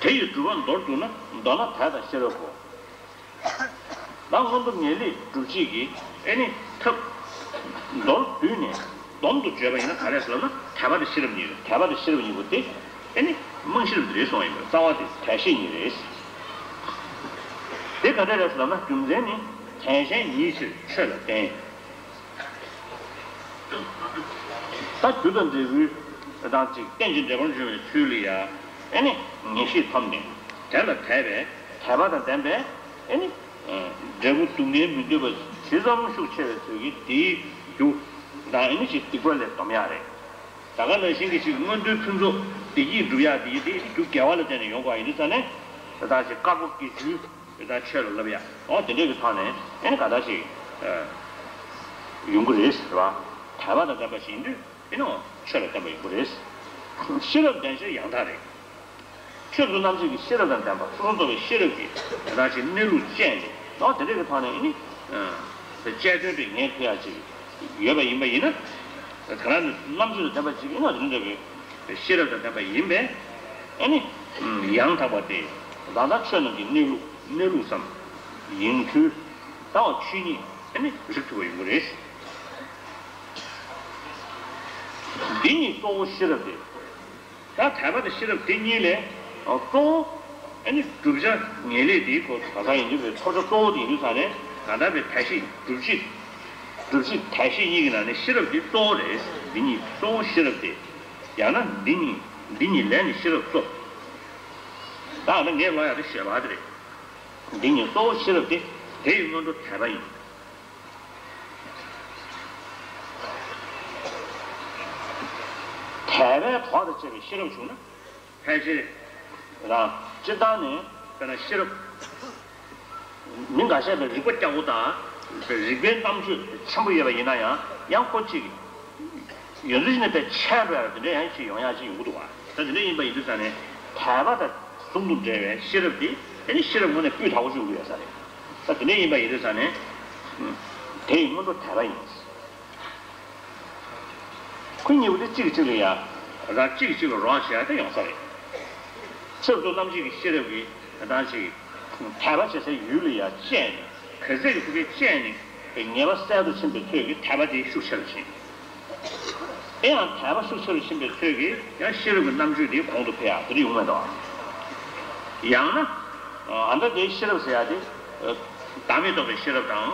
དེ་ཡི་སྒྲུབ་པ་མདོར་བསྡུ་ན་མདོར་ན་དད་དང་ཤེས་རབ་བོ། ད་སྔོན་དུ་ངེས་ལེགས་སྒྲུབ་བྱེད་ཀྱི་ཨེ་ནི་ཐབས། མདོར་བསྡུས་ནས་སྡོམ་དུ་བརྗོད་པ་ཡིན་ན་ག་རེ་ཟེར་ལབ་ན་དད་པ་དང་ཤེས་རབ་གཉིས་རེད། དད་པ་དང་ཤེས་རབ་གཉིས་པོ་དེ་ཨེ་ནི་རྨང་གཞི་རུ་འདི་རེད་གསུངས་ཡིན་པས་རྩ་བ་དེ་དད་ཤེས་གཉིས་རེད། དེ་ག་འདྲ་རེད་ཟེར་ལབ་ན་རྒྱུ་མཚན་ནི་དད་གཞན་ཉིད་ཕྱིར་ཆོས་ལ་བརྟེན། ད་རྒྱུ་དང་འབྲས་བུའི་དང་ཅིག་རྟེན་ཅིང་འབྲེལ་པར་འབྱུང་བའི་ཚུལ་ལ་ཡང་ཨེ་ནི་ངེས་ཤེས་ཐོབ་ནས་དེ་ལ་དད་པས་དད་པ་དང་ལྡན་པས་ཨེ་ནི་འབྲས་བུ་སྡུག་བསྔལ་མི་འདོད་པ་ཇི་ཙམ་ཤུགས་ཆེ་བའི་ཚུལ་གྱིས་དེའི་རྒྱུ་དང་ཨེ་ནི་ཅིག་སྡིག་པ་ལས་སྡོམ་ཡག་རེད། ད་ག་ནང་བཞིན་གྱི་ཅིག་མངོན་མཐོའི་ཕུན་ཚོགས་བདེ་སྐྱིད་སྒྲུབ་ཡག་དེ་ཡིན་ཏེ་རྒྱུ་དགེ་བ་ལ་བརྟེན་ནས་ཡོང་དགོས་ཡིན་དུས་ཙང་ནས་ད་ཅིག་དཀར་པོ་དགེ་ཚུལ། དེ་ལྟར་ཆོས་ལ་བསླབ་ཡ། འོ་དེ་འདྲའི་གི་ཐོག་ནས་ཨེ་ནི་ག་འདྲ་ཞིག་ཡོང་གི་རེད་ཟེར་བ། དད་པ་དང་ལྡན་པ་ཞིག་ཡིན་དུས་ཨེ་ནི་འོ་ཆོས་ལ་བརྟེན་པ་ཡོང་གི་རེད། ཤེས་རབ་ལྡན་ཕྱིར་ཡང་དག་རེད། ཆོས་ཚུལ་རྣམ་འབྱེད་ཀྱི་ཤེས་རབ་དང་ལྡན་པ་སོ་སོ་རྟོག་པའི་ཤེས་རབ་ཀྱིས་དེ་ལྟར་ཞིག་གནས་ལུགས་དཔྱད་ནས་འོ་དེ་འདྲའི་གི་ཐོག་ནས་ཨེ་ནི་དཔྱད་དོན་དེ་ངེས་ཐུབ་ཡ་ཅིག་ཡོད་པ་ཡིན་པ་ཡིན་ན། དེ་ལ་ནི་རྣམ་དཔྱོད་དང་ལྡན་པ་ཅིག་ཡིན་ན་དེ་འདྲ་བའི་ཤེས་རབ་དང་ལྡན་པ་ཡིན་པས་ཨེ་ནི་ཡང་དག་པ་སྟེ་ད་ལྟ་ཆོས་རྣམས་ཀྱི་གནས་ལུགས་གནས་ལུགས་སམ་ཡིན་ཚུལ་ལྟ་བ་ཆོས་ཉིད་ཨེ་ནི་རིག་ཐུབ་པ་ཡོང་གི་རེད། འདི་ཉིད་གཙོ་བོ་ཤེས་རབ་སྟེ། ད་དད་པ་དང་ཤེས་རབ་དེ་གཉིས་ལས་གཙོ་བོ། ཨ་ནི་བསྒྲུབ་བྱ་ངེས་ལེགས་དེའི་སྐོར་ག་ས་ཡིན་དུས་པའི་ཐོབ་བྱ་གཙོ་བོ་དེ་ཡིན་དུས་ཙང་ནས་གང་ལྟར་པའི་དག་གཞི་སྒྲུབ་བྱེད། སྒྲུབ་བྱེད་དག་གཞི་གཉིས་ཀྱི་ནང་ནས་ཤེས་རབ་དེ་གཙོ་བོ་རེད། འདི་གཉིས་གཙོ་བོ་ཤེས་རབ་དེ། ཡང་ན་འདི་གཉིས་འདི་གཉིས་ལས་ནི་ཤེས་རབ་གཙོ། ད་ཨ་ན་ངས་ལབ་ཡག་དེ་ཞེས་པ་དེ་རེད། འདི་གཉིས་གཙོ་བོ་ཤེས་རབ་དེ་དེ་ཡི་སྔོན་འགྲོ་དད་པ་ཡིན། དད་པའི་གྲོགས་དང་བཅས་པའི་ཤེས་རབ་བྱུང་ན། ཕལ་ཆེར་རང་སྤྱིར་བཏང་ནས་དཔེར་ན་ཤེས་རབ། མི་འགའ་ཤས་པའི་རིག་པ་སྐྱ་བོ་དང་། རིག་པའི་རྣམ་དཔྱོད་ཆེན་པོ་ཡོད་པ་ཡིན་ན་ཡང་ཡང་ཁོ་གཅིག་ཡོད་ཚུལ་ཞིག་ནས་པའི་ཆད་པའི་དེ་འདྲ་ཡང་ཅིག་ཡོང་ཡག་ཅིག་ཡོང་གི་འདུག་བ། ད་དེ་འདྲ་ཡིན་པ་ཡིན་དུས་ཙང་ནས་དད་པ་དང་ཟུང་དུ་འབྲེལ་བའི་ཤེས་རབ་དེ་ཨ་ནི་ཤེས་རབ་ངོས་ནས་སྤུས་དག་པོ་ཞིག་ཡོང་གི་ཡོད་ས་རེད། ད་དེ་འདྲ་ཡིན་པ་ཡིན་དུས་ཙང་ནས་དེ་ཡི་སྔོན་འགྲོ་དད་པ་ཡིན། ཁོ་གཉིས་པོ་དེ་གཅིག་གིས་གཅིག་ལ་ཡ། རང་གཅིག་གིས་གཅིག་ལ་རོགས་བྱེད་ཡ་དེ་ཡོང་ས་རེད། ཕྱིར་ཚུར་རྣམ་འབྱེད་ཀྱི་ཤེས་རབ་ཀྱིས་ད་ལྟ་ཅིག་དད་པ་བྱེད་སའི་ཡུལ་ལ་ཡ་དཔྱད་ནས་ག་ཚད་ཀྱི་ཐུགས་ཀའི་དཔྱད་ནས་ངེས་པ་གསལ་དུ་ཕྱིན་པའི་ཚོད་ཀྱིས་དད་པ་དེ་ཤུགས་ཆེ་རུ་ཕྱིན། དེ་ཡང་དད་པ་ཤུགས་ཆེ་རུ་ཕྱིན་པའི་ཚོད་ཀྱིས་ཡང་ཤེས་རབ་ཀྱི་རྣམ་དཔྱོད་དེ་གོང་དུ་འཕེལ་ཡ་དེ་འདྲ་ཡོང་མེད་དོ། ཡང་ན། ཨ་ད་དེའི་ཤེས་རབ་ཟེར་ཡ་དེ། བདག་མེད་རྟོགས་པའི་ཤེས་རབ་དང་།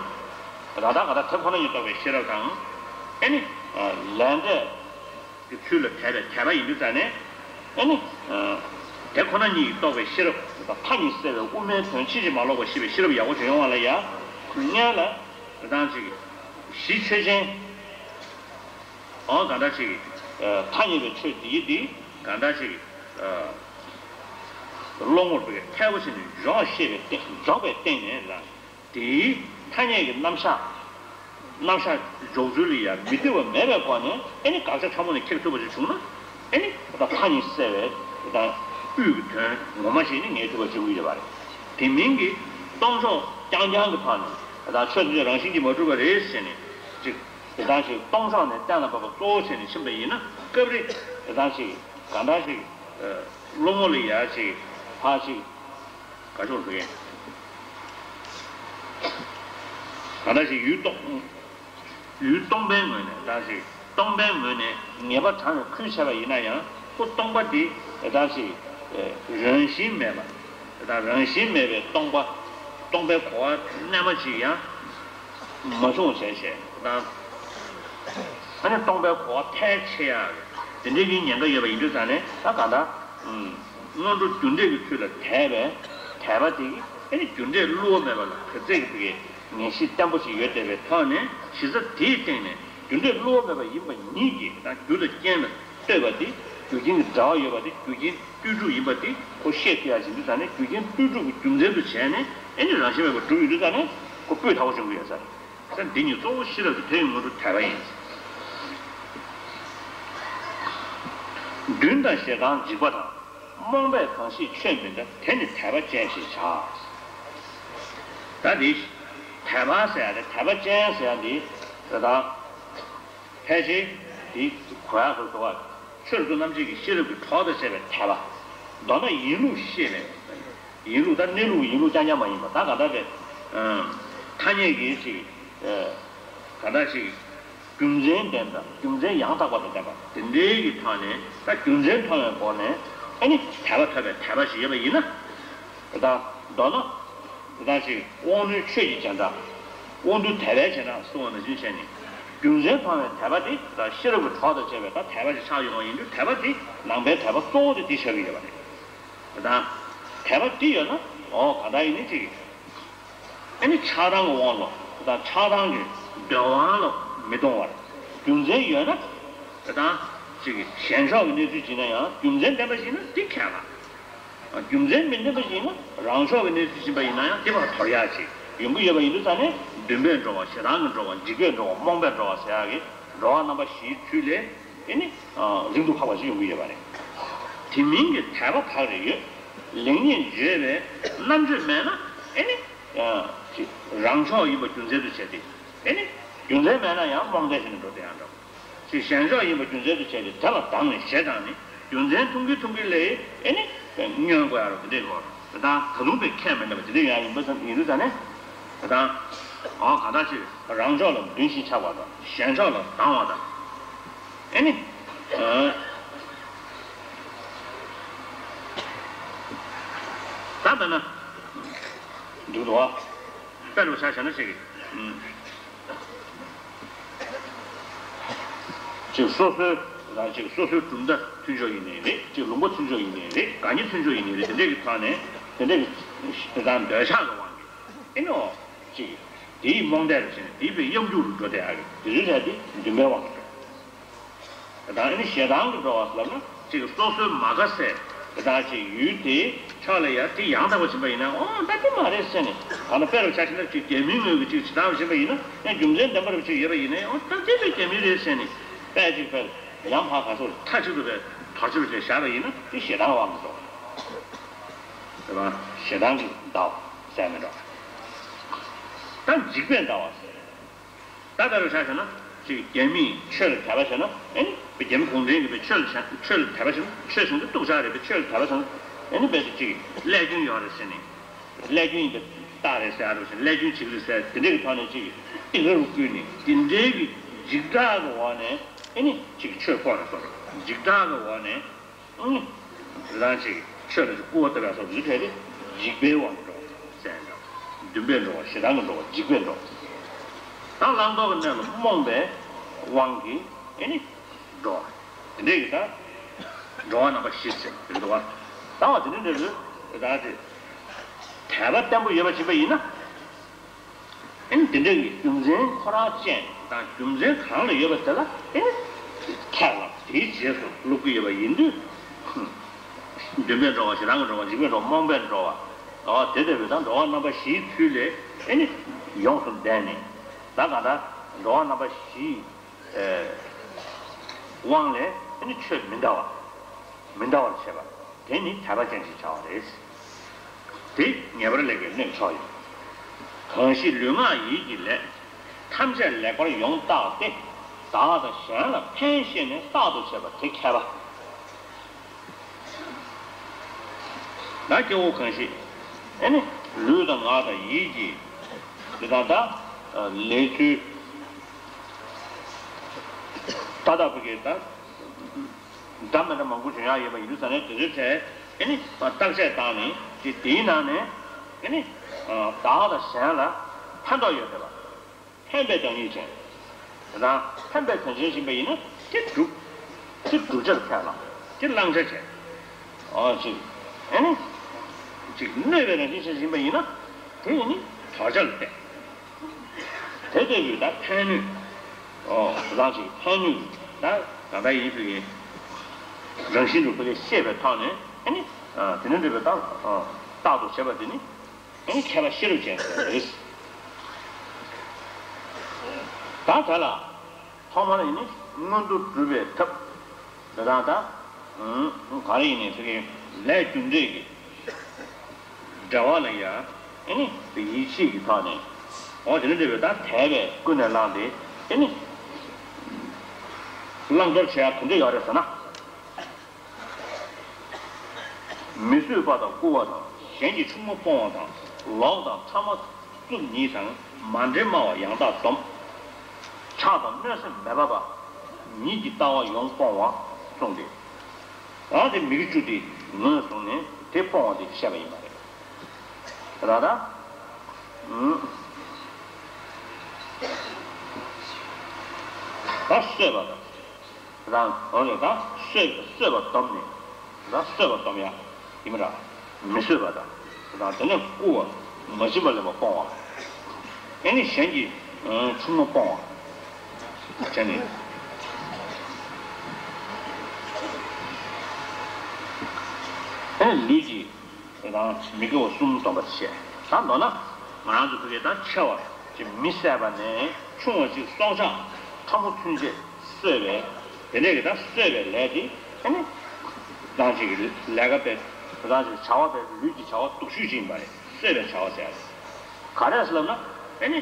རང་ལྟར་ང་ལྟར་དེ་ཁོ་ན་ཉིད་རྟོགས་པའི་ཤེས་རབ་དང་། ཨེ་ནི། ལས་འབྲས་ཀྱི་ཚུལ་ལ་དད་པའི་དད་པ་ཡིན་དུས་ཙང་ནས། ཨེ་ནི། དེ་ཁོ་ན་ཉིད་ཀྱིས་རྟོགས་པའི་ཤེས་རབ་དང་། མཐའ་གཉིས་གསལ་བའི་དབུ་མའི་དོན་ཕྱིན་ཅི་མ་ལོག་པར་ཤེས་པའི་ཤེས་རབ་ཡག་པོ་ཅིག་ཡོང་བ་ལ་ཡ། སྔོན་ལ། དེ་དང་ཅིག་གཞི་ཆོས་ཅན། འོ་གང་འདྲ་ཅིག་ཐ་སྙད་པའི་ཆོས་འདི་འདི་གང་འདྲ་ཅིག་བློ་ངོར་བའི་ཐལ་བ་ཕྱིན་ནས་འཇོག་ཤེས་པའི་སྟེང་འཇོག་པའི་སྟེང་ནས་ལ། དེའི་ཐ་སྙད་ཀྱི་རྣམ་གཞག་རྣམ་གཞག་འཇོག་ཚུལ་ལ་ཡང་མི་བསྡུ་བ་མེད་པའི་སྒོ་ནས་ཨེ་ནི་དགག་བྱ་ཕྲ་མོ་ནས་ཁེགས་ཐུབ་པ་ཞིག་བྱུང་ན། ཨེ་ནི་ད་མཐའ་གཉིས་གསལ་བའི་དང་དབུས་ཀྱི་དོན་ངོ་མ་ཞིག་ནི་ངེས་ཐུབ་པ་བྱུང་གི་ཡོད་པ་རེད། དེ་མིན་གྱི་སྟོང་ཕྱོགས་རྐྱང་རྐྱང་གི་ཐོག་ནས་ད་ཆོས་ཐམས་ཅད་རང་བཞིན་གྱིས་མ་གྲུབ་པ་རེད་ཟེར་ནས་ཅིག་དེ་དག་ཞིག་སྟོང་ཕྱོགས་ནས་གཏན་ལ་ཕབ་པ་གཙོ་བོ་བྱས་ནས་ཕྱིན་པ་ཡིན་ན་སྐབས་རེ་དེ་དག་ཞིག་གང་འདྲ་ཞིག་བློ་ངོ་ལ་ཡ་ཞིག་ཕར་ཞིག་ག་ཕྱོགས་འགྲོ་གི། གང་འདྲ་ཞིག་ཡུལ་སྟོང་། ཡུལ་སྟོང་པའི་ངོས་ནས་ད་ཞིག་སྟོང་པའི་ངོས་ནས་ངེས་པ་དྲངས་ནས་ཁུལ་བྱས་པ་ཡིན་ན་ཡང་ཁོ་སྟོང་པ་འདི་ད་ཞིག་རང་བཞིན་མེད་པ། ད་རང་བཞིན་མེད་པའི་སྟོང་པ། སྟོང་པའི་གོ་བ་རྣལ་མ་ཅིག་ཡང་མ་བྱུང་བ་བྱས་བྱས་ད། ཨ་ནི་སྟོང་པའི་གོ་བ་ཕལ་ཆེ་ཡང་དེ་འདྲའི་གི་ཉེན་ཁ་ཡོད་པ་ཡིན་དུས་ཙང་ནས་ད་གང་ལྟར། སྔོན་འགྲོ་རྒྱུ་འབྲས་ཀྱི་ཚུལ་ལ་དད་པས་དད་པ་དེ་གིས་ཨ་ནི་རྒྱུ་འབྲས་བསླུ་བ་མེད་པ་ལ་ག་ཚད་ཀྱི་ཕ་གི་ངེས་ཤེས་བརྟན་པོ་ཞིག་ཡོད་བསྡད་པའི་ཐོག་ནས་གཞི་རྩ་དེའི་སྟེང་ནས་རྒྱུ་འབྲས་བསླུ་བ་མེད་པ་ཡིན་པ་ཉིད་ཀྱིས་ད་རྒྱུ་དང་རྐྱེན་ལ་ལྟོས་པ་དེ་རྒྱུ་རྐྱེན་གྱི་འབྲེལ་བ་ཡོད་པ་དེ་རྒྱུ་རྐྱེན་ལྟོས་གྲུབ་ཡིན་པ་དེ་ཁོ་ཤེས་ཐུབ་ཡ་ཞིག་འདུག་ཙང་ནས་རྒྱུ་རྐྱེན་ལྟོས་གྲུབ་ཀྱི་རྒྱུ་མཚན་དུ་བྱས་ནས་ཨ་ནི་རང་བཞིན་མེད་པར་གྲུབ་ཡོད་དུས་ཙང་ནས་ཁོ་སྤུས་དག་པོ་བྱུང་གི་ཡོད་ས་རེད། ས་འདི་ཉིད་གཙོ་བོ་ཤེས་རབ་ཀྱི་དོན་ཡིན་ངོ་སྤྲོད་དད་པ་ཡིན། མདུན་དང་ཞེ་སྡང་འཇིགས་པ་དང་། རྨོངས་པས་གང་ཞིག་ཆོས་མི་འདྲ། དེ་ནི་དད་པ་ཅན་ཞེས་བྱ། ད་འདི་དད་པ་ཟེར་ཡ་རེད། དད་པ་ཅན་ཟེར་ཡ་འདི་ད་ལྟ་ཕལ་ཆེར་འདི་གོ་ཡག་ཏུ་འདུག་བ། ཕྱིར་དུ་རྣམ་འབྱེད་ཀྱི་ཤེས་རབ་ཀྱི་གྲོགས་དང་བཅས་པའི་དད་པ། མདོར་ན་ཡིན་ལུགས་ཤེས་པའི། ཡིན་ལུགས་ད་གནས་ལུགས་ཡིན་ལུགས་རྐྱང་རྐྱང་མ་ཡིན་པ་ད་ག་འདྲ་རེད། ཐ་སྙད་ཀྱི་ཅིག་ག་འདྲ་ཞིག་རྒྱུ་མཚན་ལྡན་དང་རྒྱུ་མཚན་ཡང་དག་པ་དང་ལྡན་པ་དེ་འདྲའི་གི་ཐོག་ནས་ད་རྒྱུ་མཚན་མཐོང་བའི་སྒོ་ནས་ཨ་ནི་དད་པ་ཐོབ་པའི་དད་པ་ཞིག་ཡོད་པ་ཡིན་ན། ད་མདོར་ན་ད་ཅིག་དབང་རྣོན་ཆོས་ཀྱི་རྒྱན་ཆ། དབང་རྣོན་དད་པའི་རྒྱན་ཆ་གསུངས་པ་ནང་བཞིན་བྱས་ནས་རྒྱུ་མཚན་མཐོང་བའི་དད་པ་དེ་ད་ཤེས་རབ་ཀྱི་གྲོགས་དང་བཅས་པའི་ད་དད་པ་ཞིག་ཆགས་ཡོང་བ་ཡིན་དུས་དད་པ་དེ་ནང་པའི་དད་པ་གཙོ་བོ་དེ་འདི་ཆགས་ཀྱི་ཡོད་པ་རེད། དང་། དད་པ་འདི་ཡོད་ན་འོ་གང་འདྲ་ཡིན་ནི་ཅིག་ཨ་ནི་ཆགས་སྡང་གི་དབང་ལོ་དང་ཆགས་སྡང་གི་འདོད་དབང་ལོ་མི་གཏོང་བར་རྒྱུ་མཚན་ཡོད་ན་དེ་དང་ཅིག་གཞན་ཕྱོགས་ཀྱི་གནས་ཚུལ་ཅིག་ན་ཡང་རྒྱུ་མཚན་ལྡན་པ་ཞིག་ན་འདི་ཁས་བླངས། རྒྱུ་མཚན་མི་ལྡན་པ་ཞིག་ན་རང་ཕྱོགས་ཀྱི་གནས་ཚུལ་ཅིག་ཡིན་པ་ཡིན་ན་ཡང་འདི་བར་དོར་ཡག་ཅིག་ཡོང་གི་ཡོད་པ་ཡིན་དུས་ཙང་ནས་འདུན་པས་འགྲོ་བ་ཞེ་སྡང་གིས་འགྲོ་བ་འཇིགས་པས་འགྲོ་བ་རྨོངས་པས་འགྲོ་བ་ཟེར་ཡག་གི་འགྲོ་བ་རྣམ་པ་བཞིའི་ཚུལ་ལས། ཨེ་ནི། རིང་དུ་འཕགས་པ་ཞིག་ཡོང་གི་ཡོད་པ་རེད། དེ་མིན་གྱི་དད་པ་བག་རེ་ཡོད། ལེགས་ཉེས་འབྱེད་པའི་རྣམ་དཔྱོད་མེད་ན་ཨེ་ནི། རང་ཕྱོགས་ཡིན་པ་རྒྱུ་མཚན་དུ་བྱས་ཏེ། ཨེ་ནི། རྒྱུ་མཚན་མེད་ན་ཡང་རྨོངས་དད་བྱས་ནས་འགྲོ་དེ་ཡང་འགྲོ། ཅིག་གཞན་ཕྱོགས་ཡིན་པ་རྒྱུ་མཚན་དུ་བྱས་ཏེ་དེ་ལ་སྡང་ནས་ཞེ་སྡང་ནས་རྒྱུ་མཚན་མཐོང་གི་མཐོང་གི་ལས་ཨེ་ནི། བསྙོན་དགོས་ཡ་རོ་དེ་འདྲས་གོ། དེ་དང་ད་དུང་པའི་ཁས་མི་ལེན་པ་དེ་འདྲས་ཡང་ཡིན་པ་ཙམ་ཡིན་དུས་ཙང་ནས། དེ་དང་། འོ་ག་འདྲ་ཅིག་རང་ཕྱོགས་ལ་འདུན་ཞིང་ཆགས་པ་དང་གཞན་ཕྱོགས་ལ་སྡང་བ་དང་། ཨེ་ནི། ད་ ད་ལྟ་ན་འདུག་འདུག་བ། དཔེ་རུ་ཆ་བཞག་ན་ཞིག་གི་ཅིག་སོ་སོའི་རང་ཅིག་སོ་སོའི་གྲུབ་མཐའ་མཐུན་ཕྱོགས་ཡིན་ནའི་རེད། ཅིག་ལུང་པ་མཐུན་ཕྱོགས་ཡིན་ནའི་རེད། དགའ་ཉེ་མཐུན་ཕྱོགས་ཡིན་ནའི་རེད། དེ་འདྲས་ཀྱི་ཐོག་ནས་དེ་འདྲས་ཀྱི་དེ་དང་འདོད་ཆགས་ཀྱི་དབང་གིས་ཨེ་ནོ་ཅིག་དེའི་རྨོངས་དད་རུ་བྱས་ནས་དེའི་བའི་གཡམ་རྒྱུག་རུ་འགྲོ་བསྡད་ཡག་གི་དེ་ཚོའི་གྲས་དེ་འདུན་པའི་དབང་གིས་འགྲོ། དེ་དང་ཨེ་ནི་ཞེ་སྡང་གི་འགྲོ་བ་ལབ་ན་ཅིག་སོ་སོའི་མ་དགའ་སའི་དེ་དག་ཅིག་ཡུལ་དེའི་ཕྱོགས་ལ་ཡར་དེ་ཡང་དག་པ་ཕྱིན་པ་ཡིན་ན་ཨོ་ད་དེ་མ་རེད་ཟེར་ནས་གང་ལ་དཔེ་རུ་ཆ་ཕྱིན་ན་ཅིག་རྒྱ་མིའི་ངོས་ཀྱི་ཅིག་ཇི་ལྟར་ཕྱིན་པ་ཡིན་ན་ཡང་རྒྱུ་མཚན་ལྡན་པ་རུ་ཅིག་ཡོད་པ་ཡིན་ན་ཨོ་ད་དེ་ཚོ་རྒྱ་མི་རེད་ཟེར་ནས་དཔེ་ཅིག་དཔེ་ཡང་ཕར་ག་སོ་མཐའ་གཅིག་ཏུ་བའི་དོར་ཕྱིར་ཅིག་བཞག་པ་ཡིན་ན་དེ་ཞེ་སྡང་དབང་གིས་འགྲོ། དེ་བ་ཞེ་སྡང་གི་ཟླ་བ་ཟེར་མི་འགྲོ། ད་འཇིགས་པས་ཟླ་བ་ཟེར། ད་ལྟ་རུ་ཆ་བཞག་ན་ཅིག་རྒྱ་མིས་ཆོས་ལ་དད་པ་བྱས་ན་ཨེ་ནི་རྒྱ་མི་གུང་ཁྲན་གྱིས་ཆོས་ལ་ཆོས་ལ་དད་པ་བྱས་ན་ཆོས་བྱུང་དུས་སྡུག་ཅག་རེད་པས། ཆོས་ལ་དད་པ་བྱས་ན་ཨེ་ནི་རྦད་དེ་ཅིག་ཀླད་སྐྱོན་ཡོད་རེད་ཟེར་ནས་ཀླད་སྐྱོན་ཡིན་པའི་རྟགས་རེད་ཟེར་ཡ་རུ་ཞིག་ཀླད་སྐྱོན་བྱེད་ཀྱི་རེད་ཟེར་དེ་འདྲའི་གི་ཐོག་ནས་ཅིག་གཏིང་ར་རུ་བསྐུལ་ནས་དེ་འདྲའི་གི་འཇིགས་སྐྲག་གི་འོག་ནས་ཨེ་ནི་ཅིག་ཆོས་ཕོག་ནས་སོང་འཇིགས་སྐྲག་གི་འོག་ནས། ཨང་། རང་ཅིག་ཆོས་ལ་ཅིག་སྐུར་བ་བཏབ་ཡག་སོགས་འདི་འཕྲད་དེ་འཇིགས་པའི་དབང་གིས་འགྲོ་བ་ཟེར་འགྲོ། འདུན་པས་འགྲོ་བ་ཞེ་སྡང་གིས་འགྲོ་བ་འཇིགས་པས་འགྲོ། ད་བླང་དོར་གྱི་གནས་ལ་རྨོངས་པའི་དབང་གིས་ཨེ་ནི་འགྲོ་བ། དེ་འདྲས་ཀྱི་ད་འགྲོ་བ་རྣམ་པ་བཞི་ཟེར་དེ་འདུག་བ། ད་བ་དེ་འདྲ་འདྲ་བོའི་ད་དེ་དད་པ་བརྟན་པོ་ཡོད་པ་བྱེད་པ་ཡིན་ན། ཨེ་ནི་དེ་འདྲ་གི་རྒྱུ་མཚན་ཁོ་རང་ཅན་དང་རྒྱུ་མཚན་གང་ལ་ཡོད་པ་དེ་ལ་ཨེ་ནི་ཁས་བླངས་དེའི་རྗེས་སུ་སློབ་ཀྱི་ཡོད་པ་ཡིན་དུས། འདུན་པས་འགྲོ་བ་ཞེ་སྡང་གིས་འགྲོ་བ་འཇིགས་པས་འགྲོ་བ་རྨོངས་པས་འགྲོ་བ། ཨོ་དེ་ལྟ་བུའི་དང་འགྲོ་བ་རྣམ་པ་བཞིའི་ཚུལ་ལས་ཨེ་ནི་ཡོངས་སུ་འདས་ནས་ད་གང་ལྟར་འགྲོ་བ་རྣམ་པ་བཞིའི་དབང་ལས་ཨེ་ནི་ཆོས་མི་འདའ་བ་མི་འདའ་བར་བྱེད་པ། དེ་ནི་དད་པ་ཅན་ཞེས་བྱ་བ་རེད། དེ་ངེས་པར་ལས་ཀྱི་གནོད་ཆོག་ཡིན། གང་ཞིག་ལུས་ངག་ཡིད་ཀྱི་ལས། ཐམས་ཅད་ལེགས་པར་ཡོངས་བརྟགས་ཏེ། བདག་དང་གཞན་ལ་ཕན་ཤེས་ནས་རྟག་ཏུ་བྱེད་པ་དེ་མཁས་པ། ན་སྐྱེ་བོ་གང་ཞིག་ཨེ་ནི་ལུས་དང་ངག་དང་ཡིད་ཀྱི་དེ་དག་ད་ལས་ཚུལ་ད་ལྟ་བུ་གི་ད། འདྲ་མི་འདྲ་མང་པོ་བྱུང་ཡག་ཡོད་པ་ཡིན་དུས་ཙང་ནས་དེ་ཚོའི་གྲས་ཨེ་ནི་བརྟག་དཔྱད་བཏང་ནས་དེ་དེའི་ནང་ནས་ཨེ་ནི་བདག་དང་གཞན་ལ་ཕན་ཐོགས་ཡོད་བསྡད་པ། ཕན་པའི་བདག་ཉིད་ཅན། དེ་དང་ཕན་པའི་དོན་ཅན་ཡིན་པ་ཡིན་ན་དེ་སྒྲུབ། དེ་བསྒྲུབ་བྱར་ཁས་བླངས། དེ་བླང་བྱ་བྱས། ཨོ་ཅིག་ཨེ་ནི་ཅིག་གནོད་པའི་རང་བཞིན་ཅན་ཡིན་པ་ཡིན་ན་དེ་ཡིན་ནི་དོར་བྱ་ལ་བལྟས། དེ་ལྟ་བུའི་ད་ཕན་གནོད། ཨོ་རང་ཅིག་ཕན་གནོད་ད་གང་ལྟར་ཡིན་ཕུལ་གྱི་རང་བཞིན་དུ་ཕུལ་གྱི་ཤེས་པའི་ཐོག་ནས་ཨ་ནི་དེ་ནི་འདྲ་བའི་ད་རྟག་ཏུ་བྱེད་པ་དེ་ནི་ཨ་ནི་མཁས་པ་ཤེས་རབ་ཅན་ཟེར་བ་རེད། ད་དེ་ལ་ཐོག་མར་ཡིན་ནི་མངོན་མཐོ་སྒྲུབ་པའི་ཐབས་དེ་དག་ད་ག་རེ་ཡིན་ནི་ཕུལ་གྱི་ལས་རྒྱུ་འབྲས་ཀྱི། འབྲེལ་བ་ལ་ཡང་ཨེ་ནི་ཡིད་ཆེས་ཀྱི་ཐོག་ནས་འོ་དེ་འདྲ་འདྲ་བའི་ད་དད་པས་ཀུན་ནས་བསླངས་ཏེ་ཨེ་ནི་བླང་དོར་བྱེད་ཡག་ག་འདྲ་ཡོད་རེད་ཟེར་ན། མི་གསོད་པ་དང་རྐུ་བ་དང་གཞན་གྱི་ཕྱུག་མོ་སྤོང་བ་དང་ལོག་དང་ཕྲ་མ་རྩུབ་ཉིད་དང་མ་འདྲེས་སྨྲ་བ་ཡང་དག་སྡོམ། ཆགས་དང་གནོད་སེམས་མེད་པ་པ། ཉིད་ཀྱི་ལྟ་བ་ཡོངས་སྤོང་བ་གསུངས་ཏེ། ཨ་དེ་མི་དགེ་བཅུ་དེ་ངོས་བཟུང་ནས་དེ་སྤོང་བ་དེ་བཤད་པ་ཡིན་པ་རེད། ར་ད། ཨུ། ད་གསོད་པ་དང་། རང་འོ་ལས་ད་གསོད་གསོད་པ་སྡོམ་ནས་ད་གསོད་པ་སྡོམ་ཡ་ཡིན་མི་ར། མི་གསོད་པ་དང་། དེ་ནས་རྐུ་བ། མ་བྱིན་པ་ལེན་པ་སྤོང་བ། ཨེ་ནི་གཞན་གྱི་ཕྱུག་མོ་སྤོང་བ། བྱས་ནས། ཨེ་ནི་ལུས་ཀྱི་དེ་དང་མི་དགེ་བ་གསུམ་སྡོམ་པ་བྱས། ད་མདོར་ན་ང་རང་ཚོ་བོད་སྐད་ད་ཆེ་བ་ཅིག་མི་བསད་པ་ནས་ཆུང་བ་ཅིག་སྲོག་ཆགས་ཕྲ་མོ་ཚུན་ཆད་གསོད་པའི་དེ་འདྲས་ཀྱི་ད་གསོད་པའི་ལས་དེ་ཨེ་ནི་རང་ཅིག་གི་ལས་ཀ་དཔེ་རང་ཅིག་བྱ་བ་དཔེ་ལུས་ཀྱི་བྱ་བ་སྡུག་ཤོས་ཅིག་ཡིན་པ་རེད། གསོད་པའི་བྱ་བ་ཟེར་ཡ་རེད། ག་རེ་ཟེར་ལབ་ན་ཨེ་ནི་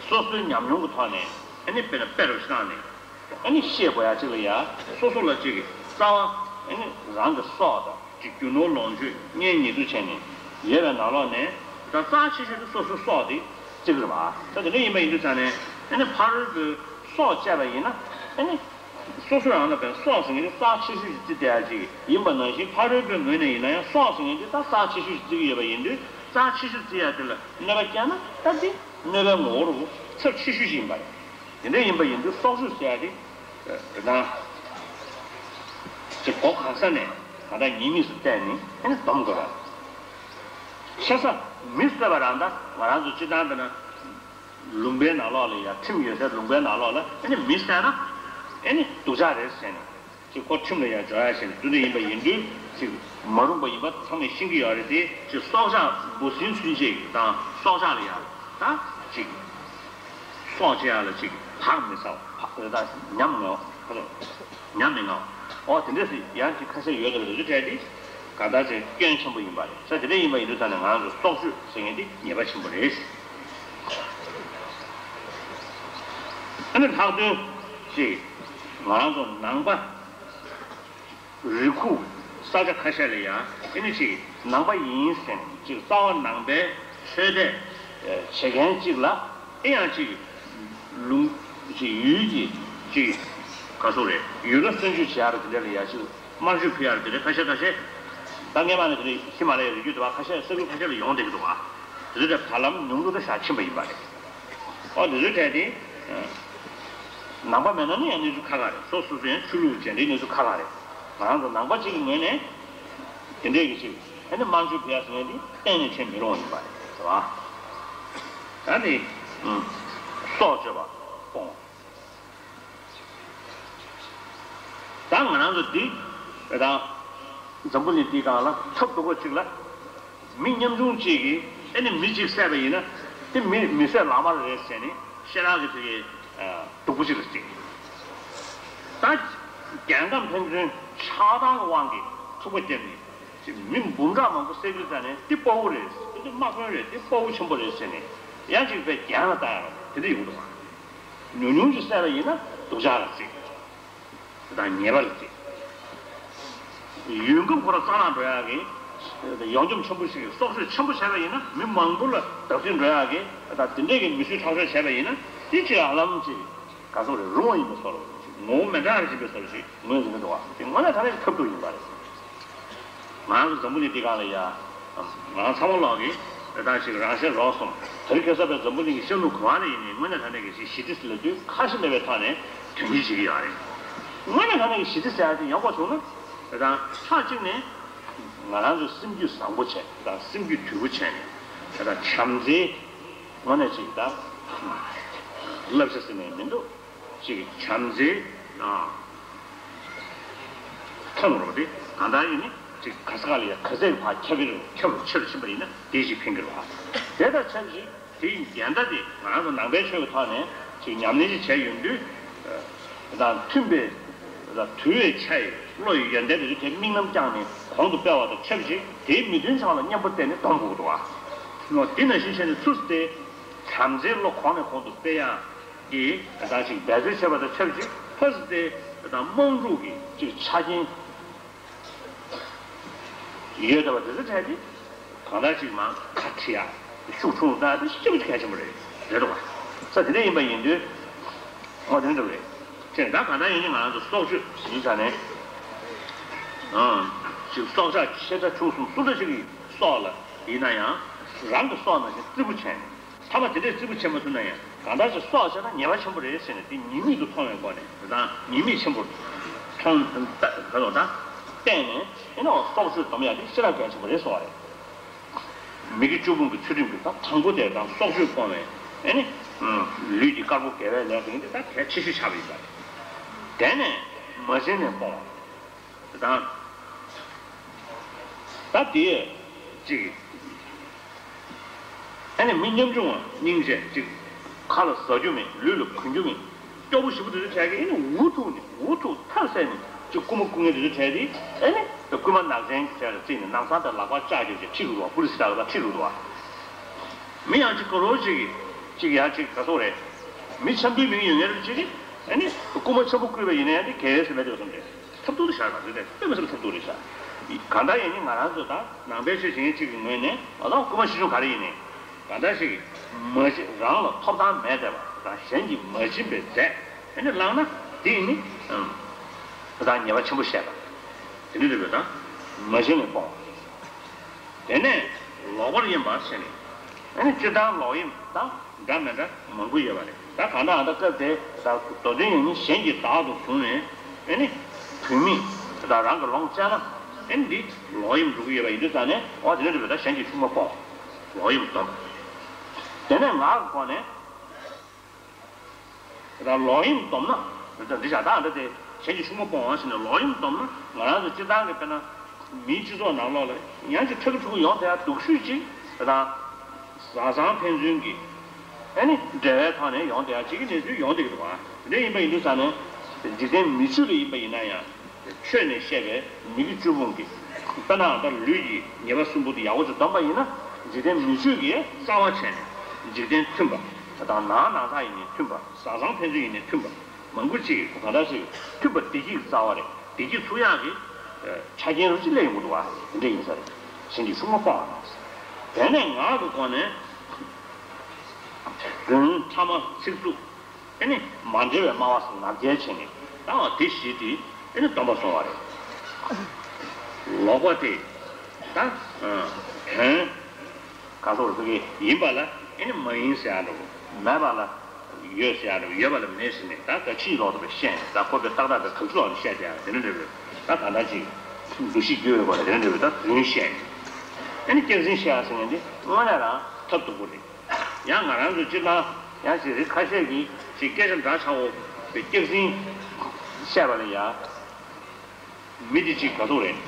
སོ་སོའི་ཉམས་མྱོང་གི་ཐོག་ནས་ཨེ་ནི་དཔེར་ན་དཔེ་རུ་བཞག་ནས་ཨེ་ནི་ཤེས་དགོས་ཡ་ཅིག་ལ་ཡ་སོ་སོ་ལ་ཅིག་གི་རྩ་བ་ཨེ་ནི་རང་གི་སྲོག་དང་། ཅིག་རྒྱུ་ནོར་ལོངས་སྤྱོད་གཉེན་ཉེ་དུ་བྱས་ནས་ཡོད་པའི་ནང་ལོགས་ནས་ད་རྩ་ཆེ་ཤོས་དེ་སོ་སོའི་སྲོག་དེ་གཅིག་རེད་པ། ད་དེ་འདྲ་ཡིན་པ་ཡིན་དུས་ཙང་ནས་ཨ་ནི་ཕ་རོལ་པོའི་སྲོག་བཅད་པ་ཡིན་ན་ཨ་ནི་ སོ་སོ་རང་ལ་བས་སྲོག་ཟེར་མཁན་དེ་རྩ་ཆེ་ཤོས་ཤིག་བརྩི་བསྡད་ཡ་ཅིག་ཡིན་པ་ནང་བཞིན་ཕ་རོལ་པོའི་ངོས་ནས་ཡིན་ན་ཡང་སྲོག་ཟེར་མཁན་དེ་ད་རྩ་ཆེ་ཤོས་ཤིག་བརྩི་གི་ཡོད་པ་ཡིན་དུས། རྩ་ཆེ་ཤོས་བརྩི་ཡ་དེ་ལ་གནོད་པ་བསྐྱལ་ན་ད་དེ་གནོད་པའི་ངོ་བོ་རུ་ཚབས་ཆེ་ཤོས་ཤིག་ཡིན་པ་རེད། དེ་འདྲ་ཡིན་པ་ཡིན་དུས་སྲོག་གཅོད་ཟེར་ཡ་དེ་རེད་ན། ཅིག་གོ་གང་ས་ནས་གང་ལྟར་ཉེས་དམིགས་སུ་བལྟས་ནས་ཨ་ནི་སྡོམ་དགོས་པ། ཆེ་ས་མི་བསད་པ་རང་ད་ང་རང་ཚོ་སྤྱི་བཏང་དེ་ན། ལུང་པའི་ནང་ལོགས་ལ་ཡ་ཁྲིམས་ཡོད་སའི་ལུང་པའི་ནང་ལོགས་ལ་ཨ་ནི་མི་བསད་ན་ཨ་ནི་སྡུག་ཅག་རེད་ཟེར་ནས་ཅིག་ཁོ་ཁྲིམས་ལ་ཡ་འཇོག་ཡ་བྱས་ནས་དེ་འདྲ་ཡིན་པ་ཡིན་དུས་ཅིག་མ་རུངས་པ་ཡིན་པ་ཚང་མས་ཤེས་ཀྱི་ཡོད་རེད་དེ། ཅིག་སྲོག་ཆགས་འབུ་སྲིན་ཚུན་ཆད་ཀྱི་དང་སྲོག་ཆགས་ལ་ཡ་ད་ཅིག་སྲོག་བཅད་ཡ་ལ་ཅིག་བག་མི་ཚ་བ་བག་རེད་ད་ཉམས་ངའོ་ཁ་ཚོ་ཉམས་མི་ངའོ། ཨོ་དེ་འདྲ་ཞིག་ཡང་ཅིག་ཁ་ཤས་ཡོད་དེ་ལ་རེ་ཞུ་བྱས་ཏེ། གང་ལྟར་ཅིག་སྐྱོན་ཆེན་པོ་ཡིན་པ་རེད། ས་དེ་འདྲ་ཡིན་པ་ཡིན་དུས་ཙང་ནས་ང་རང་ཚོ་སྲོག་གཅོད་ཟེར་མཁན་དེ་ཉེས་པ་ཆེན་པོ་རེད། ཨ་ནི་ལྷག་དོན་ཅིག་ང་རང་ཚོ་ནང་པ་རི་ཁུག་ས་ཆ་ཁ་ཤས་ལ་ཡང་ཨ་ནི་ཅིག་ནང་པ་ཡིན་ཟེར་ནས་ཅིག་རྩ་བ་ནང་པའི་ཆོས་དད་བྱེད་མཁན་ཅིག་ལ་ཨེ་ཡང་ཅིག་ལུང་ཅིག་ཡུལ་གྱི་ཅིག་ག་སོ་རེད། ཡུལ་ལ་བརྩོན་འགྲུས་བྱེད་ཡ་ར་དེ་འདྲ་ལ་ཡ་ཅིག་དམར་མཆོད་ཕུལ་ཡ་ར་དེ་འདྲ་ཁ་ཤས་ཁ་ཤས་ད་སྔས་མ་ནས་དེ་འདྲ་ཧི་མ་ལ་ཡའི་རི་རྒྱུད་དུ་བ་ཁ་ཤས་ས་ཁུལ་ཁ་ཤས་ལ་ཡོང་བསྡད་ཀྱི་འདུག་བ། དེ་ཚོ་དེ་བར་ལམ་ཉུང་དུ་ད་ཤ་ཕྱིན་པ་ཡིན་པ་རེད། ཨོ་དེ་ཚོའི་གྲས་དེ་ནང་པ་མེད་ན་ནི་ཡང་གནས་ཚུལ་ཁག་ཁག་རེད། སོ་སོ་སོ་ཡང་ཆོས་ལུགས་རྗེས་འབྲེལ་གནས་ཚུལ་ཁག་ཁག་རེད། ང་རང་ཚོ་ནང་པ་གཅིག་གི་ངོས་ནས་དེ་འདྲས་ཀྱི་ཅིག་ཨ་ནི་དམར་མཆོད་ཕུལ་ཡ་ཟེར་མཁན་དེ་གཏན་ནས་བྱེད་མི་རུང་བ་ཡིན་པ་རེད་ཟེར་བ། ད་ནི་སྲོག་གཅོད་པ་སྤོང་། ད་ང་རང་ཚོ་འདི་ད་འཛམ་བུ་གླིང་འདིའི་སྒང་ལ་ཐབས་སྡུག་པོ་གཅིག་ལ། མི་ཉམ་ཆུང་གཅིག་གིས་ཨ་ནི་མི་གཅིག་བསད་པ་ཡིན་ན་དེ་མི་མི་བསད་ལག་དམར་རེད་ཟེར་ནས་ཤེས་རང་གི་དེ་གའི་སྡུག་པོ་གཅིག་ལ་བརྩི། ད་རྒྱལ་ཁམས་ཕན་ཚུན་ཆགས་སྡང་གི་དབང་གིས་འཁྲུག་པ་བརྒྱབ་ནས་ཅིག་མི་འབུམ་ཕྲག་མང་པོ་བསད་རྒྱུ་ཙམ་ནས་དེ་དཔའ་བོ་རེད། དེ་དམག་དཔོན་རེད། དེ་དཔའ་བོ་ཆེན་པོ་རེད་ཟེར་ནས་ཡང་ཅིག་པའི་རྒྱན་ལ་བཏགས་ཡ་ར་དེ་འདྲ་ཡོང་གི་འདུག་ག་ཉུང་ཉུང་ཅིག་བསད་པ་ཡིན་ན་སྡུག་ཅག་ལ་བརྩི། དང་ཉེས་པ་ལ་བརྩི། ཡུལ་ཁམས་ཁོ་རང་གཙང་ལྷག་འགྲོ་ཡག་གི་ཡོངས་འཇོམས་ཆེན་པོ་ཞིག་གིས་སྲོག་གཅོད་ཆེན་པོ་བྱས་པ་ཡིན་ན། མི་མང་པོ་ལ་བདག་འཛིན་འགྲོ་ཡག་གི་དང་དེ་འདྲས་ཀྱི་མི་གསོད་ཁྲག་སྦྱོར་བྱས་པ་ཡིན་ན་དེ་ཅིག་ཧ་ལམ་ཅིག་ག་སོང་རེད། རུང་བ་ཡིན་པའི་བཟོ་འདྲ་ངོ་བོ་མི་འདྲ་བ་ཞིག་ཡིན་པའི་བཟོ་འདྲ་ཞིག་ངོས་འཛིན་གྱི་འདུག་བ། དེ་དངོས་གནས་དྲང་གནས་ཀྱི་ཐབས་སྡུག་ཡིན་པ་རེད། ང་རང་ཚོ་འཛམ་བུ་གླིང་འདི་སྒང་ལ་ཡ། ང་རང་ཚང་མ་ལོག་གི་རེ་ཐག་ཞིག་རང་ཤེས་རོགས་སོང་། དེ་རིང་ཁ་སང་བའི་འཛམ་བུ་གླིང་གི་ཤར་ནུབ་གང་ལ་ཡིན་ནའི་དངོས་གནས་དྲང་གནས་ཀྱི་ཞི་བདེ་ཟེར་ལབ་དུས་ཁ་ཞེ་མེད་པའི་ཐོག་ནས་དོན་འཁྱོལ་བྱེད་ཀྱི་ཡོད་རེད། དངོས་གནས་དྲང་གནས་ཀྱི་ཞི་བདེ་ཟེར་ཡ་དེ་ཡག་པོ་བྱུང་ན། རེ་དང་ཕྱོགས་གཅིག་ནས་ང་རང་ཚོ་སེམས་རྒྱུད་བཟང་པོ་བྱས་དང་སེམས་རྒྱུད་དུལ་པོ་བྱས་ནས་རེ་དང་བྱམས་བརྩེའི་དངོས་གནས་ཅིག་དང་བསླབ་བྱ་ཟེར་ནས་མི་འདུག་ཅིག་བྱམས་བརྩེའི་ཨ་ཐོན་རོགས་དེ་གང་ལྟར་ཡིན་ནི་ཅིག་ག་ས་ག་ལ་ཡ་ག་ཚད་ཕར་ཁྱབ་ཀྱི་རེད། ཁྱབ་རུ་ཆེ་རུ་ཕྱིན་པ་ཡིན་ན་དེ་ཞིག་ཕན་གྱི་རེད་བ། དེ་དང་ཆབས་ཅིག་དེ་ཡི་འགལ་ཟླ་དེ་ང་རང་ཚོ་ནང་པའི་ཆོས་ཀྱི་ཐོག་ནས་ཅིག་ཉམས་ལེན་ཅིག་བྱས་ཡོང་དུས་དང་མཐུན་པའི་དང་དུལ་བའི་ཆ་ཡི་བློ་ཡི་ཡོན་ཏན་དེ་ཚོ་དེ་དམིགས་རྣམ་བསྐྱངས་ནས་གོང་དུ་སྤེལ་བ་དང་ཆབས་ཅིག་དེའི་མི་མཐུན་ཕྱོགས་ལ་མཉམ་པོ་བསྟེན་ནས་སྡོམ་དགོས་ཀྱི་འདུག་བ། འོ་དེ་ནང་བཞིན་བྱས་ནས་ཚུར་དེ་བྱམས་བརྩེའི་བློ་གོང་ནས་གོང་དུ་སྤེལ་ཡག་གི་ད་ཅིག་འབད་རྩོལ་བྱས་པ་དང་ཆབས་ཅིག་ཕར་ཚུར་དེ་ད་དམངས་ཕྲུག་གི་ཅིག་ཆ་རྐྱེན་ཡོད་བསྡད་པ་དེ་ཚོ་གྲས་དེ་གང་ལྟར་ཅིག་མང་ཁ་ཁྲི་ཡག་ཤུགས་ཆུང་ད་དེ་ཤུགས་ཆེ་གལ་ཆེན་པོ་རེད་རེད་འདུག་བ། ས་དེ་འདྲ་ཡིན་པ་ཡིན་དུས་འོ་དེ་འདྲ་རེད། ཅེས་ད་གང་ལྟར་ཡིན་ནི་ང་རང་ཚོ་སྲོག་གཅོད་ཟེར་ས་ནས་ཨང་ཅིག་སྲོག་ཆགས་ཆེ་ཕྲ་ཆུང་གསུམ་སུ་འདྲ་ཞིག་གི་སྲོག་ལ་ཡིན་ན་ཡང་རང་གི་སྲོག་ནང་བཞིན་རྩིས་པོ་བྱས་ནས། ཐ་མ་དེ་འདྲས་རྩིས་པོ་བྱེད་མ་ཐུབ་ན་ཡང་གང་ལྟར་ཅིག་སྲོག་བཅད་ན་ཉེས་པ་ཆེན་པོ་རེད་ཟེར་ནས་དེ་ཉེས་དམིགས་སུ་མཐོང་བའི་སྒོ་ནས་དེ་དང་ཉེས་དམིགས་ཆེན་པོ་མཐོང་ག་ལོ་ད་བསྟན་ནས་ཨེ་ནོ་སྲོག་གཅོད་སྡོམ་ཡ་དེ་ཤེས་རབ་གལ་ཆེན་པོ་རེད་གསུངས་པ་རེད། མི་དགེ་བཅུ་སྤོང་གི་ཚུལ་ཁྲིམས་ཀྱི་ད་དང་པོ་དེ་དང་སྲོག་གཅོད་སྤོང་བའི་ཨེ་ནི་ལུས་ཀྱི་དཀར་པོ་དགེ་བའི་ལས་ཟེར་མཁན་དེ་ད་གལ་ཆེ་ཤོས་ཆགས་པ་ཡིན་པ་རེད། དེ་ནས་མ་བྱིན་ནས་སྤོང་བ། དང་། ད་དེ་ཅིག་ཨ་ནི་མི་ཉམ་ཆུང་བ་སྙིང་རྗེ་ཅིག་ཁ་ལ་ཟ་རྒྱུ་མེད། ལུས་ལ་གོན་རྒྱུ་མེད། སྐྱོ་པོ་ཞེ་པོ་དེ་ཚོ་བྱས་ཀྱི་ཨ་ནི་འུ་ཐུག་ནས་འུ་ཐུག་མཐའ་བསལ་ནས་ཅིག་རྐུ་མ་རྐུ་མཁན་དེ་ཚོ་བྱས་ཏེ་ཨ་ནི་རྐུན་མ་ནག་ཅན་བྱས་ལ་བརྩིས་ནས་ནང་ཚང་དང་ལག་པ་བཅག་རྒྱུ་ཅིག་ཁྲིད་དགོས་པ། པུ་ལི་སི་དག་ལ་ཁྲིད་དགོས་པ། མི་ཡང་ཅིག་ག་རོ་ཅིག་གིས་ཅིག་ཡང་ཅིག་ག་སོག་རེད། མི་འཆམ་མཐུན་མིང་ཡོད་མཁན་རེ་ཅིག་གིས་ཨ་ནི་རྐུ་མ་འཆམ་པོ་བརྐུས་པ་ཡིན་ན་ཡང་དེ་གལ་སྲིད་མེད་དེ་བསམ་སྟེ། ཐབས་སྡུག་ཏུ་བཞག་པ་རེད་དེ། དཔེ་མི་སྲིད་པའི་ཐབས་སྡུག་རེད་ཤག་གང་ལྟར་ཡིན་ནི་ང་རང་ཚོ་དང་ནང་པའི་ཆོས་བྱེད་མཁན་གཅིག་གི་ངོས་ནས་ང་ཚོ་རྐུ་མ་ཆེ་ཆུང་ག་རེ་ཡིན་ནའི་གང་ལྟར་ཞིག་མ་བྱེད། རང་ལ་ཐོབ་ཐང་མེད་བསྡད་པ་དང་གཞན་གྱིས་མ་བྱིན་པའི་རྫས་ཨ་ནི་བླངས་ན་དེ་ཡིན་ནི་ དེ་དག་ཉེས་པ་ཆེན་པོ་བཤད་པ། དེ་འདྲ་རེད་པས་ད། མ་བྱིན་ལ་སྤོང་བ། དེ་ནས་ལོག་པར་གཡེམ་པ་བྱས་ནས། ཨ་ནི་སྤྱིར་བཏང་ལོག་གཡེམ་དང་འདྲ་མི་འདྲ་མང་པོ་ཡོད་པ་རེད། ད་གང་ལྟར་ཨ་ད་སྐབས་དེ་ད་མདོ་དོན་ཡོད་མིན་གཞན་གྱིས་བདག་ཏུ་བཟུང་ནས། ཨ་ནི་བུད་མེད་དེ་དག་རང་གི་ལོངས་སྤྱད་ན། ཨ་ནི་འདི་ལོག་གཡེམ་འགྲོ་གི་ཡོད་པ་ཡིན་དུས་ཙང་ནས། འོ་དེ་འདྲ་རེད་པས་ད། གཞན་གྱི་ཕྱུག་མ་སྤོང་། ལོག་གཡེམ་སྡོམ། དེ་ནས་ངག་གི་སྒོ་ནས། ད་ལོག་གཡེམ་སྡོམ་ན། འདི་བྱ་དང་འདི་དེ་གཞན་གྱི་ཕྱུག་མ་སྤོང་བ་ཟེར་ནས་ལོག་གཡེམ་སྡོམ་ན། ང་རང་ཚོ་སྤྱིར་བཏང་གི་དཔེར་ན་མིའི་སྤྱི་ཚོགས་ནང་ལོགས་ལ་ཡང་ཅིག་ཕྲུ་གུ་ཕྲུ་གུ་ཡོང་བསྡད་ཡ་སྡུག་ཤོས་ཅིག་དེ་དག་བཟའ་ཚང་ཕན་ཚུན་གྱི། ཨ་ནི་འབྲེལ་བའི་ཐོག་ནས་ཡོང་བསྡད་ཡ་ཅིག་གི་གནས་ཚུལ་ཡོང་བསྡད་ཀྱི་འདུག་ག་དེ་འདྲ་ཡིན་པ་ཡིན་དུས་ཙང་ནས། འཇིག་རྟེན་མི་ཆོས་ལ་ཡིན་པ་ཡིན་ན་ཡང་། ཆོས་ནས་བཤད་པའི་མི་དགེ་བཅུ་སྤོང་གི། དཔེར་ན་ད་ལུས་ཀྱི་ཉེས་པ་གསུམ་པོ་དེ་ཡག་པོ་ཅིག་སྡོམ་པ་ཡིན་ན། འཇིག་རྟེན་མི་ཆོས་ཀྱིས་རྩ་བ་བྱས་ནས་འཇིག་རྟེན་མཐུན་པ། དང་ནང་ནང་ཚགས་ཡིན་ནའི་མཐུན་པ། བཟའ་ཚང་ཕན་ཚུན་ཡིན་ནའི་མཐུན་པ། མང་པོ་ཅིག་གང་འདྲ་ཞིག་མཐུན་པ་བདེ་སྐྱིད་ཀྱི་རྩ་བ་རེད། བདེ་སྐྱིད་ཚུགས་ཡག་གི་ཆ་རྐྱེན་རུ་ཅིག་སླེབས་ཡོང་གི་འདུག་ག་དེ་འདྲ་ཡིན་ས་རེད། གཞན་གྱི་ཕྱུག་མ་སྤོང་བ་དང་། དེ་ནས་ངག་གི་སྒོ་ནས། དོན་ཕྲ་མ་ཚིག་རྩུབ། ཨེ་ནི་མ་འབྲེལ་བའི་སྨྲ་བ་ཟེར་ནག་འཇལ་བྱས་ནས། ད་འོ་དེ་བཞི་དེ་ཨེ་ནི་སྡོམ་པ་སོང་བ་རེད། ལོག་པ་དེ་ད་དོན་ག་སོགས་རེད་ཟེར་གི་ཡིན་པ་ལ་ཨེ་ནི་མ་ཡིན་ཟེར་ཡ་འདྲ་བོ། མེད་པ་ལ་ཡོད་ཟེར་ཡ་འདྲ་བོ། ཡོད་པ་ལ་མེད་ཟེར་ནས་ད་ག་ཕྱིས་ལོག་ཏུ་བཤད་ནས། ད་ཁོ་པའི་ཏག་ཏག་གི་ག་ཚོད་ལོག་ནས་བཤད་བསྡད་ཡ་དེ་འདྲ་འདྲ་བོ། ད་ག་འདྲ་ཅིག་འདུ་ཤེས་རྒྱུ་ཡོད་པ་ལ་དེ་འདྲ་འདྲ་བོ། ད་དོན་བཤད་ནས་ཨེ་ནི་སྐྱག་རྫུན་བཤད་ཡ་ཟེར་ནས་འདི་དངོས་གནས་རང་ཐབས་སྡུག་པོ་རེད། ཡང་ང་རང་ཚོ་སྤྱིར་བཏང་ཡང་ཅིག་རིགས་ཁ་ཤས་ཀྱིས་ཅིག་སྐད་ཆ་འདྲ་ཆགས་འོ་པའི་སྐྱག་རྫུན་བཤད་པ་ལ་ཡ། མི་དེ་ཅིག་ག་ཚོད་རེད།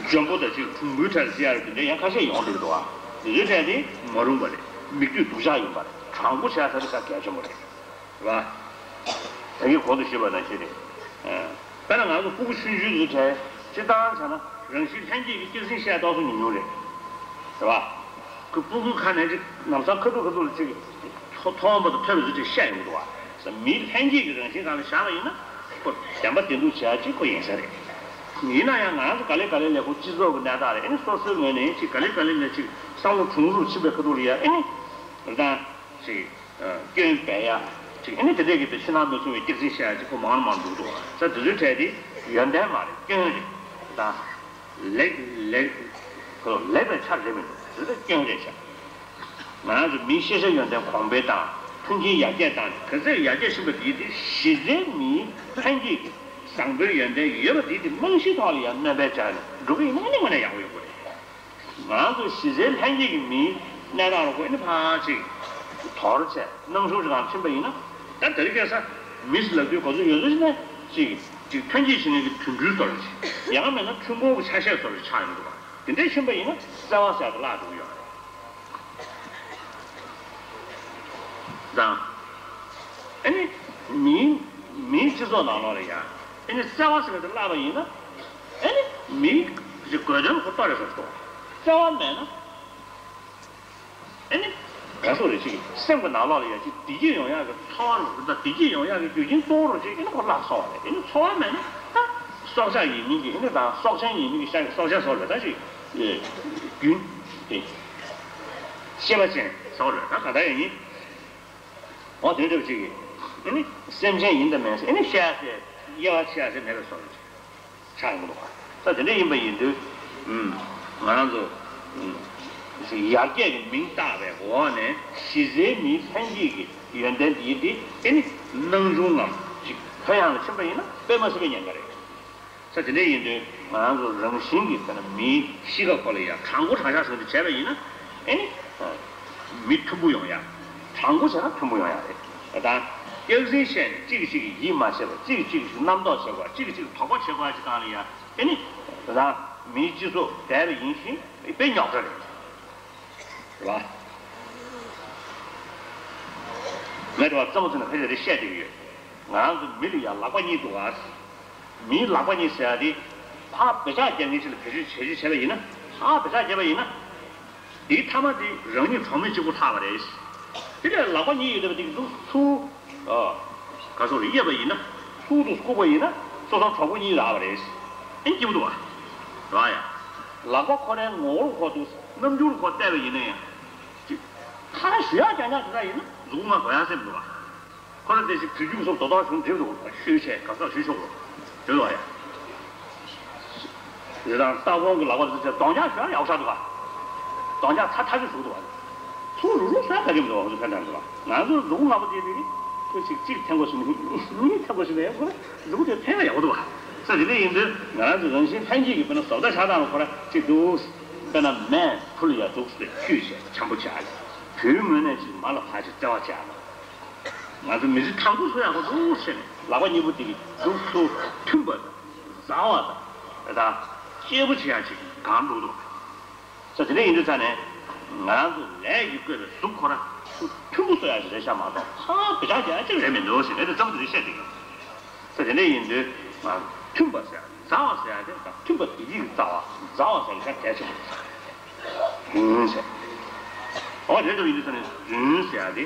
འཇོན་པོ་དང་ཅིག་གྲུང་པོའི་གྲས་ཟེར་ཡ་རེད། དེ་འདྲ་ཡང་ཁ་ཤས་ཡོང་འགྲོ་གི་འདུག་ཨ། དེ་ཚོའི་གྲས་དེ་མ་རུང་བ་རེད། མི་སྡུག་སྡུག་ཅག་ཡིན་པ་རེད། དྲང་པོ་བྱས་ས་དེ་ས་གལ་ཆེན་པོ་རེད། རེད་བ། ད་གིན་གོང་དུ་ཞུས་པ་ནང་བཞིན་རེད། ཨ། དཔེར་ན་ང་ཚོ་སྤུ་གུ་ཆུང་ཆུང་ཚོའི་གྲས་སྤྱིར་བཏང་བྱས་ན་རང་བཞིན་ལྷན་སྐྱེས་ཀྱི་སྐྱག་རྫུན་བཤད་ཏོག་ཙམ་ཉུང་ཉུང་རེད། རེད་བ། ཁོ་སྤུ་གུའི་ཁ་ནས་ཅིག་ལམ་སང་ཁ་ཐུག་ཁ་ཐུག་ལ་ཅིག་མཐོང་བ་དང་ཐོས་པ་ཚོ་ཅིག་བཤད་ཡོང་གི་འདུག་བ། མིའི་ལྷན་སྐྱེས་ཀྱི་རང་བཞིན་སྒང་ལ་བཞག་པ་ཡིན་ན། ཁོ་བདེན་པ་བདེན་ཐུག་བྱེད་ཡ་ཅིག་ཁོ་ཡིན་ས་རེད། ཡིན་ན་ཡང་ང་རང་ཚོ་ག་ལེ་ག་ལེ་ལས་ཁོ་སྤྱི་ཚོགས་ཀྱི་གནས་སྟངས་རེད། ཨེ་ནི་སོ་སོའི་ངོས་ནས་ཅིག་ག་ལེ་ག་ལེ་ལས་ཅིག་བསམ་བློ་གྲུང་རུ་ཕྱིན་པའི་ཁ་ཐུག་ལ་ཡ། ཨེ་ནི་རེད་ད། ཅིག་སྐྱོན་སྦས་ཡ། ཅིག་ཨ་ནི་དེ་འདྲས་ཀྱི་དེ་ཕྱི་ནང་མི་མཚུངས་པའི་སྐྱག་རྫུན་བཤད་ཡ་ཅིག་ཁོ་མང་མང་འདུག་འདུག་ས་དེ་ཚོའི་གྲས་དེ་ཡོན་ཏན་མ་རེད། སྐྱོན་རེད། ད་ལེགས་ལེགས་ཁོ་ལེགས་པའི་ཆ་རེད་མི་འདུག་དེ་ཚོ་སྐྱོན་རེད་ཤག་ང་རང་ཚོ་མིའི་ཤེས་བྱ་ཡོན་ཏན་གོང་འཕེལ་བཏང་། མཐུན་རྐྱེན་ཡར་རྒྱས་བཏང་ནས་ག་ཚོད་ཡར་རྒྱས་ཕྱིན་པ་དེའི་དེ་གཞི་རྩའི་མིའི་ལྷན་སྐྱེས་ཀྱི་བཟང་པོའི་ཡོན་ཏན་ཡོད་པ་དེའི་དེ་རྨང་གཞིའི་ཐོག་ལ་ཡང་སྣོན་པ་བྱས་ནས་འགྲོ་གི་ཡིན་ན་ཨ་ནི་དངོས་གནས་ཡག་པོ་ཡོང་གི་རེད། ང་ཚོ་གཞི་རྩའི་ལྷན་སྐྱེས་ཀྱི་མིའི་གནས་སྟངས་རུ་ཁོ་ཨ་ནི་ཕར་ཅིག་དོར་བྱས་སྣང་ཆུང་ཅིག་སྒང་ཕྱིན་པ་ཡིན་ན། ད་དེ་རིང་ཁ་སང་མི་ཟེར་ལབ་དུས་ག་ཚོད་ཡོད་ཚོད་ཅིག་ནས་ཅིག་ཅིག་ཐོན་སྐྱེད་བྱེད་མཁན་གྱི་དུད་འགྲོའི་བཟོ་འདྲ་ཅིག་ཡང་མིན་ན་ཁྲིམས་ཁང་གི་ཆ་ཤས་བཟོ་འདྲ་ཅིག་ཆགས་ཡོང་གི་འདུག་ག་དེ་འདྲས་ཕྱིན་པ་ཡིན་ན་བརྩེ་བ་ཟེར་ཡ་དེ་བརླག་འགྲོ་གི་ཡོད་རེད། དང་། ཨ་ནི། མིའི་མིའི་སྤྱི་ཚོགས་ནང་ལོགས་ལ་ཡང་ཨ་ནི་བརྩེ་བ་ཟེར་བ་དེ་བརླག་པ་ཡིན་ན། ཨ་ནི་མིའི་གི་དགོས་དོན་ཁོ་ལྟོ་རེ་སོགས་སོ། བརྩེ་བ་མེད་ན། ཨ་ནི། ག་སོགས་རེ་ཅིག་སེམས་ཀྱི་ནང་ལོགས་ལ་ཡང་ཅིག་བདེ་སྐྱིད་ཡོང་ཡག་གི་ཚོར་བ་རུ་དང་བདེ་སྐྱིད་ཡོང་ཡག་གི་རྒྱུ་རྐྱེན་གཙོ་བོ་རུ་ཅིག་ཨ་ནི་ཁོ་བརླག་སོང་བ་རེད། ཨ་ནི་ཚོར་བ་མེད་ན་ད་སྲོག་ཆགས་ཡིན་མིན་གྱི་ཨ་ནི་དང་སྲོག་ཆགས་ཡིན་མིན་གྱི་ཤ་གི་སྲོག་ཆགས་སོགས་ལ་ད་ཅིག་རྒྱུན་དེ་ཤེས་པ་ཅན་སོགས་རེད། ད་ག་ད་ཡིན། འོ་དེ་འདྲ་ཅིག་གིས་ཨ་ནི་སེམས་ཅན་ཡིན་དང་མིན་ཟེར་ཨ་ནི་བཤད་ཟེར་དབྱེ་བ་ཕྱེ་ཟེར་མེད་པའི་བཟོ་འདྲ་ཅིག་ཆགས་ཡོང་གི་འདུག་ད་དེ་འདྲ་ཡིན་པ་ཡིན་དུས། ཨུམ། ང་རང་ཚོ་ཨུམ། ཡར་རྒྱས་ཀྱི་མིང་བཏགས་པའི་འོག་ནས་གཞི་རྩའི་མིའི་ལྷན་སྐྱེས་ཀྱི་ཡོན་ཏན་འདི་དེ་ཨ་ནི་སྣང་ཆུང་ངམ་ཅིག་ཐོན་ཡག་ལ་ཕྱིན་པ་ཡིན་ན་དཔེ་མ་སྲིད་པའི་ཉེན་ཁ་རེད། ས་དེ་འདྲ་ཡིན་དུས་ང་རང་ཚོ་རང་བཞིན་གྱིས་དཔེར་ན་མིའི་གཤིས་ཀ་ཁོ་ལ་ཡང་དྲང་པོ་དྲང་བཞག་བཟོ་འདྲ་བྱས་པ་ཡིན་ན། ཨེ་ནི། མི་མཐུན་པོ་ཡོང་ཡག་དྲང་པོ་བྱས་ན་མཐུན་པོ་ཡོང་ཡག་རེད། ད་ལྟ་སྐྱག་རྫུན་བཤད་ནས་གཅིག་གིས་གཅིག་གི་ཡིད་མ་ཆེས་པ། གཅིག་གིས་གཅིག་གི་རྣམ་རྟོག་བྱེད་དགོས། གཅིག་གིས་གཅིག་དོགས་པ་བྱེད་དགོས་ཅིག་སྒང་ལ་ཡང་། ཨེ་ནི། ད་ལྟ་མིའི་སྤྱི་ཚོགས་བསྡད་པ་ཡིན་ཞིང་དཔེ་རྙོག་དྲ་རེད། རེད་བ། ངས་དེ་བ་རྩ་མོ་ཚོ་ནས་ཁ་ཤས་རེ་བཤད་བསྡད་ཀྱི་ཡོད། ང་རང་ཚོ་མི་ལ་ཡང་ལག་པ་གཉིས་འདུག་ག་མིའི་ལག་པ་གཉིས་ཟེར་ཡ་དེ། ཕར་བེད་སྤྱོད་རྒྱག་མཁན་ཞིག་ལ་བེད་སྤྱོད་བྱེད་བྱེད་བྱས་པ་ཡིན་ན། ཕར་བེད་སྤྱོད་བརྒྱབ་པ་ཡིན་ན། དེའི་མཐའ་མ་དེ་རང་ཉིད་གྲོགས་མེད་གཅིག་པུ་ལྷག་པ་རེད། དེ་ལས་ལག་པ་གཉིས་ཡོད་བསྡད་པ་དེ་གི་འདུག་ཚུར། ཨ། ག་སོགས་རེ་དབྱེ་བ་ཡིན་ན། ཚུར་དུ་བཀུག་པ་ཡིན་ན་སོ་སོ་གྲོགས་པོ་གཉིས་རག་པ་རེད། ཨེ་སྐྱིད་པོ་འདུག་བ། རེད་ཡ། ལག་པ་ཁོ་རའི་ངོ་བོར་ཁོ་འདུག་རྣམ་འགྱུར་ཁོ་བལྟས་པ་ཡིན་ན་ཡང་། ཅིག་ཁ་ཞུ་ཡག་རྐྱང་རྐྱང་དེ་འདྲ་ཡིན་ན་གཟུགས་པོ་མ་དགོས་ཡག་སེམས་འདུག་བ། ཁོ་ར་དེ་ཞིག་བུ་རྒྱུད་སོགས་དོ་དག་བྱུང་འགྲིག་འདུག་ཤུལ་བྱས་ག་ས་ཞུ་ཆོག་གོ་ཡོད་བ་ཡ། རེད་དང་སྟག་ཕོང་གི་ལག་པ་དེ་ཚོ་གདོང་རྒྱག་ཞོ་ཡག་ཤ་འདུག་བ། གདོང་རྒྱག་ཚ་ཐག་ཆོད་ཞུ་འདུག་བ། ཚུར་རུག་རུག་ས་ག་ཅིག་འདུག་བ། ཁོ་ཚོ་ཕན་ཐང་འདུག་བ། ང་ཚོ་གཟུགས་ལྔ་པོ་དེ་དེ་ཁོ་ཞིག་གཅིག་འཐེན་དགོས་ཞིག་མི་གཉིས་འཐེན་དགོས་ཞིག་ལས་ཁོ་གཟུགས་དེ་ཕན་ཡག་པོ་འདུག་བ། ས་དེ་འདྲ་ཡིན་དུས་ང་རང་ཚོ་རང་བཞིན་ལྷན་སྐྱེས་ཀྱི་དཔེར་ན་བཟོ་ལྟ་ཆགས་སྟངས་ལ་ཁོ་ར་གཅིག་འདུག་དཔེར་ན་མས་ཕུལ་ཡ་འདུག་ཟེར་ཁྱུས་བྱས་འཆམ་པོ་བྱས་ལ། བུའི་ངོས་ནས་ཅིག་མ་ལ་ཕར་ཅིག་བརྩེ་བ་བྱས་ལ། ང་ཚོ་མི་ཚེ་དང་པོ་བཟོ་ཡག་པོ་འདུག་ཟེར་ནས་ལག་པ་གཉིས་པོ་དེ་གི་འདུག་ཚུར་མཐུན་པ་དང་བཟང་བ་དང་ད་སྐྱིད་པོ་བྱེད་ཡག་ཅིག་གང་འདུག་འདུག་ས་དེ་འདྲ་ཡིན་དུས་ཙང་ནས་ང་རང་ཚོ་ལས་ཀྱིས་བསྐོས་པའི་གཟུགས་ཁོ་ར་ཚུར་མཐུན་པོ་བཟོ་ཡག་ཅིག་རེད་ཤག་མ་གཏོགས་ཚང་མ་བེད་སྤྱོད་རྒྱག་ཡག་ཅིག་རེད་མི་འདུག་ཟེར་ངས་དེ་ཙམ་དེ་རེད་བཤད་བསྡད་ཡོད། ས་དེ་འདྲ་ཡིན་དུས་ང་མཐུན་པ་ཟེར་ཡག་བཟང་བ་ཟེར་ཡག་དེ་དང་མཐུན་པ་བདེ་སྐྱིད་ཀྱི་རྩ་བ་བཟང་བ་ཟེར་ཡག་གལ་ཆེན་པོ་རེད་ས་རེད། ཟེར། འོ་དེ་འདྲ་ཡིན་དུས་ས་ནས་རྫུན་ཟེར་ཡག་དེ།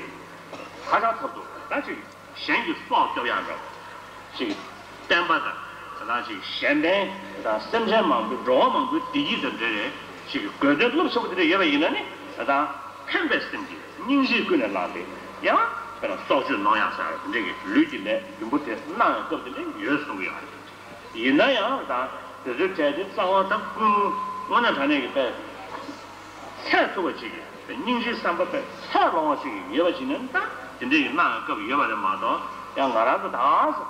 ཧ་ཅང་ཐབས་སྡུག་ད་ཅིག་གཞན་གྱི་སྲོག་སྐྱོབ་ཡག་འདྲ་བོ། ཅིག་བསྟན་པ་དང་ད་ཅིག་གཞན་ཕན་དང་སེམས་ཅན་མང་པོའི་འགྲོ་བ་མང་པོའི་བདེ་སྐྱིད་དང་འབྲེལ་བའི་ཅིག་དགོས་དོན་རླབས་ཆེན་པོ་དེ་འདྲ་ཡོད་པ་ཡིན་ན་ནི་ད་ཕན་པའི་སེམས་ཀྱིས་སྙིང་རྗེས་ཀུན་ནས་བསླངས་ཏེ་ཡང་དཔེར་ན་སྲོག་གཅོད་གནང་ཡག་ཟེར་བ་དེ་འདྲ་གི་ལུས་ཀྱི་ལས་རྒྱུན་པོ་དེ་གནང་ཡག་སྐབས་དེ་འདྲ་ཡོད་གསུང་གི་ཡོད་རེད། ཡིན་ན་ཡང་ད་དེ་ཚོའི་གྲས་དེ་རྩ་བ་དང་ཀུན་སློང་དངོས་གནས་དྲང་གནས་ཀྱི་དཔེ། ཚད་ཐུབ་པ་ཅིག་གི་སྙིང་རྗེའི་བསམ་པ་དཔེ་ཚད་ལོངས་པ་ཅིག་ཡོད་པ་ཅིག་ནི་ད་དེ་འདྲའི་གནང་སྐབས་ཡོད་པ་རེད་མ་གཏོགས་ཡང་ང་རང་ཚོ་ད་ང་ཚོ་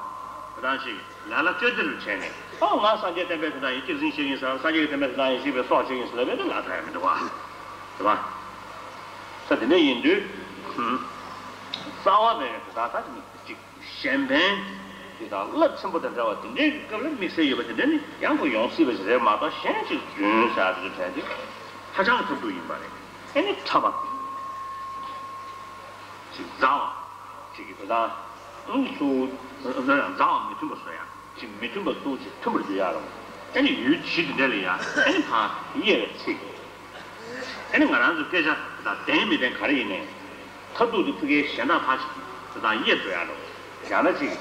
ད་ཅིག་ལ་ལ་ཅོ་ཏི་རུ་བྱས་ནས་ཨོ་ང་སངས་རྒྱས་བསྟན་པའི་དོན་དག་ཡིན་སྐྱེད་སྲིང་བྱེད་ཀྱིན་ཟེར་སངས་རྒྱས་ཀྱི་བསྟན་པའི་དོན་དག་ཡིན་ཞེས་པའི་སྲོག་བཅད་ཀྱིན་ཟེར་ལབ་པས་ད་ལ་ཐ་ཡ་མི་འདུག་བ། རེད་བ། ད་དེ་འདྲ་ཡིན་དུས་རྩ་བ་མེད་པའི་དོན་དག་ད་ཅིག་གཞན་ཕན་དེ་དང་རླབས་ཆེན་པོ་དང་འདྲ་བ་དེ་འདྲའི་སྐབས་ལ་དམིགས་བསལ་ཡོད་པ་དེ་འདྲ་ནི་ཡང་ཁོ་ཡོང་སྲིད་པ་ཞིག་རེད་མ་གཏོགས་གཞན་ཅིག་རྫུན་ཟེར་ཡག་དེ་ཚོ་གྲས་དེ་ཧ་ཅང་ཐབས་སྡུག་ཡིན་པ་རེད། ཨེ་ནི་ཕྲ་མ་ཅིག་མཛའ་བ་ཅིག་གི་དེ་དང་ཨུང་སུ་ལ་ཡང་མཛའ་བ་མི་མཐུན་པ་བཟོ་ཡག་ཅིག་མི་མཐུན་པ་སུ་ཅིག་མཐུན་པར་འགྱུར་ཡག་རུང་ཨེ་ནི་ཡུལ་གཞི་དེ་འདྲ་ལ་ཡང་ཨེ་ནི་ཕར་དབྱེ་བའི་ཚིག་ཨ་ནི་ང་རང་ཚོ་སྐད་ཆ་དང་བདེན་མི་བདེན་ག་རེ་ཡིན་ནའི་མཐར་ཐུག་ཏུ་ཕ་གིའི་གཞན་དག་ཕར་ཞིག་དང་དབྱེ་འགྲོ་ཡག་རོ། ཡང་ན་ཅིག་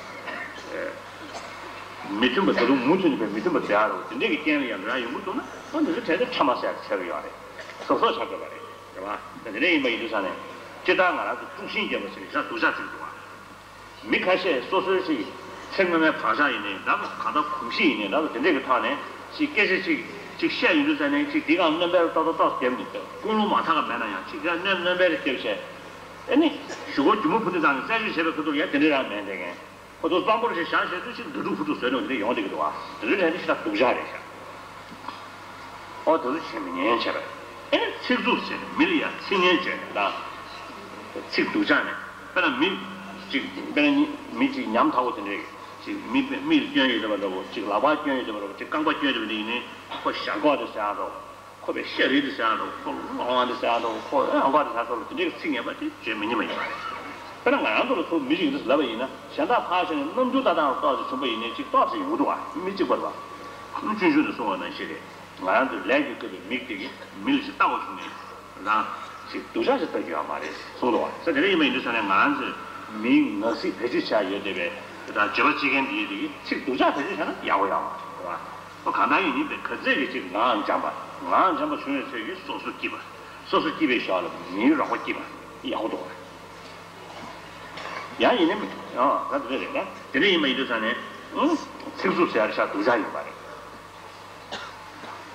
མི་མཐུན་པ་ད་དུང་མུ་མཐུད་ནས་མི་མཐུན་པ་འགྲོ་ཡག་རོ། དེ་འདྲས་ཀྱི་རྐྱེན་ལ་ཡང་འགྲོ་ཡག་ཡོང་གི་འདུག་ན་ཨ་འདི་ཚོ་གྲས་དེ་ཕྲ་མ་ཟེར་ཡག་ཆགས་ཀྱི་ཡོད་རེད། ཟོག་ཟོག་ཆགས་དགོས་པ་རེད། རེད་བ། ད་དེ་འདྲས་ཡིན་པ་ཡིན་དུས་ཙང་ནས་སྤྱིར་བཏང་ང་རང་ཚོ་དཀྲུག་ཤིང་རྒྱག་པ་ཞིག་རེད་ཤག་སྡུག་ཅག་ཅིག་འདུག་བ། མི་ཁ་ཤས་སོ་སོའི་ཅིག་ཚེ་སྔོན་མའི་བག་ཆགས་ཡིན་ནའི་འདྲ་བོ་གང་ལྟར་གོམས་གཤིས་ཡིན་ནའི་འདྲ་བོ་དེ་འདྲས་ཀྱི་ཐོག་ནས་ཅིག་སྐད་ཆ་ཅིག་ཅིག་བཤད་ཡོང་དུས་ཙང་ནས་ཅིག་འདི་གང་སྣོན་པའི་ཏོག་ཏོག་ཏོག་བརྒྱབ་མི་ཐུབ། ཀུན་སློང་མ་དག་པ་མེད་ན་ཡང་ཅིག་ཀྱང་སྣོན་སྣོན་པའི་བརྒྱབ་བྱས། ཨེ་ནི་གཞུག་གུ་རྒྱུ་མ་བུ་འདི་བཏང་ནས་རྩད་གཅོད་བྱེད་པའི་ཁུ་ཐུག་ཡ་དེ་འདྲས་རང་མེད་འདྲ་མཁན། ཁོ་ཚོ་གཙང་པོར་ཞིག་བཞག་བྱས་དུས་ཅིག་འདུ་འཁྲུག་ཕུ་འཁྲུག་བཟོས་ནས་འདི་འདྲས་ཡོང་བསྡད་ཀྱི་འདུག་བ། དེ་ཚོའི་གྲས་འདི་ཞེ་དྲག་སྡུག་ཅག་རེད་ཤག་ཨོ་དེ་ཚོ་བྱེད་མི་ཉན་བྱས་པ་རེད། ཨེ་ནི་ཚིག་རྩུབ་ཟེར་ནས་མི་ལ་ཡང་ཚིག་ངན་བརྗོད་ནས་དང་། ཚིག་སྡུག་ཅག་ནས་དཔེར་ན་མི་གཅིག་དཔེར་ན་མི་གཅིག་ཉམ་ཐག་པོ་དེ་འདྲས་ཅིག་མི་མིག་ལ་སྐྱོན་ཡོད་བསྡད་པ་འདྲ་བོ་ཅིག་ལག་པ་སྐྱོན་ཡོད་བསྡད་པ་འདྲ་བོ་ཅིག་རྐང་པ་སྐྱོན་ཡོད་བསྡད་པ་འདྲ་ཡིན་ནའི་ཁོ་ཞྭ་གོག་དེ་ཟེར་ཡག་འདྲ་བོ་ཁོ་པའི་ཤ་རིལ་དེ་ཟེར་ཡག་འདྲ་བོ་ཁོ་ལོང་བ་དེ་ཟེར་ཡག་འདྲ་བོ་ཁོ་ཨང་གོ་དེ་ཟེར་ཡག་འདྲ་བོ་དེ་འདྲས་ཀྱི་ཚིག་ངན་པ་དེ་བརྗོད་མི་ཉན་པ་ཡིན་པ་རེད། དཔེར་ན་ང་རང་ཚོ་ལ་ཚུར་མི་གཅིག་འདི་ལབ་པ་ཡིན་ན་གཞན་དག་ཕར་བཞག་ནས་རྣམ་འགྱུར་ལྟ་སྟངས་ཏོག་ཙམ་བྱུང་པ་ཡིན་ནའི་ཅིག་ཏོག་ཙམ་ཡོང་གི་འདུག་བ། མི་གཅིག་པ་རེད་བ། སྤྱོད་འཇུག་ནས་གསུངས་པ་ནང་བཞིན་རེད། ང་རང་ཚོའི་ལས་ཀྱིས་བསྐོས་པའི་མིག་དེ་གིས་མི་ལ་ཞིག་ལྟ་བ་བྱུང་ནས་རང་ཞིག་སྡུག་ཅག་ཞིག་ལྟ་རྒྱུ་ཡོད་མ་རེད་གསུངས་འདུག་བ། ས་དེ་འདྲ་ཡིན་པ་ཡིན་དུས་ཙང་ནས་ང་རང་ཚོས་མིའི་ངག་ཚིག་བེད་སྤྱོད་བྱས་ཡོད་བསྡད་པའི་དེ་དག་བརྗོད་པ་བྱེད་མཁན་དེ་དེ་གིས་ཚིག་སྡུག་ཅག་བེད་སྤྱོད་བྱས་ན་ཡག་པོ་ཡོད་མ་རེད་བ། ཁོ་གང་ལྟར་ཡིན་ཡིན་པའི་ག་ཚད་ཀྱི་ཅིག་ངག་འཇམ་པ་ངག་འཇམ་པ་བྱུང་བའི་ཚད་ཀྱིས་སོ་སོ་སྐྱིད་པ། སོ་སོ་སྐྱིད་པའི་ཞོར་ལ་མིའི་རོགས་པ་སྐྱིད་པ་ཡག་པོ་འདུག་བ། ཡང་ཡིན་ནི་མི་ཡང་ད་དེ་འདྲ་རེད་ན་དེ་འདྲ་ཡིན་པ་ཡིན་དུས་ཙང་ནས་ཨང་ཚིག་རྩུབ་ཟེར་ཡག་ཤ་སྡུག་ཅག་ཡིན་པ་རེད།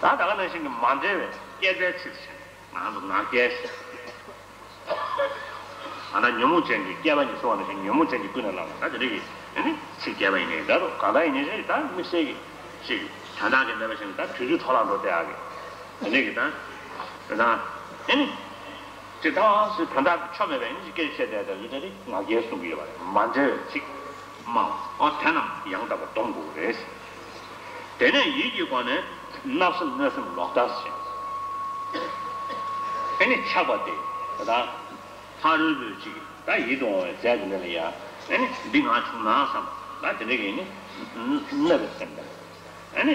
ད་ད་ག་ནང་བཞིན་གྱི་མ་འབྲེལ་བའི་སྐད་ཆའི་ཚིག་ཟེར་ང་ཚོ་ངག་འཁྱལ་ཟེར། ད་ལྟ་ཉོན་མོངས་ཅན་གྱི་སྐྱེས་པ་ཉིད་གསུངས་པ་ནང་བཞིན་ཉོན་མོངས་ཅན་གྱི་ཀུན་ནས་བསླངས་པ་ད་དེ་འདྲ་གི་ཨ་ནི་ཚིག་འཁྱལ་པ་ཡིན་ནའི་འདྲ་འདུག་གང་ལྟར་ཡིན་ནའི་རེད་ད་དམིགས་བསལ་གྱི་ཞིག་དོན་དག་གི་མེད་པ་བཞིན་ད་དུས་ཚོད་འཕྲོ་བརླག་འགྲོ་བསྡད་ཡག་གི་དེ་འདྲ་གི་ད་ད་ཨ་ནི། དེ་དག་སུ་དོན་དག་གི་ཆོ་མེད་པའི་ཨིན་ཇི་སྐད་བཤད་བསྡད་དང་ཡིན་ད་ནི་ང་རྒྱལ་གསུང་གི་ཡོད་པ་རེད། མ་འབྲེལ་བའི་ཚིག་སྨྲ་བ་ཨོ་དེ་རྣམས་ཡང་དག་པར་སྡོམ་དགོས་རེད། དེ་ནས་ཡིད་ཀྱི་སྒོ་ནས་བརྣབ་སེམས་གནོད་སེམས་ལོག་ལྟ་ཟེར། ཨེ་ནི་ཆགས་པ་དེ་ད་ཕ་རོལ་པོའི་ཅིག་ད་ཡིད་དུ་འོང་བའི་རྫས་དེ་འདྲ་ལ་ཡ་ཨེ་ནི་འདི་ང་བྱུང་ན་བསམ་ད་དེ་འདྲ་གི་ནི་གནོད་པའི་སེམས་དང་ཨེ་ནི་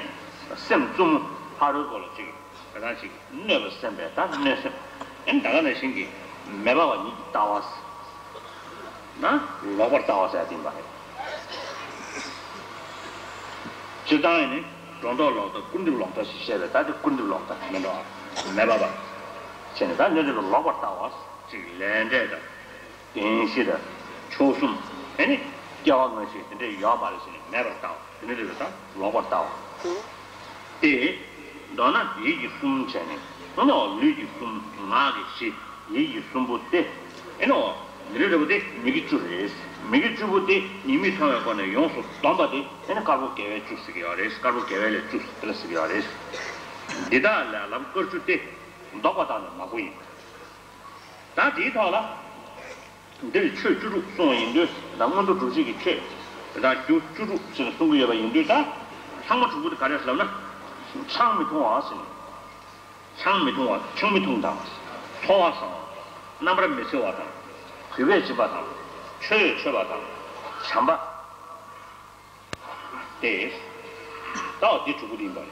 སེམས་རྩུབ་མོ་ཕ་རོལ་པོ་ལ་ཅིག་ད་ལྟ་ཞིག་གནོད་པའི་སེམས་པས་ད་གནོད་སེམས་ཨེ་ད་ག་ནང་བཞིན་གྱི་མེ་འབར་བ་ཉིད་ཀྱི་ལྟ་བ་ཟེར་ན་ལོག་པར་ལྟ་བ་ཟེར་ཡ་དེ་ཡིན་པ་རེད། སྤྱིར་བཏང་ཡིན་ནི་སྒྲོ་འདོགས་ལོག་ལྟ་སྐུར་འདེབས་ལོག་ལྟ་ཞེས་བཤད་པས་ད་དེ་སྐུར་འདེབས་ལོག་ལྟ་མེ་འབར་བ་བྱས་ནས་ད་གནོད་འདོད་པའི་ལོག་པར་ལྟ་བ་ཅིག་ལས་འབྲས་དང་བདེན་བཞི་དང་མཆོག་གསུམ་ ཨེ་ནི་སྐྱེ་བ་སྔ་ཕྱི་དེ་འདྲས་ཡོད་མ་རེད་ཟེར་ནས་མེད་པར་ལྟ་བ། དེ་འདྲས་རེད་པ། ད་ལོག་པར་ལྟ་བ། དེ་མདོར་ན་ཡིད་ཀྱི་གསུམ་བྱས་ནས། ཨེ་ནི་ལུས་ཀྱི་གསུམ། ངག་གི་བཞི། ཡིད་ཀྱི་གསུམ་པོ་དེ། ཨེ་ནི་འདི་འདྲས་རེད་པ། དེ་མིག་གི་བཅུ་རེད། མིག་གི་བཅུ་པོ་དེ་ཉིད་མི་མཐོང་བའི་སྒོ་ནས་ཡོངས་སུ་བསྡོམས་པ་དེ། ཨེ་ནི་དཀར་པོ་དགེ་བའི་བཅུ་ཟེར་གྱི་ཡོད་རེད། དཀར་པོ་དགེ་བའི་ལས་བཅུ་དེ་ལ་ཟེར་གྱི་ཡོད་རེད། འདི་དག་ལས་ལམ་དཀར་བཅུ་སྟེ། ལྡོག་པ་དག་ནི་མང་པོ་ཡིན། ད་དེའི་ཐོག་ལ། འདིར་ཆོས་བཅུ་དྲུག་གསུངས་པ་ཡིན་དུས། ད་མངོན་མཐོ་སྒྲུབ་བྱེད་ཀྱི་ཆོས་དེ་དག་རྒྱུ་བཅུ་དྲུག་ཅེས་གསུང་གི་ཡོད་པ་ཡིན་དུས། ད་ལྷག་མ་དྲུག་པོ་དེ་ག་རེ་ཟེར་ལབ་ན། ཆང་མི་འཐུང་བ་ཟེར་ནས། ཆང་མི་འཐུང་བ། ཆང་མི་འཐུང་དང་། འཚོ་བ་བཟང་བ། རྣམ་པར་མི་འཚེ་བ་དང་། གུས་པས་སྦྱིན་པ་དང་། ཆོས་མཆོད་པ་དང་། བྱམས་པ། སྟེ། ད་འོ་འདི་དྲུག་པོ་འདི་ཡིན་པ་རེད།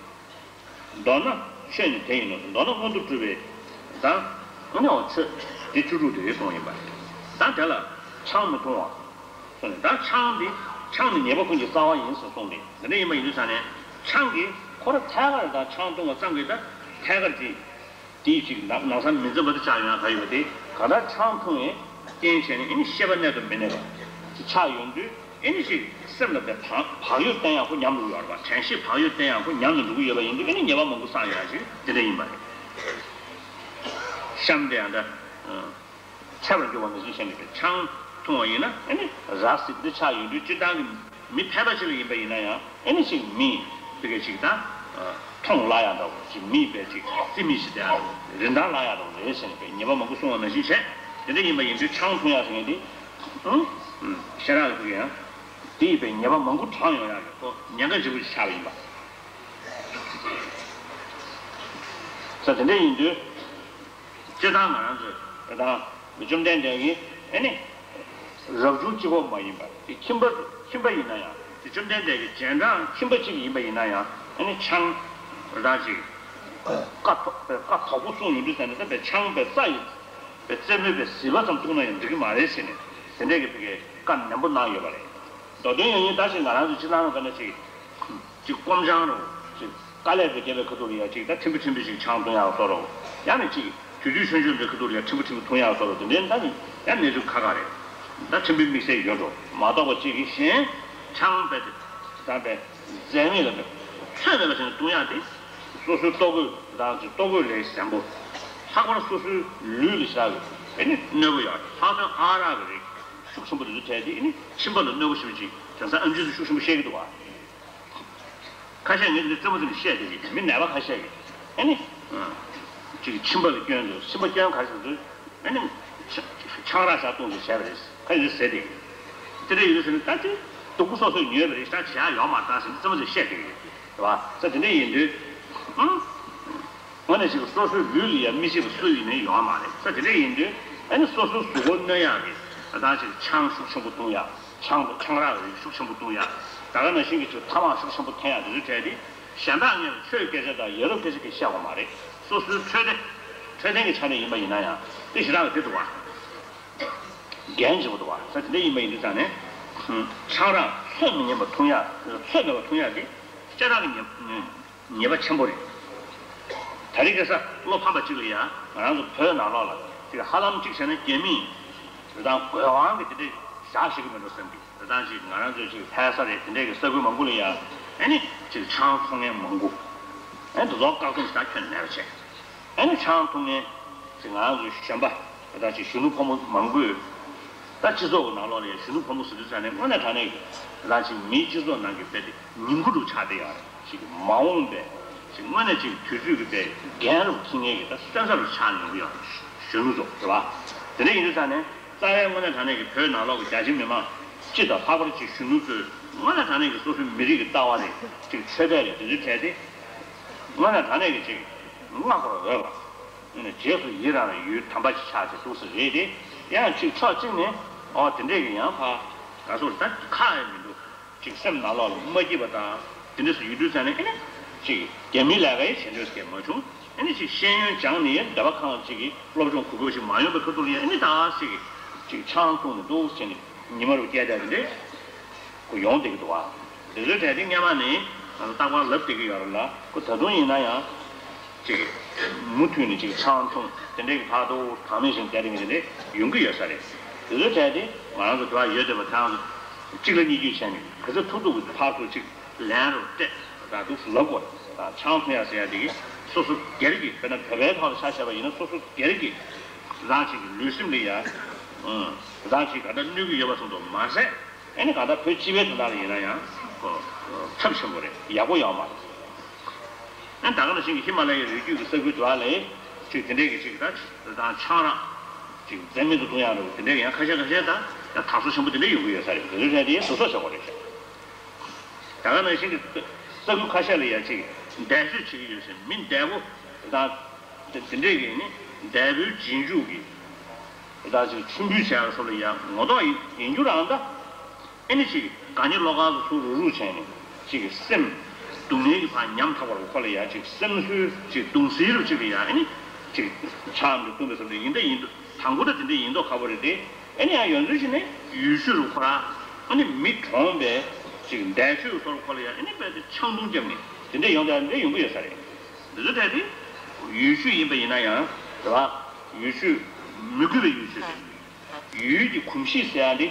མདོར་ན་ཆོས་ནི་དེ་ཡིན་ནོ། མདོར་ན་མངོན་མཐོ་སྒྲུབ་པའི་དང་། ཨ་ནི་འོ་ཆོས་འདི་བཅུ་དྲུག་དེ་གསུངས་ཡིན་པ་རེད། ད་དེ་ལ་ཆང་མི་འཐུང་བ་གསུངས་ནས། ད་ཆང་འདི། ཆང་ནི་ཉེས་པ་ཀུན་གྱི་རྩ་བ་ཡིན་ཟེར་གསུངས་ཏེ། འདི་འདྲ་ཡིན་པ་ཡིན་དུས་ཙང་ནས། ཆང་གིས་ཁོ་རང་ཐད་ཀར་ད་ཆང་འཐུང་བ་ཙམ་གྱིས་ད་ཐད་ཀར་གྱིས། དེའི་ཅིག་ནང་ནང་སང་མི་འཛེམ་པ་དེ་ཆགས་ཡོང་ཡ་ག་ཡོད་པ་དེ། གང་ལྟར་ཆང་འཐུང་བའི་རྐྱེན་བྱས་ནས། ཨེ་ནི་ཤེས་པ་གནད་དུ་མི་གནས་པ་ཅིག་ཆགས་ཡོང་དུས། ཨེ་ནི་ཅིག་སེམས་ལ་དེ་བག་བག་ཡོད་བསྟན་ཡག་ཁོ་ཉམས་འགྲོ་ཡོད་རེད་པ། དྲན་ཤེས་བག་ཡོད་བསྟན་ཡག་ཁོ་ཉམས་ནས་འགྲོ་གི་ཡོད་པ་ཡིན་དུས། ཨེ་ནི་ཉེས་པ་མང་པོ་བསགས་ཡོང་ཡ་ཅིག་དེ་འདྲ་ཡིན་པ་རེད། གཤམ་དེ་ཡང་འདྲ། འཆད་པར་འགྱུར་བ་ནང་བཞིན་བྱས་ནས། ཆང་འཐུང་བ་ཡིན་ན་ཨེ་ནི་ར་བཟི་འདི་ཆགས་ཡོང་དུས། སྤྱིར་བཏང་གི་མི་ཕལ་པ་ཞིག་ལ་ཡིན་པ་ཡིན་ན་ཡང་། ཨེ་ནི་ཅིག་མི་དེ་གས་ཅིག་ད་མཐོང་སླ་ཡག་འདྲ་བོ། ཅིག་མི་དཔེ་ཅིག་རྩི་མི་ཞིག་བསྡད་ཡག་འདྲ་བོ། རིན་ཐང་སླ་ཡག་འདྲ་བོ་རེད་ཟེར་ནས་དཔེ་ཉེས་པ་མང་པོ་གསུངས་པ་ནང་བཞིན་བྱས། དེ་འདྲ་ཡིན་པ་ཡིན་དུས་ཆང་འཐུང་ཡག་ཟེར་མཁན་དེ། ཨང་། ཤ་རག་གི་དེ་ཡང་། དེ་ཡིས་དཔེ་ཉེས་པ་མང་པོ་དྲངས་ཡོང་ཡག་གི་ཁོ་ཉེན་ཁ་ལྗིད་པོ་ཞིག་ཆགས་པ་ཡིན་པ། ས་དེ་འདྲ་ཡིན་དུས། སྤྱིར་བཏང་ང་རང་ཚོས་དེ་དང་། བཅོམ་ལྡན་འདས་ཀྱིས་ཨེ་ནི་རབ་བྱུང་གཅིག་པོ་མ་ཡིན་པ། དེ་ཁྱིམ་པ། ཁྱིམ་པ་ཡིན་ན་ཡང་། བཅོམ་ལྡན་འདས་ཀྱི་རྗེས་འབྲང་ཁྱིམ་པ་གཅིག་ཡིན་པ་ཡིན་ན་ཡང་། ཨེ་ནི་ཆང་ར་ཅིག་བཀའ་དོག་པའི་བཀའ་དོག་པོ་གསུངས་ཡོང་དུས་ཙམ་ནས། ད་དཔེ་ཆང་དཔེ་རྩ་ཡི་དཔེ་རྩེད་མོའི་དཔེ་ཟིལ་པ་ཙམ་བཏུང་ན་ཡང་འགྲིག་གི་མ་རེད་ཟེར་ནས། དེ་འདྲས་ཀྱི་དཔེ་བཀའ་ནན་པོ་གནང་ཡོད་པ་རེད། མདོ་དོན་ཡང་ཡིན། ད་ཅིག་ང་རང་ཚོ་སྤྱིར་བཏང་ག་ན་ཅིག་ཅིག་སྐོམ་ཆང་རོ། ཅིག་དཀའ་ལས་དེ་བརྒྱབ་པའི་ཁ་ཐུག་ལ་ཡ་ཅིག་ད་ཕྲན་བུ་ཕྲན་བུ་ཅིག་ཆང་འཐུང་ཡག་བཟོ་འདྲ་བོ། ཡང་ན་ཅིག་དུས་དུས་ཆུང་ཆུང་འདྲའི་ཁ་ཐུག་ལ་ཡ་ཕྲན་བུ་ཕྲན་བུ་འཐུང་ཡག་བཟོ་འདྲ་བོ། དེ་འདྲའི་ད་ནི་ཡང་གནས་ཚུལ་ཁག་ཁག་རེད། ད་ཕྲན་བུའི་དམིགས་བསལ་ཡོད་འགྲོ་མ་གཏོགས་པ། ཅིག་གིས་གཞན་ཆང་དཔེ་དེ་ད་དཔེ་རྩ་མེད་ལ་མེད། ཚོད་མེད་པ་བྱས་ནས་འཐུང་ཡག་དེ། སོ་སོའི་ལྟོ་གོས་དང་ཅིག་ལྟོ་གོས་ལས་ཟན་པོ། ལྷག་པར་སོ་སོའི་ལུས་ལ་བཞག་གི་ཨེ་ནི་གནོད་པ་ཡོད་རེད། ལྷག་དོན་ཨ་རག་གི་རིགས་ཤུགས་ཆེན་པོ་དེ་ཚོ་ཐལ་ཏེ། ཨེ་ནི་མཆིན་པ་ལ་གནོད་པ་ཞེ་པོ་ཅིག་དེང་སང་ཨེམ་ཆི་ཚོ་ཤུགས་ཆེན་པོ་བཤད་ཀྱི་འདུག་བ། ཁ་ཤས་ངས་འདི་རྩེད་མོ་རྩེ་ནས་བཤད་བསྡད་ཀྱི། མི་ནད་པ་ཁ་ཤས་ཀྱིས་ཨེ་ནི་ཅིག་མཆིན་པ་ལ་སྐྱོན་འདུག་མཆིན་པ་སྐྱོན་ག་རེ་བྱུང་འདུག་ཨེ་ནི་ཆ་ཆང་རག་ཞག་བཏུང་ཞིག་བྱས་པ་རེད། ཁ་ཡིན་ཟེར་ཏེ། དེ་འདྲ་ཡོད་ཟེར་ནས། ད་དེ་སྡུག་པོ་སོ་སོས་ཉོས་པ་རེད། ད་བྱེད་ཡག་ཡོད་མ་རེད་ད་ཟེར་ནས་རྩེད་མོ་ཟིག་བཤད་བསྡད་ཀྱི་རེད། རེད་བ། ས་དེ་འདྲ་ཡིན་དུས། ཨང་། དངོས་གནས་ཅིག་སོ་སོའི་ལུས་ལ་ཡ་མི་བྱེད་པ་སུ་ཡིན་ནའི་ཡོད་མ་རེད། ས་དེ་འདྲ་ཡིན་དུས། ཨ་ནི་སོ་སོའི་གཟུགས་པོ་གནོད་ཡག་གི་ད་ཅིག་ཆང་ཤུགས་ཆེན་པོ་བཏུང་ཡག་ཆང་དང་ཆང་རག་རིགས་ཤུགས་ཆེན་པོ་བཏུང་ཡག་ད་ག་ནང་བཞིན་གྱི་ཅིག་ཐ་མག་ཤུགས་ཆེན་པོ་འཐེན་ཡག་དེ་ཚོའི་གྲས་དེ། གཞན་དག་ངས་ཆོས་སྐད་ཆ་དང་ཡ་རབས་སྐད་ཆ་གི་བཤད་པ་མ་རེད། སོ་སོའི་འཕྲོད་བསྟེན། འཕྲོད་བསྟེན་གྱི་ཆ་ནས་ཡིན་པ་ཡིན་ན་ཡང་། དེ་ཞེ་དྲག་གི་དེ་འདུག་བ། འགན་ཆེན་པོ་འདུག་བ། ས་དེ་འདྲ་ཡིན་པ་ཡིན་དུས་ཙང་ནས། ཆང་རག་ཚོད་མི་ཉན་པ་འཐུང་ཡག་ཚོད་མེད་པ་འཐུང་ཡག་དེ་སྐྱ་རག་གི་ཉེས་ཉེས་པ་ཆེན་པོ་རེད། དེ་རིང་ཁ་སང་བློ་ཕམ་པ་གཅིག་ལ་ཡ། ང་རང་ཚོ་བོད་ནང་ལོགས་ལ་ཅིག་ཧ་ལམ་གཅིག་བྱས་ན་རྒྱ་མིས་དེ་དང་དགོས་དབང་གི་དེ་འདྲའི་བཞག་ཤེས་ཀྱི་མི་འགྲོ་བསམ་གི། དེ་དང་ཅིག་ང་རང་ཚོ་ཅིག་ལྷ་ས་རེད། དེ་འདྲའི་གི་ས་ཁུལ་མང་པོ་ལ་ཡ། ཨེ་ནི་ཅིག་ཆང་འཐུང་མཁན་མང་པོ། ཨེ་དེ་ཚོ་བཀག་སྡོམ་ཞེ་དྲག་ཁྱོན་ནས་མེད་པ་བྱས། ཨ་ནི་ཆང་འཐུང་མཁན་ཅིག་ང་རང་ཚོའི་གཞོན་པ་ད་ཅིག་གཞོན་ནུ་ཕོ་མོ་མང་པོས། ད་སྤྱི་ཚོགས་ཀྱི་ནང་ལོགས་ནས་གཞོན་ནུ་ཕོ་མོ་ཟེར་དུས་ཙང་ནས་དངོས་གནས་དྲང་གནས་ཀྱི་ད་ཅིག་མིའི་སྤྱི་ཚོགས་ནང་གི་དཔེ་དེ་ཉིང་ཁུ་རུ་ཆགས་བསྡད་ཡོད་རེད། ཅིག་མ་འོངས་པའི་ཅིག་དངོས་གནས་ཅིག་དུས་ཚོད་ཀྱི་དཔེ་འགན་རུ་འཁྱེར་མཁན་གྱི་ད་སོན་རྩ་རུ་ཆགས་ཡོང་གི་ཡོད་རེད། གཞོན་ནུ་ཚོ་རེད་བ། དེ་འདྲ་ཡིན་དུས་ཙང་ནས། རྩ་བའི་དངོས་གནས་དྲང་གནས་ཀྱི་བོད་ནང་ལོགས་ཀྱི་རྒྱ་ཆེ་མི་མང་སྤྱི་དང་ལྷག་པར་ཅིག་གཞོན་ནུ་ཚོས་དངོས་གནས་དྲང་གནས་ཀྱི་སོ་སོའི་མི་རིགས་ཀྱི་ལྟ་བ་རེད། ཅིག་ཆོས་དད་རེད། དེ་ཚོའི་གྲས་དེ་དངོས་གནས་དྲང་གནས་ཀྱི་ཅིག་བསྔགས་པར་འོས་པ། རྗེས་སུ་ཡི་རང་བའི་ཡུལ་དམ་པ་ཞིག་ཆགས་ཅིག་འདུག་ས་རེད་དེ། ཡང་ཅིག་ཕྱོགས་གཅིག་ནས་ཨོ་དེ་འདྲས་ཀྱི་ཡང་ཕ་ག་སོགས་ད་ཁག་ཡང་མི་འདུག་ཅིག་སེམས་ནང་ལོགས་ལ་མ་སྐྱིད་པ་དང་དེ་འདྲས་སུ་ཡོད་དུས་ཙང་ནས། ཨེ་ནི་ཅིག་རྒྱ་མིའི་ལས་ཀ་ཡང་བྱེད་འདོད་སྐྱེ་མ་བྱུང་། ཨེ་ནི་ཅིག་ཤེས་ཡོན་སྦྱངས་ནས་སྡེ་པ་ཁག་ཅིག་གི་སློབ་སྦྱོང་གོ་སྐབས་ཤིག་མ་ཡོང་པའི་ཁ་ཐུག་ལ་ཡང་། ཨེ་ནི་ད་ཅིག་ཅིག་ཆང་འཐུང་ནས་འདུག་ཟེར་ནས་ཉི་མ་རུ་སྐད་རྒྱག་དེ་འདྲས་ཁོ་ཡོང་བསྡད་ཀྱི་འདུག་བ། དེ་ཚོའི་གྲས་དེ་སྔོན་མ་ནས་ང་ཚོ་རྟག་པར་ལབ་བསྡད་ཀྱི་ཡོད་རེད་ལ། ཁོ་ད་དུང་ཡིན་ན་ཡང་ཅིག་མུ་མཐུད་ནས་ཅིག་ཆང་འཐུང་དེ་འདྲས་ཀྱི་ཕར་འདུག་དང་མི་བཞིན་བསྡད་དེ་འདྲས་ཡོང་གི་ཡོད་ས་རེད། དེ་ཚོའི་གྲས་དེ་ང་རང་ཚོ་དེ་བ་ཡོད་བསྡད་པ་དང་། གཅིག་ལ་གཉིས་བརྒྱུད་བྱས་ནས་ག་ཚོད་ཐུབ་ཐུབ་ཀྱི་ཕར་ཚུར་གཅིག་ལན་རུ་སྤྲད་ད་འདུག་ལབ་དགོས་རེད། ད་ཆང་འཐུང་ཡ་ཟེར་ཡ་དེ་གི་སོ་སོ་སྒེར་གྱི་དཔེར་ན་བོད་པའི་ཐོག་ལ་ཆ་བཞག་པ་ཡིན་ན་སོ་སོ་སྒེར་གྱི་རང་ཅིག་གི་ལུས་སེམས་ལ་ཡ་རང་ཅིག་ག་འདྲ་གནོད་ཀྱི་ཡོད་པ་སོང་དུ་མ་ཟད། ཨེ་ནི་གང་ལྟར་བོད་སྤྱི་པའི་དོན་དག་ལ་ཡིན་ན་ཡང་ཁོ་ཚབས་ཆེན་པོ་རེད། ཡག་པོ་ཡོད་མ་རེད། ཨེ་ད་ག་ནང་བཞིན་གྱི་ཧི་མ་ལ་ཡའི་རི་རྒྱུད་ཀྱི་ས་ཁུལ་དུ་ཨ་ལས་ཅིག་དེ་འདྲས་ཀྱི་ཅིག་ད་དང་ཆང་རག་ཅིག་རྩ་མེད་དུ་གཏོང་ཡག་རེད། དེ་འདྲས་ཡང་ཁ་ཤས་ཁ་ཤས་ད་ཡང་དྲག་ཟུག་ཆེན་པོ་དེ་འདྲས་ཡོང་གི་ཡོད་ས་རེད། དེ་ཚོ་བྱས་དེ་སོ་སོ་བྱེད་དགོས་རེད་ཤག་ད་ག་ནང་བཞིན་གྱི་ས་ཁུལ་ཁ་ཤས་ལ་ཡང་ཅིག་འདས་མཆོད་བྱེད་ཀྱི་ཡོད་ཟེར། མི་འདས་པོ་དང་དེ་འདྲས་ཀྱི་ནི་འདས་པོའི་རྗེས་འཇུག་གི་ད་ཅིག་མཆོད་འབུལ་བྱས་པ་སོགས་ལ་ཡང་ངོ་ཐོག་ཡིན་རྒྱུ་རང་ད། ཨེ་ནི་ཅིག་དགའ་ཉེ་བློ་དཀར་དུ་ཚུར་རུག་རུག་བྱས་ནས་ཅིག་སེམས་སྡུག་བསྔལ་གྱི་བར་ཉམ་ཐག་པ་རུ་ཁོ་ལ་ཡ་ཅིག་སེམས་གསོའི་ཅིག་གདུང་སེལ་རུ་ཅིག་ལ་ཡ་ཨེ་ནི་ཅིག་ཆགས་འདུག་སྟོན་པའི་སེམས་ལ་ཡིན་ད་ཡིན་འདུག་དང་པོ་ད་དེ་འདྲ་ཡིན་མདོག་ཁ་པོ་རེད་དེ། ཨེ་ནི་ཡང་ཡོད་ཚུལ་ཞིག་ནས་ཡུལ་ཤུལ་རུ་ཁོ་ར་ཨེ་ནི་མི་གྲོངས་པའི་ཅིག་འདས་མཆོད་སོགས་ཁོ་ལ་ཡ་ཨེ་ནི་དཔེ་དེ་ཆང་འཐུང་བརྒྱབ་ནས་དེ་འདྲ་ཡོང་དེ་འདྲ་ཡོང་གི་ཡོད་ས་རེད། འདི་ཚོ་ཐད་དེ་ཡུལ་ཤུལ་ཡིན་པ་ཡིན་ན་ཡང་རེད་བ། ཡུལ་ཤུལ་མི་དགོས་པའི་ཡུལ་ཤུལ་རེད། ཡུལ་གྱི་གོམས་གཤིས་ཟེར་ཡ་འདི་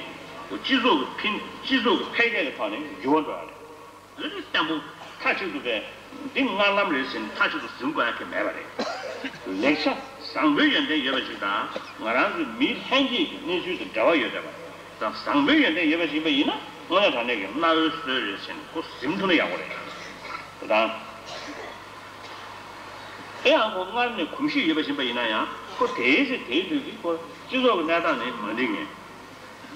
སྤྱི་ཚོགས་ཀྱི་ཕན་སྤྱི་ཚོགས་ཀྱི་འཕེལ་རྒྱས་ཀྱི་ཐོག་ནས་འགྱུར་བ་འགྲོ་ཡ་རེད། འདི་ནི་བརྟན་པོ་མཐའ་གཅིག་ཏུ་བས་འདི་སྔར་ལམ་རེད་ཟེར་ནས་མཐའ་གཅིག་ཏུ་ཟིན་དགོས་ཡ་གི་མེད་པ་རེད། ལེགས་ཆ་བཟང་པོའི་ཡོན་ཏན་ཡོད་པ་ཞིག་དང་ང་རང་ཚོའི་མིའི་ལྷན་སྐྱེས་ཀྱི་གནས་ཚུལ་དང་འབྲེལ་བ་ཡོད་བསྡད་པ་དང་བཟང་པོའི་ཡོན་ཏན་ཡོད་པ་ཞིག་ཡིན་པ་ཡིན་ན་དངོས་གནས་དྲང་གནས་ཀྱི་གནའ་བོའི་སྲོལ་རེད་ཟེར་ནས་ཁོ་ཟིན་ཐུབ་ན་ཡག་པོ་རེད། དེ་དང་། དེ་ཡང་ཁོ་སྔར་ནས་གོམས་གཤིས་ཡོད་པ་ཞིག་ཡིན་པ་ཡིན་ན་ཡང་ཁོ་དེའི་ཚེ་དེའི་དུས་ཀྱི་ཁོ་སྤྱི་ཚོགས་ཀྱི་གནས་སྟངས་ནི་མ་འགྲིག་ངེས།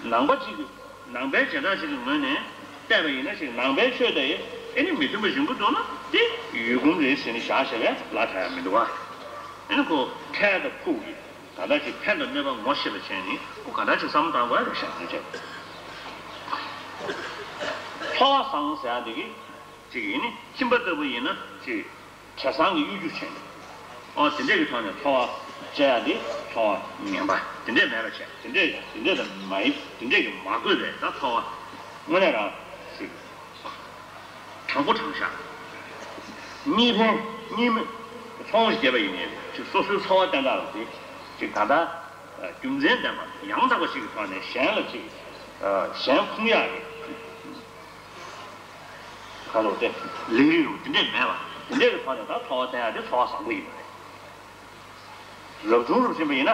ནང་པ་གཅིག་གིས་ནང་པའི་བྱེ་བྲག་ཅིག་གི་ངོས་ནས་བལྟས་པ་ཡིན་ན་ཞིག་ནང་པའི་ཆོས་དེ་ཨེ་ནི་མི་མཐུན་པ་ཞིག་འདུག་འདུག་ན་དེ་ཡུལ་གོམས་རེད་ཟེར་ནས་བཞག་བྱས་པས་ལ་ཐ་ཡ་མི་འདུག་བ། ཨེ་ནི་ཁོ་འཕྲལ་དང་ཕུགས་ཀྱི་ག་འདྲ་ཅིག་ཕན་དང་གནོད་པ་ངོ་ཤེས་པ་བྱས་ནས་ཁོ་ག་འདྲ་ཅིག་བསམ་བློ་བཏང་དགོས་རེད་ཤག་ཟེར་བྱས། ཚོར་བ་བཟང་ཟེར་ཡ་འདི་གི་ཅིག་ཡིན་ནི་ཁྱིམ་པ་ལྟ་བུ་ཡིན་ན་ཅིག་བྲེ་སྲང་གི་གཡོ་སྒྱུ་ཆེན། ཨོ་དེ་འདྲས་ཀྱི་ཐོག་ནས་ཚོར་བ་བཅད་ཡ་དེ་ཚོར་བ་ངན་པ་དེ་འདྲས་མེད་པ་བྱས་དེ་འདྲས་དེ་འདྲས་དང་མ་ཡིན་དེ་འདྲས་ཀྱི་མ་དགོས་པའི་ད་ཚོར་བ་དངོས་གནས་རང་ཞིག་དྲང་པོ་དྲང་བཞག་གཉིས་ཕན་གཉིས་མེད་ཚོང་ཞིག་བརྒྱབ་པ་ཡིན་ནའི་ཅིག་སོ་སོའི་ཚོར་བ་བསྟན་སྟངས་ལ་དེ་ཅིག་ད་ལྟ་རྒྱུ་མཚན་ལྡན་པ་ཡང་དག་པ་ཞིག་གི་ཐོག་ནས་གཞན་ལ་ཅིག་གཞན་ཕུང་ཡག་གི་ཁ་ལོ་སྟེ་ལས་རིགས་རུ་དེ་འདྲས་མེད་པ་དེ་འདྲས་ཀྱི་ཐོག་ནས་ད་ཚོར་བ་བསྟན་ཡག་དེ་ཚོར་བ་བཟང་པོ་ཡིན་པ་རེད། རབ་བྱུང་རུ་ཕྱིན་པ་ཡིན་ན།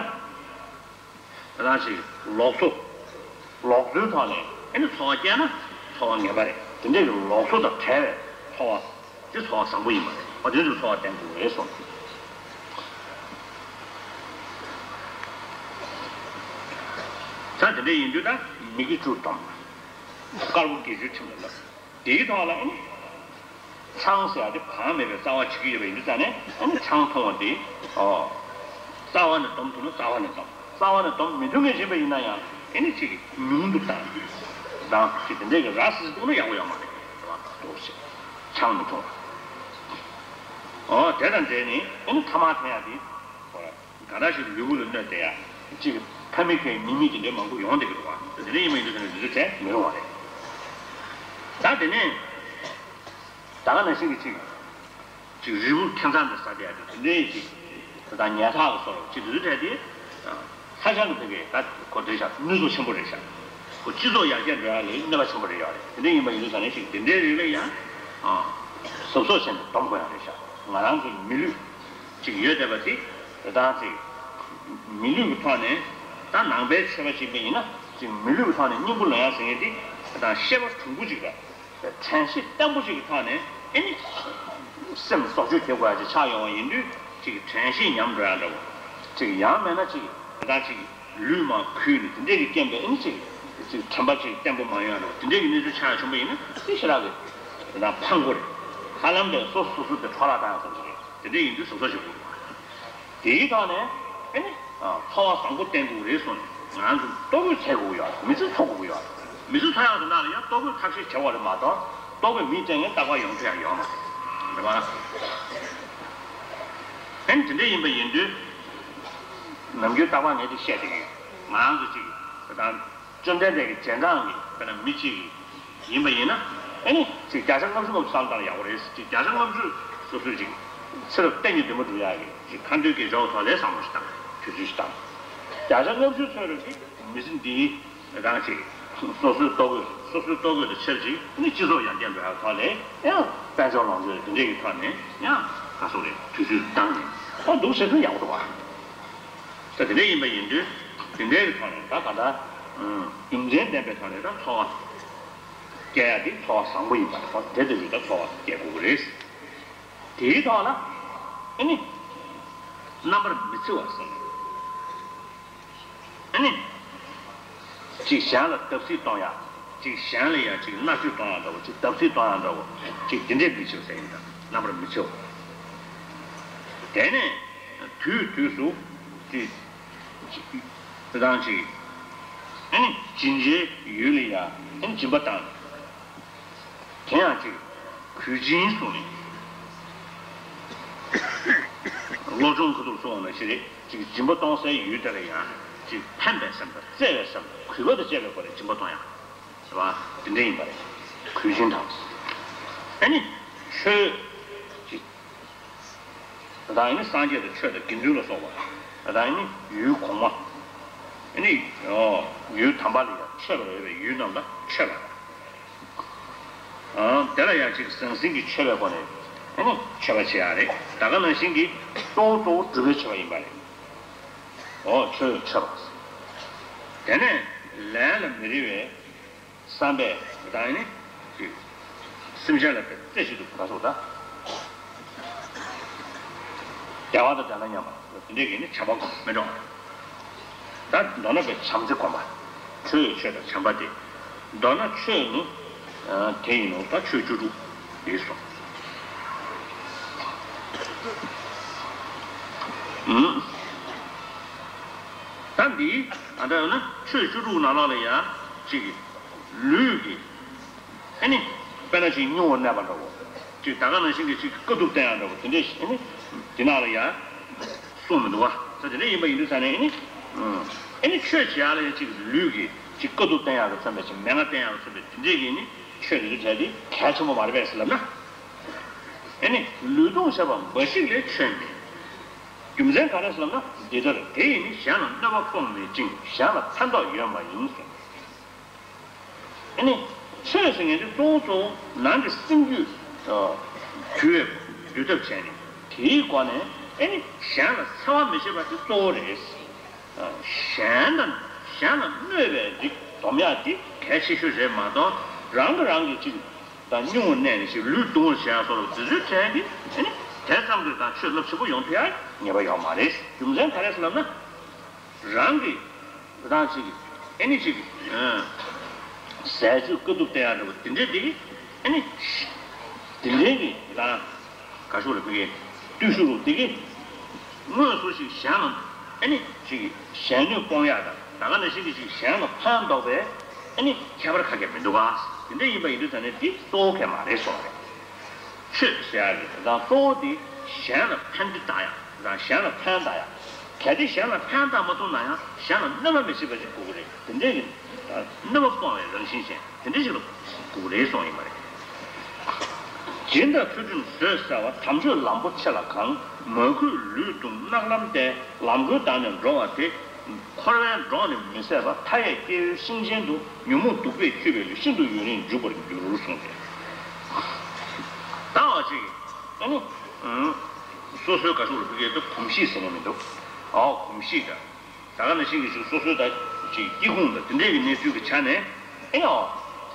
ད་ལྟ་ཞིག་ལོག་འཚོ། ལོག་འཚོའི་ཐོག་ནས་ཨེ་ནི་ཚོར་བ་སྐྱེས་ན་ཚོར་བ་ངན་པ་རེད། དེ་འདྲས་ཀྱི་ལོག་འཚོ་དང་བྲལ་བའི་ཚོར་བ་དེ་ཚོར་བ་བཟང་པོ་ཡིན་པ་རེད། ཨ་དེ་ཚོའི་ཚོར་བ་བསྟན་དགོས་རེད་གསུངས། ད་དེ་འདྲས་ཡིན་དུས་ད་མི་དགེ་བཅུ་སྡོམ། དཀར་པོ་དགེ་བཅུའི་ཁྲིམས་ལ་བསླབ། དེའི་ཐོག་ལ་ཨ་ནི། ཆང་ཟེར་ཡ་དེ་གང་མེད་པའི་རྩ་བ་བྱེད་ཀྱི་ཡོད་པ་ཡིན་དུས་ཙང་ནས་ཨ་ནི་ཆང་འཐུང་བ་དེ། ཨོ། རྩ་བ་ནས་སྡོམ་ཐུབ་ན་རྩ་བ་ནས་སྡོམ། རྩ་བ་ནས་སྡོམ་མི་ཐུབ་མཁན་ཡིན་པ་ཡིན་ན་ཡང་ཨ་ནི་ཅིག་ཉུང་དུ་བཏང་། དང་ཅིག་དེ་འདྲའི་གི་ར་སི་སི་འཐུང་ན་ཡག་པོ་ཡོད་མ་རེད། ར་འཐུང་ཞིག་ཆང་མི་འཐུང་བ། ཨོ་དེ་དང་འབྲེལ་ནས་ཨ་ནི་ཐ་མག་འཐེན་ཡ་དེ། ག་འདྲ་ཞིག་ལུས་པོ་ལ་གནོད་བསྡད་ཡ། གཅིག་ཕ་མེས་ཁའི་ཉེས་དམིགས་དེ་འདྲའི་མང་པོ་ཡོང་བསྡད་ཀྱི་འདུག་བ། དེ་འདྲ་ཡིན་པ་ཡིན་དུས་ཙང་ནས་འདི་ཚོ་བྱས་མི་རུང་བ་རེད། ད་དེ་ནས་ད་ག་ནང་བཞིན་གྱི་གཅིག་གཅིག་རིལ་བུ་ཁྱད་མཚར་འདྲ་ཟ་བསྡད་ཡ་དེ་དེ་འདྲའི་གཅིག་དེ་དག་ཉལ་ཐག་གི་སོར་གཅིག་འདི་ཚོ་བྱས་ཏེ། ས་ཆ་གི་དེ་གས་ད་གོ་བདེ་ཤག་ནུས་ཚོགས་ཆེན་པོ་རེད་ཤག་གོ་སྤྱི་ཚོགས་ཡར་རྒྱས་འགྲོ་ཡ་ལ་གནོད་པ་ཆེན་པོ་རེད་ཡོད་རེད། དེ་འདྲ་ཡིན་པ་ཡིན་དུས་ཙང་ནས་གཅིག་དེ་འདྲའི་རིགས་ལ་ཡང་གཟབ་གཟབ་བྱས་ནས་སྡོམ་དགོས་ཡ་རེད་ཤག་ང་རང་ཚོའི་མི་ལུས། ཅིག་ཡོད་བསྡད་པ་དེ་དེ་དག་ཅིག་མི་ལུས་ཀྱི་ཐོག་ནས་ད་ནང་པའི་ཆོས་པ་ཞིག་ཡིན་ན་ཅིག་མི་ལུས་ཀྱི་ཐོག་ནས་སྙིང་པོ་ལོན་ཡ་ཟེར་མཁན་དེ་དེ་དག་ཤེས་པ་དྲང་པོ་ཅིག་དང་དྲན་ཤེས་བརྟན་པོ་ཅིག་གི་ཐོག་ནས་ཨེ་ནི་སེམས་བཟོ་བཅོས་བྱེད་དགོས་ཡ་ཅིག་ཆགས་ཡོང་བ་ཡིན་དུས་ཅིག་དྲན་ཤེས་ཉམས་འགྲོ་ཡ་འདྲ་བོ་ཅིག་ཡང་མེད་ན་ཅིག་དེ་དག་ཅིག་ལུས་མ་གུས་ནས་དེ་འདྲས་ཀྱི་རྐྱེན་པས་ཨེ་ནི་ཅིག་ཅིག་དྲན་པ་ཅིག་བརྟན་པོ་མ་ཡོང་ཡ་འདྲ་བོ་དེ་འདྲས་ཀྱི་གནས་ཚུལ་ཆགས་ཡ་བྱུང་བ་ཡིན་ན་དེ་ཞེ་དྲག་གི་དེ་དག་ཕངས་པོ་རེད། ཧ་ལམ་པས་སོ་སོ་སོ་སོ་དེ་འཕྲོ་བརླག་བཏང་ཡ་ཙམ་ཞིག་རེད། དེ་འདྲ་ཡིན་དུས་གཟབ་གཟབ་བྱེད་དགོས། དེའི་ཐོག་ནས་ཨེ་ནི་ཚོར་བ་བཟང་པོ་བསྟེན་དགོས་རེད་གསུངས་ནས་ང་ཚོ་ལྟོ་གོས་འཚོལ་དགོས་ཡོད་རེད། མི་ཚེ་འཚོ་དགོས་ཡོད་རེད། མི་ཚེ་འཚོ་ཡག་དེ་འདྲ་ལ་ཡང་ལྟོ་གོས་ཐབས་ཤེས་བྱེད་དགོས་རེད་མ་གཏོགས་ལྟོ་གོས་མི་སྟེར་མཁན་རྟག་པར་ཡོང་ཐུབ་ཡག་ཡོད་མ་རེད། རེད་པ། ཨེ་ནི་དེ་འདྲ་ཡིན་པ་ཡིན་དུས་ནམ་རྒྱུན་རྟག་པར་ངས་དེ་བཤད་བསྡད་ཀྱི་ཡོད། ང་རང་ཚོ་གཅིག་གི་ད་བཅོམ་ལྡན་འདས་ཀྱི་རྗེས་འབྲང་གི་དཔེར་ན་མི་གཅིག་གི་ཡིན་པ་ཡིན་ན་ཨེ་ནི་ཅིག་བརྒྱ་ཆ་ལྔ་བཅུ་ལྔ་བཅུ་བསམ་བློ་བཏང་ན་ཡག་པོ་རེད། ཅིག་བརྒྱ་ཆ་ལྔ་བཅུ་སོ་སོས་ཅིག་ཚེ་རབས་གཏན་གྱི་འདུན་མ་སྒྲུབ་ཡག་གི་ཅིག་ཁ་འདོན་དགེ་སྦྱོར་ཐོག་ལས་བཟང་པོ་ཞིག་བཏང་དུས་ཚོད་ཞིག་བཏང་། བརྒྱ་ཆ་ལྔ་བཅུ་ཚོད་རེད་ཅིག་མི་ཚེ་འདིའི་རང་ཅིག་སོ་སོའི་ལྟོ་གོས་ སོ་སོའི་ལྟོ་གོས་དང་ཆབས་ཅིག་ནི་སྤྱི་ཚོགས་ཡར་རྒྱས་འགྲོ་ཡག་ཐོག་ནས་ཡང་དཔལ་འབྱོར་ལོངས་སྤྱོད་དེ་འདྲས་ཀྱི་ཐོག་ནས་ཡང་ག་སོགས་རེད། དུས་ཚོད་བཏང་ནས་ཨོ་འདུག་བྱེད་ཚུལ་ཡག་པོ་འདུག་བ། ད་དེ་འདྲས་ཡིན་པ་ཡིན་དུས་དེ་འདྲས་ཀྱི་ཐོག་ནས་ད་ག་ད་རྒྱུ་མཚན་ལྡན་པའི་ཐོག་ནས་ད་འཚོ་བ་སྐྱེལ་ཡག་དེ་འཚོ་བ་བཟང་པོ་ཡིན་པ་རེད། དེ་ལྟ་བུའི་ད་འཚོ་བ་སྐྱེལ་དགོས་ཀྱི་རེད། དེའི་ཐོག་ལ་ཨ་ནི་རྣམ་པར་མི་འཚེ་བ་ཟེར་ནས། ཨ་ནི། གཅིག་གཞན་ལ་བརྡབ་གསིག་གཏོང་ཡག་གཅིག་གཞན་ལ་ཡང་གཅིག་མནར་གཅོད་གཏོང་ཡག་འདྲ་བོ། གཅིག་བརྡབ་གསིག་གཏོང་ཡག་འདྲ་བོ། གཅིག་དེ་འདྲས་མི་བྱེད་ཟེར་ཡིན་ད། རྣམ་པར་མི་འཚེ་བ། དེ་ནས་དུས་དུས་སུ་གཅིག་གཅིག་རང་གཅིག་ཨ་ནི་སྦྱིན་བྱའི་ཡུལ་ལ་ཡང་ཨ་ནི་སྦྱིན་པ་བཏང་། དེ་ཡང་གཅིག་གུས་སྦྱིན་གསུངས་ནས། བློ་སྦྱོང་ཁ་ཐུག་སོང་བ་ནང་བཞིན་རེད། གཅིག་སྦྱིན་པ་གཏོང་སའི་ཡུལ་དེ་ལ་ཡང་གཅིག་ཕན་པའི་སེམས་དང་བརྩེ་བའི་སེམས་དང་གུས་པ་དང་བཅས་པའི་སྒོ་ནས་སྦྱིན་པ་གཏོང་ཡག་རེད་བ། དེ་འདྲ་ཡིན་པ་རེད། གུས་སྦྱིན་དང་། ཨ་ནི་ཆོས་གཅིག་ད་ལྟ་ཨ་ནི་སངས་རྒྱས་དང་ཆོས་དང་དགེ་འདུན་ལ་སོགས་པ། ད་ལྟ་ཨ་ནི་ཡུལ་གོང་མ། ཨ་ནི་ཡུལ་དམ་པ་ལ་ཡང་མཆོད་པར་འོས་པའི་ཡུལ་རྣམས་ལ་མཆོད་པ། དེ་ལ་ཡང་གཅིག་ཟང་ཟིང་གི་མཆོད་པའི་སྒོ་ནས་ཨ་ནི་མཆོད་པ་བྱེད་ཡག་རེད། ད་ག་ནང་བཞིན་གྱི་གཙོ་བོ་གཙོ་བོ་སྒྲུབ་པའི་མཆོད་པ་ཡིན་པ་རེད། འོ་ཆོས་མཆོད་པ། དེ་ནས་ལས་ལ་མི་རེ་བའི་བསམ་པས་ད་ཨ་ནི་གཅིག་སེམས་ཅན་ལ་བརྩེ་ཞིང་དུ་ག་སོགས་དང་། བདེ་བ་དང་ལྡན་ན་སྙམ་པ་དེ་འདྲས་ཀྱི་ནི་བྱམས་པ་སྒོམ་མི་འགྲོ། ད་མདོར་ན་པའི་བྱམས་བརྩེ་སྒོམ་པ། ཁྲོ་བའི་ཆོས་དང་བྱམས་པ་སྟེ། མདོར་ན་ཆོས་ནི་དེ་ཡིན་ནོ། ད་ཆོས་བཅུ་དྲུག་འདི་སོ། ད་འདི་ཨ་ད་ཡོད་ན་ཆོས་བཅུ་དྲུག་ནང་ལོགས་ལ་ཡང་གཅིག་ལུས་ཀྱི་ཨ་ནི། དཔེར་ན་ཅིག་སྨྱུང་བར་གནས་པ་འདྲ་བོ། ཅིག་ད་ག་ནང་བཞིན་གྱི་ཅིག་དཀའ་ཐུབ་བསྟན་ཡག་འདྲ་བོ་དེ་འདྲས་ཨ་ནི། དེ་ནང་ལ་ཡ། གསུངས་མི་འདུག་བ། ད་དེ་འདྲས་ཡིན་པ་ཡིན་དུས་ས་ནས་ཨ་ནི། ཨ་ནི་ཆོས་བྱེད་ཡག་ལ་ཡ་ཅིག་ལུས་ཀྱི་ཅིག་དཀའ་ཐུབ་བསྟན་ཡག་གི་མཚོན་པའི་ཅིག་མན་ངག་བསྟན་ཡག་གི་མཚོན་པའི་དེ་འདྲས་ཀྱི་ནི་ཆོས་དེ་ཚོ་བྱས་ཏེ་གལ་ཆེན་པོ་མ་རེད་པས་ཟེར་ལབ་ན། ཨ་ནི་ལུས་གདུང་བྱས་པ་འབའ་ཞིག་ལས་ཆོས་མེད། རྒྱུ་མཚན་ག་རེ་ཟེར་ལབ་ན་འདི་ལྟར་དེ་ཡིས་ནི་གཞན་ལ་གནོད་པ་སྤོང་མེད་ཅིང་གཞན་ལ་ཕན་ཐོགས་ཡོད་མ་ཡིན་གསུངས། ཨ་ནི། ཆོས་ཟེར་མཁན་དེ་གཙོ་བོ་གཙོ་བོ་ནང་གི་སེམས་རྒྱུད། ཨ། འདུལ་བའི་འདུལ་ཐབས་བྱས་ནས་དེའི་སྒོ་ནས་ཨ་ནི་གཞན་ལ་འཚེ་བ་མི་བྱེད་པ་དེ་གཙོ་བོ་རེད། ཨ། གཞན་དང་གཞན་ལ་གནོད་པའི་རིགས་སྡོམ་ཡག་དེ་གལ་ཆེ་ཤོས་རེད་མ་གཏོགས་རང་གིས་རང་གི་ཅིག་དང་སྨྱུང་བར་གནས་ནས་ཅིག་ལུས་གདུང་བར་བྱེད་ཡག་སོགས་ལ་དེ་ཚོའི་གྲས་དེ་ཨ་ནི་དེ་ཙམ་གྱིས་ད་ཆོས་རླབས་ཆེན་པོ་ཡོང་ཐུབ་ཡག་ངེས་པ་ཡོད་མ་རེད། རྒྱུ་མཚན་ག་རེ་ཟེར་ལབ་ན། རང་གི་རང་གཅིག་ཨེ་ནི་གཅིག་ཟས་བཅུད་དཀའ་ཐུབ་བསྟེན་ཡག་འདྲ་བོ་དེ་འདྲའི་དེ་གི་ཨེ་ནི་དེ་འདྲའི་གི་རང་ག་ཤོག་རེ་བི་གི་བརྟུལ་ཞུགས་རུ་དེ་གི་དངོས་སུ་ཞིག་གཞན་ལ་ཨེ་ནི་གཅིག་གཞན་གནོད་སྤོང་ཡག་དང་ད་ག་ནང་བཞིན་གྱི་ཞིག་གཞན་ལ་ཕན་འདོགས་པའི་ཨེ་ནི་ཁྱད་པར་ཁ་གས་མི་འདུག་ག་དེ་འདྲ་ཡིན་པ་ཡིན་དུས་ཙང་ནས་དེ་གཙོ་བོ་གས་མ་རེད་སོང་རེད། ཆོས་ཟེར་ཡག་གི་དང་གཙོ་བོ་དེ་གཞན་ལ་ཕན་བདེ་བཏང་ཡག་དང་གཞན་ལ་ཕན་བཏགས་ཡག་གལ་ཏེ་གཞན་ལ་ཕན་བཏགས་མ་ཐུབ་ན་ཡང་གཞན་ལ་གནོད་པ་མི་བྱེད་པ་ཞིག་དགོས་ཀྱི་རེད། དེ་འདྲའི་གི་གནོད་པ་སྤོང་བའི་རང་བཞིན་ཅན་དེ་འདྲ་ཞིག་ལ་དགོས་ཀྱི་རེད་གསུངས་ཡིན་པ་རེད། སྦྱིན་དང་ཚུལ་ཁྲིམས་བཟོད་བསྲེ་བ། དམ་ཆོས་ལམ་པོ་ཆེ་ལ་གང་། མ་གུས་ལུས་གདུང་རྣག་ལམ་སྟེ། ལམ་གོལ་བདག་ནི་འགྲོ་བ་དེ། འཁོར་བའི་འགྲོགས་ནི་མི་བཟད་པ། མཐའ་ཡས་སྐྱེ་བོའི་ཤིང་ཆེན་དུ། ཉོན་མོངས་གདུག་པས་འཁྱུད་པའི་ལུས། ཤིན་ཏུ་ཡུན་རིང་འཇུག་པར་འགྱུར་གསུངས་ཏེ། ད་འོ་ཅིག་ཨ་ནི། སོ་སོའི་ག་ཤོག་རུ་བུ་གའི་ད་གོམས་གཤིས་ཟེར་ནས་མི་འདུག་ཨའོ་གོམས་གཤིས་ད། ད་ག་ནང་བཞིན་གྱི་ཞིག་སོ་སོའི་ད་ཅིག་སྐྱེ་ཁུངས་ད་དེ་འདྲའི་གི་གནས་ཚུལ་གྱི་ཆ་ནས་ཨེ་ནའོ།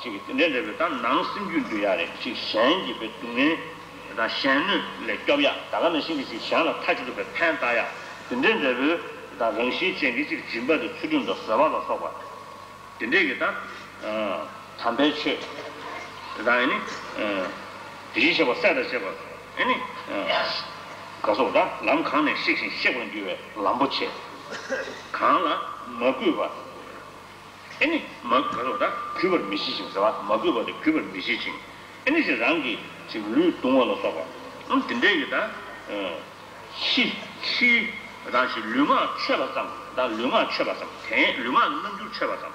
ཅིག་དེ་འདྲའི་འདྲ་བའི་ད་ནང་སེམས་རྒྱུད་འདུལ་ཡག་རེད། ཅིག་གཞན་གྱི་བའི་སྡུག་བསྔལ་དང་གཞན་གནོད་ལས་སྐྱོབ་ཡག་ད་ག་ནང་བཞིན་གྱི་ཅིག་གཞན་ལ་མཐའ་གཅིག་ཏུ་བའི་ཕན་བཏགས་ཡག་དེ་འདྲའི་འདྲ་བའི་ད་རང་བཞིན་ཅན་གྱི་ཅིག་སྦྱིན་པ་དང་ཚུལ་ཁྲིམས་དང་བཟོད་པ་ལ་སོགས་པ་དེ་འདྲའི་གི་ད་དམ་པའི་ཆོས་ད་ཨེ་ནི་དེ་བཞིན་གཤེགས་པ་སྲས་དང་བཅས་པ་ཨེ་ནི་ག་སོགས་ད་ལམ་གང་ནས་གཤེགས་ཤིང་གཤེགས་པར་འགྱུར་བའི་ལམ་པོ་ཆེ་གང་ལ་མ་གུས་པ། ཨེ་ནི་མ་གུས་པ་ད་གུས་པར་མི་བྱེད་ཅིང་ཟེར་བ། མ་གུས་པ་ད་གུས་པར་མི་བྱེད་ཅིང་། ཨེ་ནི་ཞེས་རང་གི་ཅིག་ལུས་གདུང་བ་ལ་སོགས་པ། ཨང་དེ་འདྲའི་གི་ད། ཕྱི་ཕྱི་ད་ཞིག་ལུས་ངག་ཆོད་པ་ཙམ། ད་ལུས་ངག་ཆོད་པ་ཙམ། དེ་ལུས་ངག་གི་རྣམ་འགྱུར་ཆོད་པ་ཙམ།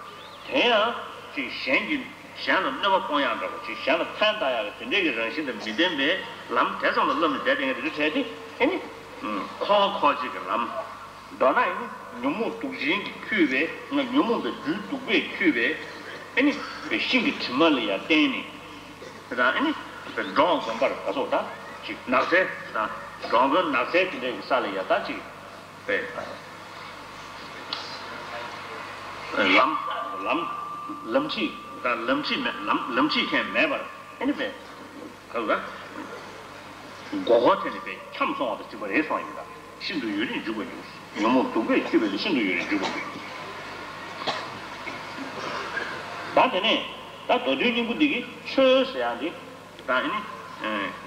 དེ་ཡང་ཅིག་གཞན་གྱི་གཞན་ལ་གནོད་པ་སྤོང་ཡག་འདྲ་བོ་ཅིག་གཞན་ལ་ཕན་བཏགས་ཡག་གི་དེ་འདྲའི་གི་རང་བཞིན་དང་མི་ལྡན་པའི་ལམ་དེ་ཙམ་ལ་བསླབས་ནས་བསྡད་བསྡད་མཁན་དེ་ཚོ་བྱས་ཏེ་ཨེ་ནི། འཁོར་བ་འཁོར་བྱེད་ཀྱི་ལམ། མདོར་ན་ཡང་ཉོན་མོངས་དུག་ཅན་གྱིས་འཁྱུད་པའི་ང་ཉོན་མོངས་པའི་སྦྲུལ་གདུག་པས་འཁྱུད་པའི་ ཨ་ནི་ཤིང་གི་གྲིབ་མ་ལ་ཡང་བརྟེན་ནས་དེ་དང་ཨ་ནི་འབྲོང་དགོན་པར་ག་སོགས་དང་ཅིག་ནགས་ཚལ་དང་འབྲོང་དགོན་ནགས་ཚལ་དེ་འདྲའི་ས་ལ་ཡང་ད་ཅིག་པའི་ལམ་ལམ་ལམ་ཁྲིད་དང་ལམ་ཁྲིད་མེད་ལམ་ལམ་ཁྲིད་མཁན་མེད་པར་ཨ་ནི་པའི་ག་ལ་མགོ་སྐོར་ཐེབས་ནས་པའི་འཁྱམས་སོང་བ་དང་གཅིག་པ་རེད་གསུངས་ཡིན་ད། ཤིན་ཏུ་ཡུན་རིང་འཇུག་པར་འགྱུར། ཉོན་མོངས་གདུག་པས་འཁྱུད་པའི་ལས་ཤིན་ཏུ་ཡུན་རིང་འཇུག་པར་འགྱུར། ད་དེ་ནས་ད་མདོ་དོན་སྙིང་པོ་འདི་གི་ཆོས་ཟེར་ཡག་འདི་ད་ཨ་ནི་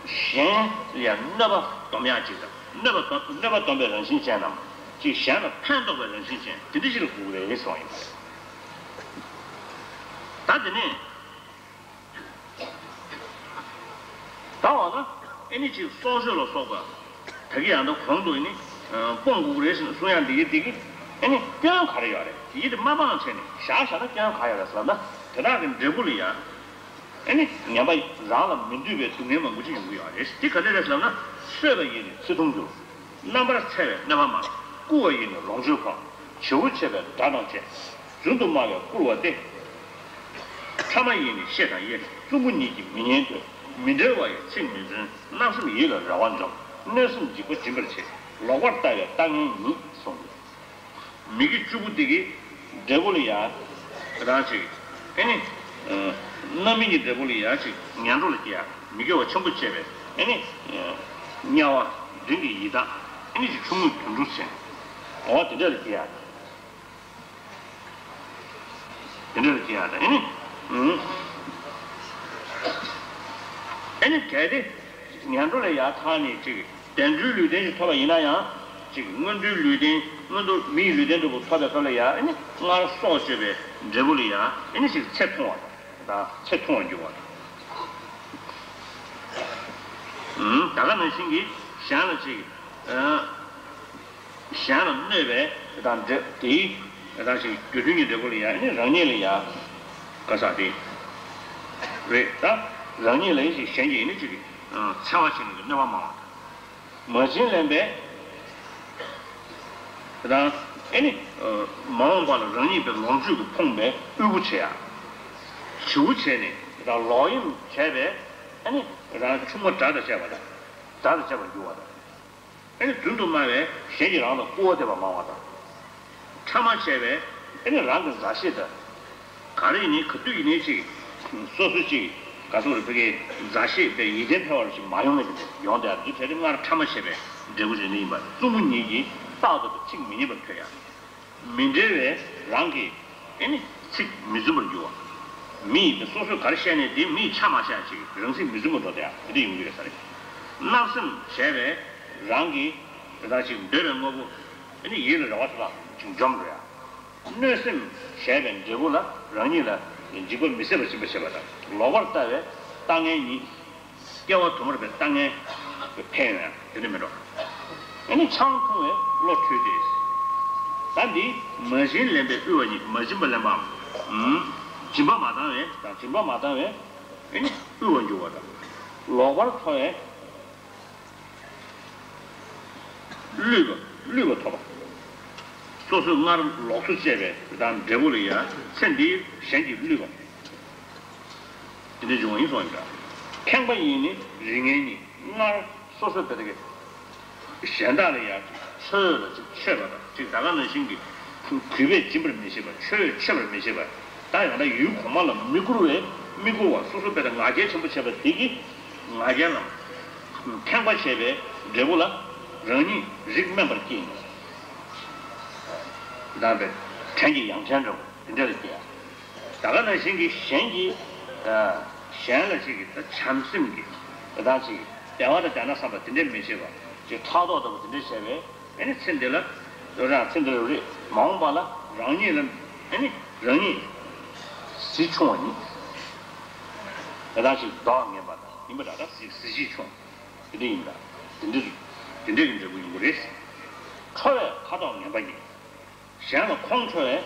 གཞན་ལ་ཡང་གནོད་པ་སྡོམ་ཡག་ཅིག་དང་གནོད་པ་སྡོམ་གནོད་པ་སྡོམ་པའི་རང་བཞིན་ཅན་ནམ་ཅིག་གཞན་ལ་ཕན་འདོགས་པའི་རང་བཞིན་ཅན་དེ་འདྲ་ཞིག་ལ་གོ་གི་རེད་གསུངས་ཡིན་པ་རེད། ད་དེ་ནས། ད་འོ་ན་ཨེ་ནི་ཅིག་སྲོག་གཅོད་ལ་སོགས་པ་ད་གི་ཡང་ད་གོང་དུ་ཨེ་ནི་སྤོང་དགོས་ཀྱི་རེད་ཟེར་གསུང་ཡག་འདི་གི་འདི་གི་ཨེ་ནི་སྐྱོན་ག་རེ་ཡོད་རེད། དེ་གི་དེ་མ་སྤངས་བྱས་ནས་བཞག་བཞག་ན་སྐྱོན་ག་ཡོད་རེད་ཟེར་ན། དེ་དག་གི་འབྲས་བུ་ལ་ཡང་ཨེ་ནི་ངན་པ་རང་ལ་མི་འདོད་པའི་སྡུག་བསྔལ་མང་པོ་ཅིག་ཡོང་གི་ཡོད་རེད། དེ་ག་འདྲ་རེད་ཟེར་ན། གསོད་པ་ཡིས་ནི་ཚེ་ཐུང་འགྱུར། རྣམ་པར་འཚེ་བས་གནོད་པ་མང་། རྐུ་བ་ཡིས་ནི་ལོངས་སྤྱོད་ཕོངས། བྱིའུ་བྱེད་པས་དགྲ་དང་བཅས། རྫུན་དུ་སྨྲ་བས་བཀུར་བ་སྟེ། ཕྲ་མ་ཡིས་ནི་བཤེས་དང་དབྱེ། བཙུན་པོ་ཉིད་ཀྱིས་མི་ཉན་འདོད། མི་འབྲལ་བ་ཡི་ཚིག་མི་བརྫུན། བརྣབ་སེམས་ཡིད་ལ་རེ་བ་འཇོམས། གནོད་སེམས་འཇིགས་པ་འབྱིན་པར་བྱེད། ལོག་པར་ལྟ་བའི་ལྟ་ངན་ཉིད་གསུངས། མི་དགེ་བཅུ་པོ་འདི་གི་འབྲས་བུ་ལ་ཡང་རང་ཅིག་ཨེ་ནི། རྣམ་སྨིན་གྱི་འབྲས་བུ་ལ་ཡང་ཅིག་ངན་འགྲོ་ལ་སྐྱེ་ཡ། མི་དགེ་བ་ཆེན་པོ་བྱས་པས་ཨེ་ནི། དམྱལ་བ་འབྲིང་གི་ཡི་དྭགས་ཨེ་ནི་ཅིག་ཆུང་ངུས་དུད་འགྲོ་བྱས། འོ་དེ་འདྲ་ལ་སྐྱེ་ཡ། དེ་འདྲ་ལ་སྐྱེ་ཡ་ད་ཨེ་ནི། ཨེ་ནི་གལ་ཏེ་ངན་འགྲོ་ལ་ཡར་ཐར་ནས་ཅིག་བདེ་འགྲོའི་ལུས་རྟེན་ཞིག་ཐོབ་པ་ཡིན་ན་ཡང་ཅིག་མངོན་མཐོའི་ལུས་རྟེན་མངོན་མཐོ་མིའི་ལུས་རྟེན་འདྲ་པོ་ཐོབ་པའི་སྐབས་ལ་ཡང་ཨེ་ནི་སྔར་སྲོག་གཅོད་པའི་འབྲས་བུ་ལ་ཡང་ཨེ་ནི་ཅིག་ཚེ་ཐུང་བ་དང་ཚེ་ཐུང་བར་འགྱུར་བ་དང་། ད་ག་ནང་བཞིན་གྱི་གཞན་ལ་ཅིག་གཞན་ལ་གནོད་པའི་དང་འབྲེལ་དེའི་དང་ཞིག་རྒྱུ་མཐུན་གྱི་འབྲས་བུ་ལ་ཡང་ནི་རང་ཉིད་ལ་ཡང་ག་ས་དེ་རེད་ད། རང་ཉིད་ལ་ཡང་ཞིག་གཞན་གྱིས་ནི་ཅིག་འཚེ་བ་བྱེད་ནས་གནོད་པ་མང་བ་དང་། མ་བྱིན་ལེན་པའི་དང་ཨེ་ནི་མ་འོངས་པ་ལ་རང་ཉིད་པའི་ལོངས་སྤྱོད་ཀྱི་ཕོངས་པའི་དབུལ་པོ་བྱེད་ཡ། བྱིའུ་བྱས་ནས་དང་ལོག་གཡེམ་བྱས་པའི་ཨེ་ནི་རང་ཆུང་མ་དགྲ་དང་བཅས་པ་དང་དགྲ་དང་བཅས་པར་འགྱུར་བ་དང་། ཨེ་ནི་རྫུན་དུ་སྨྲ་བས་གཞན་གྱིས་རང་ལ་སྐུར་བ་འདེབས་པ་མང་བ་དང་། ཕྲ་མ་བྱས་པས་ཨེ་ནི་རང་གི་མཛའ་བཤེས་དང་། ག་རེ་ཡིན་ནའི་ག་དུས་ཡིན་ནའི་ཅིག་སོ་སོ་ཅིག་ག་སོགས་རེ་ཕ་གིའི་མཛའ་བཤེས་པའི་ཡིད་བརྟན་འཕེལ་བ་ཞིག་མ་ཡོང་བའི་དེ་འདྲ་ཡོང་བསྡད་ཡ་འདི་གལ་ཏེ་སྔར་ཕྲ་མ་བྱས་པའི་འབྲས་བུ་རེད་ནི་ཡིན་པ་བཙུན་མོ་ཉིད་ཀྱིས་རྟག་ཏུ་ཚིག་མི་སྙན་པར་ཐོས་ཡ། མི་འབྲལ་བས་རང་གི་ཨེ་ནི་ཚིག་མི་བརྫུན་པར་འགྱུར་བ། མི་ཡིས་སོ་སོས་ག་རེ་བཤད་ནའི་དེ་མི་ཡིས་ཆ་མ་བཞག་ཅིག་རང་ཚིག་མི་བརྫུན་པར་འགྲོ་བསྡད་ཡ་དེ་འདྲ་ཡོང་གི་རེད་ས་རེད། བརྣབ་སེམས་བྱས་པས་རང་གི་རང་ཅིག་འདོད་པའི་དངོས་པོ་ཨེ་ནི་ཡིད་ལ་རེ་བ་དེ་དག་ཅིག་འཇོམས་འགྲོ་ཡ། གནོད་སེམས་བྱས་པའི་འབྲས་བུ་ལ་རང་ཉིད་ལ་འཇིགས་པ་མི་སྲིད་པར་སྦྱིན་པ་བྱེད་པ་དང་ལོག་པར་ལྟ་བའི་ལྟ་ངན་ཉིད། སྐྱེ་བ་དུ་མར་པའི་ལྟ་ངན་འཕེལ་ཡོང་ཡང་དེ་འདྲ་མི་འགྲོ། ཨེ་ནི་ཆང་འཐུང་བས་བློ་འཁྲུལ་ཏེ། ད་འདི་མ་བྱིན་ལེན་པའི་དབུལ་བ་ཉིད། མ་བྱིན་པ་ལེན་པའམ། སྦྱིན་པ་མ་བཏང་བས་དང་སྦྱིན་པ་མ་བཏང་བས་ཨེ་ནི་དབུལ་བར་འགྱུར་བ་དང་། ལོག་པར་འཚོ་བས། བསླུས་པ་བསླུས་པ་ཐོབ་པ། སོ་སོས་སྔར་ལོགས་སུ་སྤྱད་པའི་དང་འབྲས་བུ་ལ་ཡང་ཚེ་འདིའི་གཞན་གྱིས་བསླུས་པ། དེ་འདྲ་འབྱུང་བ་ཡིན་གསུངས་ཡིན་པ། ཁེངས་པ་ཡིས་ནི་རིགས་ངན་ཉིད། སྔར་སོ་སོའི་བེ་ཏ་གི་གཞན་དག་ལ་ཡང་ཆོས་ལ་ཅིག་མཆོད་པ་དང་ཅིག་ད་ག་ནང་བཞིན་གྱི་གུས་པས་སྦྱིན་པར་མི་བྱེད་པ། ཆོས་མཆོད་པར་མི་བྱེད་པ། ད་ཡང་ན་ཡུལ་གོང་མ་ལ་མི་བཀུར་བས་མི་བཀུར་བ། སོ་སོ་བེ་ཏ་ང་རྒྱལ་ཆེན་པོ་བྱས་པ་དེ་གིས་ང་རྒྱལ་ལ་ཁེངས་པ་བྱས་པའི་འབྲས་བུ་ལ་རང་ཉིད་རིགས་དམན་པར་སྐྱེས་ནས་ལྡན་པའི་བྲན་གྱི་ཡང་བྲན་འདྲ་བོ་དེ་འདྲ་ལ་སྐྱེ། ད་ག་ནང་བཞིན་གྱི་གཞན་གྱིས་གཞན་ལ་ཅིག་གིས་བྱམས་སེམས་ཀྱིས་དེ་དག་ཅིག་བདེ་བ་དང་ལྡན་ན་བསམ་པ་དེ་འདྲ་མི་བྱེད་པ་ཅིག་ཕྲག་དོག་ལྟ་བུ་དེ་འདྲ་བྱས་པས། ཨ་ནི་ཚེ་འདི་ལ་རང་ཚེ་འདི་ལ་རེད། མ་འོངས་པ་ལ་རང་ཉིད་ལ་ཨ་ནི་རང་ཉིད་གཟི་ཆུང་བ་ཉིད། དེ་དག་ཅིག་བདག་ངན་པ་དང་ཡིན་པ་འདྲ་ད་གཟི་གཟི་བརྗིད་ཆུང་དེ་འདྲ་ཡིན་པ་དེ་འདྲ་དེ་འདྲ་གི་འབྲས་བུ་ཡོང་གི་རེད། ཁྲོ་བའི་ཁ་དོག་ངན་པ་ཉིད། གཞན་ལ་ཁོང་ཁྲོ་བས་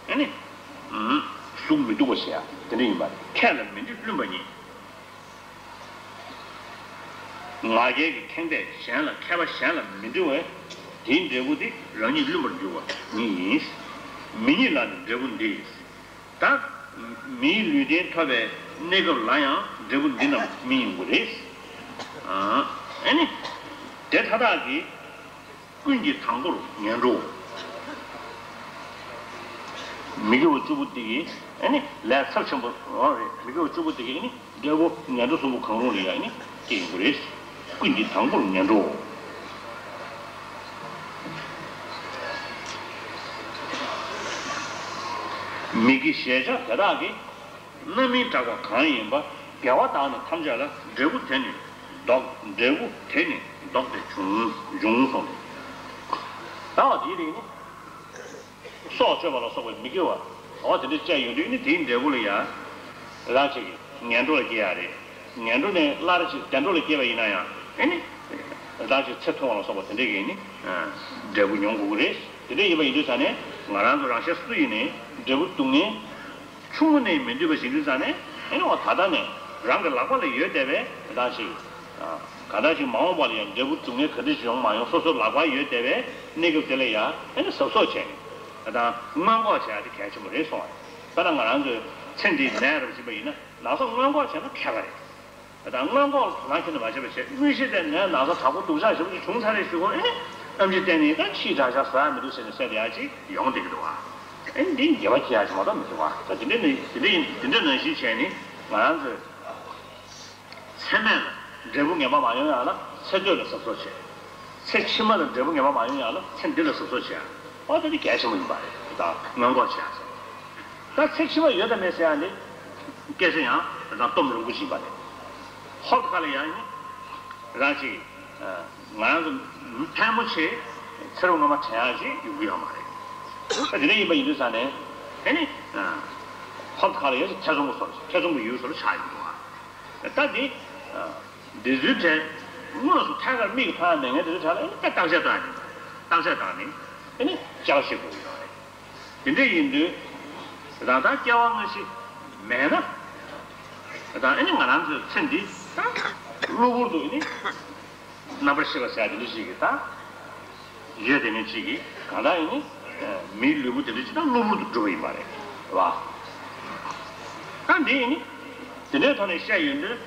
ཨ་ནི་གཟུགས་མི་སྡུག་པ་བྱེད་ཡ་དེ་འདྲ་ཡིན་པ། ཁས་ལ་མི་འདྲི་བླུན་པ་ཉིད། ང་རྒྱལ་གྱི་ཁེངས་པས་གཞན་ལ་མཁས་པ་གཞན་ལ་མི་འདྲི་བས་དེའི་འབྲས་བུ་དེ་རང་ཉིད་བླུན་པར་འགྱུར་བ་ཉིད་ཡིན། མི་ཉིད་ལ་ནི་འབྲས་བུ་འདི་ཡིས། ད་ མིའི་ལུས་རྟེན་ཐོབ་པའི་གནས་སྐབས་ལ་ཡང་འབྲས་བུ་འདི་རྣམས་སྨིན་ཡོང་གི་རེད། ཨ་ནི། དེ་མཐའ་དག་གིས། ཀུན་གྱི་དང་པོར་ངན་འགྲོ། མི་དགེ་བ་བཅུ་པོ་འདི་གིས་ཨ་ནི་ལས་ཚབས་ཆེན་པོ་རེད། མི་དགེ་བ་བཅུ་པོ་འདི་གིས་ཨ་ནི་འབྲས་བུ་ངན་འགྲོ་གསུམ་པོ་གང་རུང་ལ་ཡང་ཨ་ནི་སྐྱེ་ཡོང་གི་རེད། ཀུན་གྱི་དང་པོར་ངན་འགྲོ། མིག་གི་ཞལ་ཆ་དེ་དག་གིས། རྣམ་སྨིན་གྲགས་པ་གང་ཡིན་པ། དགེ་བ་དག་ནི་ཐམས་ཅད་ལ། འབྲས་བུ་དེ་ནི་ལྡོག་འབྲས་བུ་དེ་ནི་ལྡོག་སྟེ་འབྱུང་འབྱུང་གསུངས། ད་བ་དེའི་རིགས་ནི། སྲོག་གཅོད་པ་ལ་སོགས་པའི་མི་དགེ་བ། འོ་དེ་འདྲ་བཅས་ཡོང་དུས་ནི་དེའི་འབྲས་བུ་ལ་ཡང་། རང་ཅིག་ངན་འགྲོ་ལ་སྐྱེ་ཡ་རེད། ངན་འགྲོ་ནས་སླར་ཅིག་བདེ་འགྲོ་ལ་སྐྱེས་པ་ཡིན་ན་ཡང་ཨེ་ནི། རང་ཅིག་ཚེ་ཐུང་བ་ལ་སོགས་པ་དེ་འདྲ་གི་ནི། འབྲས་བུ་མྱོང་དགོས་ཀྱི་རེད། དེ་འདྲ་ཡིན་པ་ཡིན་དུས་ཙང་ནས་ང་རང་ཚོ་རང་གཞན་སུ་ཡིན་ནའི་འབྲས་བུ་སྡུག་བསྔལ། ཆུང་ངུ་ནས་མི་འདོད་པ་ཞིག་འདུག་ཙང་ནས་ཨེ་ནི་འོ་ད་ལྟ་ནས་རང་གི་ལག་པ་ལ་ཡོད་བསྡད་པའི་ད་ཞིག་ག་ད་ཞིག་མ་འོངས་པ་ལ་ཡང་འབྲས་བུ་སྡུག་བསྔལ་ག་འདྲ་ཞིག་ཡོང་མ་ཡོང་སོ་སོ་ལག་པ་ཡོད་བསྡད་པའི་གནས་སྐབས་དེ་ལ་ཡང་ཨེ་ནི་གཟབ་གཟབ་བྱས་ནས་ད་སྔོན་འགོག་བྱས་ཏེ་གལ་ཆེན་པོ་རེད་གསུངས་པ་རེད། ད་ལྟ་ང་རང་ཚོའི་ཚེ་འདིའི་ནད་རབ་ཕྱིན་པ་ཡིན་ན་ན་ཚ་སྔོན་འགོག་བྱས་ན་ཁེ་བ་རེད། ད་སྔོན་འགོག་ལ་དོ་སྣང་ཁྱོན་ནས་མ་བྱས་པ་བྱས་དངོས་གཞི་དེ་ནད་ན་ཚ་དྲག་པོ་སྡུག་ཅག་ཞེ་པོ་ཅིག་བྱུང་ཚར་རེ་ཞུ་གོ་ཨེ་ནི་ཨེམ་ཆི་བསྟན་ནས་ད་ཕྱིའི་དྲག་ཆ་བཟོ་ཡ་མི་འདུག་ཟེར་ནས་བསད་བསྡད་ཡ་ཅིག་ཡོང་བསྡད་ཀྱི་འདུག་བ། ཨེ་ནི་འདི་འགྱེལ་བ་ཁྱེར་ཡ་ཅིག་མ་གཏོགས་མི་འདུག་བ། ད་དེ་འདྲ་ནི་དེ་འདྲ་ཡིན་དེ་འདྲ་ནང་བཞིན་བྱས་ནས་ང་རང་ཚོས་ཚེ་སྨད་ལ་འབྲས་བུ་ངན་པ་མ་ཡོང་ཡ་ལ་ཚེ་སྟོད་ལ་གཟབ་གཟབ་བྱས། ཚེ་ཕྱི་མ་ལ་འབྲས་བུ་ངན་པ་མ་ཡོང་ཡ་ལ་ཚེ་འདི་ལ་གཟབ་གཟབ་བྱས། ཨོ་ད་འདི་གལ་ཆེན་པོ་ཡིན་པ་རེད། ད་སྔོན་འགོག་བྱས་ཟེར། ད་ཚེ་ཕྱི་མ་ཡོད་དང་མེད་ཟེར་ཡ་ནི། སྐད་ཆ་ཡང་ད་སྟོབས་རིང་པོ་ཞིག་ཡིན་པ་རེད། ཧོབ་ཁ་ལ་ཡང་ནི། རང་ཅིག་ང་རང་ཚོ་མི་ཕལ་མོ་ཆེ་ཚེ་རབས་སྔ་མ་དྲན་ཡག་ཅིག་ཡོང་གི་ཡོད་མ་རེད། ད་དེ་འདྲ་ཡིན་པ་ཡིན་དུས་ཙང་ནས་ཨེ་ནི། ཧོབ་ཁ་ལ་ཡང་ཅིག་ཐེ་ཚོམ་པོ་བཟོ་ཐེ་ཚོམ་པོ་ཡོད་བཟོ་འདྲ་ཆགས་ཡོང་གི་འདུག་ཨ། ད་འདི། འདི་ཚོའི་གྲས། དངོས་སུ་ཐད་ཀར་མིག་གིས་མཐོང་ཡ་མེད་མཁན་དེ་ཚོའི་གྲས་ལ་ཨེ་ནི་བརྟག་དཔྱད་བཏང་ནས། བརྟག་དཔྱད་བཏང་ནས་ཨེ་ནི་དཔྱད་པ་བྱེད་དགོས་ཀྱི་ཡོད་རེད། དེ་འདྲ་ཡིན་དུས། རང་ལྟར་སྐྱེ་བ་སྔ་ཕྱི་མེད་ན། ད་ཨེ་ནི་ང་རང་ཚོའི་ཚེ་འདི་ད་གློ་བུར་དུ་ཨེ་ནི་རྣམ་པར་ཤེས་པ་ཟེར་ཡ་དེ་འདྲ་ཞིག་གིས་ད་ཡོད་དེ་ནི་ཅིག་གིས་གང་ལྟར་ཨེ་ནི་མིའི་ལུས་པོ་དེ་འདྲ་ཅིག་ད་གློ་བུར་དུ་འགྲུབ་པ་ཡིན་པ་རེད་བ། ད་འདི་ཨེ་ནི་དེ་འདྲའི་ཐོག་ནས་བཤད་ཡོང་དུས།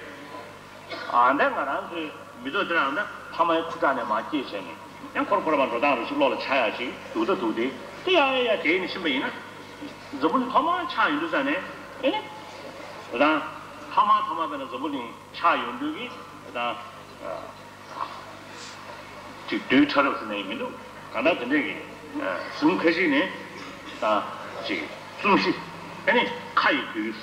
ཨ་འདས་ང་རང་ཚོའི་མི་ཚོགས་འདི་རང་ད་ཕ་མའི་ཁུ་ཁྲག་ནས་མར་སྐྱེས་བྱས་ནས་ཡང་འཁོར་འཁོར་བ་འགྲོ་སྟངས་རུ་ཞིག་བློ་ལ་འཆར་ཡག་ཅིག་འདུག་ད་འདུག་སྟེ་དེ་ཡ་ཡ་ཡ་དེ་ནས་ཕྱིན་པ་ཡིན་ན། འཛམ་བུ་གླིང་ཐོག་མར་ཆགས་ཡོང་དུས་ཙང་ནས་ཨེ་ནི། ད་ཐོག་མར་ཐོག་མར་དཔེར་ན་འཛམ་བུ་གླིང་ཆགས་ཡོང་དུས་ཀྱི་ད་ཅིག་རྡུལ་ཕྲ་རབ་ཟེར་ནས་མི་འདུག་གང་ལྟར་དེ་འདྲས་ཀྱི་ཟུར་ཁ་ཅིག་ནས་ད་ཅིག་གསུམ་བཞི་ཨེ་ནི་ཁ་ཡི་རྡུལ།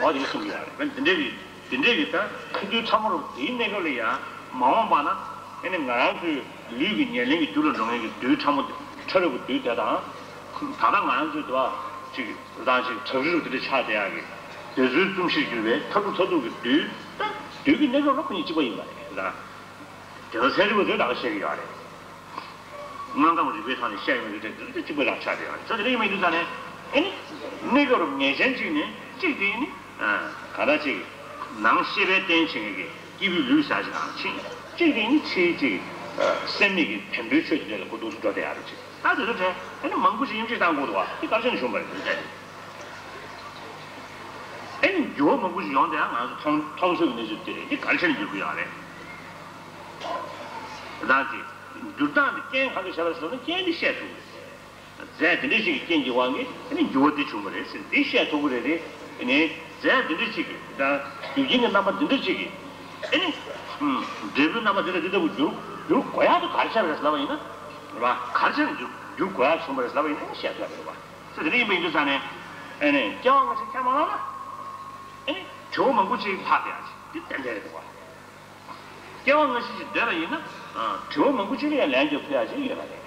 འོ་དེ་གསུང་གི་ཡོད་རེད། འདི་འདྲའི་གི་འདི་འདྲའི་གི་ད་ཁ་རྡུལ་ཕྲ་མོ་རུ་དེའི་གནས་སྐབས་ལ་ཡང་མ་འོངས་པ་ན་ཨེ་ནི་ང་རང་ཚོའི་ལུས་ཀྱི་ཉེར་ལེན་གྱི་རྒྱུ་ལ་འགྲོ་མཁན་གྱི་རྡུལ་ཕྲ་མོ་ཕྲ་རབ་ཀྱི་རྡུལ་དེ་དང་། ད་ལྟ་ང་རང་ཚོའི་དུ་བ་ཅིག་རང་ཅིག་བྲག་རི་རུ་དེ་འདྲ་ཆགས་བསྡད་ཡག་གི་དེ་ཚོའི་གཙུམ་གཞིར་གྱུར་པའི་མཐའ་ཐུག་མཐའ་ཐུག་གི་རྡུལ་ད་རྡུལ་གྱི་གནས་སྐབས་ལ་ཁོ་གཉིས་གཅིག་པ་ཡིན་པ་རེད་ད། དེ་ཚོ་ཚན་རིག་པ་ཚོས་ད་ག་བཤད་ཀྱི་ཡོད་རེད། དངོས་ཁམས་རིག་པའི་ཐོག་ནས་བཤད་ཡོང་དུས་དེ་དེ་གཅིག་པ་ལ་ཆགས་བསྡད་ཡོད་རེད། ད་དེ་འདྲ་ཡིན་པ་ཡིན་དུས་ཙང་ནས་ཨེ་ནི་གནས་སྐབས་རུ་ངེས་ཅན་གཅིག་ནས་གཅིག་དེ་ནི་ག་འདྲ་ཅིག་ནང་ཤེས་པའི་རྟེན་བྱེད་མཁན་གྱི་སྐྱེས་བུའི་ལུས་ཟེར་ཞིག་དང་ཕྱིན་གཅིག་དེ་ནི་ཕྱིའི་ཅིག་སེམས་མེད་ཀྱི་བེམ་པོའི་ཆོས་དེ་འདྲ་ལ་གོ་འདུག་སུ་འགྲོ་བསྡད་ཡག་རེད་ཅིག་ད་དེ་ཚོ་དྲན་ཨེ་ནི་མང་པོ་ཞིག་ཡིད་ཆེས་བཏང་དགོས་འདུག་བ་དེ་ག་རེ་བྱས་ནས་བྱུང་བ་རེད་དེ་ཚོ་ཨེ་ནི་འགྱུར་བ་མང་པོ་ཞིག་ཡོང་བསྡད་ཡག་ང་ཚོ་མཐོང་མཐོང་ཚོད་ཀྱི་གནས་ཚུལ་དེ་རེད། འདི་ག་རེ་བྱས་ནས་འགྱུར་དགོས་ཡག་རེད། ད་དེ། འགྱུར་སྟངས་དེ་རྐྱེན་གང་གིས་བྱས་པ་ཟེར་ན་རྐྱེན་དེ་བཤད་ཐུབ་ཀྱི་རེད། རྫས་དེ་འདྲ་ཞིག་གི་རྐྱེན་གྱི་དབང་གིས་ཨ་ནི་འགྱུར་བ་དེ་བྱུང་བ་རེད་ཟེར་འདི་བཤད་ཐུབ་ཀྱི་རེད་དེ། ཨ་ནི་རྫས་དེ་འདྲ་ཞིག་གིས་ད་རྒྱུ་རྐྱེན་གྱི་རྣམ་པ་དེ་འདྲ་ཞིག་གིས་ཨ་ནི་འབྲས་བུའི་རྣམ་པ་དེ་འདྲ་འདི་ལྟ་བུ་འགྱུར་འགྱུར་དགོས་ཡག་དེ་ག་རེ་བྱས་པ་རེད་ཟེར་ལབ་པ་ཡིན་ན་རེད་པ། ག་རེ་བྱས་ནས་འགྱུར་འགྱུར་དགོས་ཡག་བྱུང་བ་རེད་ཟེར་ལབ་པ་ཡིན་ན་ཨ་ནི་བཤད་ཐུབ་ཡག་རེད་པ། ཟེར་དེ་འདྲ་ཡིན་པ་ཡིན་དུས་ཙང་ནས་ཨ་ནི་སྐྱེ་བ་སྔ་ཕྱི་ཁས་མ་བླངས་ན་ཨ་ནི་དྲི་བ་མང་པོ་ཅིག་ལྷག་བསྡད་ཡག་ཅིག་དེ་ཏན་ཏན་རེད་འདུག་པ། སྐྱེ་བ་སྔ་ཕྱི་ཞིག་བསྡད་པ་ཡིན་ན། དྲི་བ་མང་པོ་ཅིག་ལ་ཡང་ལན་རྒྱག་ཐུབ་ཡག་ཅིག་ཡོད་པ་རེད།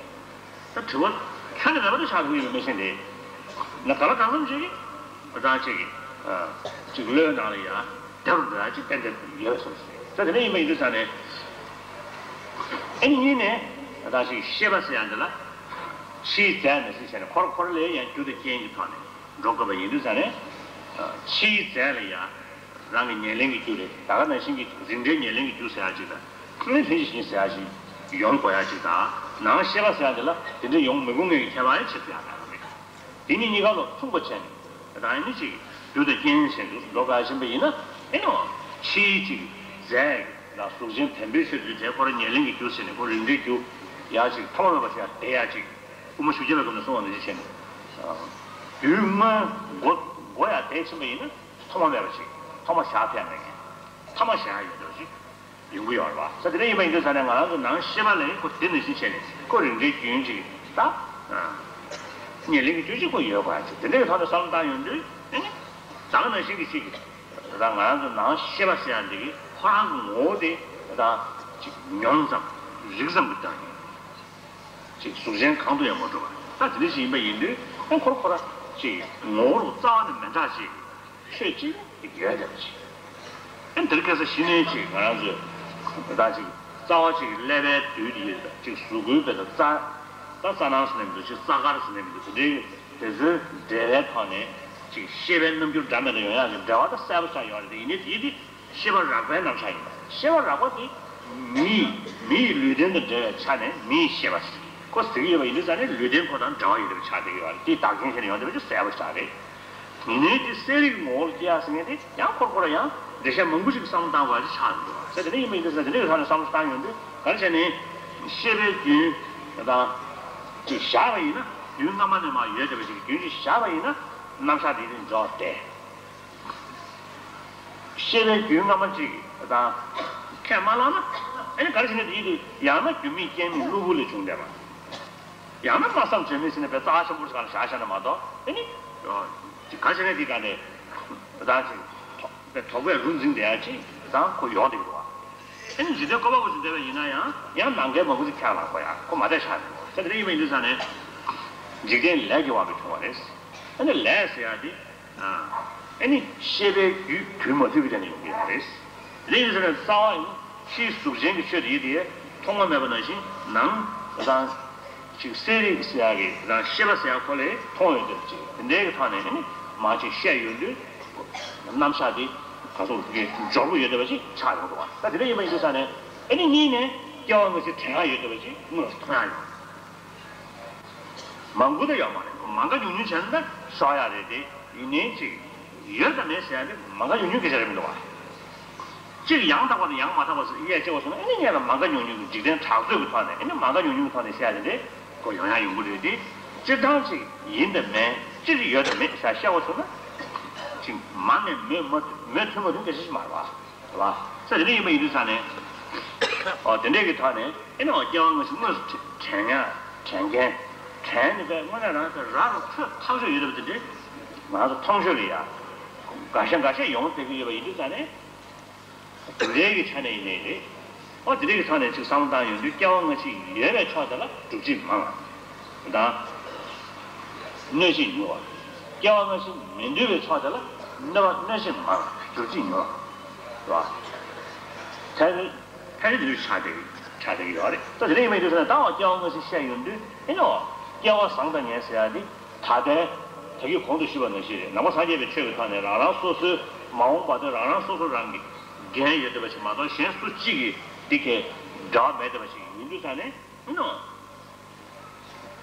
ད་དྲི་བ་ཁྱོན་ནས་མེད་པ་དེ་ཆགས་ཐུབ་ཡོད་པའི་མི་ཤེས་འདི། ང་ག་ལ་གང་འཚམ་ཅིག་གིས་ད་ཅིག་གིས་ཅིག་བློའི་ནང་ལ་ཡང་བསྡད་རུང་འདོད་ཡག་ཅིག་ཏན་ཏན་ཡོད་པ་སོང་ཟེར། ད་དེ་འདྲ་ཡིན་པ་ཡིན་དུས་ཙང་ནས། ཨ་ནི་གཉིས་ནས་ད་ཅིག་ཤེས་པ་ཟེར་ཡག་འདི་ལ་ཕྱིའི་རྫས་མེད་ཟེར་བྱས་ནས་འཁོར་འཁོར་ལ་ཡང་རྒྱུ་དང་རྐྱེན་གྱི་ཐོག་ནས་འགྲོ་དགོས་པ་ཡིན་དུས་ཙང་ནས། ཕྱིའི་རྫས་ལ་ཡང་། རང་གི་ཉེར་ལེན་གྱི་རྒྱུ་རེད། ད་ག་ནང་བཞིན་གྱི་འཛིན་གྲྭའི་ཉེར་ལེན་གྱི་རྒྱུ་ཟེར་ཡག་ཅིག་དང་། ལྷན་ཅིག་ཞིག་ཟེར་ཡག་ཅིག་ཡོང་དགོས་ཡག་ཅིག་དང་། ནང་ཤེས་པ་ཟེར་ཡག་འདི་ལ་དེ་འདྲ་ཡོང་མི་དགོས་ངེས་ཀྱི་ཁྱད་པར་ཡང་ཕྱེ་ཐུབ་ཡག་ག་རེ་རེད། དེ་གཉིས་གཉིས་ཀ་ལ་མཚུངས་པ་བྱས་ནས་ད་ཡིན་ནི་ཅིག་ རྒྱུ་དང་རྐྱེན་བྱས་འདུག་འགྲོ་ག་ཕྱིན་པ་ཡིན་ན་ཨེ་ནོ། ཕྱིའི་ཅིག་རྫས་ལ་གཟུགས་ཅན་བེམ་པོའི་ཆོས་དེ་རྫས་ཁོ་རང་ཉེར་ལེན་གྱི་རྒྱུ་ཟེར་ནས་ཁོ་རིགས་འགྲེའི་རྒྱུ་ཡ་ཅིག་ཐོག་མ་མེད་པ་ཞིག་ཡ་དེ་ཡ་ཅིག་དབུ་མ་ཞུ་རྒྱལ་བའི་སྐབས་ནས་གསུངས་པ་ནང་བཞིན་བྱས་ནས། རྒྱུའི་དངོས་མགོ་མགོ་ཡ་དེ་ཕྱིན་པ་ཡིན་ན་ཐོག་མ་མེད་པ་ཞིག་ཐོག་མ་བཞག་ཕེབས་མེད་མཁན་ཐ་མ་བཞག་ཡོད་འདྲ་ཞིག་ཡོང་གི་ཡོད་རེད་བ། ས་དེ་འདྲ་ཡིན་པ་ཡིན་དུས་ས་ནས་ང་རང་ཚོ་ནང་ཤེས་པ་ལ་ཁོ་དེ་ནང་བཞིན་བྱས་ནས་ཁོ་རིགས་འགྲེའི་རྒྱུན་ཅིག་ད། ཉེར་ལེན་གྱི་རྒྱུ་གཅིག་པོ་ཡོད་པ་ཅིག་དེ་འདྲའི་ཐོག་ནས་བསམ་བློ་བཏང་ཡོང་དུས་ཨེ་ནི། ད་ག་ནང་བཞིན་གྱི་ཅིག་ད་ང་རང་ཚོ་ནང་ཤེས་པ་ཟེར་ཡ་འདི་གི་ཁོ་རང་གི་ངོ་བོ་དེ་ད་ཅིག་མྱོང་ཙམ་རིག་ཙམ་གྱི་སྟེང་ནས་ཅིག་གཟུགས་ཅན་གང་དུ་ཡང་མ་གྲུབ་པ་ད་དེ་འདྲ་ཞིག་ཡིན་པ་ཡིན་དུས་ཨེ་ཁོ་ར་ཁོ་ར་ཅིག་ངོ་བོ་རྩ་བ་ནས་མི་འདྲ་ཅིག་ཆོས་གཅིག་ཡོད་བསྡད་པ་ཅིག་ཨ་འདིར་ཁ་སང་གཞི་ནས་ཅིག་ང་རང་ཚོས་ད་ཅིག་རྩ་བ་ཅིག་ཀླད་པའི་འདུས་ཏེ་ཡོད་པ་ཅིག་གཟུགས་སྐུའི་བེ་ད་རྩ་ད་རྩ་སྣང་ཟེར་ནས་མི་འདུག་ཅིག་རྩ་དཀར་ཟེར་ནས་མི་འདུག་དེ་འདྲའི་དེ་ཚོའི་འབྲེལ་བའི་ཐོག་ནས་ཅིག་ཤེས་པའི་རྣམ་འགྱུར་འདྲ་མེད་དུ་ཡོང་ཡག་གི་འབྲེལ་བ་ད་གསལ་པོ་ཆགས་ཡོད་རེད། དེ་ཡིན་ནའི་དེ་དེ་ཤེས་པ་རགས་པའི་རྣམ་གཞག་ཡིན་པ་ཤེས་པ་རགས་པ་དེ་མི་ཡི་མི་ཡི་ལུས་རྟེན་དང་འབྲེལ་བའི་ཆ་ནས་མི་ཡི་ཤེས་པ་ཁོ་ཟེར་གྱི་ཡོད་པ་ཡིན་དུས་ཙང་ནས་ལུས་རྟེན་ཁོ་དང་འབྲེལ་བ་ཡོད་པ་ཆགས་བསྡད་ཀྱི་ཡོད་རེད། དེ་བདག་རྐྱེན་བྱས་ནས་ཡོང་བསྡད་པ་ཅིག་གསལ་པོ་ཆགས་རེད། ཡིན་ནའི་དེ་གསལ་རིག་ངོ་བོར་སྐྱེ་ཡག་ཟེར་མཁན་དེ་ཡང་ཁོ་ར་ཁོ་ར་ཡང་འགྲེལ་བཤད་མང་པོ་ཞིག་བསམ་བློ་བཏང་དགོས་པ་ཞིག་ཆགས་འདུག་ཟེར་དེ་འདྲ་ཡིན་པ་ཡིན་དུས་ཙང་དེ་འདྲའི་ཐོག་ནས་བསམ་བློ་བཏང་ཡོང་དུས་ག་རེ་བྱས་ནས་ཤེས་པའི་རྒྱུན་དང་ཅིག་བཞག་པ་ཡིན་ན་རྒྱུན་སྔ་མ་ནས་མར་ཡོད་བསྡད་པ་ཞིག་རྒྱུན་ཅིག་བཞག་པ་ཡིན་ན་རྣམ་གཞག་དེ་ནི་འཇོག་སྟེ། ཤེས་པའི་རྒྱུན་སྔ་མ་ཅིག་དང་ཁས་མ་བླངས་ན་ཨ་ནི་ག་རེ་བྱས་ནས་དེ་ཡིན་དུས་ཡང་ན་རྒྱུ་མེད་རྐྱེན་མེད་གློ་བུར་ལས་བྱུང་བསྡད་པ། ཡང་ན་སྨྲ་བསམ་བརྗོད་མེད་ཟེར་ནས་པའི་རྩ་བ་ཆེན་པོ་ཞིག་ལ་བཞག་བཞག་ན་མ་གཏོགས་ཨེ་ནི། ཅིག་ག་ཞིག་ནས་དེ་ག་ནས་ད་ཅིག་དོགས་པའི་རུ་འཛིང་བསྡད་ཡ་ཅིག་དང་ཁོ་ཡོང་བསྡད་ཀྱི་འདུག་བ། ཨེ་ནི་འཇིག་རྟེན་བཀོད་པ་པོ་ཞིག་བསྡད་པ་ཡིན་ན་ཡང་ཡང་ནམ་མཁའི་མང་པོ་ཞིག་ཁྱེར་ལ་ཁོ་ཡ་ཁོ་མ་བསྡད་ཆགས་འདུག་བ། ས་དེ་འདྲ་ཡིན་པ་ཡིན་དུས་ས་ནས་འཇིག་རྟེན་ལས་ཀྱི་དབང་གིས་བྱུང་བ་རེད། ཨེ་ནི་ལས་ཟེར་ཡ་དེ་ཨེ་ནི་ཤེས་པའི་རྒྱུད་དུས་མ་ཐུག་གི་དེ་ནས་ཡོང་གི་ཡོད་རེད། དེ་ཡིན་ཟེར་ན་རྩ་བ་ཡིན་ཕྱིའི་གཟུགས་ཅན་གྱི་ཆོས་དེ་ཡིན་དེ་ཐོག་མ་མེད་པ་ནང་བཞིན་ནང་དང་ཅིག་གསལ་རིག་ཟེར་ཡག་གི་དང་ཤེས་པ་ཟེར་ཡག་ཁོ་ལས་མཐོང་ཡོད་དེ་ཅིག་དེ་འདྲའི་གི་ཐོག་ནས་ཨེ་ནི་མ་ཅིག་བཤད་ཡོད་དུས་རྣམ་གཞག་དེ་ག་སོགས་ཀྱི་འབྱོར་པོ་ཡོད་བསྡད་པ་ཅིག་ཆགས་ཡོང་འདུག་བ། ད་དེ་འདྲ་ཡིན་པ་ཡིན་དུས་ས་ནས་ཨེ་ནི་གཉིས་ནས་སྐྱེ་བ་སྔ་ཕྱི་དྲན་ཡག་ཡོད་བསྡད་པ་ཅིག་དངོས་སུ་མཐོང་ཡག་ཡོད། མང་པོ་ད་ཡོད་མ་རེད། མང་ག་ཉུང་ཉུང་བྱས་ན་ད་ཤོར་ཡག་རེད་དེ། ཡིན་ནའི་ཅིག་ཡོད་དང་མེད་ཟེར་ཡག་དེ་མང་ག་ཉུང་ཉུང་སྐད་ཆ་རེད་མི་འདུག་བ། གཅིག་ཡང་དག་པ་དང་ཡང་མ་དག་པ་ཟེར་དབྱེ་དཔྱད་པ་སོང་ན་ཨེ་ནི་སྔོན་ལ་མང་ག་ཉུང་ཉུང་གི་འཇིག་རྟེན་གྲགས་ཚོད་ཀྱི་ཐོག་ནས་ཨེ་ནི་མང་ག་ཉུང་ཉུང་གི་ཐོག་ནས་བཤད་ཡག་དེ་འདྲས་ཁོ་ཡོང་ཡག་ཡོང་གི་རེད་དེ། སྤྱིར་བཏང་ཅིག་ཡིན་དང་མིན་སྤྱིར་ཡོད་དང་མེད་ཟེར་བཤད་པ་སོང་ན་ཅིག་མ་ནས་མོས་མ་མོས་མཐུན་མ་མཐུན་སྐད་ཆ་ཞིག་མ་རེད་བ། རེད་བ། ས་དེ་འདྲ་ཡིན་པ་ཡིན་དུས་ས་ནས། ཨོ་དེ་འདྲས་ཀྱི་ཐོག་ནས་ཨེ་ནི་ཨོ་སྐྱེ་བ་སྔ་ཕྱི་དངོས་སུ་དྲན་ཡག་དྲན་མཁན་དྲན་ནས་པས་དངོས་གནས་རང་གི་ར་རུ་ཐོས་ཐག་ཆོད་ཡོད་པ་དེ་འདྲས་ང་ཚོ་མཐོང་ཆོས་ལ་ཡ། འགའ་ཤས་འགའ་ཤས་ཡོང་བསྡད་ཀྱི་ཡོད་པ་ཡིན་དུས་ས་ནས། དེ་འདྲའི་གི་ཆ་ནས་ཡིན་ནའི་རེད། ཨོ་དེ་འདྲའི་གི་ཐོག་ནས་ཅིག་བསམ་བློ་བཏང་ཡོང་དུས་སྐྱེ་བ་སྔ་ཕྱི་ཡོད་པའི་ཕྱོགས་དེ་ལ་སྒྲུབ་བྱེད་མང་བ་དང་། གནོད་བྱེད་ཉུང་བ། སྐྱེ་བ་སྔ་ཕྱི་མི་འདུས་པའི་ཕྱོགས་དེ་ལ་གནོད་པ་གནོད་བྱེད་མང་བ་སྒྲུབ་བྱེད་ཉུང་བ། རེད་བ། ད་ནི་ཕན་ཚུན་དུ་ཆགས་བསྡད་ཆགས་བསྡད་ཀྱི་ཡོད་རེད། ད་དེ་འདྲ་ཡིན་པའི་དུས་ཚོད་ནས་ད་བར་སྐྱེ་བ་སྔ་ཕྱི་བཤད་ཡོང་དུས་ཨེ་ནོ། སྐལ་བ་བཟང་དང་ངན་ཟེར་ཡ་དེ་ད་ལྟའི་ད་གིན་གོང་དུ་ཞུས་པ་ནང་བཞིན་རེད། ནང་པ་སངས་རྒྱས་པའི་ཆོས་ཀྱི་ཐོག་ནས་རང་རང་སོ་སོའི་མ་འོངས་པ་དེ་རང་རང་སོ་སོ་རང་གི་འགན་ཡོད་བསྡད་པ་ཞིག་མ་གཏོགས་གཞན་སུ་གཅིག་གིས་འདི་གའི་འབྲེལ་བ་མེད་བསྡད་པ་ཞིག་ཡིན་དུས་ཙང་ནས་ཨེ་ནོ།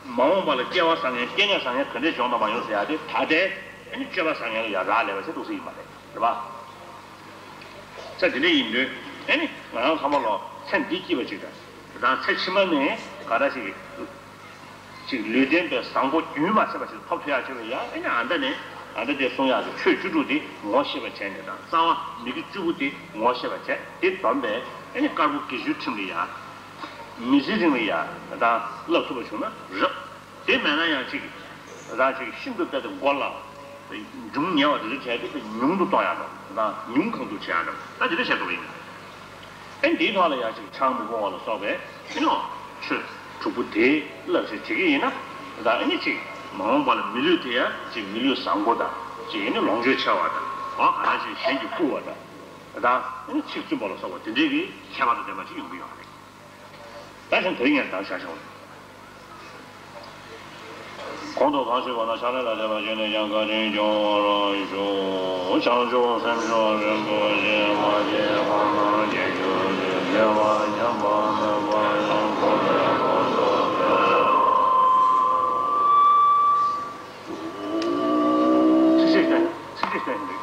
མ་འོངས་པ་ལ་སྐལ་བ་བཟང་ངན་སྐྱེ་གནས་བཟང་ངན་ག་འདྲས་བྱུང་དང་མ་བྱུང་ཟེར་ཡ་དེ་ད་ལྟའི་ཨ་ནི་སྤྱོད་པ་བཟང་ངན་ལ་ཡང་རག་ལས་པ་ཞིག་འདུག་སེ་ཡིན་པ་རེད། རེད་པ། ས་དེ་འདྲ་ཡིན་དུས་ཨ་ནི་ང་རང་ཚང་མ་ལོ་ཚེ་འདི་སྐྱིད་པ་ཅིག་དང་དང་ཚེ་ཕྱི་མ་ནས་ག་འདྲ་ཞིག་ཅིག་ལུས་རྟེན་པའི་བཟང་པོ་རྒྱུན་མ་ཆད་པ་ཞིག་ཐོབ་ཐུབ་ཡག་ཆེད་དུ་ཡང་ཨ་ནི་ཨ་མདའ་ནས་ཨ་མདའ་དེ་གསུང་ཡག་གི་ཆོས་བཅུ་དྲུག་དེ་ངོ་ཤེས་པ་བྱས་ནས་དང་རྩ་བ་མི་དགེ་བཅུ་པོ་དེ་ངོ་ཤེས་པ་བྱས་དེ་བསྡོམས་པས་ཨ་ནི་དཀར་པོ་དགེ་བཅུའི་ཁྲིམས་ལ་ཡང་། མི་ཚེ་རིང་ལ་ཡང་ད་བསླབ་ཐུབ་པ་བྱུང་ན་རབ། དེ་མེད་ན་ཡང་ཅིག་ད་ཅིག་ཤིན་ཏུ་དཔེ་དེ་མགོ་ལ་འབྱུང་ཉེ་བ་དེ་ཚོ་བྱས་ཏེ་དཔེ་ཉུང་དུ་གཏོང་ཡག་འདྲ་ད་ཉུང་གང་ཐུབ་བྱེད་ཡག་འདྲ་ད་དེ་འདྲ་བྱེད་ཐུབ་པ་ཡིན། ཨེ་འདིའི་ཐོག་ལ་ཡང་ཅིག་ཆང་མི་འཐུང་བ་ལ་སོགས་པའི་ཨེ་ནོ་ཆོས་དྲུག་པོ་དེ་བསླབ་བྱ་བྱེད་ཀྱི་ཡིན་ན་ད་ཨེ་ནི་ཅིག་མ་འོངས་པ་ལ་མི་ལུས་དེ་ཡང་ཅིག་མི་ལུས་བཟང་པོ་དང་ཅིག་ཨེ་ནི་ལོངས་སྤྱོད་ཆེ་བ་དང་འོ་ག་རང་ཅིག་གཞན་གྱིས་བཀུར་བ་དང་ད་ཨེ་ནི་ཚིག་བཙུན་པ་ལ་སོགས་པ་དེ་འདྲའི་གི་ཁྱད་པར་དང་ལྡན་པ་ཅིག་ཡོང་གི་ཡོད་རེད། ད་གཞན་དེ་རིང་ཡང་དག་བཞག་བཞག་གོང་དུ་གང་ཞུས་པ་ན་ཕྱག་ལེན་ལ་དད་པ་བྱས་ནས་ཀྱང་བཀའ་དྲིན་སྐྱོང་བར་ཞུ། བྱང་ཆུབ་སེམས་མཆོག་རིན་པོ་ཆེ་མ་སྐྱེས་པ་རྣམས་སྐྱེ་གྱུར་ཅིག་བདེ་བ་ཉམས་པ་མེད་པར་ཡོངས་སུ་རྫོགས་པའི་ཚིགས་བཅད་བསྟན་ཚིགས་བཅད་བསྟན་ཞིང་